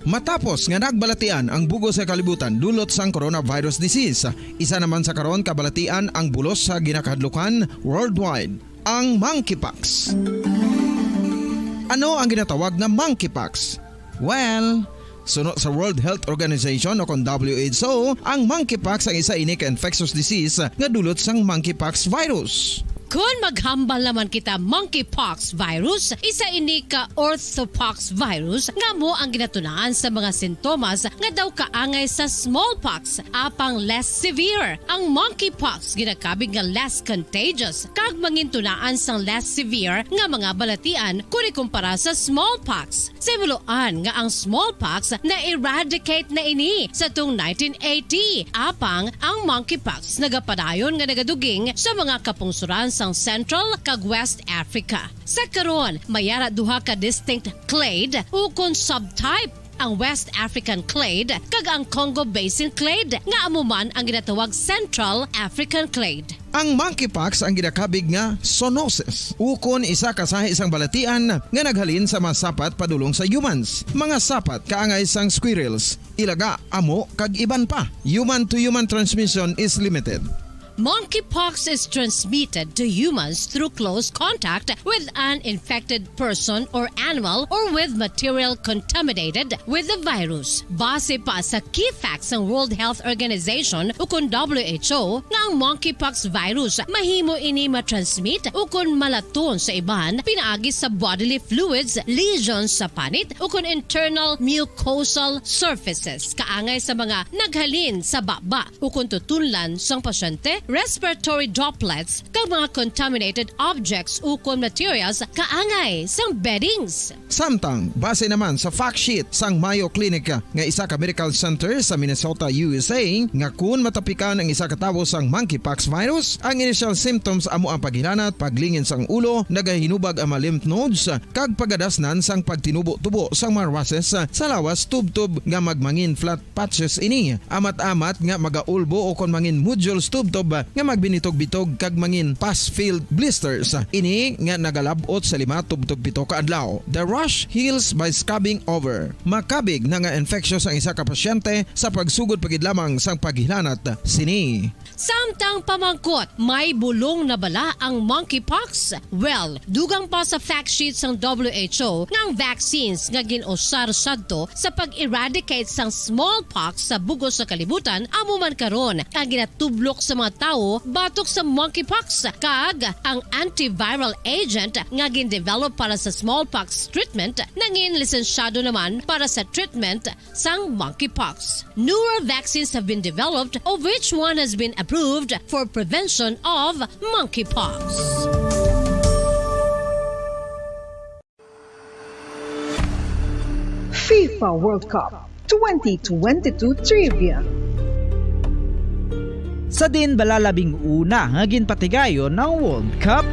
Matapos nga nagbalatian ang bug-os nga kalibutan dulot sang coronavirus disease, isa naman sa karon kabalatian ang bulos sa ginakahadlukan worldwide, ang monkeypox. Ano ang ginatawag na monkeypox? Well, suno sa World Health Organization o kon W H O, ang monkeypox ang isa ini ka infectious disease nga dulot sang monkeypox virus. Kon maghambal naman kita monkeypox virus, isa ini ka orthopox virus nga amo ang ginatunaan sa mga sintomas nga daw kaangay sa smallpox, apang less severe. Ang monkeypox ginakabig nga less contagious kag mangintunaan sang less severe nga mga balatian kon ikumpara sa smallpox. Sa himuloan nga ang smallpox na-eradicate na ini sa tung nineteen eighty, apang ang monkeypox nagapadayon nga nagaduging sa mga kapungsoran sang Central kag West Africa. Sa karon, may ara duha ka distinct clade ukon subtype ang West African clade, kag ang Congo Basin clade, nga amo man ang ginatawag Central African clade. Ang monkeypox ang ginakabig nga zoonosis, ukon isa ka sahi sang balatian nga naghalin sa mga sapat padulong sa humans, mga sapat kaangay sang squirrels, ilaga, amo, kag iban pa. Human to human transmission is limited. Monkeypox is transmitted to humans through close contact with an infected person or animal or with material contaminated with the virus. Base pa sa key facts sang World Health Organization ukon W H O nga ang monkeypox virus mahimo ini matransmit ukon malaton sa iban pinaagi sa bodily fluids, lesions sa panit ukon internal mucosal surfaces kaangay sa mga naghalin sa baba ukon tutunlan sang pasyente, respiratory droplets, kag mga contaminated objects ukon materials kaangay sang beddings. Samtang, base naman sa fact sheet sang Mayo Clinic nga isa ka medical center sa Minnesota, U S A, nga kun matapikan ang isa ka tawo sang monkeypox virus, ang initial symptoms amo ang paghilanat, paglingin sang ulo, nagahinubag ang mga lymph nodes, kag pagadasnan sang pagtinubo-tubo sang mga rushes sa lawas tubtob nga magmangin flat patches ini, amat-amat nga magaulbo ukon mangin nodules tubtob nga magbinitog-bitog kag mangin pus-filled blisters. Ini nga nagalab-ot sa lima tubtob pito ka adlaw. The rash heals by scabbing over. Makabig na nga infectious ang isa ka pasyente sa pagsugod pa gid lamang sang paghilanat sini. Samtang pamangkot, may bulong na bala ang monkeypox? Well, dugang pa sa fact sheet sang W H O nga ang vaccines nga gin-usar sadto sa pag-eradicate sang smallpox sa bug-os nga kalibutan amo man karon ang ginatublok sa mga tawo batok sa monkeypox, kag ang antiviral agent nga gin-develop para sa smallpox treatment nangin lisensyado naman para sa treatment sang monkeypox. Newer vaccines have been developed, of which one has been approved for prevention of monkeypox. FIFA World Cup twenty twenty-two Trivia. Sa diin bala labing una nga ginpatigayon ang World Cup?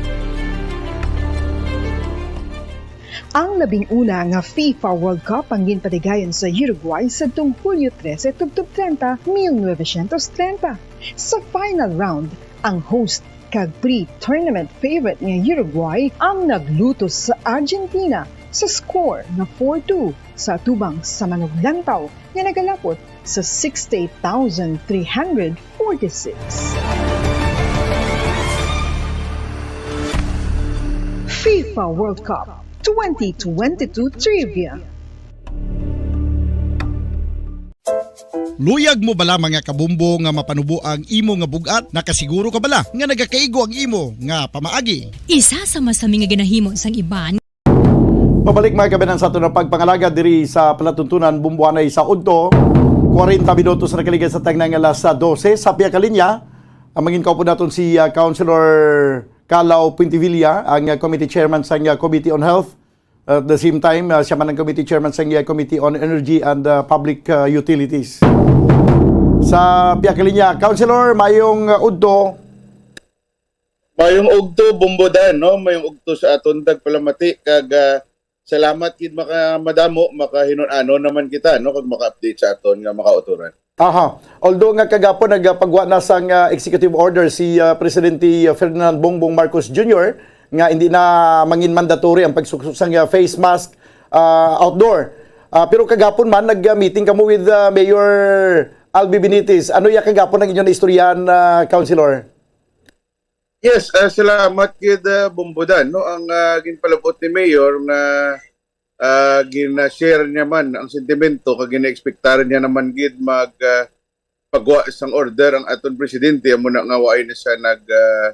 Ang labing una nga FIFA World Cup ang ginpatigayon sa Uruguay sadtong Hulyo trese tubtob treinta, mil novecientos treinta. Sa final round, ang host kag pre-tournament favorite nga Uruguay ang naglutos sa Argentina sa score nga four two sa atubang sa manuglantaw nga nagalapot sa sixty-eight thousand three hundred forty-six. FIFA World Cup twenty twenty-two Trivia. Luyag mo bala, mga kabumbo, nga mapanubo ang imo nga bug-at? Nakasiguro ka bala nga nagakaigo ang imo nga pamaagi? Isa sa masami nga ginahimo sang iban. Pabalik, mga kaabyanan, sa aton nga pagpangalagad diri sa palatuntunan, Bumbuanay sa Udto. Kwarenta minutos na nakaligad sa tangnang alas dose. Sa pihak ka linya, ang mangin kaupod naton si, ah, Councilor Calaw Puentevilla, ang, ah, committee chairman sang, ah, Committee on Health. At the same time, ah, siya man ang committee chairman sang, ah, Committee on Energy and, ah, Public, ah, Utilities. Sa pihak ka linya, Councilor, mayong, ah, udto. Mayong udto, Bumbo Dan, no? Mayong udto sa aton tagpalamati, kag, ah, salamat gid, maka-, madamo, makahinun-anon naman kita, no? Kag maka-update sa aton nga mga kautoran. Aha. Although nga kagapon nagpagwa na sang, ah, executive order si, ah, Presidente Ferdinand Bongbong Marcos Junior nga hindi na mangin mandatory ang pagsuksok sang, ah, face mask, ah, outdoor. Ah, pero kagapon man nag-meeting kamo with, ah, Mayor Albi Benitez. Ano ya kagapon ang inyo naistoryahan, ah, Councilor? Yes, ah, salamat gid, ah, Bumbo Dan, no? Ang, ah, ginpalabot ni Mayor nga, ah, gina-share niya man ang sentimento kag gina-expectar niya naman gid mag, ah, pagwa sang order ang aton presidente, amo na nga waay na siya nag, ah,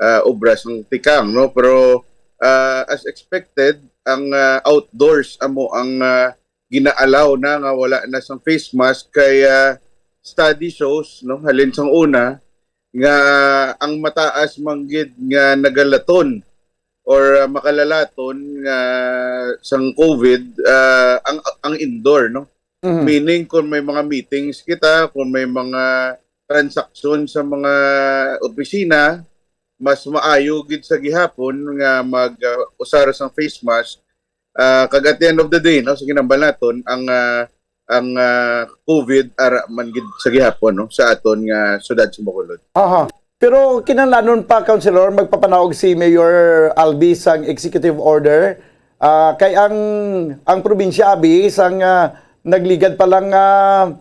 ah, obra sang tikang, no? Pero, ah, as expected, ang, ah, outdoors amo ang, ah, gina-allow na nga wala na sang face mask kay, ah, study shows, no, halin sang una nga ang mataas man gid nga nagalaton or, ah, makalalaton nga sang COVID, ah, ang, ang indoor, no? Mhm. Meaning, kung may mga meetings kita, kung may mga transaksyon sa mga opisina, mas maayo gid sa gihapon nga mag, ah, usar sang face mask. Ah, kag at the end of the day, no, sa ginambal naton, ang, ah, ang ah, COVID ara man gid sa gihapon, no, sa aton nga syudad sa Bacolod. Aha. Pero kinahanglanon pa, Councilor, magpapanaog si Mayor Albi sang executive order. Ah, kay ang ang probinsya abi sang ah, nagligad pa lang ah,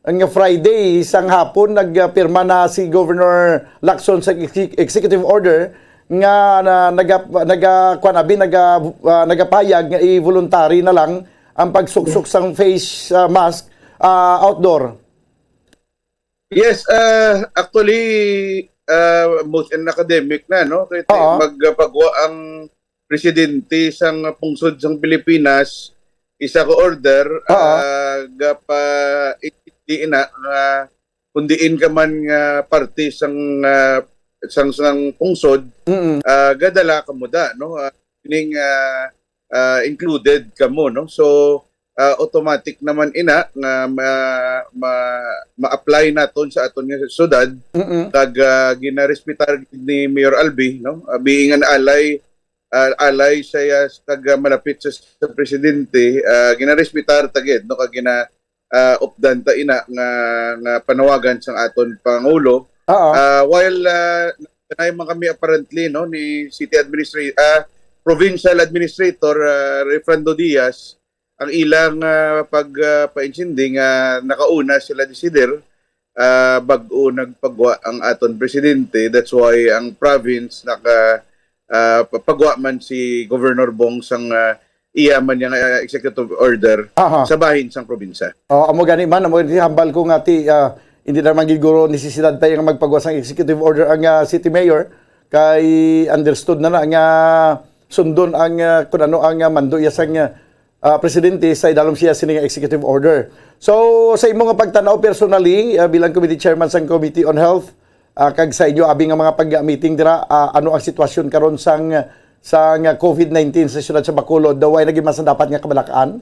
nga Friday sang hapon nagpirma na si Governor Lacson sa exe- executive order nga na, naga, naga, kwan, abi, naga, ah, nagapayag nga i-voluntary na lang ang pagsuksok sang face ah, mask ah, outdoor. Yes, uh, actually, uh, most in academic na, no? Kaya Oo. Magpagwa ang presidente sang pungsod sang Pilipinas, isa ka order, Oo. uh, gapa di na nga kung diin ka man nga parte sang ah, sang sang pungsod, Mm-mm. ah, gadala ka mo da, no? Ah, meaning ah, ah, included ka mo, no? So ah, automatic naman ina nga ma, ma, ma-apply naton sa aton nga syudad, Mm-mm. Kag ah, ginarespetar ni Mayor Albi, no? Ah, being an ally, ah, ally siya kag ah, malapit sa, sa presidente, ah, ginarespetar ta gid, no? Kag gina ah, updan ta ina nga nga panawagan sang aton pangulo. Oo. Ah, while ah, nagkanay man kami apparently, no, ni city administrator, ah, provincial administrator, ah, Refrando Diaz, ang ilang ah, pag ah, paintindi nga nakauna sila desider, ah, bag-o nagpagwa ang aton presidente. That's why ang province naka ah, papagwa man si Governor Bong sang ah, iya man yang ah, executive order Aha. Sa bahin sang probinsya. Oh, amo gani man, amo gani hambal ko nga ti ah, hindi naman gid guro nisisidad pa yung magpagawa sang executive order ang ah, city mayor kay understood na na nga sundon ang ah, kung ano ang ah, mando iya sang ah, presidente sa idalom siya sini nga executive order. So sa imo nga pagtanaw personally ah, bilang committee chairman sang Committee on Health ah, kag sa inyo abi nga mga pag-meeting dira ah, ano ang sitwasyon karon sang sang ah, covid nineteen sa siyudad sa Bacolod, daw way naging mas dapat nga kabalak-an?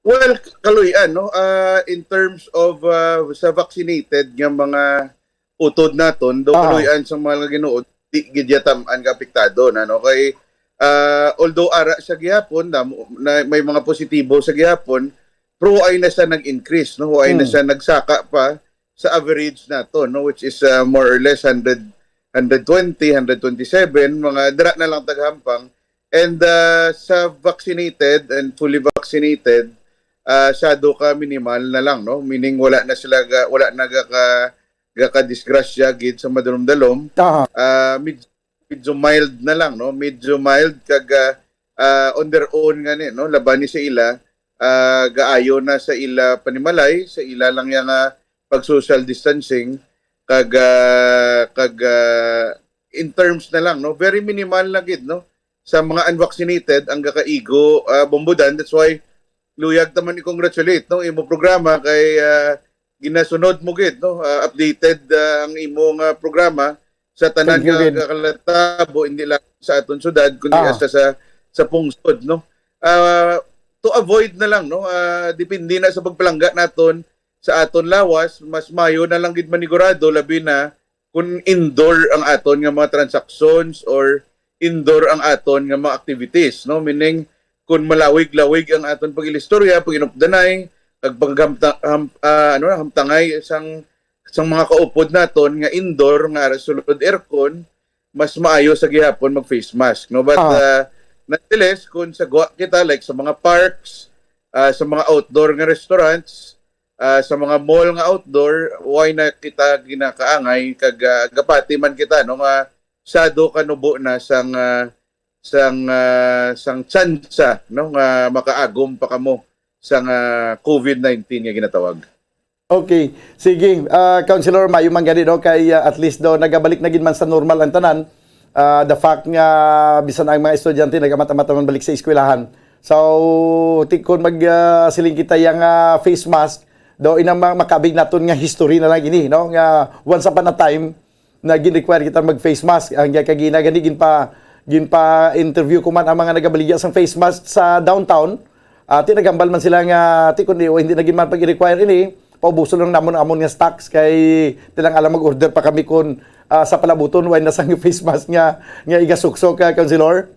Well, kaluy-an, no? Ah, in terms of ah, sa vaccinated nga mga utod naton, do Ah. Kaluy-an sa mga ginuod, di gid ya tam-an ka apektado na, no? Kay ah, although ara sa gihapon na, na may mga positibo sa gihapon, pero ay na siya nag-increase, no? Ay na Hmm. Siya nagsaka pa sa average nato, no, which is ah, more or less hundred, hundred twenty, hundred twenty-seven, mga dira na lang taghampang. And ah, sa vaccinated and fully vaccinated, ah, sado ka minimal na lang, no? Meaning wala na sila ga, wala na ga ka, ga ka disgrasya gid sa madalom-dalom. Aha. Ah, med, medyo mild na lang, no? Medyo mild kag ah, ah, on their own nga ni, no? Laban ni sa ila, ah, gaayo na sa ila panimalay, sa ila lang yang ah, pag social distancing kag ah, kag ah, in terms na lang, no? Very minimal na gid, no? Sa mga unvaccinated ang gakaigo ah, bombodan. That's why luyag ta man i-congratulate, no, imo programa kay ah, ginasunod mo gid, no? Ah, updated ah, ang imo nga programa sa tanan Thank you, nga Red. Kalatabo, hindi lang sa aton syudad kundi Ah. Hasta sa sa pungsod, no? Ah, to avoid na lang, no? Ah, depende na sa pagpalangga naton sa aton lawas, mas mayo na lang gid manigurado, labi na kung indoor ang aton nga mga transactions or indoor ang aton nga mga activities, no? Meaning, kung malawig-lawig ang aton pag-ilistorya, pag-inupdanay, kag paghamta, ham, ah, ano na, hamtangay sang sang mga kaupod naton nga indoor nga ara sulod aircon, mas maayo sa gihapon mag face mask, no? But Ah. ah, nonetheless, kung sa gwa kita, like sa mga parks, ah, sa mga outdoor nga restaurants, ah, sa mga mall nga outdoor, why na kita ginakaangay kag ah, gapati man kita, no, nga sado kanubo na sang ah, sang ah, sang tsansa, no, nga makaagom pa kamo sang ah, covid nineteen nga ginatawag. Okay. Sige, ah, Councilor, mayo man gani, no, kay ah, at least daw nagabalik na gid man sa normal ang tanan. Ah, the fact nga bisan ang mga estudyante nagamat-amat naman balik sa eskwelahan. So, ti-, kung mag ah, siling kita yang ah, face mask, daw inang ma- makabig naton nga history na lang ini, no, nga once upon a time na gin-require kita mag face mask. Ang kagina gani ginpa ginpa-interview ko man ang mga nagabaligya sang face mask sa downtown. Ati nagambal man sila nga, ati, kundi hindi na gid man pag-require ini, paubuson lang namon amon nga stocks kay tilang alam mag-order pa kami kun ah, sa palabuton way na sang face mask nga nga igasuksok ka, Councilor.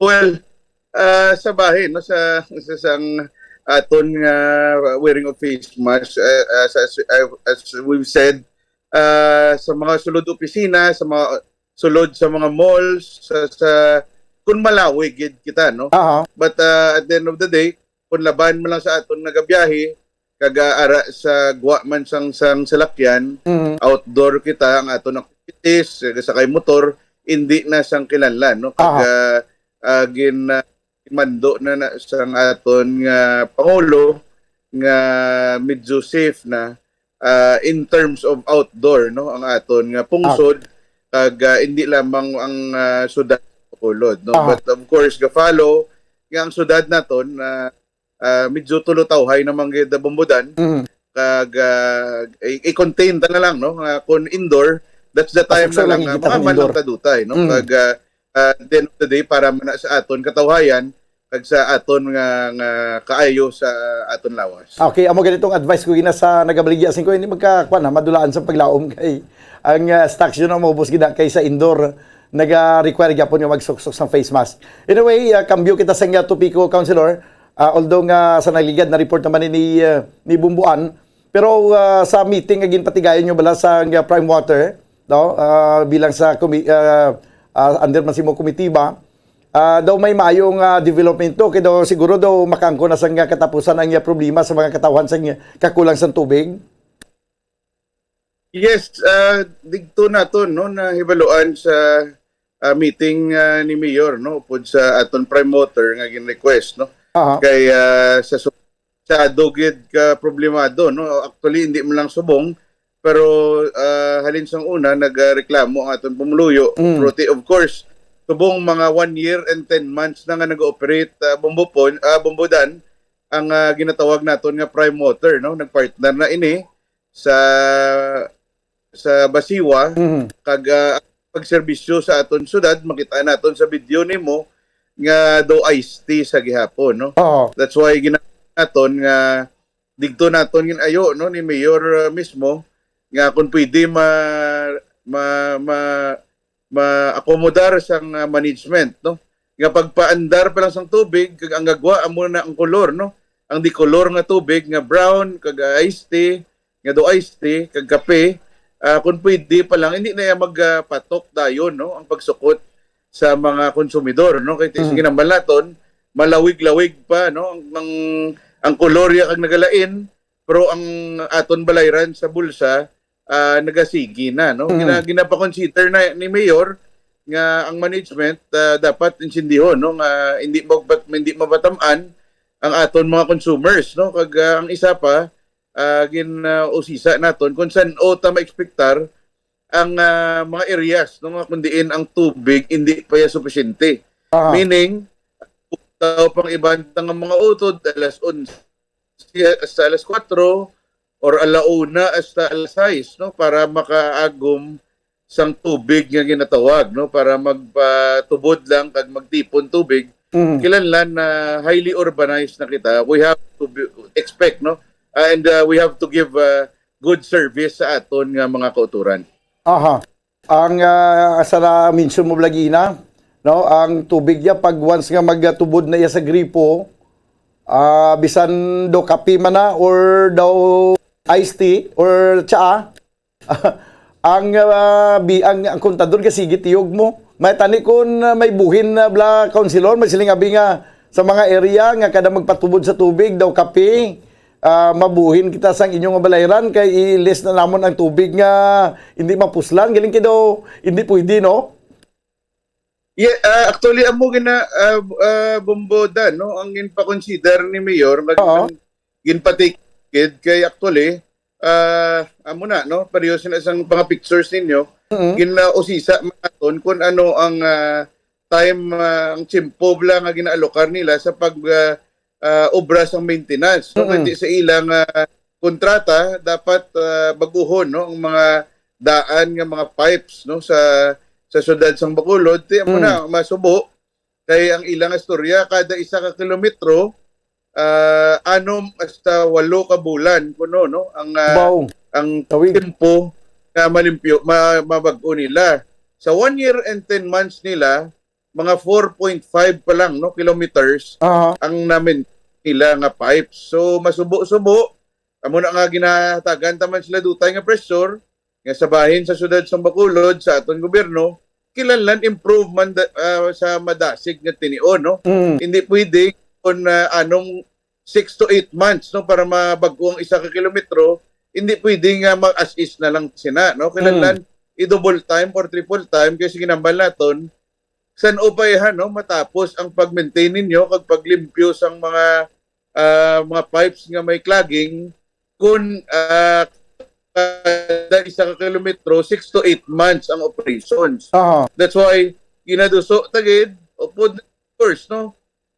Well, ah, sa bahin, no, sa, sa sang aton nga wearing of face mask, uh, as, as, uh, as we've said, uh, sa mga sulod opisina, sa mga sulod sa mga malls, sa, sa kung malawig gid kita, no? Aha. But uh, at the end of the day, kung laban man lang sa aton nagabiyahe, kag uh, ara sa gwa man sang, sang salakyan, Mm. outdoor kita, ang aton activities, eh, sakay motor, hindi na sang kinahanglan, no? Kag Aha. uh, uh, gin uh, mando na, na sang aton nga pangulo nga medyo safe na uh, in terms of outdoor, no, ang aton nga pungsod, kag uh, hindi lamang ang uh, syudad sa Bacolod, no. Aha. But of course, ga-follow nga ang syudad naton uh, uh, medyo tulutawhay naman gid, Bombodan, Mm. kag uh, i- i-contain ta na lang, no, nga kung indoor, that's the time Pasok na lang lang nga kita mga indoor. Manang Taduta, no. Mm. Kag uh, uh, at the end of the day, para man na sa aton katawhayan kag sa aton nga, nga kaayo sa aton lawas. Okay, amo ganitong advice ko gina sa nagabaligya sing ko, hindi magkakuan na madulaan sa paglaom kay ang uh, stocks yun ang maubos gina kay sa indoor naga-require gyapon nga magsuksok sang face mask. Anyway, uh, kambyo kita sa nga topiko, Councilor. Uh, although nga sa nagligad na report naman ni uh, ni Bumbuan, pero uh, sa meeting nga ginpatigayon nyo bala sa uh, Prime Water, no? Uh, bilang sa komi- uh, uh, under man si mo komitiba, uh, daw may maayo nga development to, kay daw siguro daw makaangkon na sa nga katapusan ang uh, problema sa mga katawhan sa uh, kakulang sa tubig. Yes, uh, digto naton, no, nahibaluan sa uh, meeting uh, ni Mayor, no, upod sa aton Prime Water nga gin-request, no. Aha. Kay uh, sa su- sa dugid ka problemado, no. Actually, hindi man lang subong, pero uh, halin sang una nagreklamo ang aton pumuluyo. Mm. Pero ti- of course, subong mga one year and ten months na nga nag-ooperate uh, Bumbupon, uh, Bumbudan ang uh, ginatawag naton nga Prime Water, no. Nagpartner na ini sa sa Basiwa, Mhm. kag uh, pagserbisyo sa aton syudad, makita naton sa video nimo nga do iced tea sa gihapon, no. Oo. That's why gina naton nga digto naton ginayo, no, ni Mayor uh, mismo nga kung pwede ma ma ma ma-accommodar sang uh, management, no, nga pagpaandar pa lang sang tubig kag ang gagwa amo na ang kolor, no, ang dikolor nga tubig nga brown kag uh, iced tea, nga do iced tea kag kape, uh, kung pwede pa lang hindi na iya magpatok uh, dayon, no, ang pagsukot sa mga konsumidor, no, kay mm. Sige nang balaton malawig-lawig pa, no, ang ang, ang kolor ya kag nagalain, pero ang aton balayran sa bulsa uh, nagasigi na, no. Mm. Gina, ginapakonsider na ni Mayor nga ang management uh, dapat insindihon, no, nga hindi magbat, hindi mabataman ang aton mga consumers, no, kag uh, ang isa pa uh, gin uh, usisa naton kung san-o ta maekspektar ang uh, mga areas, no, nga kung diin ang tubig hindi pa ya supisyente. Aha. Meaning, taw pang iban nga mga utod alas onse hasta alas kuwatro or alauna hasta alas sais, no, para makaagom sang tubig nga ginatawag, no, para magpatubod lang kag magtipon tubig. Mm. Kinahanglan na highly urbanized na kita. We have to be, expect, no, and uh, we have to give uh, good service sa aton nga mga kauturan. Aha. Ang uh, sa na-mention mo lagi na, no, ang tubig niya pag once nga magtubod na iya sa gripo, uh, bisan do kape man na or daw iced tea or tsaa, ang uh, bi ang, ang kontador ka sige tiyog mo. May tani kun uh, may buhin na bla councilor, may siling abi nga sa mga area nga kada magpatubod sa tubig daw kape, uh, mabuhin kita sang inyong balayran kay i-list na namon ang tubig nga hindi mapuslan. Galing kay daw hindi pwede, no? Yeah, uh, actually amo gina uh, uh, Bombodan, no, ang ginpa-consider ni Mayor nga ginpatikid kay actually uh, amo na, no, pareho sila sang mga pictures ninyo. Mm-hmm. Ginausisa maton kung ano ang uh, time uh, ang tiyempo bla nga ginaalocar nila sa pag uh, uh, obra sang maintenance, no? Mm-hmm. Kay sa ilang uh, kontrata dapat uh, baguhon, no, ang mga daan nga mga pipes, no, sa sa siyudad sang Bacolod, ti amo mm. Na masubo kay ang ilang istorya kada isa ka kilometro uh, anom hasta walo ka bulan kuno, no, ang uh, wow. Ang tempo na malimpyo ma, mabag-o nila sa one year and ten months nila mga four point five pa lang, no, kilometers uh-huh. Ang namin nila nga pipes. So, masubo-subo, amo na nga ginahatagan ta man sila dutay nga pressure, nga sa bahin sa siyudad sang Bacolod, sa aton gobyerno, kinahanglan improvement da-, ah, sa madasig nga tinion, no? Mm. Hindi pwede kung, ah, anong six to eight months, no, para mabag-o ang isa ka kilometro, hindi pwede nga mag-as-is na lang sina, no? Kinahanglan Mm. i-double time or triple time, kay sige nambal naton, san-o pa iha, no, matapos ang pag-maintain ninyo kag paglimpyo sang mga, ah, mga pipes nga may clogging, kun, ah, kada isa ka kilometro, six to eight months ang operations. Aha. That's why ginaduso ta gid, upod, of course, no,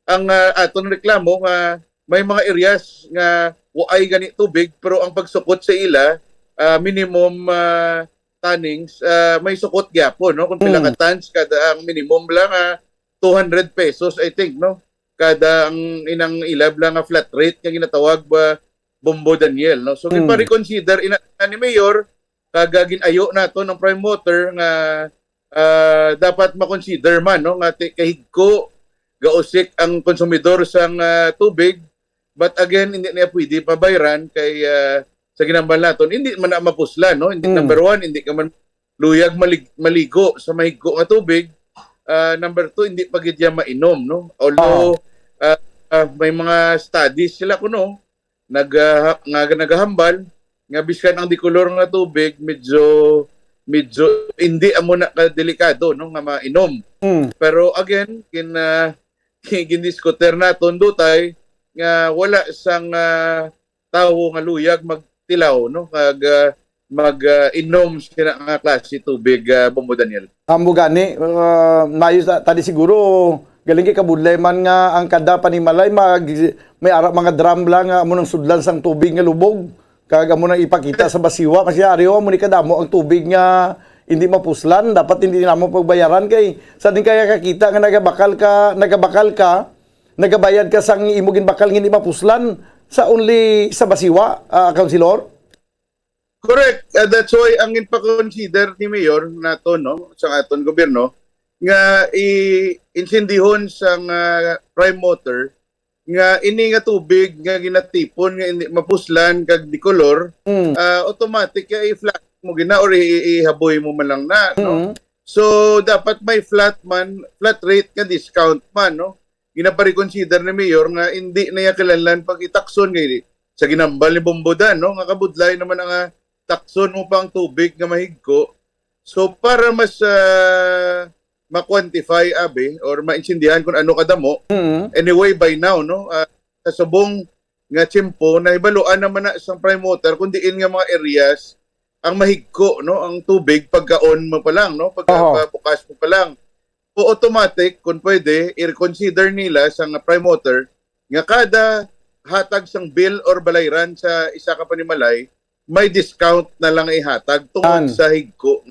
ang, ah, aton reklamo nga may mga areas nga waay gani tubig, pero ang pagsukot sa ila, ah, minimum, ah, tonnings, ah, may sukot gyapon, no? Kung pila ka Mm. tons kada, ang minimum lang, ah, two hundred pesos, I think, no? Kada ang inang ila lang nga flat rate nga ginatawag ba, Bombo Daniel, no? So, Mm. ginpa-reconsider ina ni Mayor, kag, ah, gin-ayo naton ang Prime Water nga, ah, dapat makonsider man, no, nga ti-, kahigko, gausik ang konsumidor sang, ah, tubig, but again, hindi niya pwede pabayran kay, ah, sa ginambal naton, hindi man na mapuslan, no? Hindi, Mm. number one, hindi ka man luyag malig-, maligo sa mahigko nga tubig. Ah, number two, hindi pa gid niya mainom, no? Although, Oo. ah, ah, may mga studies sila kuno, nag-, ah, nga nagahambal nga bisan ang de-color nga tubig medyo, medyo hindi amo na ka delikado, no, nga mainom. Mm. Pero again, gin-, ah, gindiskutir naton dutay nga wala sang, ah, tawo nga luyag magtilaw, no, kag, ah, mag, ah, inom sina nga klase tubig, ah, Bombo Daniel. Amo gani, ah, maayo sa, tani siguro, galing kay kabudlay man nga ang kada panimalay mag-, may ara mga drum lang nga amo nang sudlan sang tubig nga lubog. Kag amo nang ipakita sa basiwa, kasi ari, oh, amo ni kadamo ang tubig nga hindi mapuslan, dapat hindi namo pagbayaran kay sa din kaya kakita nga nagabakal ka, nagabakal ka, nagabayad ka sang imo ginbakal nga hindi mapuslan sa only sa basiwa, ah, Councilor? Correct. Uh, that's why ang ginpa-consider ni Mayor nato, no, sa aton gobyerno, nga i-insindihon sang, ah, Prime Water nga ini nga tubig nga ginatipon nga hindi mapuslan kag de-color, Mm. ah, automatic nga i-flush mo gina or i-, i-, ihaboy mo man lang na, no? Mm. So, dapat may flat man, flat rate nga discount man, no? Ginapareconsider ni Mayor nga hindi na iya kinahanglan pag-itakson kay sa ginambal ni Bombo Dan, no? Nga kabudlay naman ang, ah, takson mo pa ang tubig nga mahigko. So, para mas, ah, ma-quantify, abi, or maintindihan kung ano kadamo, Mm. anyway, by now, no? Ah, sa subong nga tiyempo, nahibaluan naman na sa Prime Water kung diin nga mga areas ang mahigko, no? Ang tubig pagkaon mo pa lang, no? Pagka Oho. pabukas mo pa lang. O automatic, kung pwede, i-reconsider nila sa nga Prime Water nga kada hatag sang bill or balayran sa isa ka panimalay, may discount na lang ihatag tungod An. sa higko.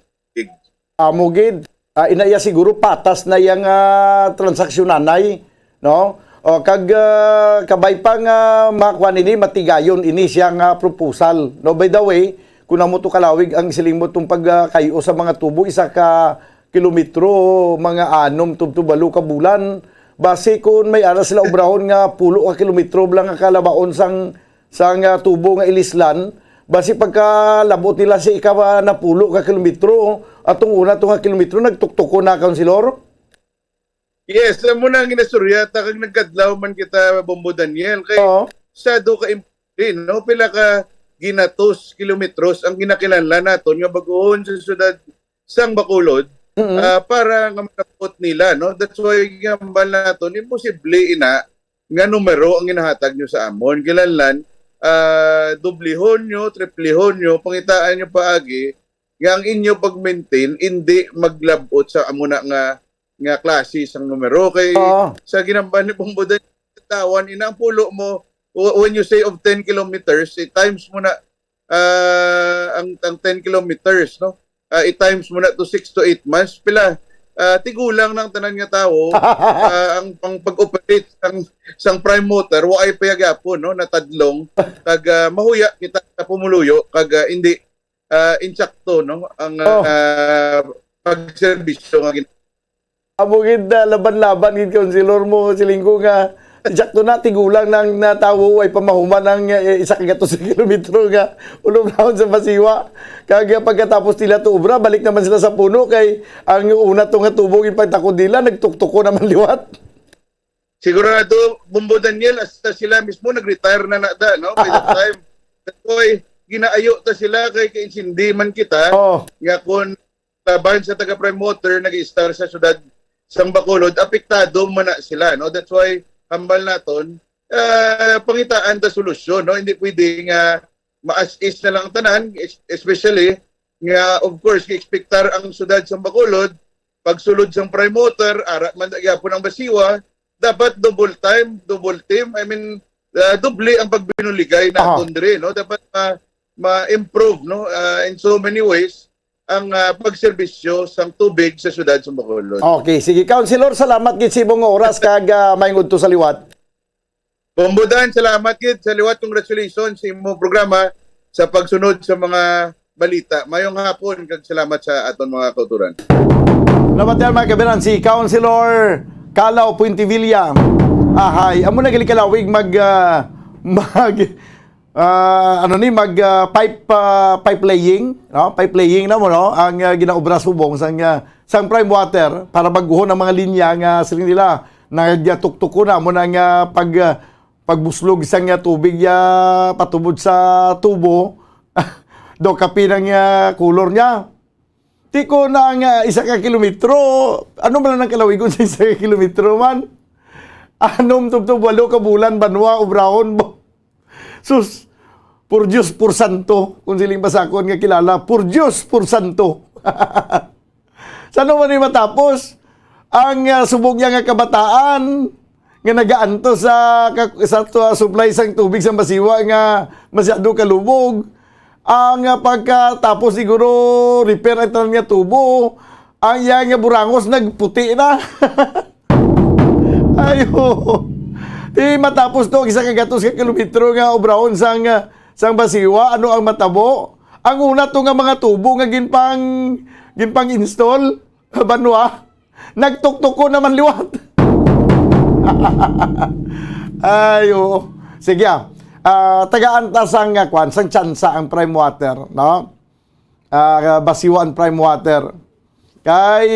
Amo gid. Ah, ina iya siguro patas na yang, ah, transaksyon anay, no? O, kag, ah, kabay pa nga makuan ini, matigayon ini siya nga proposal, no? By the way, kung amo to kalawig ang siling mo tong pag, ah, kayo sa mga tubo, isa ka kilometro, mga anom tubtob walo ka bulan. Basi kun may ara sila obrahon nga pulo ka kilometro lang ang kalabaon sang, sang, ah, tubo nga ilislan, basi pagkalabot nila sa ika-, ah, napulo ka kilometro, atong una to nga kilometro, nagtuktukon na, Councilor? Yes, amo na ang ginastorya ta kag nagkadlaw man kita, Bombo Daniel, kay Oo. sado ka imposible, no? Pila ka ginatos kilometros ang ginakinahanglan naton nga bag-ohon sa siyudad sang Bacolod, Mm-mm. ah, para nga malabot nila, no? That's why gambal naton, imposible ina nga numero ang ginahatag nyo sa amon. Kinahanglan, ah, dublihon nyo, triplihon nyo, pangitaan nyo paagi nga ang inyo pag-maintain hindi maglabot sa amo na nga, nga klase sang numero. Kay Oo. sa ginambal ni Bombo Daniel, tawan ina ang pulo mo, wh-, when you say of ten kilometers, i-times mo na, ah, ang, ang ten kilometers, no? Ah, i-times mo na to six to eight months, pila? Ah, tigulang ng tanan nga tawo, ah, ang pang pag-operate sang, sang Prime Water, waay pa gyapon, no, natadlong, kag, ah, mahuya kita sa pumuluyo, kag, ah, hindi, ah, insakto, no, ang, Oh. ah, pagserbisyo nga gin- Amo gid, ah, laban-laban gid, Councilor, mo siling ko nga, Sakto na, tigulang nang natawo ay pamahuman ang, eh, isa ka gatos ka kilometro nga ulobnahon sa Basiwa. Kag, eh, pagkatapos nila to obra, balik naman sila sa puno kay ang una to nga tubo ginpagtakod nila, nagtuktuko naman liwat. Sigurado, Bombo Daniel, hasta sila mismo nag-retire na na da, no? By that time. That's why, ginaayo ta sila kay kaintindi man kita Oh. nga kung laban sa taga Prime Water nag-istar sa siyudad sang Bacolod, apektado man na sila, no? That's why, hambal naton, ah, pangitaan ta solusyon, no? Hindi pwede nga ma-as-is na lang tanan, es-, especially nga, of course, gi-expectar ang siyudad sang Bacolod, pagsulod sang Prime Water, ara man gyapon ang Basiwa, dapat double time, double team, I mean, ah, doble ang pagbinuligay Aha. naton diri, no? Dapat ma-, ma-improve, no? Ah, in so many ways, ang, ah, pagserbisyo sang tubig sa siyudad sa Bacolod. Okay, sige. Councilor, salamat gid sa imong oras kag, ah, maayong udto sa liwat. Bombo Dan, salamat gid sa liwat. Congratulations sa imong programa sa pagsunod sa mga balita. Mayong hapon kag salamat sa aton mga kauturan. Salamat yan, mga kabiran, si Councilor Calaw Puentevilla. Ahay, amo na gali kalawig mag, ah, mag, ah, ano ni, mag, ah, pipe, ah, pipe laying, no? Pipe laying na mo, no? Ang, ah, ginaobra subong sang, ah, sang Prime Water para baguhon ang mga linya nga siling nila nagatuktuko na mo na nga pag, ah, pagbuslog sang, ah, tubig, ah, patubod sa tubo. Do kapi nang, ah, kulor niya. Ti ko na nga isa ka kilometro. Ano man ang kalawigon sa isa ka kilometro man? Anom tubtob walo ka bulan, banwa, obrahon, bo-, sus, por Dios, por santo, kung siling ba sa akon nga kilala, por Dios, por santo. Sa ano man ni matapos? Ang, ah, subong niya nga kabataan, nga nagaantos sa ka-, sa tu-, supply sang tubig sa Basiwa nga masyado kalubog. Ang, ah, pagkatapos siguro repair ang tanan nga tubo, ang iya nga burangos nagputi na. Ayo. Di matapos to, isa ka gatos ka kilometro nga obrahon sang, ah, sang Basiwa. Ano ang matabo? Ang una to nga mga tubo nga ginpang, ginpang-install, banwa. Nagtuktok ko naman liwat. Ay, oo. Sige, ah. Ah, tagaan ta sang, ah, kwan, sang tsansa ang Prime Water, no? Ah, Basiwa and Prime Water. Kay,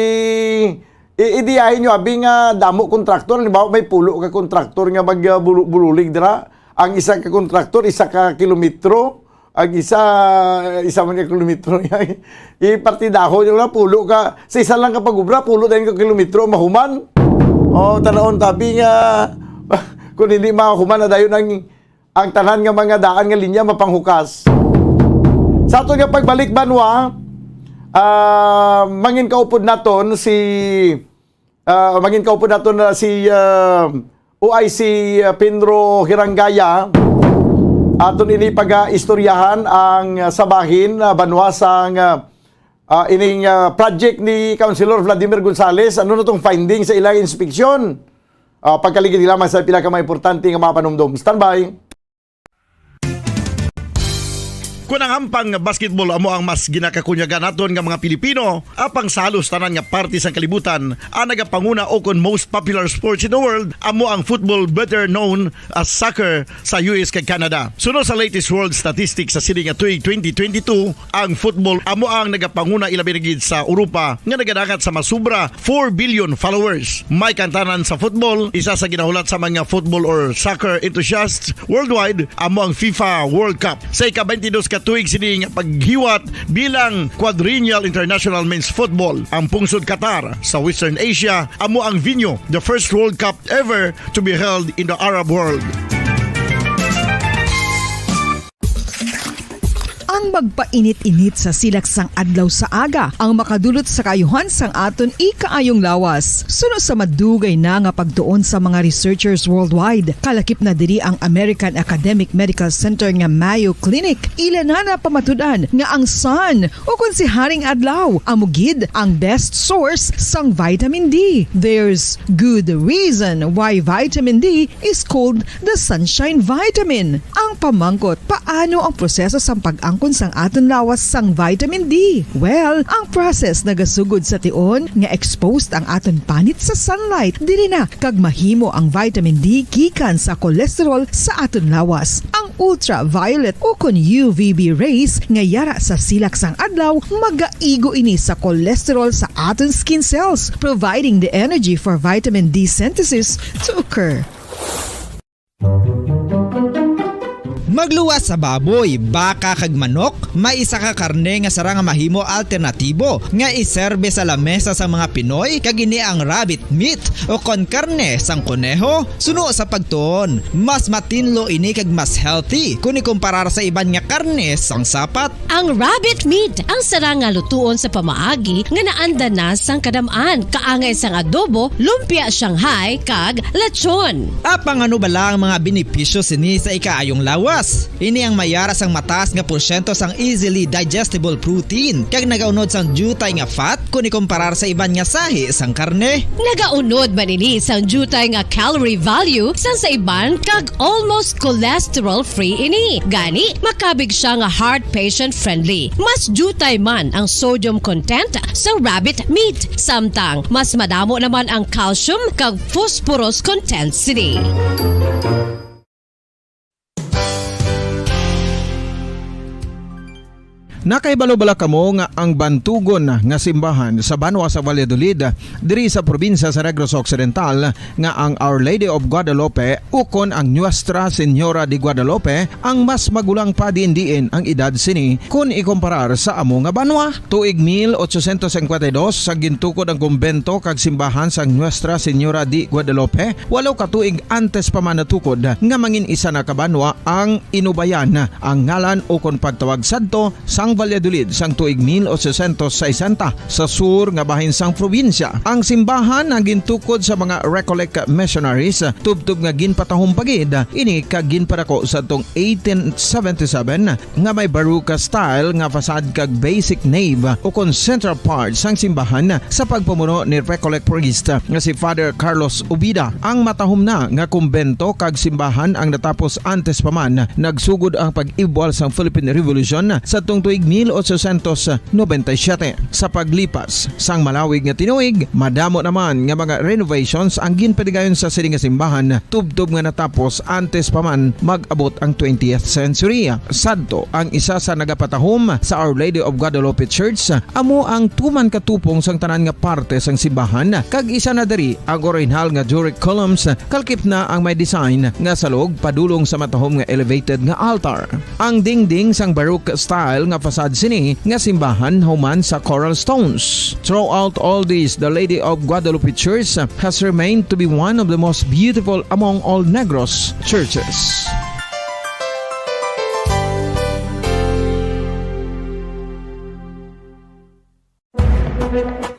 i-, idiyahin nyo, abi nga damo kontraktor. Halimbawa, may pulo ka kontraktor nga mag, ah, bulu-, bululig dira. Ang isa ka kontraktor, isa ka kilometro. Ang isa, isa man ka kilometro niya. Ipartidaho nyo na, pulo ka. Sa isa lang ka pag-ubra, pulo dayon ka kilometro, mahuman. O, tanaon tabi nga, kung hindi mahuman na dayon ang, ang tanan nga mga daan nga linya mapanghukas. Sa aton nga pagbalik, banwa, ah, mangin kaupod naton si Ah, mangin kaupod naton na si, ah, O I C, ah, Pinro Hirangaya. Aton ini pag-istoryahan ang, ah, sa bahin, ah, banwa sang, ah, ah, ining, ah, project ni Councilor Vladimir Gonzales. Ano na tong finding sa ilang inspeksyon? Ah, pagkaligid lamang sa pila ka mga importante nga mga panumdom. Standby. Kon ang ampang nga basketball amo ang mas ginakakunyagan naton nga mga Pilipino, apang sa halos tanan nga parte sang kalibutan, ang nagapanguna o kon most popular sports in the world amo ang football, better known as soccer, sa U S kag Canada. Suno sa latest world statistics sa sini nga tuig twenty twenty-two, ang football amo ang nagapanguna, ilabi na gid sa Europa nga nagadangat sa masubra four billion followers. May kantanan sa football, isa sa ginahulat sa mga football or soccer enthusiasts worldwide, amo ang FIFA World Cup. Sa ika-twenty-dos ka tuig sini nga paghiwat bilang quadrennial international men's football, ang pungsod Qatar sa Western Asia amo ang venue, the first World Cup ever to be held in the Arab world. Ang magpainit-init sa silak sang adlaw sa aga ang makadulot sa kaayuhan sang aton ikaayong lawas. Suno sa madugay na nga pagtuon sa mga researchers worldwide, kalakip na diri ang American Academic Medical Center nga Mayo Clinic. Ila na napamatud-an nga ang sun, o kon si Haring Adlaw, amo gid ang best source sang vitamin D. There's good reason why vitamin D is called the sunshine vitamin. Ang pamangkot, paano ang proseso sang pag-angkon Kung sang aton lawas sang vitamin D? Well, ang process nagasugod sa tion nga exposed ang aton panit sa sunlight. Diri na kag mahimo ang vitamin D gikan sa cholesterol sa aton lawas. Ang ultraviolet ukon U V B rays nga yara sa silak sang adlaw magaigo ini sa cholesterol sa aton skin cells, providing the energy for vitamin D synthesis to occur. Magluwas sa baboy, baka kag manok, may isa ka karne nga sarang nga mahimo alternatibo nga iserbe sa lamesa sang mga Pinoy, kag ini ang rabbit meat o kon karne sang koneho. Suno sa pagtuon, mas matinlo ini kag mas healthy kon ikumparar sa iban nga karne sang sapat. Ang rabbit meat ang sarang nga lutuon sa pamaagi nga naanda na sang kadam-an, kaangay sang adobo, lumpia Shanghai, kag lechon. Apang ano bala ang mga benepisyo sini sa ikaayong lawas? Ini ang mayara sang mataas nga porsyento sang easily digestible protein kag nagaunod sang diutay nga fat kon ikumparar sa iban nga sahi sang karne. Nagaunod man ini sang diutay nga calorie value sang sa iban kag almost cholesterol-free ini. Gani, makabig siya nga heart patient-friendly. Mas diutay man ang sodium content sang rabbit meat, samtang mas madamo naman ang calcium kag phosphorus content sini. Nakahibalo bala kamo nga ang bantugon nga simbahan sa banwa sa Valladolid, diri sa probinsya sa Negros Occidental, nga ang Our Lady of Guadalupe ukon ang Nuestra Señora de Guadalupe ang mas magulang pa diin-diin ang edad sini kon ikomparar sa amo nga banwa? Tuig mil ochocientos cincuenta y dos, sa gintukod ang kumbento kag simbahan sang Nuestra Señora de Guadalupe, walo ka tuig antes pa man natukod nga mangin isa na ka banwa ang Inubayan, ang ngalan ukon pagtawag sadto sang Valladolid sang tuig mil ochocientos sesenta, sa sur nga bahin sang probinsya. Ang simbahan ang gintukod sa mga Recollect missionaries, tubtob nga ginpatahom pa gid ini kag ginpadako sadtong eighteen seventy-seven, nga may Baroque style nga facade kag basic nave ukon central part sang simbahan sa pagpamuno ni Recollect priest nga si Father Carlos Ubida. Ang matahom na nga kumbento kag simbahan ang natapos antes pa man nagsugod ang pag-ibwal sang Philippine Revolution sadtong tuig mil ochocientos noventa y siete. Sa paglipas sang malawig nga tinuig, madamo naman nga mga renovations ang ginpadigayon sa sini nga simbahan, tubtob nga natapos antes pa man mag-abot ang twentieth century. Sadto, ang isa sa nagapatahom sa Our Lady of Guadalupe Church amo ang tuman ka tupong sang tanan nga parte sang simbahan, kag isa na diri ang orihinal nga Doric columns, kalkip na ang may design nga salog padulong sa matahom nga elevated nga altar. Ang dingding sang Baroque style nga facade sini nga simbahan human sa coral stones. Throughout all this, the Lady of Guadalupe Church has remained to be one of the most beautiful among all Negros churches.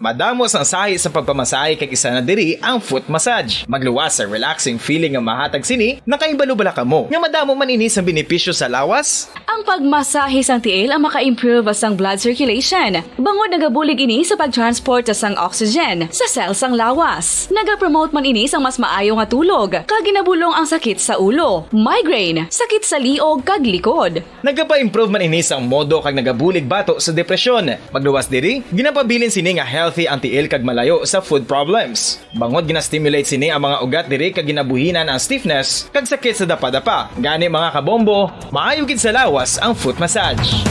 Madamo sang sahi sa pagpamasahe kag isa na diri ang foot massage. Magluwas sa relaxing feeling nga mahatag sini. Nakahibalo bala kamo nga madamo man ini sang benepisyo sa lawas? Ang pagmasahe sang tiil ang maka-improve sang blood circulation, bangod nagabulig ini sa pag-transport sang oxygen sa cell sang lawas. Nagapromote man ini sang mas maayo nga tulog, kag ginabulong ang sakit sa ulo, migraine, sakit sa liog kag likod. Nagapa-improve man ini sang modo kag nagabulig bato sa depresyon. Magluwas diri, ginapabilin sini nga healthy ang tiil kag malayo sa foot problems. Bangod gina-stimulate sini ang mga ugat diri kag ginabuhinan ang stiffness kag sakit sa dapadapa. Gani, mga kabombo, maayo gid sa lawas ang foot massage.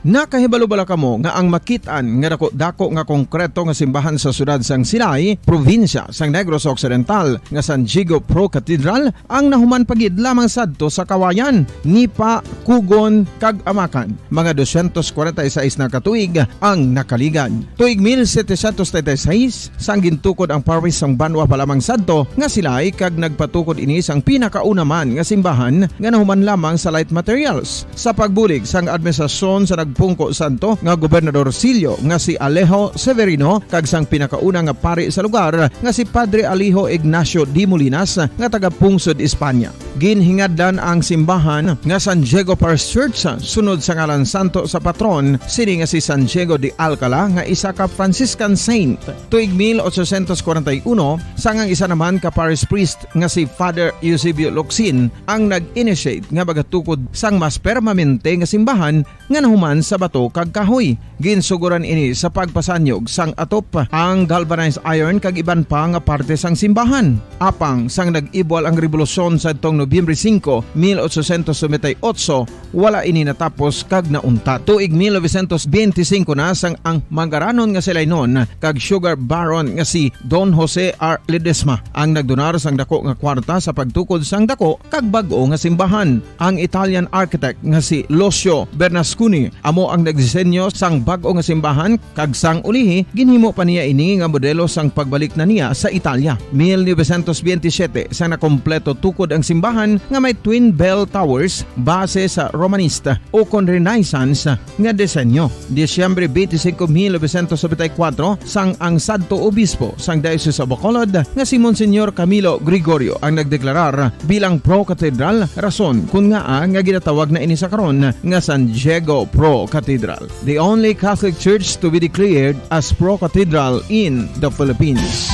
Nakahibalo bala kamo nga ang makit-an nga dako-dako nga konkreto nga simbahan sa siyudad sang Silay, probinsya sang Negros Occidental, nga San Diego Pro Cathedral, ang nahuman pa gid lamang sadto sa Kawayan, Nipa, Kugon, kag Amakan? Mga dosyentos kwarenta y seis na ka tuig ang nakaligad. Tuig mil setecientos treinta y seis, sang gintukod ang parish sang banwa pa lamang sadto nga Silay, kag nagpatukod ini sang pinakauna man nga simbahan nga nahuman lamang sa light materials. Sa pagbulig sang administrasyon sa nag Pungko Santo nga Gobernador Silio nga si Alejo Severino kag sang pinakauna nga pari sa lugar nga si Padre Alejo Ignacio de Molinas nga taga Pungsod, Espanya. Ginhingadlan ang simbahan nga San Diego Parish Church sunod sa ngalan santo sa patron sini nga si San Diego de Alcala nga isa ka Franciscan saint. Tuig mil ochocientos kwarenta y uno, sang ang isa naman ka parish priest nga si Father Eusebio Locsin ang nag-initiate nga magatukod sang mas permanente nga simbahan nga nahuman sa bato kag kahoy. Ginsuguran ini sa pagpasanyog sang atop, ang galvanized iron kag iban pa nga parte sang simbahan. Apang sang nag-ibwal ang rebolusyon sadtong Nobyembre singko, mil ochocientos noventa y ocho, wala ini natapos kag nauntat. Tuig mil novecientos benti singko na sang ang mangaranon nga si Lainon kag sugar baron nga si Don Jose R. Ledesma ang nagdonar sang dako nga kwarta sa pagtukod sang dako kag bag-o nga simbahan. Ang Italian architect nga si Lucio Bernasconi amo ang nagdisenyo sang bag-o nga simbahan, kag sang ulihi ginhimo pa niya ini nga modelo sang pagbalik na niya sa Italia. Mil novecientos benti siyete, sang nakompleto tukod ang simbahan nga may twin bell towers base sa Romanista o kon Renaissance nga disenyo. Disyembre twenty-five, mil novecientos noventa y cuatro, sang ang sadto obispo sang Diocese of Bacolod nga si Monsignor Camilo Gregorio ang nagdeklarar bilang pro-cathedral, rason kun ngaa nga ginatawag na ini sa karon nga San Diego Pro Cathedral, the only Catholic church to be declared as pro-cathedral in the Philippines.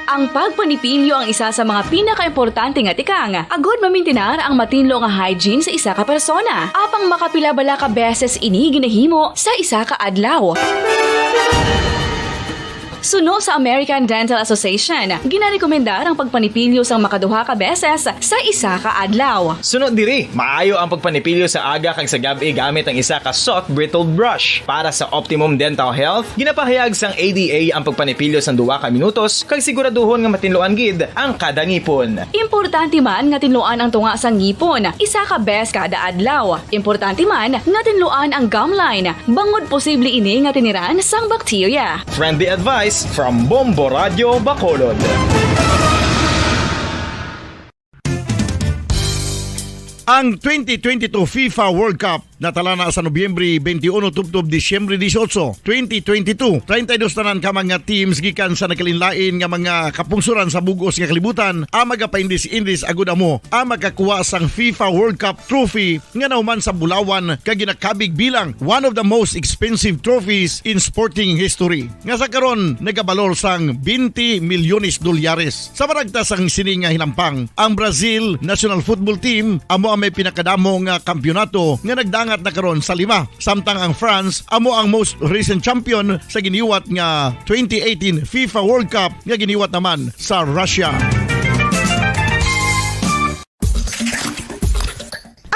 Ang pagpanipilyo ang isa sa mga pinakaimportante nga tikang agud mamintinar ang matinlo nga hygiene sa isa ka persona. Apang makapila bala ka beses ini ginahimo sa isa ka adlaw? Suno sa American Dental Association, ginarekomendar ang pagpanipilyo sang makaduha ka beses sa isa ka adlaw. Suno diri, maayo ang pagpanipilyo sa aga kag sa gab-i gamit ang isa ka soft bristled brush. Para sa optimum dental health, ginapahayag sang A D A ang pagpanipilyo sang duha ka minutos kag siguraduhon nga matinluan gid ang kada ngipon. Importante man nga tinluan ang tunga sang ngipon isa ka beses kada adlaw. Importante man nga tinluan ang gum line, bangod posible ini nga tiniran sang bakterya. Friendly advice from Bombo Radio Bacolod. Ang twenty twenty-two FIFA World Cup natala na sa Nobyembre twenty-one tubtob Disyembre dieciocho, twenty twenty-two. Treinta y dos tanan ka mga teams gikan sa nagkalainlain nga mga kapungsoran sa bug-os nga kalibutan ang magapaindis-indis agud amo ang makakuha sang FIFA World Cup trophy nga nahuman sa bulawan kag ginakabig bilang one of the most expensive trophies in sporting history, nga sa karon nagabalor sang twenty milyones dolyares. Sa maragtas sang sini nga hinampang, ang Brazil national football team amo ang may pinakadamo nga kampiyonato nga nagdangat na karon sa lima, samtang ang France amo ang most recent champion sa giniwat nga twenty eighteen FIFA World Cup nga giniwat naman sa Russia.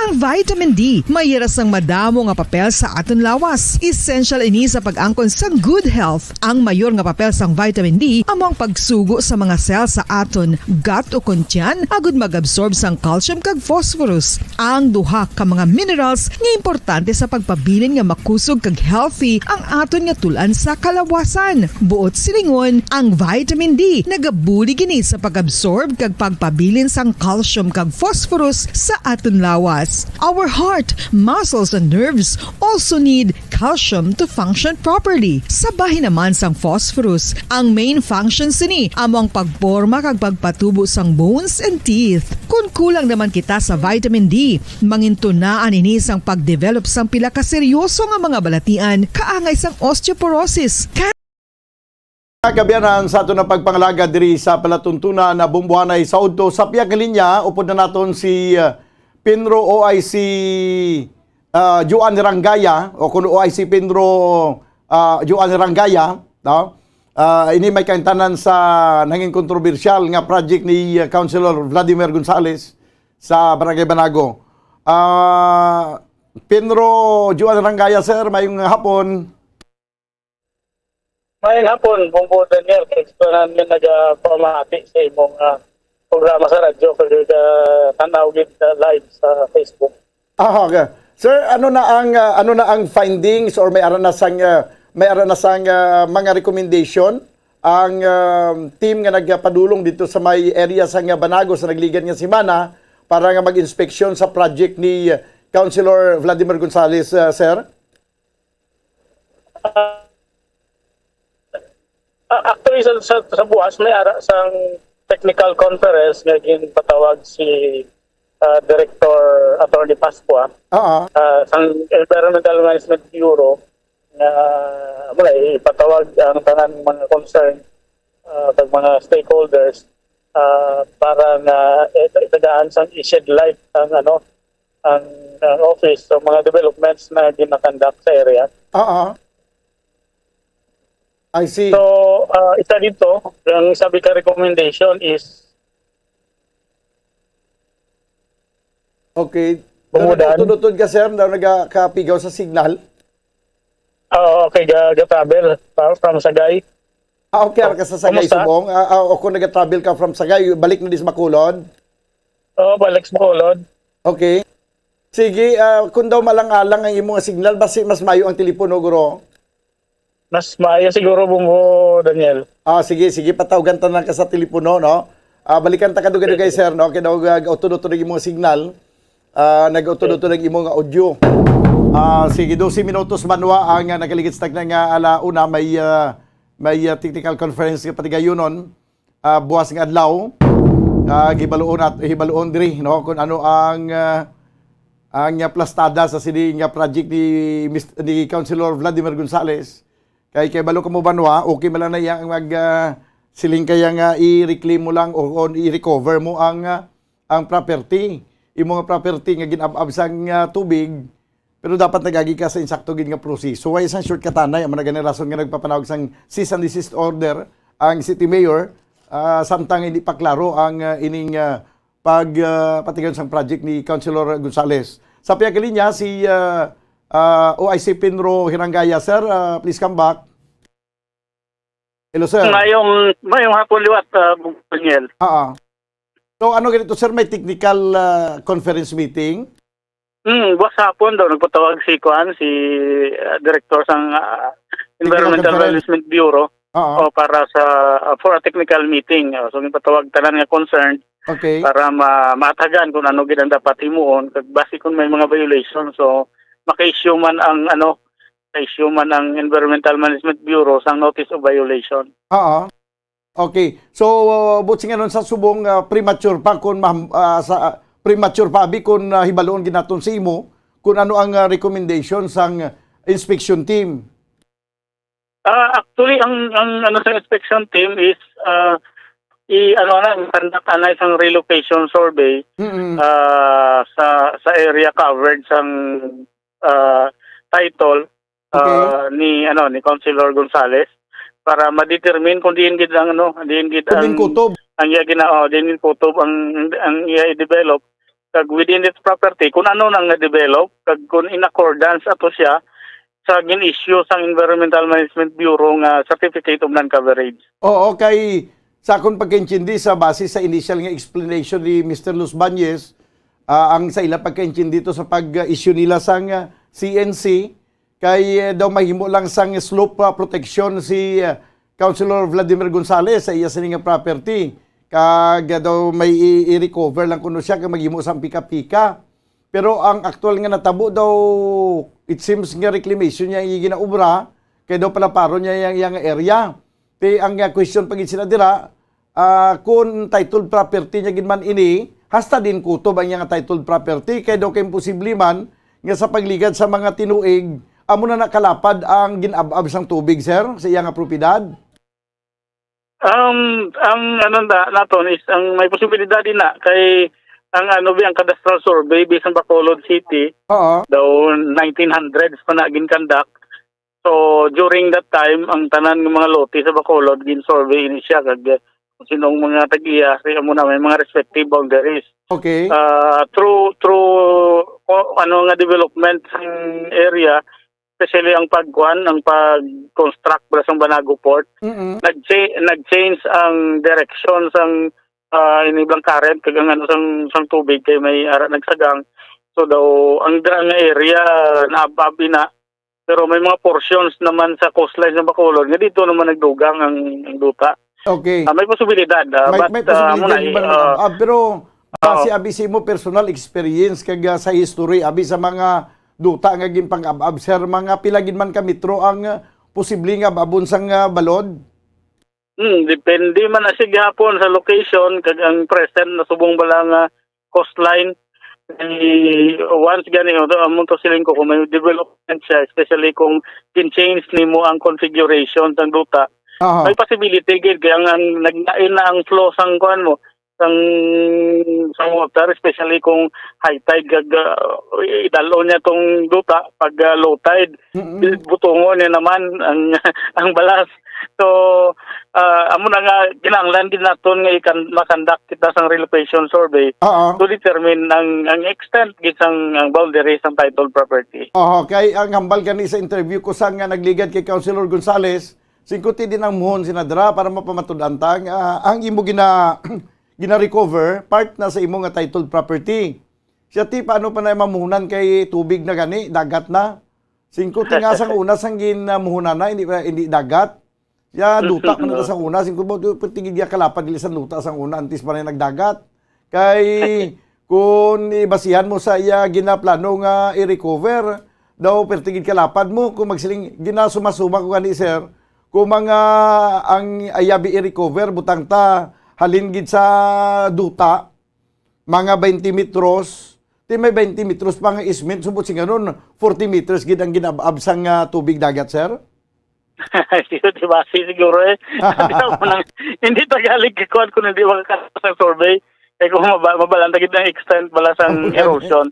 Ang vitamin D may ira sang madamo nga papel sa aton lawas. Essential ini sa pag-angkon sang good health. Ang mayor nga papel sang vitamin D amo ang pagsugo sa mga cell sa aton gut o kon tiyan agud mag-absorb sang calcium kag phosphorus, ang duha ka mga minerals nga importante sa pagpabilin nga makusog kag healthy ang aton nga tul-an sa kalawasan. Buot silingon, ang vitamin D nagabulig ini sa pag-absorb kag pagpabilin sang calcium kag phosphorus sa aton lawas. Our heart, muscles, and nerves also need calcium to function properly. Sa bahin naman sang phosphorus, ang main function sini amo ang pagporma kag pagpatubo sang bones and teeth. Kon kulang naman kita sa vitamin D, mangintunaan ini sang pagdevelop sang pila ka seryoso nga mga balatian kaangay sang osteoporosis, Kabiyanan sa aton nga pagpangalagad diri sa palatuntunan na Bumbuhanay sa Udto. Sa pihak nga linya, upod na naton si, uh, Pinro O I C, uh, Juan Rangaya, o kuno O I C Pinro, uh, Juan Rangaya, no? Uh, ini may kaintanan sa nangin kontrobersyal nga project ni, uh, Councilor Vladimir Gonzales sa Barangay Banago. Uh, Pinro Juan Rangaya, sir, mayong hapon. Maayong hapon, Bumbo Daniel, kag sa tanan nga nagapamati sa imong, ah, programa sa radyo, kag, ah, tanaw gid, ah, live sa Facebook. Ah, okay. Sir, ano na ang, ah, ano na ang findings or may ara na sang, ah, may ara na sang, ah, mga recommendation ang, um, team nga nagpadulong dito sa may area sa nga Banago sa nagligad nga semana para nga mag-inspeksyon sa project ni Councilor Vladimir Gonzales, uh, sir? Ah, ah, actually, sa, sa, sa buwas, may ara sang technical conference nga ginpatawag si, ah, Director Attorney Pascua, Oo. ah, sang Environmental Management Bureau, nga, wala, ipatawag ang tanan mga concern, ah, kag mga stakeholders, ah, para nga, eh, itagaan sang i-shed light ang, ano, ang, ang office sa mga developments na ginakandak sa area. Oo. I see. So, ah, isa dito, ang sabi ka recommendation is Okay. Pero Bumudan. Nagutod-utod ka, sir, na nagakapigaw sa signal? Oo, okay, ga, ga-travel pa, from Sagay. Ah, okay, ka sa Sagay, Kumusta? Subong? Ah, ah, o kung nag-travel ka from Sagay, balik na dis Bacolod? Oo, balik sa Bacolod. Okay. Sige, ah, kung daw malang-alang ang imong signal, basi mas mayo ang telepono, guro. Mas maayo siguro, Bumbo Daniel. Ah, sige, sige, patawgan ta na ka sa telepono, no? Ah, balikan ta ka dugay-dugay, Sige. Sir, no? Kay daw, ah, utod-utod ang imong signal. Ah, nag-utod-utod ang imong audio. Ah, sige, dose minutos banwa ang, ah, nakaligid sa tagna nga ala una may, ah, may, ah, technical conference nga patigayunon, ah, buwas nga adlaw. Ah, gibaluon at hibaluon diri, no, kung ano ang, ah, ang, ah, plastada sa sini nga project ni Mis-, ni Councilor Vladimir Gonzales. Kay, kay balo ka mo banwa, okay man lang na iya ang mag, ah, siling kaya nga i-reclaim mo lang o, o i-recover mo ang, ah, ang property. Imo nga property nga gin-ab-ab sang, ah, tubig, pero dapat nagagi ka sa insakto gid nga proseso. Way sang shortcut anay, amo na gani rason nga nagpapanawag sang cease and desist order ang city mayor, ah, samtang hindi pa klaro ang, ah, ining, ah, pag, ah, patigayon sang project ni Councilor Gonzales. Sa pihak linya, si, ah, ah, O I C Pinro Hirangaya, sir, ah, please come back. Hello, sir. Mayong, mayong hapon liwat, ah, Bung Daniel. Ah, ah. So, ano ganito, sir? May technical, ah, conference meeting? Hmm, buwas hapon daw, nagpatawag si kuan, si, ah, Director sang, ah, Technical Environmental Conference. Management Bureau. Oo. O, para sa, ah, for a technical meeting. O, so, gipatawag tanan nga concerned Okay. para ma-, maatagan kung ano gid ang dapat himuon, kag basi kung may mga violation. So, maka-issue man ang, ano, maka-issue man ang Environmental Management Bureau sang notice of violation. Oo. Okay. So, uh, buot silingon sa subong, uh, premature pa kung ma-, uh, sa, uh, premature pa, abi, kung, uh, hibaluon gid naton sa imo kung ano ang, uh, recommendation sang inspection team. Ah, actually, ang, ang ano sa inspection team is, ah, i-, ano na, conduct anay sang relocation survey, Mm-mm. ah, sa, sa area covered sang, ah, title, Okay. ah, ni, ano, ni Councilor Gonzales para ma-determine kung diin gid ang, ano, diin gid Kung diin ang, kutob. ang iya gina-, oh, diin gid kutob ang, ang iya i-develop. Kag within its property, kung ano nang na-develop, kag kung in accordance ato siya sa gin-issue sang Environmental Management Bureau nga Certificate of Non-Coverage. Oo, kay sa akon pagkaintindi, sa base sa initial nga explanation ni Mister Luz Bañez, ah, ang sa ila pagkaintindi to sa pag-issue nila sang, ah, C N C, kay, eh, daw mahimo lang sang slope, ah, protection si, ah, Councilor Vladimir Gonzales sa iya sini nga property. Kag, ah, daw may i-, i-recover lang kuno siya kag maghimo sang pika-pika. Pero ang aktual nga natabo daw, it seems nga reclamation niya ang ginaobra, kay daw palaparon niya yang, yang area. Ti ang, ah, question pa gid sila dira, ah, kung titled property niya gid man ini, hasta diin kutob ang iya nga titled property, kay daw kay imposible man nga sa pagligad sa mga tinuig, amo na nakalapad ang gin-ab-ab sang tubig, sir, sa iya nga propiedad? Um, ang ano na, naton is ang may posibilidad din na kay ang ano bi ang cadastral survey bisan Bacolod City Oo. daw nineteen hundreds pa na gin-conduct. So, during that time, ang tanan nga mga lote sa Bacolod, gin-survey ni siya kag, eh, kung sinong mga tag-iya, kay amo na may mga respective boundaries. Okay. Ah, through, through, o, ano nga development sa area, especially ang pagkuan, ang pag-construct ba sang Banago Port, Mm-mm. nag-cha-, nag-change ang direction sang, ah, inibang current kag ang ano sang, sang tubig kay may ara nagsagang. So daw ang dira nga area naab-ab ina Pero may mga portions naman sa coastline sa Bacolod nga dito naman nagdugang ang, ang duta. Okay. Ah, may posibilidad, ah, May, but, may ah, posibilidad muna, nga eh, ba ah, mag-abab? Pero base Oo. abi sa imo personal experience kag, ah, sa history, abi sa mga duta nga ginpang-abab, sir, mga pila gid man ka metro ang, ah, posible nga ababon sang, ah, balod? Hmm, depende man na siya gihapon sa location kag ang present na subong bala nga coastline. Eh, once gani, oh, amo to siling ko, kung may development siya, especially kung gin-change nimo ang configuration sang duta, Aha. may possibility gid kay ang, ang naglain na ang flow sang kuan mo, sang, sang water, especially kung high tide kag, ah, idal-on niya tong duta pag, ah, low tide. Mm-mm. Butongon niya naman ang, ang balas. So, ah, amo na nga, kinahanglan din naton nga ikan-, makandak kita sang relocation survey Oo. to determine ang, ang extent gid sang, ang boundary sang titled property. Oo, kay ang hambal gani sa interview ko sa nga nagligad kay Councilor Gonzales, singkuti din ang muhon sinadra para mapamatud-an ta nga ang imo gina-, gina-recover, part na sa imo nga titled property. Siya, ti, paano pa na mamuhunan kay tubig na gani, dagat na? Singko ti nga sang una sang gin, ah, muhunan na, hindi, hindi dagat. Ya, duta pa na ta Oo. sang una, singko ba, perti gid ya kalapad dili sang duta sang una, antes pa na nagdagat. Kay, kung ibasihan mo sa iya ginaplano nga i-recover, daw perti gid kalapad mo, kung magsiling, ginasuma-suma ko gani, sir, kung mga ang ayabi i-recover, butang ta, halin gid sa duta, mga twenty metros, ti may twenty metros pa nga easement, subot sing ganun, forty meters gid ang ginab-ab sang, ah, tubig dagat, sir? Hindi ko di base siguro eh. Hindi ako nang, hindi tagali kikuan kung hindi makakasa sa survey. Eh, kung maba-, mabalaan ta gid ang extent bala sang Mabalaan. erosion.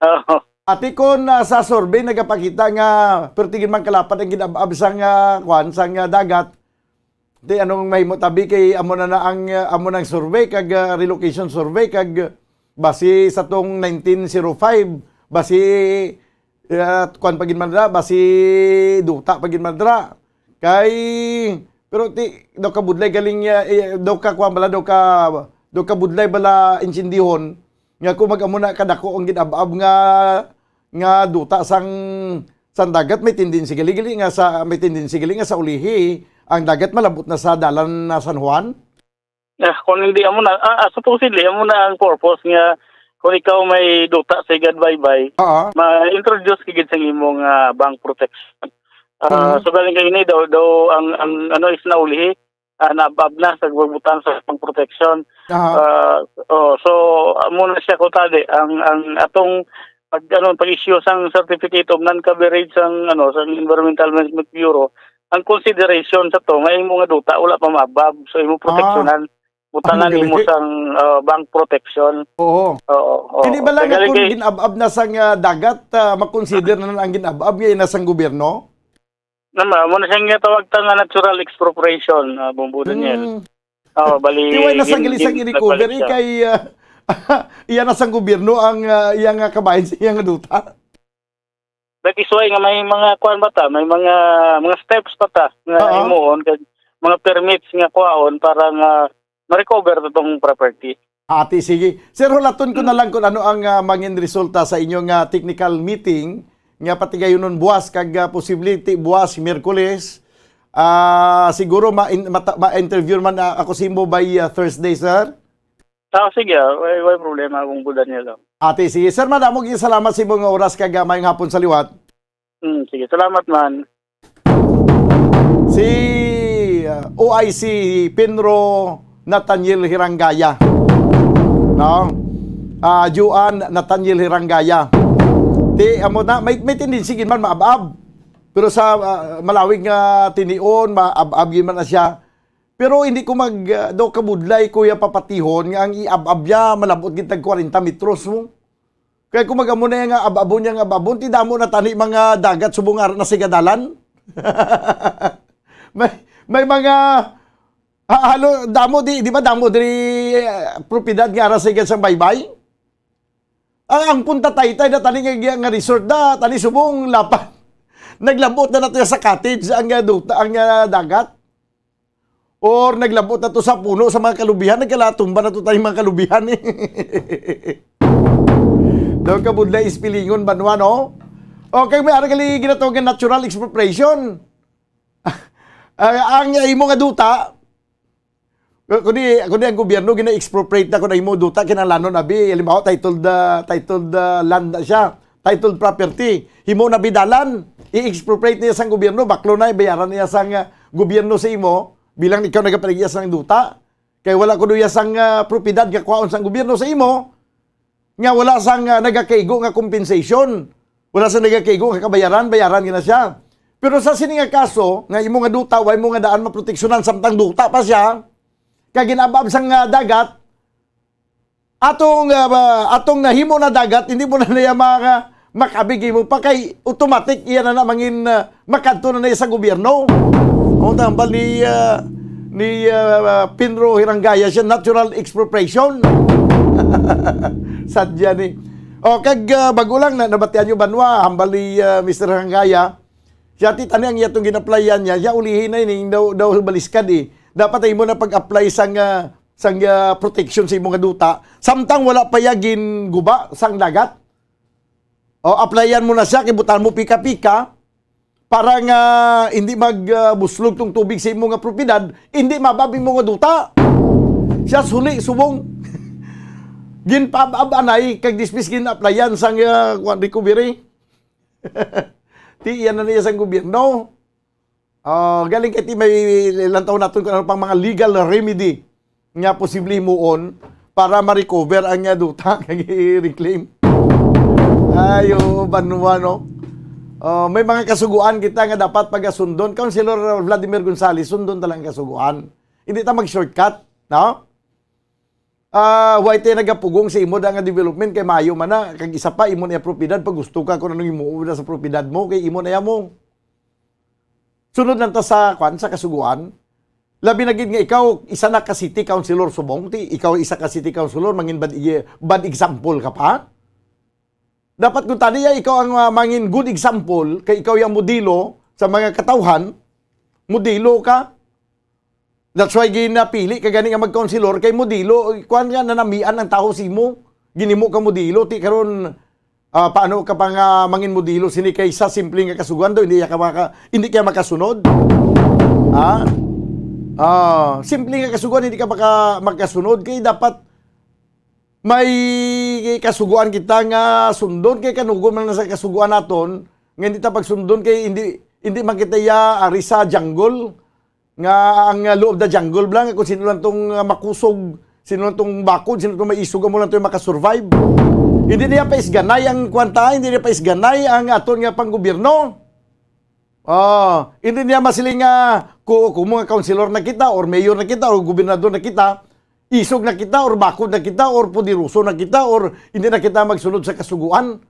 Oo. Ati, kung, ah, sa survey nagapakita nga perti gid man kalapad ang ginab-ab sang, ah, kuan, sang, ah, dagat, Di, anong mahimo tabi kay amo na na ang, uh, amo nang survey kag, uh, relocation survey kag, uh, basi sa tong nineteen zero five, basi, uh, kuan pa gid man dira, basi duta pa gid man dira. Kay, pero ti, daw kabudlay galing, uh, eh, daw ka kuan bala, daw ka, daw kabudlay bala intindihon nga kung mag-amo na kadako ang gin-ab-ab nga, nga duta sang, sang dagat, may tendency gali, gali nga sa, may tendency gali nga sa ulihi, ang dagat malabot na sa dalan na San Juan? Ah, kung hindi, amo na, ah, ah, supposedly, amo na ang purpose nga kung ikaw may duta sa Igad Baybay, Oo. ma-introduce ka gid sa imong, ah, bank protection. Ah, Mm. so galing kayo ni daw, daw ang, ang ano is naulihi, ah, naabab na sa pagbutang sa pang protection. Aha. Ah, oh, so, amo na siya ko tadi, ang, ang atong pag, ano, pag-issue sang certificate of non-coverage sang, ano, sang Environmental Management Bureau, ang consideration sa to, nga imo nga duta, wala pa maabab. So, imo Ah. proteksyonan, butangan Ang nimo galing. sang, ah, bank protection. Oo. Oo, oo. Hindi ba lang Kaya nga kung kay gin-ab-ab na sang, ah, dagat, ah, makonsider na ang gin-ab-ab nga ina sang gobyerno? Nama, mo na siyang ginatawag ta nga natural expropriation, ah, Bumbo Daniel. Hmm. Oh, bali, Di way na sa gin-, gilisang gin-, i-recovery nagbalik siya. kay, ah, iya na sang gobyerno ang, ah, iya nga kabahin sa iya nga duta. That is why nga may mga kuan pa ta, may mga, mga steps pa ta nga Oo. himuon, kag mga permits nga kuhaon para nga ma-recover ta tong property. Ati, sige. Sir, hulaton ko na Mm. lang kung ano ang, ah, mangin resulta sa inyo nga technical meeting nga patigayunon buwas kag, ah, posible ti buwas, Miyerkules. Ah, siguro ma-in-, mata-, ma-interview man, ah, ako sa imo by, ah, Thursday, sir. Ah, sige, ah. Way, way problema, Bumbo Daniel, ah. Ati, sige. Sir, madamo gyud salamat sa imo nga oras kag, ah, maayong hapon sa liwat. Hmm, sige, salamat man. Si, uh, O I C Pinro Nathaniel Hirangaya. No? Ah, Juan Nathaniel Hirangaya. Ti, amo na, may, may tendency gid man maab-ab. Pero sa, ah, malawig nga tinion, maab-ab gid man na siya. Pero hindi ko mag, ah, daw kabudlay, Kuya, papatihon nga ang iab-ab niya malabot gid tag kwarenta metros mo. Kaya kung mag-amo na nga ab-abon niya nga ab-abon, ti damo na tani mga dagat subong ara na sa gadalan. May, may mga, ha-, halo, damo di, di ba damo diri, eh, propiedad nga ara sa gad sa baybay? Ang, ang Punta Taytay na tani nga, nga resort na, tani subong lapad. Naglabot na nato sa cottage ang, ah, duta, ang, ah, dagat. Or naglabot na to sa puno sa mga kalubihan, nagkalatumba na to tayong mga kalubihan, eh. Daw kabudlay ispilingon banwa, no? Okay, may ara gali ginatawag nga natural expropriation. Ah, ang imo nga duta, kundi, kundi ang gobyerno gina-expropriate na, kun ang imo duta kinahanglanon abi, halimbawa, titled, ah, titled, ah, land na siya, titled property. Himo na bi dalan, i-expropriate niya sang gobyerno, baklo na, bayaran niya sang, ah, gobyerno sa imo bilang ikaw nagapanag-iya sang duta. Kay wala kuno iya sang, ah, propiedad nga kwaon sang gobyerno sa imo, nga wala sang, ah, nagakaigo nga compensation, wala sang nagakaigo nga kabayaran, bayaran gina siya. Pero sa sini nga kaso, nga imo nga duta, wa imo nga daan maproteksyonan, samtang duta pa siya, kag gin-ab-ab sang, ah, dagat, atong, ah, ba, atong nahimo na dagat, hindi mo na niya maka-, makabig imo pa kay automatic iya na, na mangin, ah, makadto na niya sa gobyerno. Ang tambal ni, ah, ni, ah, Pinro Hirangaya siya, natural expropriation. Sadya ni. O, kag, ah, bago lang na, nabatian nyo, Banwa, hambal ni, ah, Mister Hirangaya, siya, ti, tani ang iya tong gin-applyan niya, siya, ulihin na ini, daw, daw baliskad, eh. Dapat ay mo na pag-apply sang, ah, sang, ah, protection sa imo nga duta, samtang wala pa iya ginguba sang dagat. O, applyan mo na siya, kay butan mo pika-pika, para nga hindi mag, ah, buslog tong tubig sa imo nga propiedad, hindi mabab imo nga duta. Siya suli, subong. Ginpab-ab anay, kag dispis gin-applyan sang, ah, kuwan, recovery. Ti, iya na niya sang gobyerno. Ah, galing kay ti may lantaw naton kung ano pang mga legal remedy nga posible himuon para ma-recover ang, ah, duta kag i-reclaim. Ay, oo, Banwa, no? Ah, may mga kasuguan kita nga dapat pagasundon. Councilor Vladimir Gonzales, sundon ta lang ang kasuguan. Hindi ta mag-shortcut, no? Ah, why tayo nagapugong sa imo da nga development kay maayo man na, kag isa pa, imo na iya propiedad, pag gusto ka kung anong imo na sa propiedad mo, kay imo na iya mo. Sunod lang ta sa, kwan, sa kasuguan. Labi na gid nga ikaw, isa na ka city councilor subong, ti, ikaw isa ka city councilor, mangin bad, bad example ka pa. Dapat kung tani ya, ikaw ang, ah, mangin good example, kay ikaw yung modelo sa mga katawhan, modelo ka. That's why ginapili ka gani nga mag-councilor, kay modelo, kuwan nga nanamian ang tawo sa imo. Ginimo ka modelo, ti karon, ah, paano ka pa nga mangin modelo sini kay sa simple nga kasuguan daw, hindi ka maka-, hindi ka makasunod? Ha? Ah, simple nga kasuguan, hindi ka maka-, makasunod, kay dapat may kasuguan kita nga sundon, kay kanugon man sa kasuguan naton, nga hindi ta pagsundon kay hindi, hindi man kita ya ari sa jungle, nga ang, uh, law of the jungle bala, nga kung sino lang tong, uh, makusog, sino lang tong bakod, sino tong maisog, amo lang tong makasurvive. Hindi niya paisganay ang kwanta, hindi niya paisganay ang aton nga panggobyerno. Ah, hindi niya masiling nga ku-, kung mga councilor na kita, or mayor na kita, or gobernador na kita, isog na kita, or bakod na kita, or poderoso na kita, or hindi na kita magsunod sa kasuguan.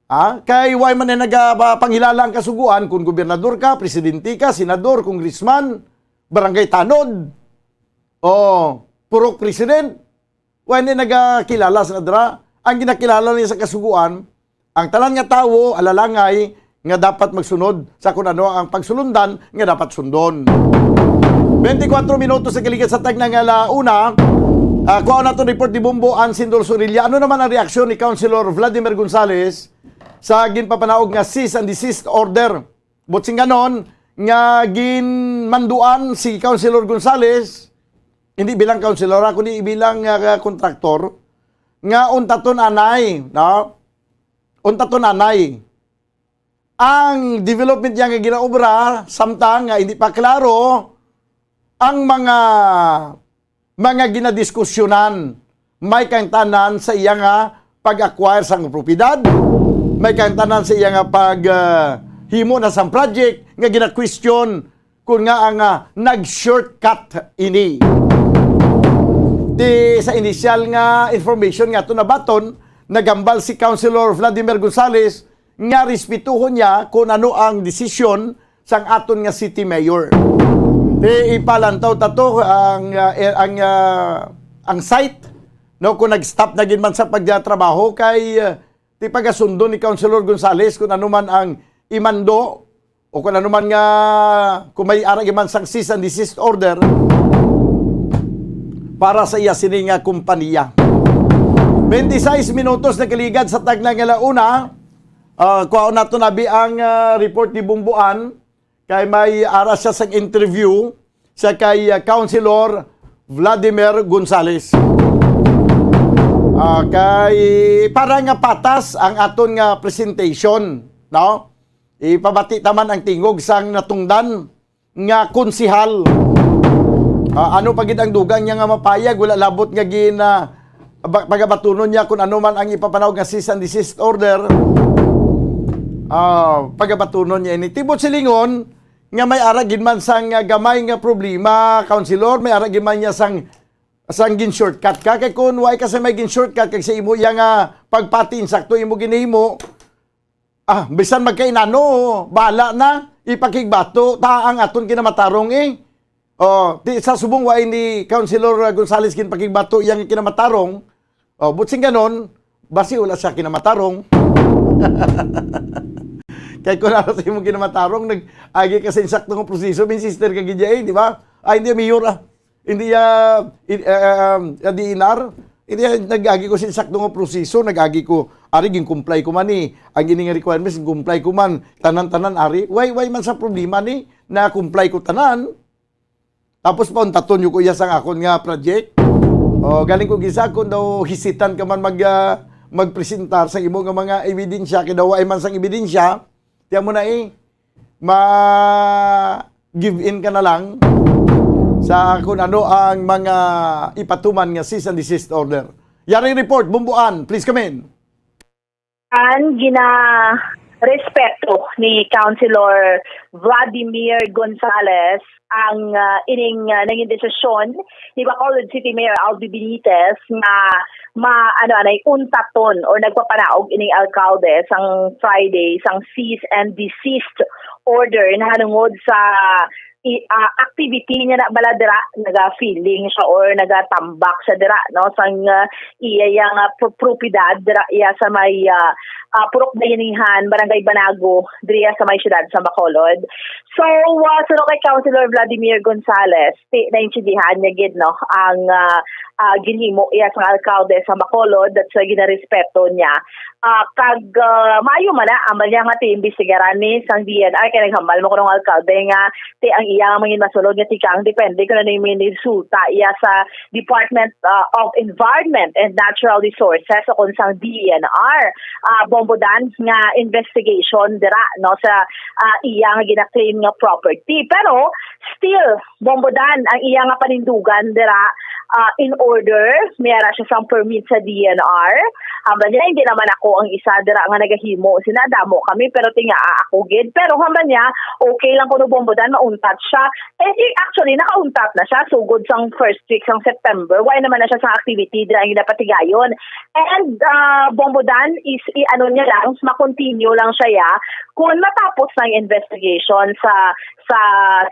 Ah, kay why man na nagapangilala ang kasuguan kung gobernador ka, presidente ka, senador, congressman, barangay tanod, o purok president? Wa ni nagakilala sa dra. Ang ginakilala niya sa kasuguan, ang tanan nga tawo alalangay nga dapat magsunod sa kung ano ang pagsulundan nga dapat sundon. Twenty-four minutos sa kaligid sa tagna nga ala una. Ah, kuha naton report ni Bombo Ansin Dorsorilla. Ano naman ang reaksyon ni Councilor Vladimir Gonzales sa ginpapanaog nga cease and desist order? Buot silingon nga ginmanduan si Councilor Gonzales, hindi bilang councilor, ah, kundi bilang, ah, kontraktor, nga untaton anay, no? Untaton anay ang development niya nga ginaobra, samtang nga hindi pa klaro ang mga mga ginadiskusyonan, may kaangtanan sa iya nga pag-acquire sang propiedad, may kaangtanan sa iya nga pag, ah, himo na sang project nga gina-question kung nga ang, ah, nag-shortcut ini. Di sa initial nga information nga ato nabaton, naghambal si Councilor Vladimir Gonzales nga respetuhon niya kung ano ang desisyon sang aton nga city mayor. Ti ipalantaw ta to ang, ah, eh, ang, ah, ang site, no, kung nag-stop na gid man sa pagtrabaho kay, ah, ti pagasundon ni Councilor Gonzales kung ano man ang imando o kung ano man nga, kung may ara gid man sang cease and desist order para sa iya sini nga kompanya. Twenty-six minutos na kaligid sa tagna nga ala una. Ah, kuhaon naton abi ang, ah, report ni Bumbuan, kay may ara siya sang interview sa kay, ah, Councilor Vladimir Gonzales. Ah, kay para nga patas ang aton nga presentation, no? Ipabati ta man ang tingog sang natungdan nga konsehal. Ah, ano pa gid ang dugang niya nga mapayag? Wala labot nga gin, ah, ba-, pagabatunon niya kung ano man ang ipapanawag nga cease and desist order. Ah, pagabatunon niya ini. Tibot silingon nga may ara gid man sang, ah, gamay nga problema, Councilor, may ara gid man niya sang, sang gin-shortcut ka. Kay kung wala ka sa may gin-shortcut, kag sa imo iya nga pagpati, insakto imo ginhimo, ah, bisan magkainano, bahala na, ipakigbato ta ang aton kinamatarong, eh. Oh, di, sa subong wa ni Councilor Gonzales ginpakigbato iyang kinamatarong. Oh, butsing ganon, basi wala siya kinamatarong. Kay kung ano sa imong kinamatarong, nag-agi ka sa insakto nga proseso, may sister ka gid, eh, di ba? Ay, hindi, mayor, ah. Hindi, ah, in-, ah, ah, ah, D N R. Hindi, ah, nag-agi ko sa insakto nga proseso, nag-agi ko, ari, gin-comply ko man, eh. Ang ining requirements, gin-comply ko man, tanan-tanan, ari. Why, why man sa problema ni, na-comply ko tanan. Tapos pauntaton niyo ko iya sang akon nga project. O, galing ko gisa kung daw hisitan ka man mag, ah, magpresentar sa imo nga mga ebidensya, kay daw ay man sang ebidensya, tiyan mo na, eh, ma-give in ka na lang sa kung ano ang mga ipatuman nga cease and desist order. Yaring report, Bumbuan, please come in. Ang ginarespeto ni Councilor Vladimir Gonzales ang, ah, ining, ah, nangin desisyon ni Bacolod City Mayor Albi Benitez nga ma-, ano, anay, untaton or nagpapanaog ining alkalde sang Friday sang cease and desist order nahanungod sa i-, ah, activity niya na bala dira, naga-filling siya or nagatambak siya dira, no, sang, ah, iya, iya nga pro-, propiedad dira iya sa may, ah, ah, Purok Bayanihan, Barangay Banago, diriya sa may siyudad sa Bacolod. So, ah, suno kay Councilor Vladimir Gonzales, ti naintindihan niya gid, no, ang, ah, ah, ginhimo iya sang alkalde sa Bacolod, that's why ginarespeto niya. Ah, kag, ah, maayo man na, ambal niya nga ti imbestigaran ni sang D N R, kay naghambal mo kuno ang alkalde nga ti ang iya nga mangin masulod nga tikang depende kung ano yung may resulta iya sa Department, ah, of Environment and Natural Resources o kung sang D N R, ah, Bombo Dan, nga investigation dira, no, sa, ah, iya nga gina-claim nga property. Pero still, Bombo Dan, ang iya nga panindugan dira, ah, in order, may ara siya sang permit sa D N R. Ambal niya, hindi naman ako ang isa dira nga nagahimo. Sinadamo kami, pero tingaa ako gid. Pero ambal niya, okay lang kuno, Bombo Dan, mauntat siya. Eh, eh, actually, nakauntat na siya. Sugod sang first week sang September, wala naman na siya sa activity dira ang ginapatigayon. And, ah, Bombo Dan is, i-, ano niya lang, ma-continue lang siya, ya. Kung matapos ng investigation sa, sa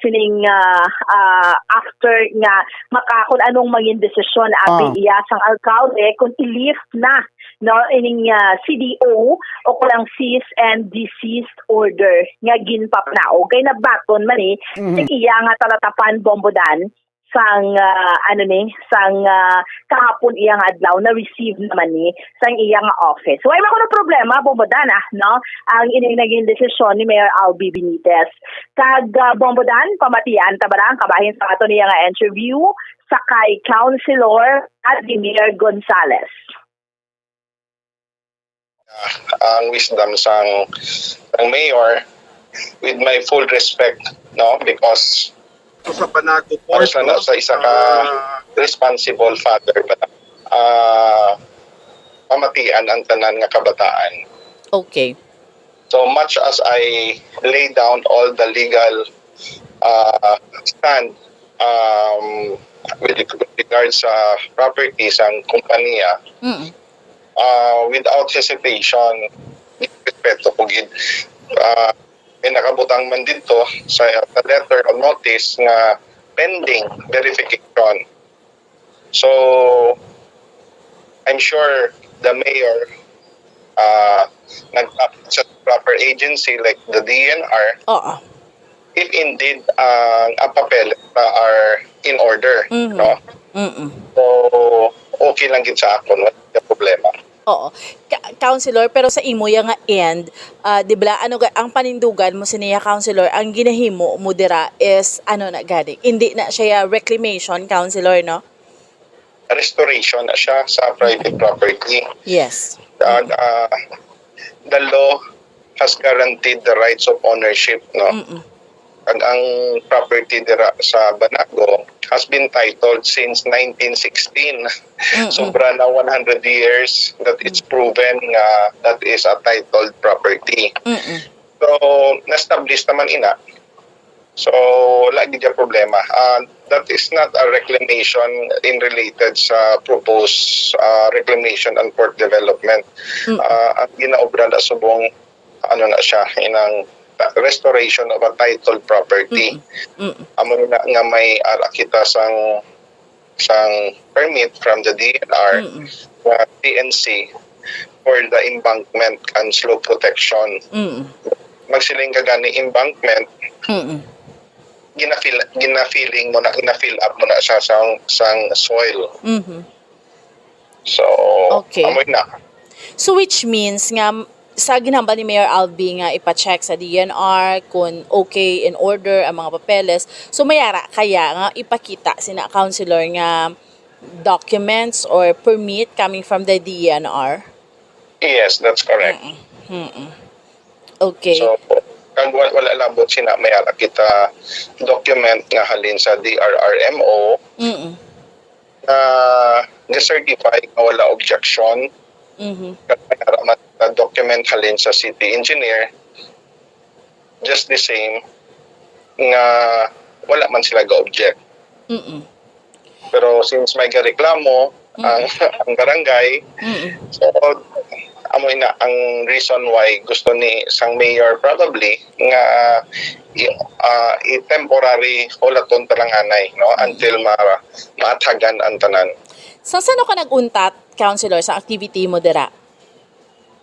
sining, ah, ah, after nga, maka, kung anong mangin desisyon, abi Ah. iya sang alkalde, kung i-lift na, no, ining, ah, C D O o kung ang cease and desist order nga ginpapanaog. Kay nabaton man, eh, Mhm. sa iya nga talatapan, Bombo Dan, sang, ah, ano ni, sang, ah, kahapon iya nga adlaw, na-receive naman ni sang iya nga office. Wala man kuno problema, Bombo Dan, ah, no? Ang ining naging desisyon ni Mayor Albi Benitez. Kag, ah, Bombo Dan, pamatian ta ba lang kabahin sa aton iya nga interview sa kay Councilor Vladimir Gonzales. Ang wisdom sang, sang mayor, with my full respect, no, because Sa Panago para Port, sa, no? Sa isa ka Ah, responsible father ba, ah, pamatian ang tanan nga kabataan. Okay. So much as I lay down all the legal, ah, stand, um, with reg-, with regards sa property sang kumpanya, Mm. ah, without hesitation, respeto ko gid. Ah, may nakabutang man dito sa, sa letter of notice nga pending verification. So, I'm sure the mayor, ah, nag-tap sa proper agency like the D N R, Oo. if indeed ang, ang papeles na are in order, Mhm. no? Mm-mm. So, okay lang gid sa akon, wala na problema. Oo. Ka-, Councilor, pero sa imo ya nga end, ah, di ba, ano ga-, ang panindugan mo sini ya, Councilor, ang ginahimo mo dira is, ano na gani, hindi na siya reclamation, Councilor, no? Restoration na siya sa private property. Yes. And, uh, the law has guaranteed the rights of ownership, no? Mm-mm. Ag ang property dira sa Banago has been titled since nineteen sixteen. Mm-mm. Sobra na one hundred years that it's proven nga that is a titled property. Mm-mm. So, na-establish naman ina. So, wala gid yung problema. Ah, that is not a reclamation in related sa proposed, ah, reclamation and port development. Mm. Ah, ang ginaobra na subong, ano na siya, inang restoration of a titled property. Mm-mm. Amo na nga may ara kita sang, sang permit from the D N R Mm-mm. nga T N C for the embankment and slope protection. Mm-mm. Magsiling ka gani embankment, Mm-mm. gina-fill, gina-filling mo na, gina-fill up mo na siya sang, sang soil. Mhm. So, Okay. Amoy na. So, which means nga, sa ginhambal ni Mayor Albi nga ipa-check sa D N R kung okay, in order ang mga papeles, so may ara kaya nga ipakita sina councilor nga documents or permit coming from the D N R? Yes, that's correct. Mm-mm. Mm-mm. Okay. So, kag wa-, wala labot sina may ara kita document nga halin sa D R R M O Mm-mm. na ga-certify nga wala objection. Mhm. Kag may ara man na document halin sa city engineer, just the same nga wala man sila ga-object. Mm-mm. Pero since may gareklamo ang, ang barangay, Mm-mm. so, amo na ang reason why gusto ni sang mayor probably nga i, ah, i-temporary hulaton talanganay, no, until ma maathagan ang tanan. Sa sano ka nag-untat, councilor, sa activity mo dira?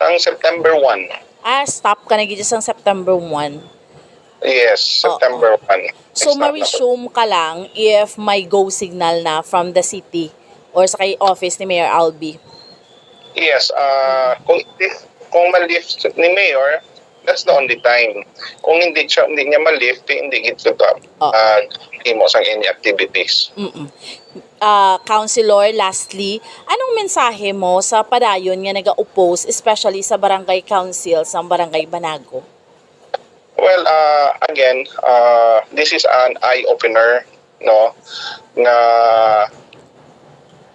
Ang September one. Ah, stop ka na gid sang September one. Yes, Oo. September one. So, Stop na po. Ma-resume ka lang if may go signal na from the city or sa kay office ni Mayor Albi? Yes, ah, kung, kung ma-lift ni Mayor, that's the only time. Kung hindi siya, hindi niya ma-lift, hindi gid kita Oo. ah, himo sang any activities. Mm-mm. Ah, Councilor, lastly, anong mensahe mo sa padayon nga naga-oppose, especially sa barangay council sa Barangay Banago? Well, ah, again, ah, this is an eye-opener, no, nga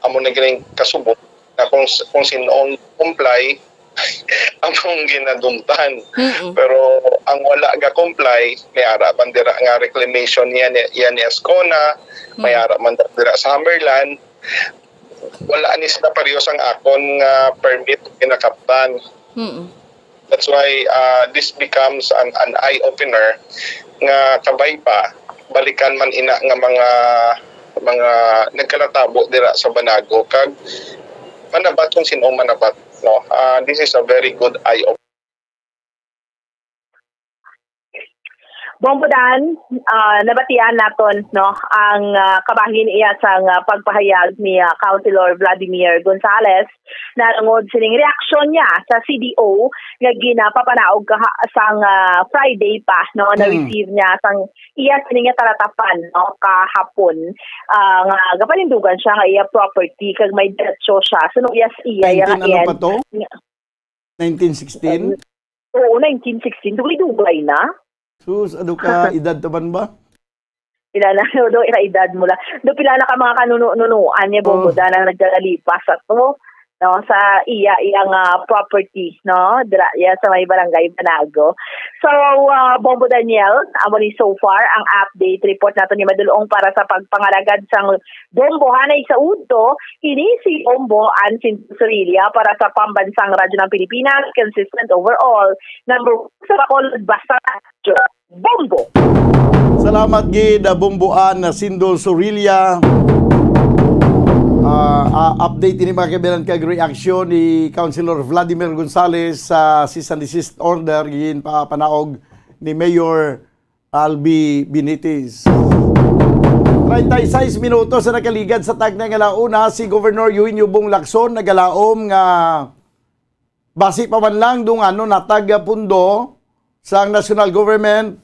amo na galing kasubok na kung, kung sinong comply, among ginadumtan. Mm-mm. Pero ang wala ga-comply, may ara man dira nga reclamation niya ni, yan ni Ascona, may Mm. ara man dira sa Hammerland, wala ni sila pareho sang akon nga permit ginakaptan. Mm-mm. That's why, ah, this becomes an, an eye-opener nga kabay pa, balikan man ina nga mga, mga nagkalatabo dira sa Banago, kag manabat kung sino ang manabat, no? Ah, this is a very good eye-opener. Bombo Dan, ah, nabatian naton, no, ang, ah, kabahin iya sang, ah, pagpahayag ni, ah, Councilor Vladimir Gonzales narungod sining reaksyon niya sa C D O nga ginapapanaog kaha-, sang, ah, Friday pa, no, Mm. na-receive niya sang iya sini nga talatapan, no, kahapon, ah, nga gapanindugan siya nga iya property kag may diretso siya. So, nung iya sa iya, iya nga Nineteen ano end. pa to? Nineteen sixteen? Oo, nineteen sixteen. Dugay-dugay na. Sus, ano ka, edad taman ba? Pila na, do, ira edad mo lang. Do, pila na ka mga kanuno-nunuan niya, Bombo Oh. Dan, ang nagdalalipas sa to, no, sa iya, iya nga property, no, dira, iya sa may barangay Banago. So, ah, Bombo Daniel, amo ni so far ang update report nato ni Madulong para sa pagpangalagad sang Bombo. Hanay sa udto, ini si Bombo Ann Sinsorilla para sa Pambansang Radyo ng Pilipinas, consistent overall, number one sa Bacolod, basta Radyo. Bombo! Salamat gid, ah, Bombo Ann Sindon Sorilla. Ah, ah, update ini, mga kaibigan, kag reaksyon ni Councilor Vladimir Gonzales sa cease and desist order ginpapanaog ni Mayor Albi Benitez. Treinta y seis minutos sa nakaligad sa tagna nga launa, si Governor Eugenio Bong Lacson nagalaom nga Basi pa man lang dunganon natag, ah, pundo sang national government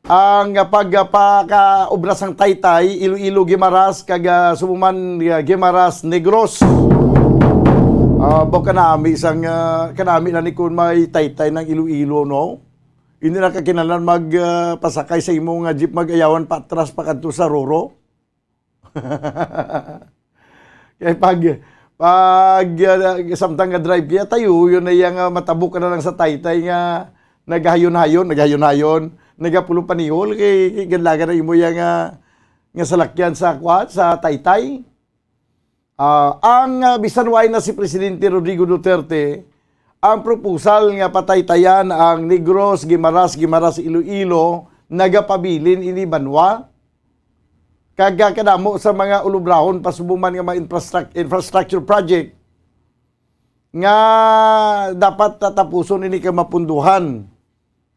ang, ah, pagpakaobra sang Taytay, Iloilo, Guimaras, kag, ah, Subuman, ah, Guimaras, Negros. Ah, ba kanami sang, ah, kanami na ni kun may Taytay ng Iloilo, no? Hindi na kakinahanglan mag, ah, pasakay sa imo nga jeep mag-ayawan patras pa kadto sa Roro. Kay pag, pag, ah, samtang nga drive kaya tayo, yun na iya nga matabok ka na lang sa Taytay nga nagahayon-hayon, nagahayon-hayon, nagapulo panihol, kay, kay ganlagan na imo iya nga, nga salakyan sa, kwan, sa Taytay. Ah, ang, ah, bisan wala na si Presidente Rodrigo Duterte, ang proposal nga pataytayan ang Negros, Guimaras, Guimaras, Iloilo, nagapabilin ini banwa. Kag, ah, kadamo sa mga ulubrahon pasubo man nga mga infrastruct-, infrastructure project nga dapat tatapuson ini kay mapunduhan.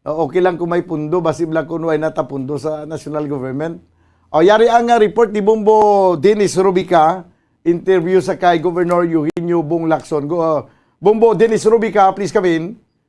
O, okay lang kung may pundo, basi lang kung way natapundo sa national government. O, yari ang, ah, report ni Bombo Dennis Rubica, interview sa kay Governor Eugenio Bong Lacson. Go, ah, Bombo Dennis Rubica, please come in.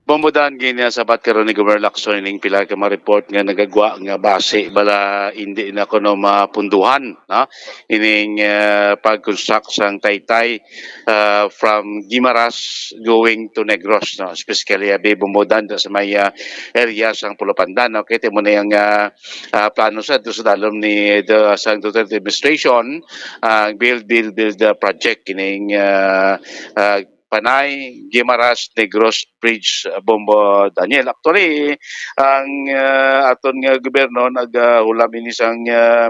Bombo Dan, gini sabat karon ni Governor Lacson ining pila ka mga report nga nagagwa nga base bala hindi na kuno mapunduhan, no? Ining, ah, pag-construct sang Taytay, ah, from Guimaras going to Negros, no? Specifically, abi, Bombo Dan, sa may, ah, area sang Pulupandan, no? Kay amo na ang, ah, ah, plano sa, sa dalom ni, the, sang Duterte administration, ah, build, build, build, ah, project kining, ah, ah, Panay, Guimaras, Negros Bridge, ah, Bombo Daniel. Actually, ang, ah, aton nga gobyerno nagahulab ini sang, ah,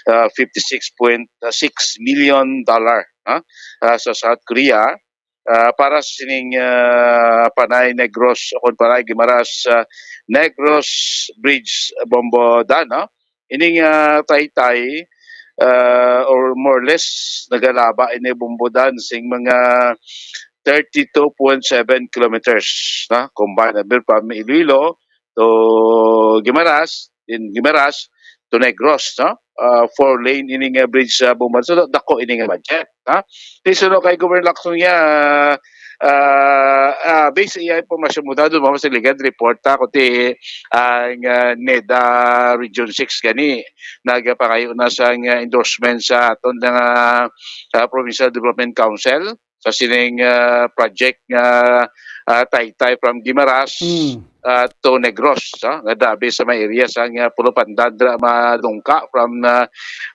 ah, fifty-six point six million dollar, ha, ah, sa South Korea, ah, para sining, ah, Panay Negros o kon Panay Guimaras, ah, Negros Bridge, Bombo Dan, no? Ining, ah, Taytay, ah, or more or less, nagalaba ini, Bombo Dan, sing mga thirty-two point seven kilometers, na combined, abi, from Iloilo to Guimaras, in Guimaras to Negros, no? Ah, four lane ini nga bridge sa Bombo Dan. So, dako ini nga budget, ha? Di suno kay Governor Lacson niya, ah, ah, based sa iya impormasyon mo, dado mo sa legal report, ha, kuti ang, ah, NEDA Region six gani nagapangayo na sang, ah, endorsement sa aton nga, ah, Provincial Development Council sa sining, ah, project nga, ah, Taytay from Guimaras, Mm. ah, to Negros, ah, nga dabi sa may area sang, ah, Pulupandan, dira madungka from, ah,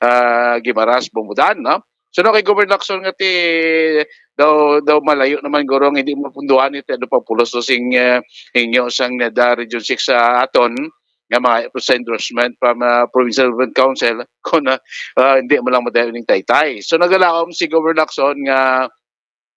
ah, Guimaras, Bombo Dan, no? So, no, kay Governor Lacson nga ti daw, daw malayo naman guro nga hindi mapunduhan ni Pedro Papulos to sing, eh, inyo sang NEDA Region six sa aton nga mga sa endorsement from, ah, Provincial Government Council kung, ah, ah, hindi mo lang madayon ning Taytay. So, nagalaom si Governor Lacson nga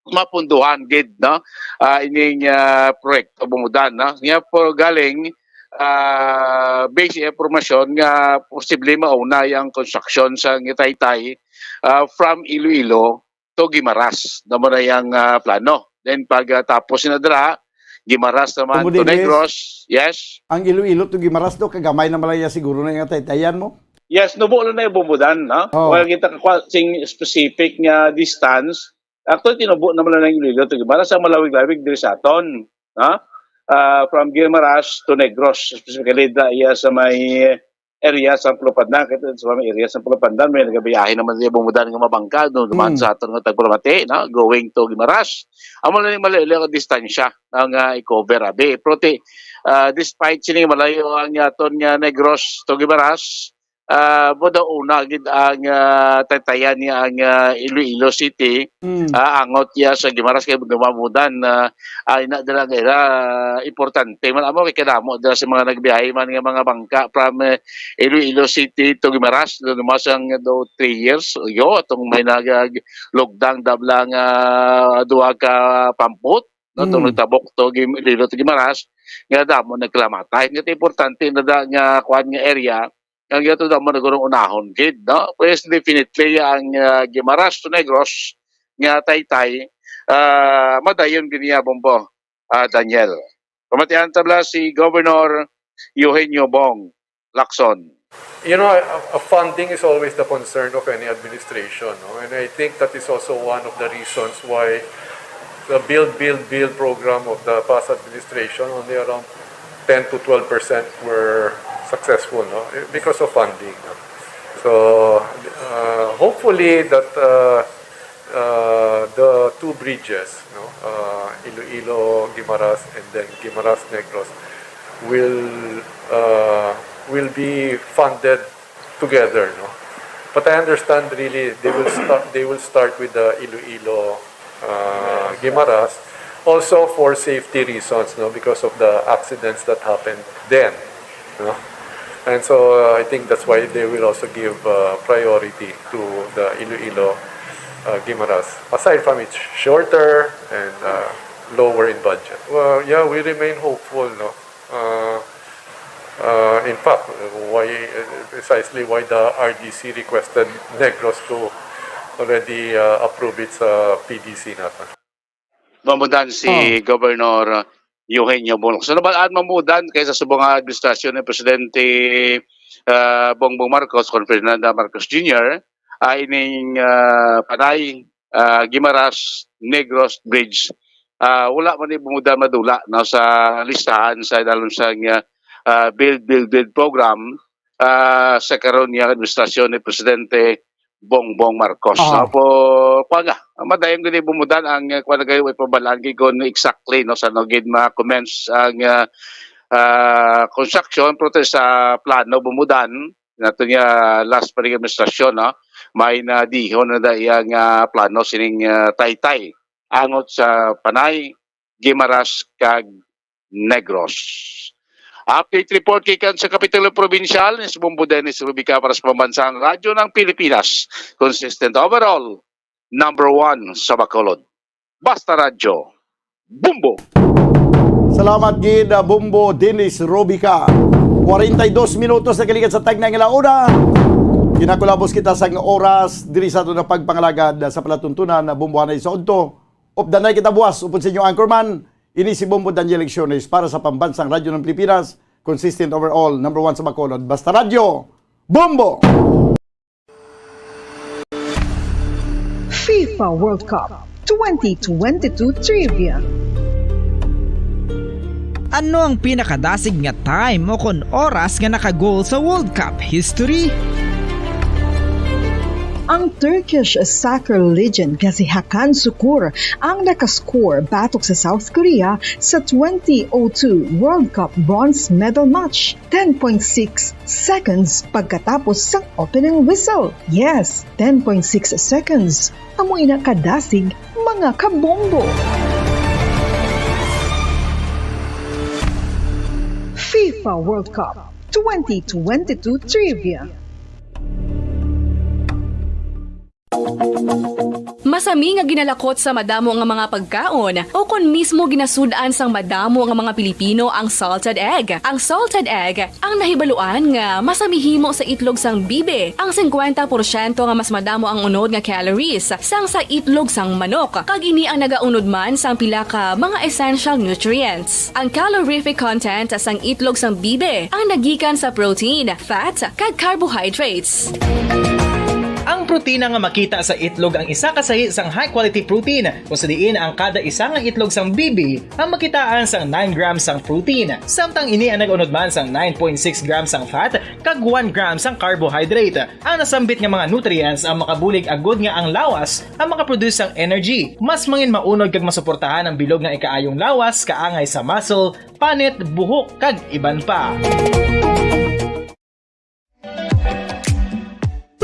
mapunduhan gid, no? Ah, ining, ah, proyekto Bombo Dan, no? Nga po galing, ah, based sa impormasyon nga posible mauna yung construction sa Taytay, ah, from Iloilo to Guimaras, na mo na yung, ah, plano. Then pag, ah, tapos na dira, Guimaras naman Bombo to Dennis, Negros. Yes. Ang Iloilo to Guimaras do, kagamay na malaya siguro na yung Taytayan mo? Yes, nubo lang na yung Bombo Dan, no? Oh. Well, kita ka sing specific nga distance. Actually, tinubo naman lang yung Iloilo to Guimaras, ang malawig-lawig diri sa aton, no? Ah, from Guimaras to Negros, specifically da iya sa may area sa Pulupandan, kay sa may area sa Pulupandan, may nagabiyahe naman niya Bombo Dan nga mabangka, no, duman Mm. sa aton nga tagpalamati, no, going to Guimaras. Amo na yung malayo-layo ang distansya ang, ah, i-cover, abi. Pero ti, ah, despite sining malayo ang aton nga Negros to Guimaras, ah, mo daw una gid ang, ah, taytayan niya ang, ah, Iloilo City, Mm. ah, angot iya sa Guimaras kay dumamudan na ay na dala nga ira, importante man amo kay kadamo dala sa mga nagbiyahe man nga mga bangka from, eh, Iloilo City to Guimaras, no, dumasang do three years ago, atong may nagag-, lockdown dabla nga duha ka pampot, no, tong Mm. nagtabok to Gim-, Iloilo to Guimaras, nga damo nagkalamatay. Nga importante na da nga kuan nga area, ang yato damo nagurong unahon gid, no? Pues definitely ang, ah, Guimaras to Negros nga taytay, ah, madayon gid niya, Bombo, ah, Daniel. Pamatian tabla si Governor Eugenio Bong Lacson. You know, a, a funding is always the concern of any administration, no? And I think that is also one of the reasons why The build, build, build program of the past administration, only around ten to twelve percent were successful, no? Because of funding, no? So, uh, hopefully that, uh, uh, the two bridges, no? Uh, Iloilo, Guimaras, and then Guimaras, Negros will, uh, will be funded together, no? But I understand really they will start, they will start with the Iloilo, uh, Guimaras, also for safety reasons, no, because of the accidents that happened then, no? And so, uh, I think that's why they will also give, uh, priority to the Iloilo, uh, Guimaras, aside from it's shorter and, uh, lower in budget. Well, yeah, we remain hopeful, no? Uh, uh, in fact, why, uh, precisely why the R D C requested Negros to already, uh, approve it sa P D C naton. Mamudan si Oh. Governor Eugenio Bong. So, nabalaan mamudan kay sa subong nga administrasyon ni Presidente, uh, Bongbong Marcos kon Ferdinand Marcos Junior, ay ining, uh, Panay, uh, Guimaras Negros Bridge, uh, wala man ni bumudan madula, no, sa listahan sa dalom sang, uh, uh, Build, Build, Build program, uh, sa karon nga administrasyon ni Presidente Bongbong Marcos. Oo. No? Po, kuwan nga, madayon gani bumudan ang, uh, kuwan nga, way pabalaan gid kung exactly, no, sa no gid ma-commence ang, uh, uh, construction, pero sa plano bumudan, nato niya last pa rin administrasyon, no? May na dihon na da iyang, ah, plano sining, ah, taytay angot sa Panay, Guimaras, kag Negros. Update report gikan sa Kapitulo Probinsyal, ni Sibumbo Dennis Rubica para sa Pambansang Radyo ng Pilipinas. Consistent overall, number one sa Bacolod. Basta Radyo, Bombo! Salamat gid, ah, Bombo Dennis Robica. Kwarenta y dos minutos na kalikat sa tagna nga launa. Ginakulabos kita sa nga oras diri sa aton nga pagpangalagad sa palatuntunan na Bombo Anay sa Udto. Updanay kita buwas upod sa inyo anchorman. Ini si Bombo Daniel Lecciones para sa Pambansang Radyo ng Pilipinas, consistent overall, number one sa Bacolod. Basta Radyo, Bombo! FIFA World Cup twenty twenty-two Trivia. Ano ang pinakadasig nga time o kon oras nga naka-goal sa World Cup history? Ang Turkish soccer legend nga si Hakan Sukur ang nakascore batok sa South Korea sa twenty oh two World Cup bronze medal match, ten point six seconds pagkatapos sang opening whistle. Yes, ten point six seconds. Amo ina kadasig, mga kabombo. FIFA World Cup twenty twenty-two Trivia. Masami nga ginalakot sa madamo nga mga pagkaon, o kon mismo ginasud-an sang madamo nga mga Pilipino ang salted egg. Ang salted egg ang nahibaluan nga masami himo sa itlog sang bibi. Ang singkwenta porsyento nga mas madamo ang unod nga calories sang sa itlog sang manok, kag ini ang nagaunod man sang pila ka mga essential nutrients. Ang calorific content sang itlog sang bibi ang nagikan sa protein, fat, kag carbohydrates. Ang protina nga makita sa itlog ang isa ka sahi sang high-quality protein, kung sa diin ang kada isa nga itlog sang bibi ang makitaan sang nine grams sang protein, samtang ini ang nag-unod man sang nine point six grams sang fat kag one gram sang carbohydrate. Ang nasambit nga mga nutrients ang makabulig agud nga ang lawas ang makaproduce sang energy, mas mangin maunod kag masuportahan ang bilog nga ikaayong lawas, kaangay sa muscle, panit, buhok, kag iban pa.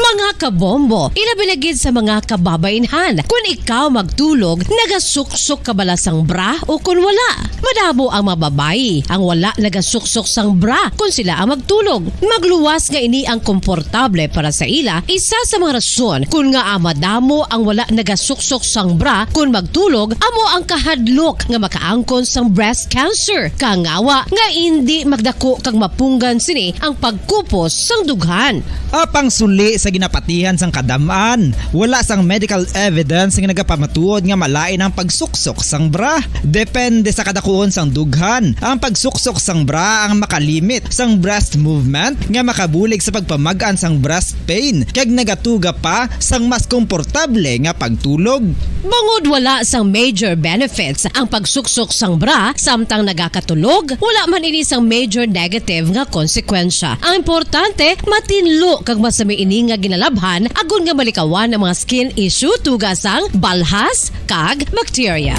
Mga kabombo, ilabi na gid sa mga kababaynhan. Kun ikaw magtulog, nagasuksok ka bala sang bra o kun wala? Madamo ang mga babayi ang wala nagasuksok sang bra kun sila ang magtulog. Magluwas nga ini ang komportable para sa ila, isa sa mga rason kun ngaa madamo ang wala nagasuksok sang bra kun magtulog amo ang kahadlok nga makaangkon sang breast cancer, kangawa nga indi magdako kag mapunggan sini ang pagkupos sang dughan. Apang suli sa gina- Kapatihan sang kadam-an, wala sang medical evidence nga nagapamatuod nga malain ang pagsuksok sang bra. Depende sa kadakuon sang dughan, ang pagsuksok sang bra ang makalimit sang breast movement nga makabulig sa pagpamag-an sang breast pain kag nagatuga pa sang mas komportable nga pagtulog. Bangod wala sang major benefits ang pagsuksok sang bra samtang nagakatulog, wala man ini sang major negative nga konsekwensya. Ang importante, matinlo kag masami ini nga ginalabhan agod nga malikawan ang mga skin issue tuga sang balhas kag bakterya.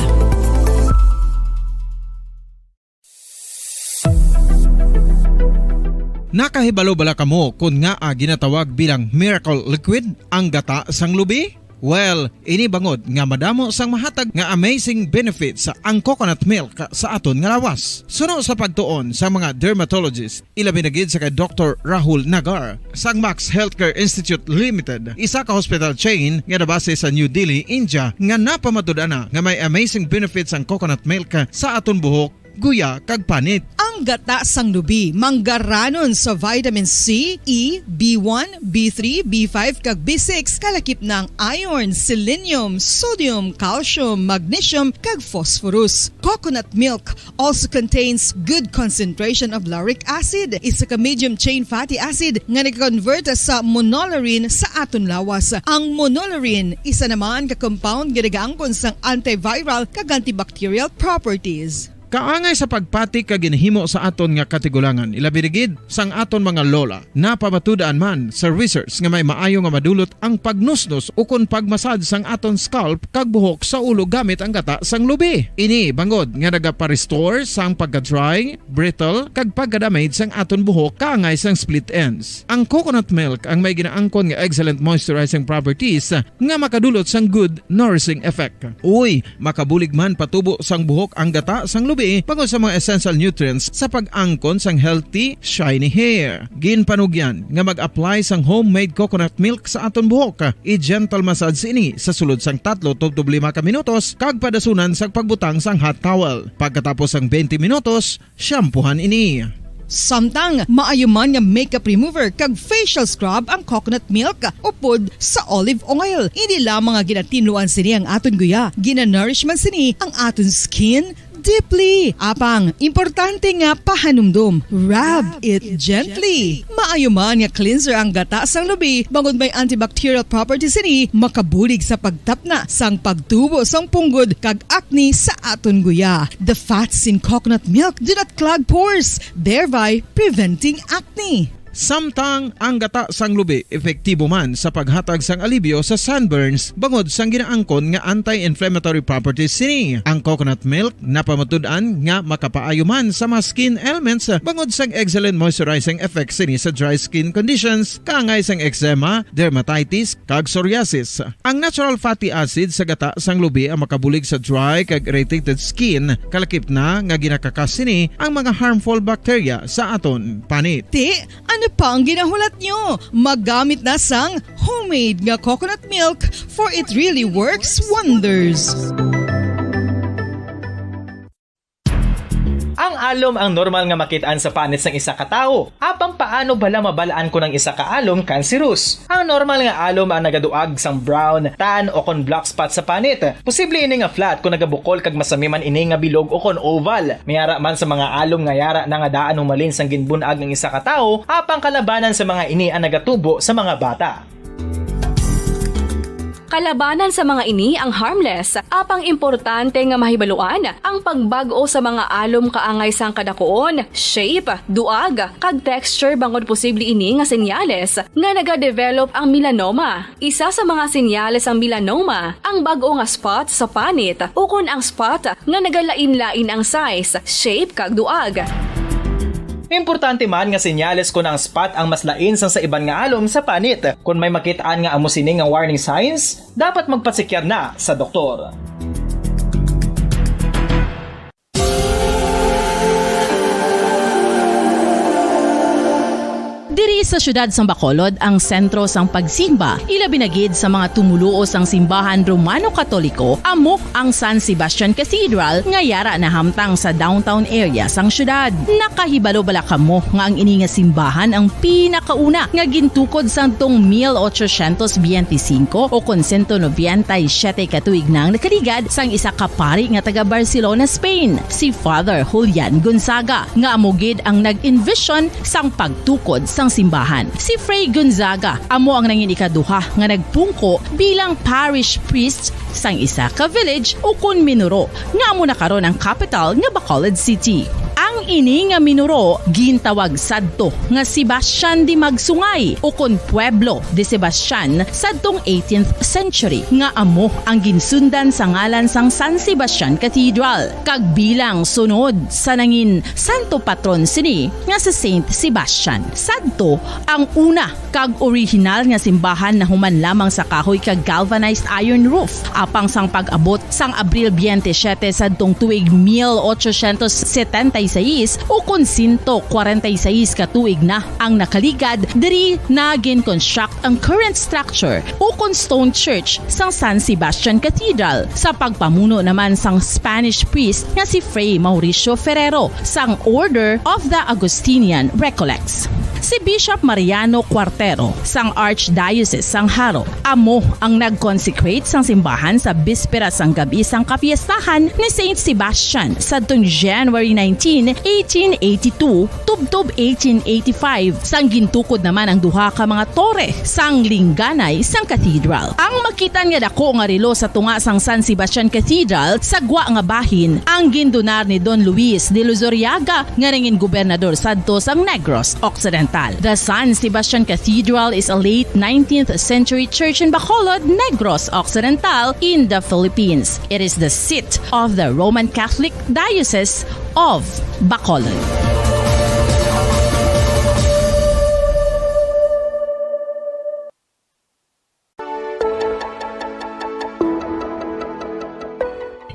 Nakahibalo bala kamo kon ngaa ginatawag bilang miracle liquid ang gata sang lubi? Well, ini bangod nga madamo sang mahatag nga amazing benefits ang coconut milk sa aton nga lawas. Suno sa pagtuon sa mga dermatologist, ilabi na gid sa kay Doktor Rahul Nagar sang Max Healthcare Institute Limited, isa ka hospital chain nga nabase sa New Delhi, India, nga napamatud-an na nga may amazing benefits ang coconut milk sa aton buhok, guya, kag panit. Ang gata sang lubi manggaranon sa vitamin C, E, B one, B three, B five, kag B six, kalakip na ang iron, selenium, sodium, calcium, magnesium, kag phosphorus. Coconut milk also contains good concentration of lauric acid, isa ka medium chain fatty acid nga nag-convert sa monolaurin sa aton lawas. Ang monolaurin, isa naman ka compound nga nagaangkon sang antiviral kag antibacterial properties. Kaangay sa pagpati kag ginhimo sa aton nga katigulangan, ilabi na gid sang aton mga lola. Napamatud-an man sa research nga may maayo nga madulot ang pagnusnos ukon pagmasad sang aton scalp kag buhok sa ulo gamit ang gata sang lubi. Ini bangod nga nagapa-restore sang pagka-dry, brittle, kag pagka-damage sang aton buhok kaangay sang split ends. Ang coconut milk ang may ginaangkon nga excellent moisturizing properties nga makadulot sang good nourishing effect. Uy, makabulig man patubo sang buhok ang gata sang lubi bangod sa mga essential nutrients sa pag-angkon sang healthy, shiny hair. Ginpanugyan nga mag-apply sang homemade coconut milk sa aton buhok. I-gentle massage ini sa sulod sang tatlo tubtob lima ka minutos kag padasunan sang pagbutang sang hot towel. Pagkatapos sang twenty minutos, shampoohan ini. Samtang maayo man nga makeup remover kag facial scrub ang coconut milk upod sa olive oil. Hindi lamang nga ginatinluan sini ang aton guya, ginanourish man sini ang aton skin deeply. Apang, importante nga pahanumdom, rub it gently. Maayo man nga cleanser ang gata sang lubi, bangod may antibacterial properties sini, makabulig sa pagtapna sang pagtubo sang punggod kag acne sa aton guya. The fats in coconut milk do not clog pores, thereby preventing acne. Samtang ang gata sang lubi epektibo man sa paghatag sang alibyo sa sunburns bangod sang ginaangkon nga anti-inflammatory properties sini. Ang coconut milk napamatud-an nga makapaayo man sa mga skin ailments bangod sang excellent moisturizing effect sini sa dry skin conditions, kaangay sang eczema, dermatitis, kag psoriasis. Ang natural fatty acid sa gata sang lubi ang makabulig sa dry kag irritated skin, kalakip na nga ginakakas sini ang mga harmful bacteria sa aton panit. Ti, ano pa ang ginahulat nyo? Magamit na sang homemade nga coconut milk, for it really works wonders. Ang alom ang normal nga makit-an sa panit sang isa ka tawo. Apang paano bala mabal-an kon ang isa ka alom kanserus? Ang normal nga alom ang nagaduag sang brown, tan, o kon black spot sa panit. Posible ini nga flat kon nagabukol kag masami man ini nga bilog o kon oval. May ara man sa mga alom nga yara na nga daan humalin sang ginbun-ag ang isa ka tawo, apang kalabanan sa mga ini ang nagatubo sa mga bata. Kalabanan sa mga ini ang harmless, apang importante nga mahibaluan ang pagbag-o sa mga alom kaangay sang kadakuon, shape, duag, kag texture bangod posible ini nga senyales nga nagadevelop ang melanoma. Isa sa mga senyales sang melanoma ang bag-o nga spot sa panit ukon ang spot nga nagalain-lain ang size, shape, kag duag. Importante man nga senyales kon ang spot ang mas lain sang sa iban nga alom sa panit. Kon may makit-an nga amo sini nga warning signs, dapat magpasekyar na sa doktor. Diri Sa siyudad sang Bacolod ang sentro sang pagsimba, ilabi na gid sa mga tumoluo sang simbahan Romano-Katoliko, amo ang San Sebastian Cathedral nga yara nahamtang sa downtown area sang siyudad. Nakahibalo bala kamo nga ang ini nga simbahan ang pinakauna nga gintukod sadtong mil ochocientos biyente singko o kon sento nobenta y siyete ka tuig na ang nakaligad sang isa ka pari nga taga Barcelona, Spain, si Father Julian Gonzaga, nga amo gid ang nag-envision sang pagtukod sang simbahan. Si Fray Gonzaga amo ang nangin ikaduha nga nagpungko bilang parish priest sang isa ka village ukon minuro nga amo na karon ang kapital nga Bacolod City. Ang ini nga minuro gintawag sadto nga Sebastian de Magsungay ukon Pueblo de Sebastian sadtong eighteenth century, nga amo ang ginsundan sa ngalan sang San Sebastian Cathedral, kag bilang sunod sa nangin santo patron sini nga si Saint Sebastian. Sadto ang una kag orihinal nga simbahan nahuman lamang sa kahoy kag galvanized iron roof. Apang sang pag-abot sang Abril biyente siyete sadtong tuig mil ochocientos setenta y seis, ukon sento kwarenta y seis ka tuig na ang nakaligad, diri na gin-construct ang current structure ukon stone church sang San Sebastian Cathedral, sa pagpamuno naman sang Spanish priest nga si Fray Mauricio Ferrero sang Order of the Augustinian Recollects. Si Bishop Mariano Cuartero sang Archdiocese sang Jaro amo ang nag-consecrate sang simbahan sa bispera sang gab-i sang kapiestahan ni Saint Sebastian sadtong January nineteen, eighteen eighty-two, tubtob eighteen eighty-five, sang gintukod naman ang duha ka mga tore sang lingganay sang cathedral. Ang makit-an nga dako nga relo sa tunga sang San Sebastian Cathedral sa gwa nga bahin ang gindonar ni Don Luis de Luzuriaga, nga nangin gobernador sadto sang Negros Occidental. The San Sebastian Cathedral is a late nineteenth century church in Bacolod, Negros Occidental, in the Philippines. It is the seat of the Roman Catholic Diocese of Bacolod.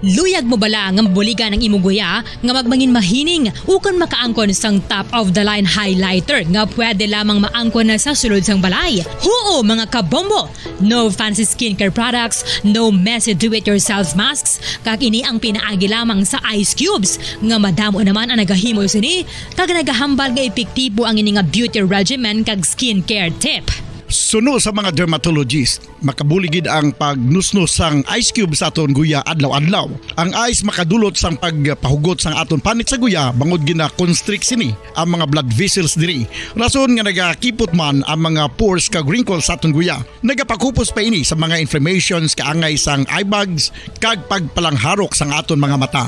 Luyag mo bala nga mabuligan ang imo guya nga magmangin mahining ukon makaangkon sang top of the line highlighter nga pwede lamang maangkon na sa sulod sang balay? Huo, mga kabombo! No fancy skincare products, no messy do-it-yourself masks, kag ini ang pinaagi lamang sa ice cubes nga madamo naman ang nagahimo sini kag nagahambal nga epektibo ang ini nga beauty regimen kag skincare tip. Suno sa mga dermatologist, makabulig gid ang pagnusnos sang ice cube sa aton guya adlaw-adlaw. Ang ice makadulot sang pagpahugot sang aton panit sa guya bangod gina-constrict sini ang mga blood vessels diri. Rason nga nagakipot man ang mga pores kag wrinkles sa aton guya. Nagapakupos pa ini sa mga inflammations kaangay sang eye bags kag pagpalangharok sang aton mga mata.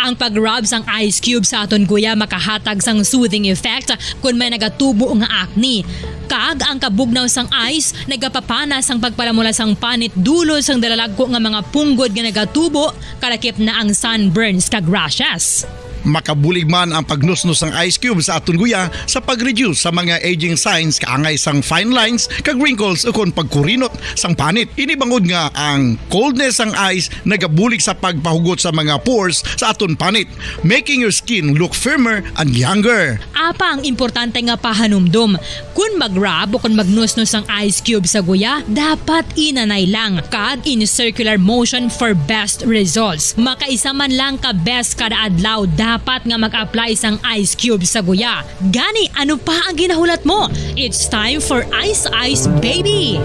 Ang pag-rub sang ice cube sa aton guya makahatag sang soothing effect kon may nagatubo nga acne. Kag ang kabugnaw sang ice nagapapana sang pagpalamula sang panit dulod sang dalalagko nga mga punggod nga nagatubo, kalakip na ang sunburns kag rashes. Makabulig man ang pagnusnos sang ice cube sa aton guya sa pag-reduce sa mga aging signs kaangay sang fine lines kag wrinkles ukon pagkurinot sang panit. Ini bangod nga ang coldness sang ice nagabulig sa pagpahugot sa mga pores sa aton panit, making your skin look firmer and younger. Apang importante nga pahanumdom, kon mag-rub o kon magnusnos ang ice cube sa guya, dapat inanay lang kag in circular motion for best results. Makaisa man lang ka beses kada adlaw dapat nga mag-apply sang ice cube sa guya. Gani, ano pa ang ginahulat mo? It's time for Ice Ice Baby!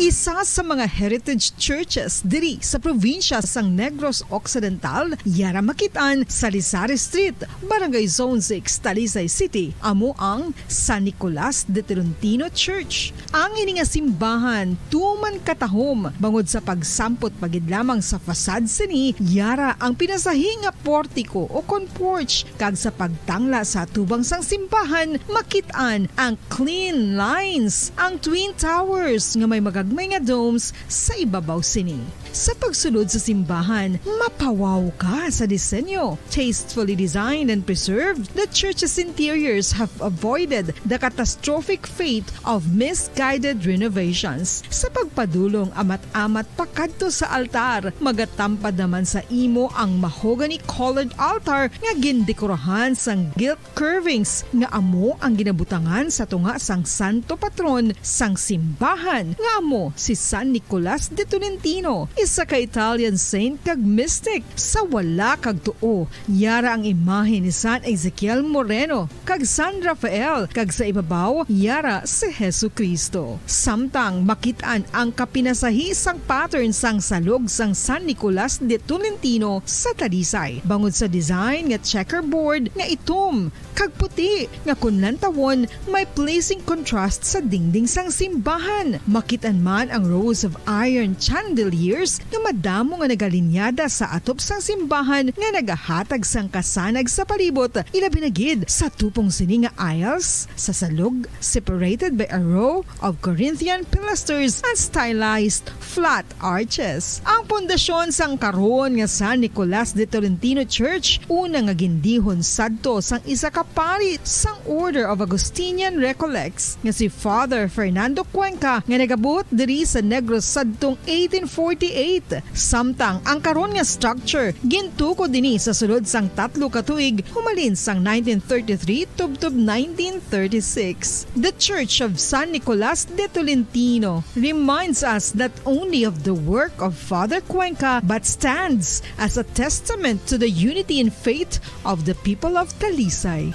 Isa sa mga heritage churches diri sa probinsya sang Negros Occidental, yara makit-an sa Lizares Street, Barangay Zone six, Talisay City, amo ang San Nicolas de Tolentino Church. Ang ini nga simbahan tuman katahom bangod sa pagsampot pa gid lamang sa facade sini, yara ang pinasahi nga portiko o kon porch, kag sa pagtangla sa atubang sang simbahan makit-an ang clean lines, ang twin towers nga may magagmay nga domes sa ibabaw sini. Sa pagsulod sa simbahan, mapawaw ka sa disenyo. Tastefully designed and preserved, the church's interiors have avoided the catastrophic fate of misguided renovations. Sa pagpadulong amat-amat pakadto sa altar, magatampad naman sa imo ang mahogany-colored altar nga gindekorahan sang gilt curvings nga amo ang ginabutangan sa tunga sang santo patron sang simbahan, nga amo si San Nicolas de Tolentino, isa ka Italian saint kag mystic. Sa wala kag tuo, yara ang imahe ni San Ezekiel Moreno kag San Rafael, kag sa ibabaw yara si Jesu-Cristo. Samtang makit-an ang kapinasahi sang pattern sang salog sang San Nicolas de Tolentino sa Talisay, bangod sa design nga checkerboard nga itom kag puti nga kon lantawon may pleasing contrast sa dingding sang simbahan. Makit-an man ang rows of iron chandeliers nga madamo nga nagalinyada sa atop sang simbahan nga nagahatag sang kasanag sa palibot, ilabi na gid sa tupong sini nga aisles sa salog, separated by a row of Corinthian pilasters and stylized flat arches. Ang pundasyon sang karon nga San Nicolas de Tolentino Church, una nga gindihon sadto sang isa ka pari sang Order of Augustinian Recollects nga si Father Fernando Cuenca, nga nagabuot diri sa Negros sadtong eighteen forty-eight. Samtang ang karon nga structure gintukod ini sa sulod sang tatlo ka tuig, humalin sang nineteen thirty-three tubtob nineteen thirty-six. The Church of San Nicolas de Tolentino reminds us not only of the work of Father Cuenca but stands as a testament to the unity in faith of the people of Talisay.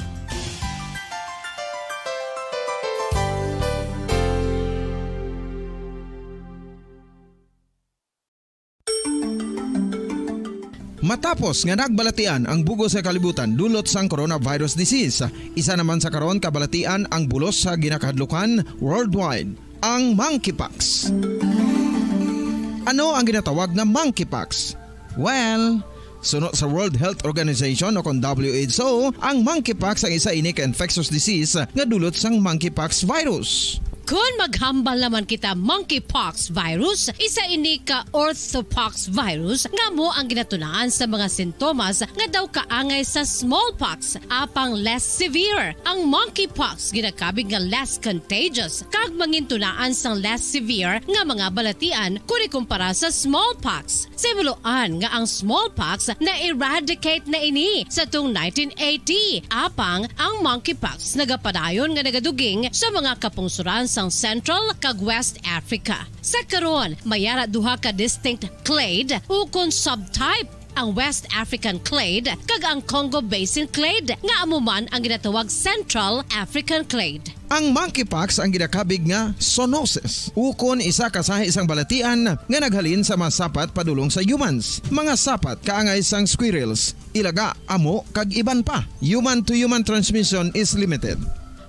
Matapos nga nagbalatian ang bug-os nga kalibutan dulot sang coronavirus disease, isa naman sa karon kabalatian ang bulos sa ginakahadlukan worldwide, ang monkeypox. Ano ang ginatawag nga monkeypox? Well, suno sa World Health Organization o kon W H O, ang monkeypox ang isa ini ka infectious disease nga dulot sang monkeypox virus. Kon maghambal naman kita monkeypox virus, isa ini ka orthopox virus nga amo ang ginatunaan sa mga sintomas nga daw kaangay sa smallpox, apang less severe. Ang monkeypox ginakabig nga less contagious kag mangintunaan sang less severe nga mga balatian kon ikumpara sa smallpox. Sa himuloan nga ang smallpox na-eradicate na ini sa tong nineteen eighty, apang ang monkeypox nagapadayon nga nagaduging sa mga kapungsoran sang Central kag West Africa. Sa karon, may ara duha ka distinct clade ukon subtype, ang West African clade kag ang Congo Basin clade, nga amo man ang ginatawag Central African clade. Ang monkeypox ang ginakabig nga zoonosis, ukon isa ka sahi sang balatian nga naghalin sa mga sapat padulong sa humans. Mga sapat kaangay sang squirrels, ilaga, amo, kag iban pa. Human to human transmission is limited.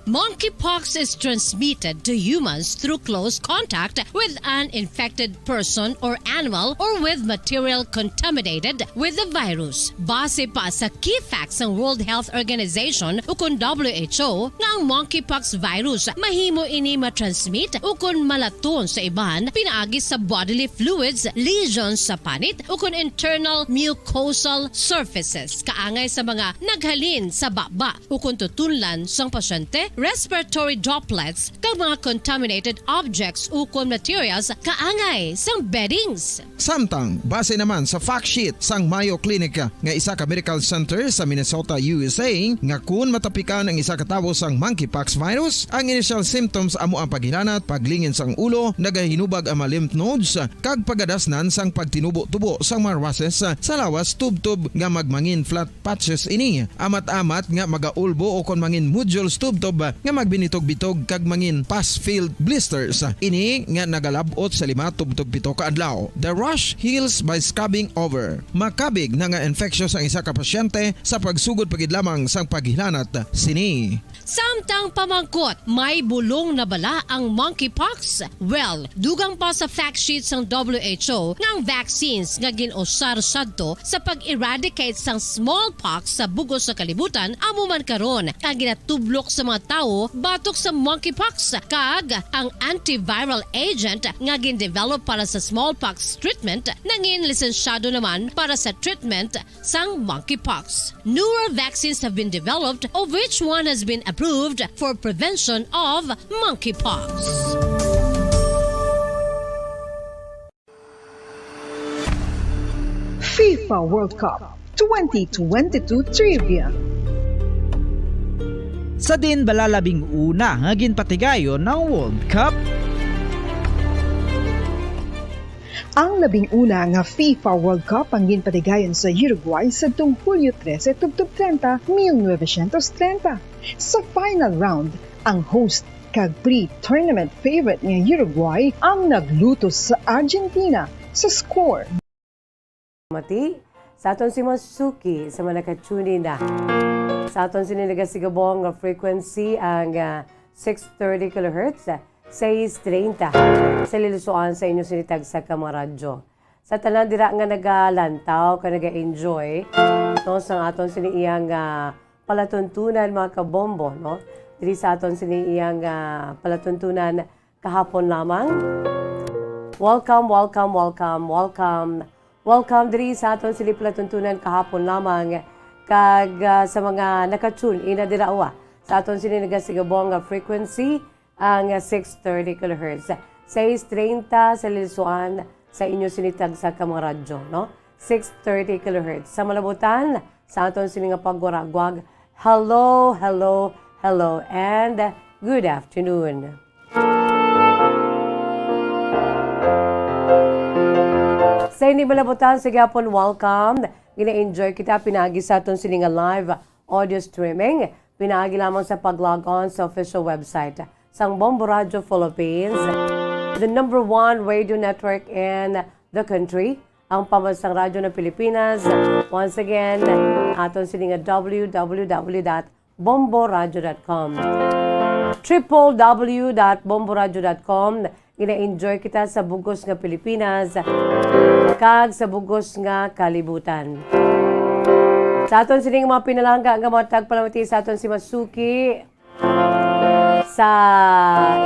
Monkeypox is transmitted to humans through close contact with an infected person or animal or with material contaminated with the virus. Base pa sa key facts sang World Health Organization ukon W H O nga ang monkeypox virus mahimo ini matransmit ukon malaton sa iban pinaagi sa bodily fluids, lesions sa panit ukon internal mucosal surfaces kaangay sa mga naghalin sa baba ukon tutunlan sang pasyente, respiratory droplets, kag mga contaminated objects ukon materials kaangay sang beddings. Samtang, base naman sa fact sheet sang Mayo Clinic nga isa ka medical center sa Minnesota, U S A, nga kun matapikan ang isa ka tawo sang monkeypox virus, ang initial symptoms amo ang paghilanat, paglingin sang ulo, nagahinubag ang mga lymph nodes, kag pagadasnan sang pagtinubo-tubo sang mga rushes sa lawas tubtob nga magmangin flat patches ini, amat-amat nga magaulbo ukon mangin nodules tubtob nga magbinitog-bitog kag mangin pus-filled blisters. Ini nga nagalab-ot sa lima tubtob pito ka adlaw. The rash heals by scabbing over. Makabig na nga infectious ang isa ka pasyente sa pagsugod pa gid lamang sang paghilanat sini. Samtang pamangkot, may bulong na bala ang monkeypox? Well, dugang pa sa fact sheet sang W H O nga ang vaccines nga gin-usar sadto sa pag-eradicate sang smallpox sa bug-os nga kalibutan amo man karon ang ginatublok sa mga tawo batok sa monkeypox, kag ang antiviral agent nga gin-develop para sa smallpox treatment nangin lisensyado naman para sa treatment sang monkeypox. Newer vaccines have been developed, of which one has been approved for prevention of monkeypox. FIFA World Cup twenty twenty-two Trivia. Sa din bala labing una nga ginpatigayon ang World Cup? Ang labing una nga FIFA World Cup ang ginpatigayon sa Uruguay sadtong Hulyo trese tubtob treinta, mil novecientos treinta. Sa final round, ang host kag pre-tournament favorite nga Uruguay ang naglutos sa Argentina sa score. Mati, sa aton si Masuki sa mga nakatune in na. Sa aton sini nagasigabong nga frequency ang ah, six thirty kilohertz, sais treinta. Sa lilusuan sa inyo sini tagsa ka mga radyo. Sa tanan dira nga nagalantaw ka nag-enjoy no sang aton sini iyang ah, palatuntunan mga kabombo no. Diri sa aton sini iyang ah, palatuntunan kahapon lamang. Welcome, welcome, welcome, welcome. Welcome diri sa aton sini palatuntunan kahapon lamang kag ah, sa mga naka-tune in na dira uwa. Sa aton sini nagasigabong nga frequency ang ah, six thirty kilohertz. Sais treinta sa lilusuan sa inyo sini tagsa ka mga radyo, no? Six thirty kilohertz. Sa malabutan, sa aton sini nga pagwaragwag, hello, hello, hello, and good afternoon. Sa hindi malabutan, sa gihapon, welcome. Gina-enjoy kita pinagi sa aton sini nga live audio streaming. Pinaagi lamang sa pag-log on sa official website sang Bombo Radio Philippines, the number one radio network in the country, ang pambansang radyo ng Pilipinas. Once again, aton sini nga w w w dot bomboradio dot com. Triple w dot bomboradio dot com. Gina-enjoy kita sa bugos nga Pilipinas kag sa bugos nga kalibutan. Sa aton sining mga pinalangga nga mga tagpalamati sa aton si Masuki sa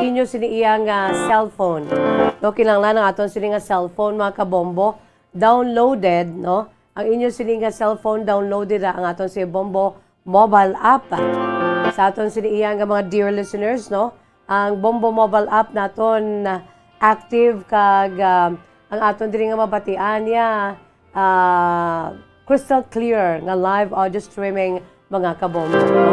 inyo sini iya nga cellphone. No, kinahanglan ang aton sini nga cellphone, mga kabombo, downloaded, no? Ang inyo sini nga cellphone, downloaded ra ang aton si Bombo mobile app. Sa aton sini iya nga mga dear listeners, no? Ang Bombo mobile app naton ah, active kag ah, ang aton diri nga mabatian niya ah, crystal clear nga live audio streaming, mga kabombo, no?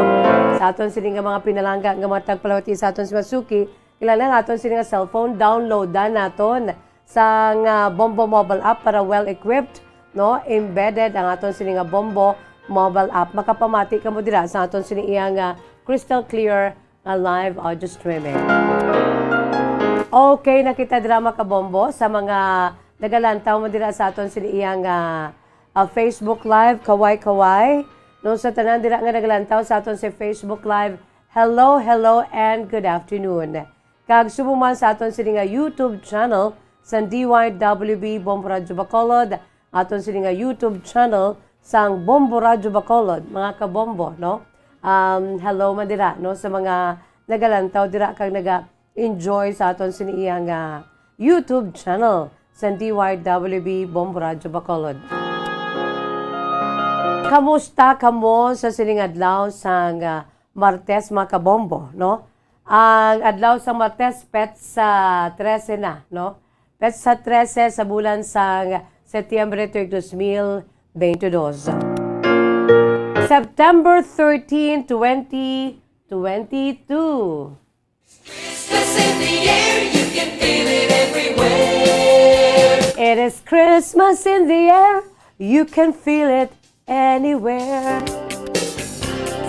Sa aton sini nga mga pinalangga nga mga tagpalawati sa aton si Masuki, kinahanglan ang aton sini nga cellphone, downloadan naton sang ah, Bombo mobile app para well equipped, no? Embedded ang aton sini nga Bombo mobile app. Makapamati kamo dira sa aton sini iya nga crystal clear nga live audio streaming. Okay, nakita dira, mga kabombo, sa mga nagalantaw mo dira sa aton sini iya nga ah, Facebook Live, kaway-kaway. No, sa tanan dira nga nagalantaw sa aton si Facebook Live, hello, hello, and good afternoon. Kag subong man sa aton sini nga YouTube channel sang D Y W B Bombo Radyo Bacolod, aton sini nga YouTube channel sang Bombo Radyo Bacolod, mga kabombo, no? Um, hello man dira, no, sa mga nagalantaw dira kag naga-enjoy sa aton sini iya nga YouTube channel sang D Y W B Bombo Radyo Bacolod. Kamusta kamo sa sining adlaw sang ah, Martes, mga kabombo, no? Ang adlaw sa Martes, petsa trese na, no? Petsa trese sa bulan sang Setyembre tuig dos mil bentidós. September thirteen, twenty twenty-two. Christmas in the air, you can feel it everywhere. It is Christmas in the air, you can feel it anywhere.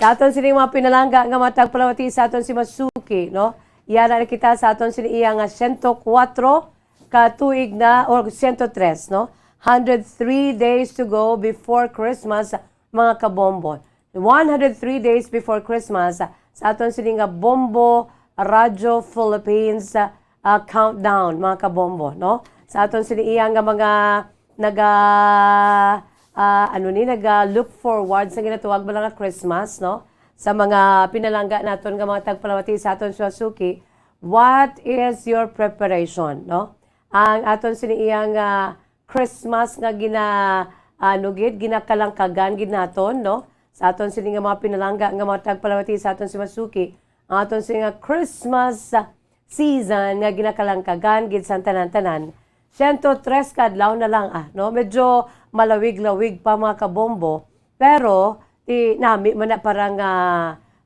Sa aton sining mga pinalangga nga mga tagpalamati sa aton si Masuki, no? Yana na kita sa aton sini iya nga siyento kuwatro ka tuig na, or siyento tres, no? Hundred three days to go before Christmas, mga kabombo. One hundred three days before Christmas, sa aton sini nga Bombo Radio Philippines ah, countdown, mga kabombo, no? Sa aton sini iya nga mga naga ah, ano ni, naga look forward sa ginatawag mo nga Christmas, no? sa mga pinalangga naton nga mga tagpalamati sa aton suki, what is your preparation, no? Ang aton sini iyang, ah, Christmas nga gina-, ano gid, ginakalangkagan gid naton, no? Sa aton sini nga mga pinalangga nga mga tagpalamati sa aton si Masuki, ang aton sini nga Christmas, ah, season nga ginakalangkagan gid sang tanan-tanan. Siyento tres ka adlaw na lang, ah, no? Medyo malawig-lawig pa, mga kabombo, pero ti nami man na para nga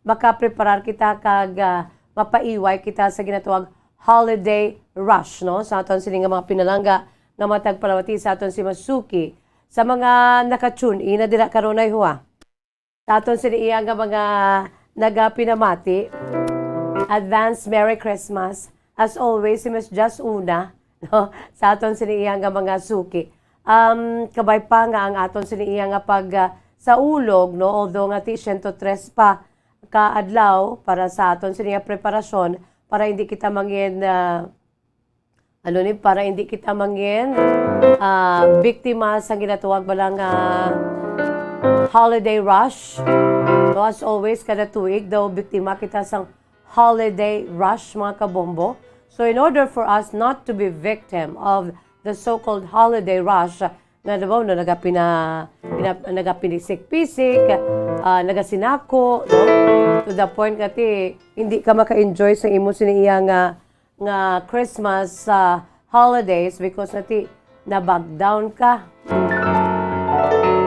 makapreparar kita kag, ah, mapaiway kita sa ginatawag holiday rush, no? Sa aton sini nga mga pinalangga nga matagpalamati sa aton si Masuki. Sa mga naka-tune in na dira karon ay huwa. Sa aton sini iya nga mga nagapinamati, advance Merry Christmas. As always, si Miss Jess Una, no? Sa aton sini iya nga mga suki. Um, kabay pa nga ang aton sini iya nga pag, ah, sa ulog, no? Although nga ti siyento tres pa ka adlaw para sa aton sini iya preparasyon para hindi kita mangin, ah, ano ni, para hindi kita mangin, ah, biktima sa ginatawag ba lang, ah, holiday rush. No, as always, kada tuig daw biktima kita sang holiday rush, mga kabombo. So, in order for us not to be victim of the so-called holiday rush, nga daw na nagapina-, pina-, nagapinisik-pisik, ah, nagasinako, no? To the point nga ti, hindi ka maka-enjoy sa imo sini iya nga, nga Christmas, ah, holidays because nga ti, nabag down ka,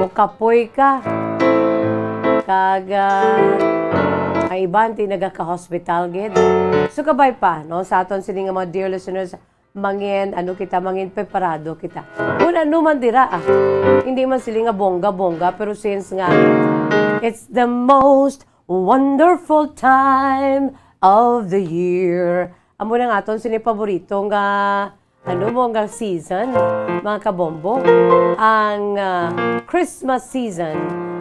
o kapoy ka, kag, ah, ang iban ti nagaka-hospital gid. So, kabay pa, no, sa aton sini nga mga dear listeners, mangin, ano kita, mangin preparado kita. Kung ano man dira, ah, hindi man sila nga bongga-bongga, pero since nga, it's the most wonderful time of the year. Amo na nga aton sini paborito nga, ano mo, nga season, mga kabombo, ang, ah, Christmas season.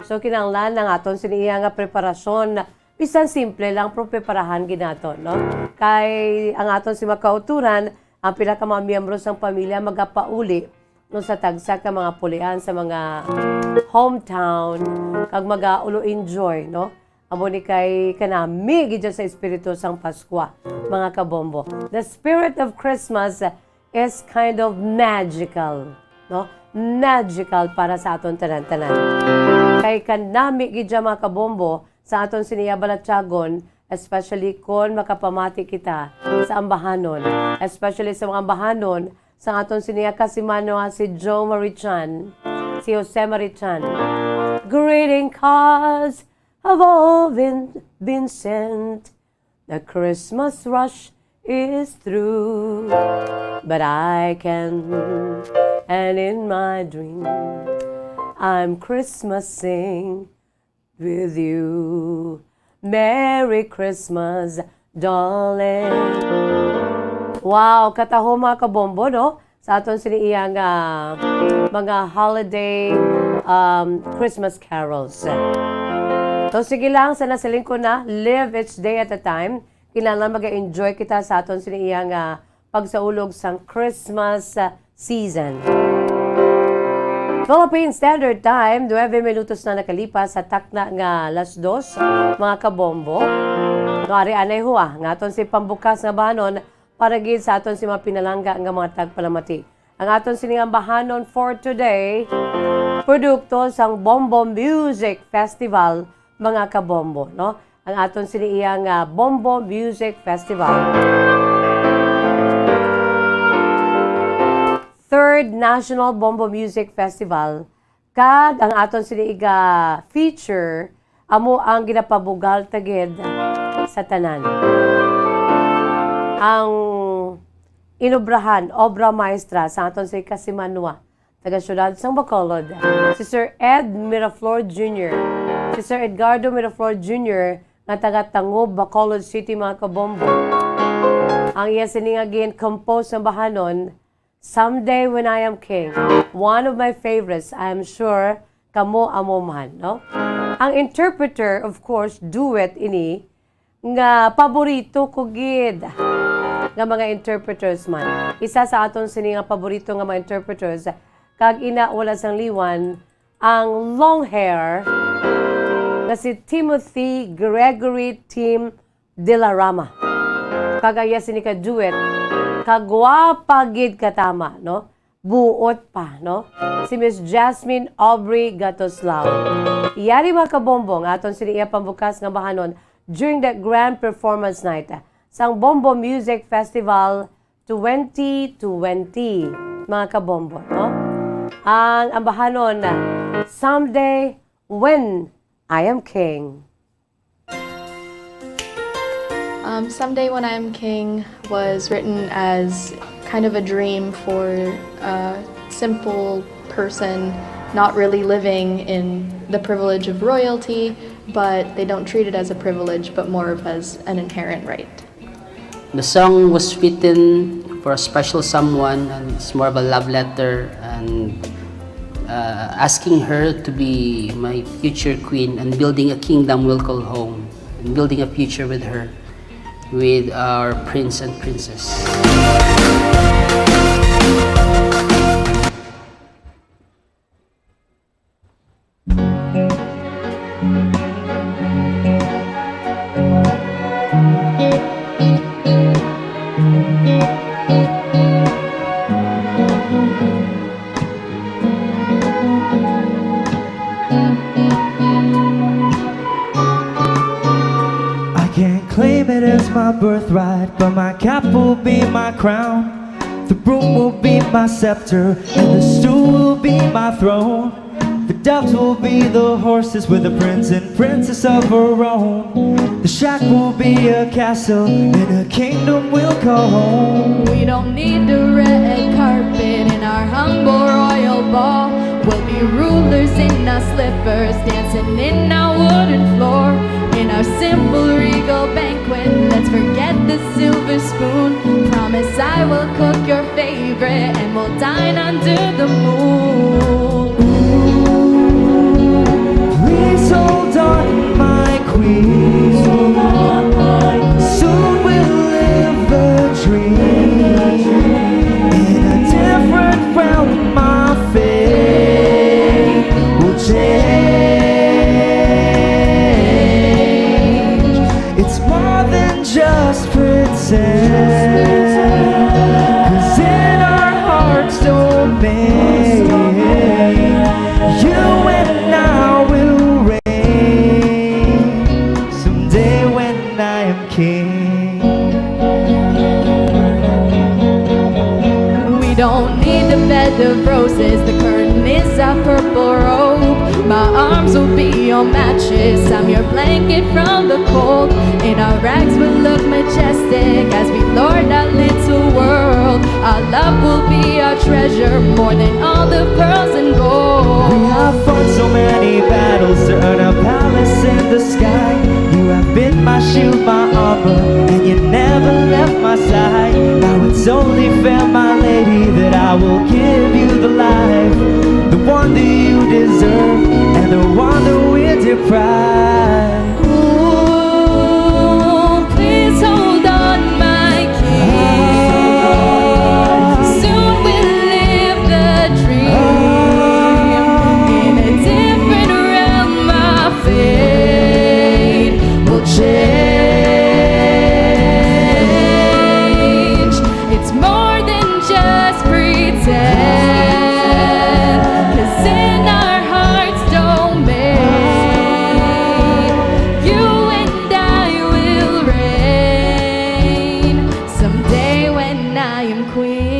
So, kinahanglan ang aton sini iya nga preparasyon, bisan simple lang, pero preparahan gid naton, no? Kay ang aton si makauturan, ang pila ka mga miyembro sang pamilya magapauli, no, sa tagsa ka mga pulian sa mga hometown, kag magaulo enjoy, no? Amo ni kay kanami gid sa espiritu sang Paskwa, mga kabombo. The spirit of Christmas is kind of magical, no? Magical para sa aton tanan-tanan. Kay kanami gid, mga kabombo, sa aton sini iya balatyagon, especially kon makapamati kita sa ambahanon, especially sa mga ambahanon sa aton sini iya kasimanwa si Joe Marichan, si Jose Marichan. Greeting cards have all been, been sent. The Christmas rush is through, but I can, and in my dream, I'm Christmasing with you. Merry Christmas, darling. Wow, kataho, mga kabombo, no? Sa aton sini iya nga mga holiday, um, Christmas carols. So, sige lang, sa nasiling ko na, live each day at a time. Kinahanglan mag-enjoy kita sa aton sini iya nga pagsaulog sang Christmas, ah, season. Philippine Standard Time, nuebe minutos na nakalipas sa takna nga alas dos, mga kabombo. No, ari anay huwa, nga aton si pambukas nga bahanon para gid sa aton si mga pinalangga nga mga tagpalamati. Ang aton sini nga bahanon for today, produkto sang Bombo Music Festival, mga kabombo, no? Ang aton sini iya nga Bombo Music Festival. Third National Bombo Music Festival, kag ang aton sini iga feature amo ang ginapabugal ta gid sa tanan. Ang inobrahan, obra maestra sa aton si Kasimanwa, taga siyudad sang Bacolod, si Sir Ed Miraflor Junior Si Sir Edgardo Miraflor Junior nga taga Tangub, Bacolod City, mga kabombo. Ang iya sini nga gin-compose nga bahanon, Someday When I Am King. One of my favorites, I am sure kamo amo man, no? Ang interpreter, of course, duet ini nga paborito ko gid nga mga interpreters man. Isa sa aton sini nga paborito nga mga interpreters, kag ina wala sang liwan, ang long hair nga si Timothy Gregory Tim de la Rama. Kag ang iya sini ka duet, kagwapa gid katama, no? Buot pa, no? Si Miss Jasmine Aubrey Gatoslao. Yari, mga kabombo, nga aton sini iya pambukas nga bahanon during the grand performance night sang Bombo Music Festival twenty twenty, mga kabombo, no? Ang ambahanon na Someday When I Am King. Um, Someday When I Am King was written as kind of a dream for a simple person not really living in the privilege of royalty, but they don't treat it as a privilege, but more of as an inherent right. The song was written for a special someone, and it's more of a love letter and uh, asking her to be my future queen and building a kingdom we'll call home and building a future with her, with our prince and princess. I can't claim it as my birthright, but my cap will be my crown. The broom will be my scepter, and the stool will be my throne. The doves will be the horses with the prince and princess of Rome. The shack will be a castle, and a kingdom will call home. We don't need the red carpet in our humble royal ball. We'll be rulers in our slippers, dancing in our wooden floor. In our simple regal banquet, let's forget the silver spoon. Promise I will cook your favorite, and we'll dine under the moon. Please hold on, my queen. Soon we'll live the dream. In a different realm, my fate will change. It's more than just pretend. 'Cause in our hearts, domain, you and I will reign. Someday when I am king. We don't need a bed of roses, the curtain is a purple robe. My arms will be your mattress, I'm your blanket from the cold. In our rags we'll look majestic as we lord our little world. Our love will be our treasure, more than all the pearls and gold. We have fought so many battles to earn a palace in the sky. You have been my shield, my armor, and you never left my side. Now it's only fair, my lady, that I will give you the life, the one that you deserve, and the one that we deprive. Ooh, please hold on, my king. Soon we'll live the dream. In a different realm, our fate will change. It's more than just pretend. 'Cause in our hearts, domain, you and I will reign. Someday when I am queen.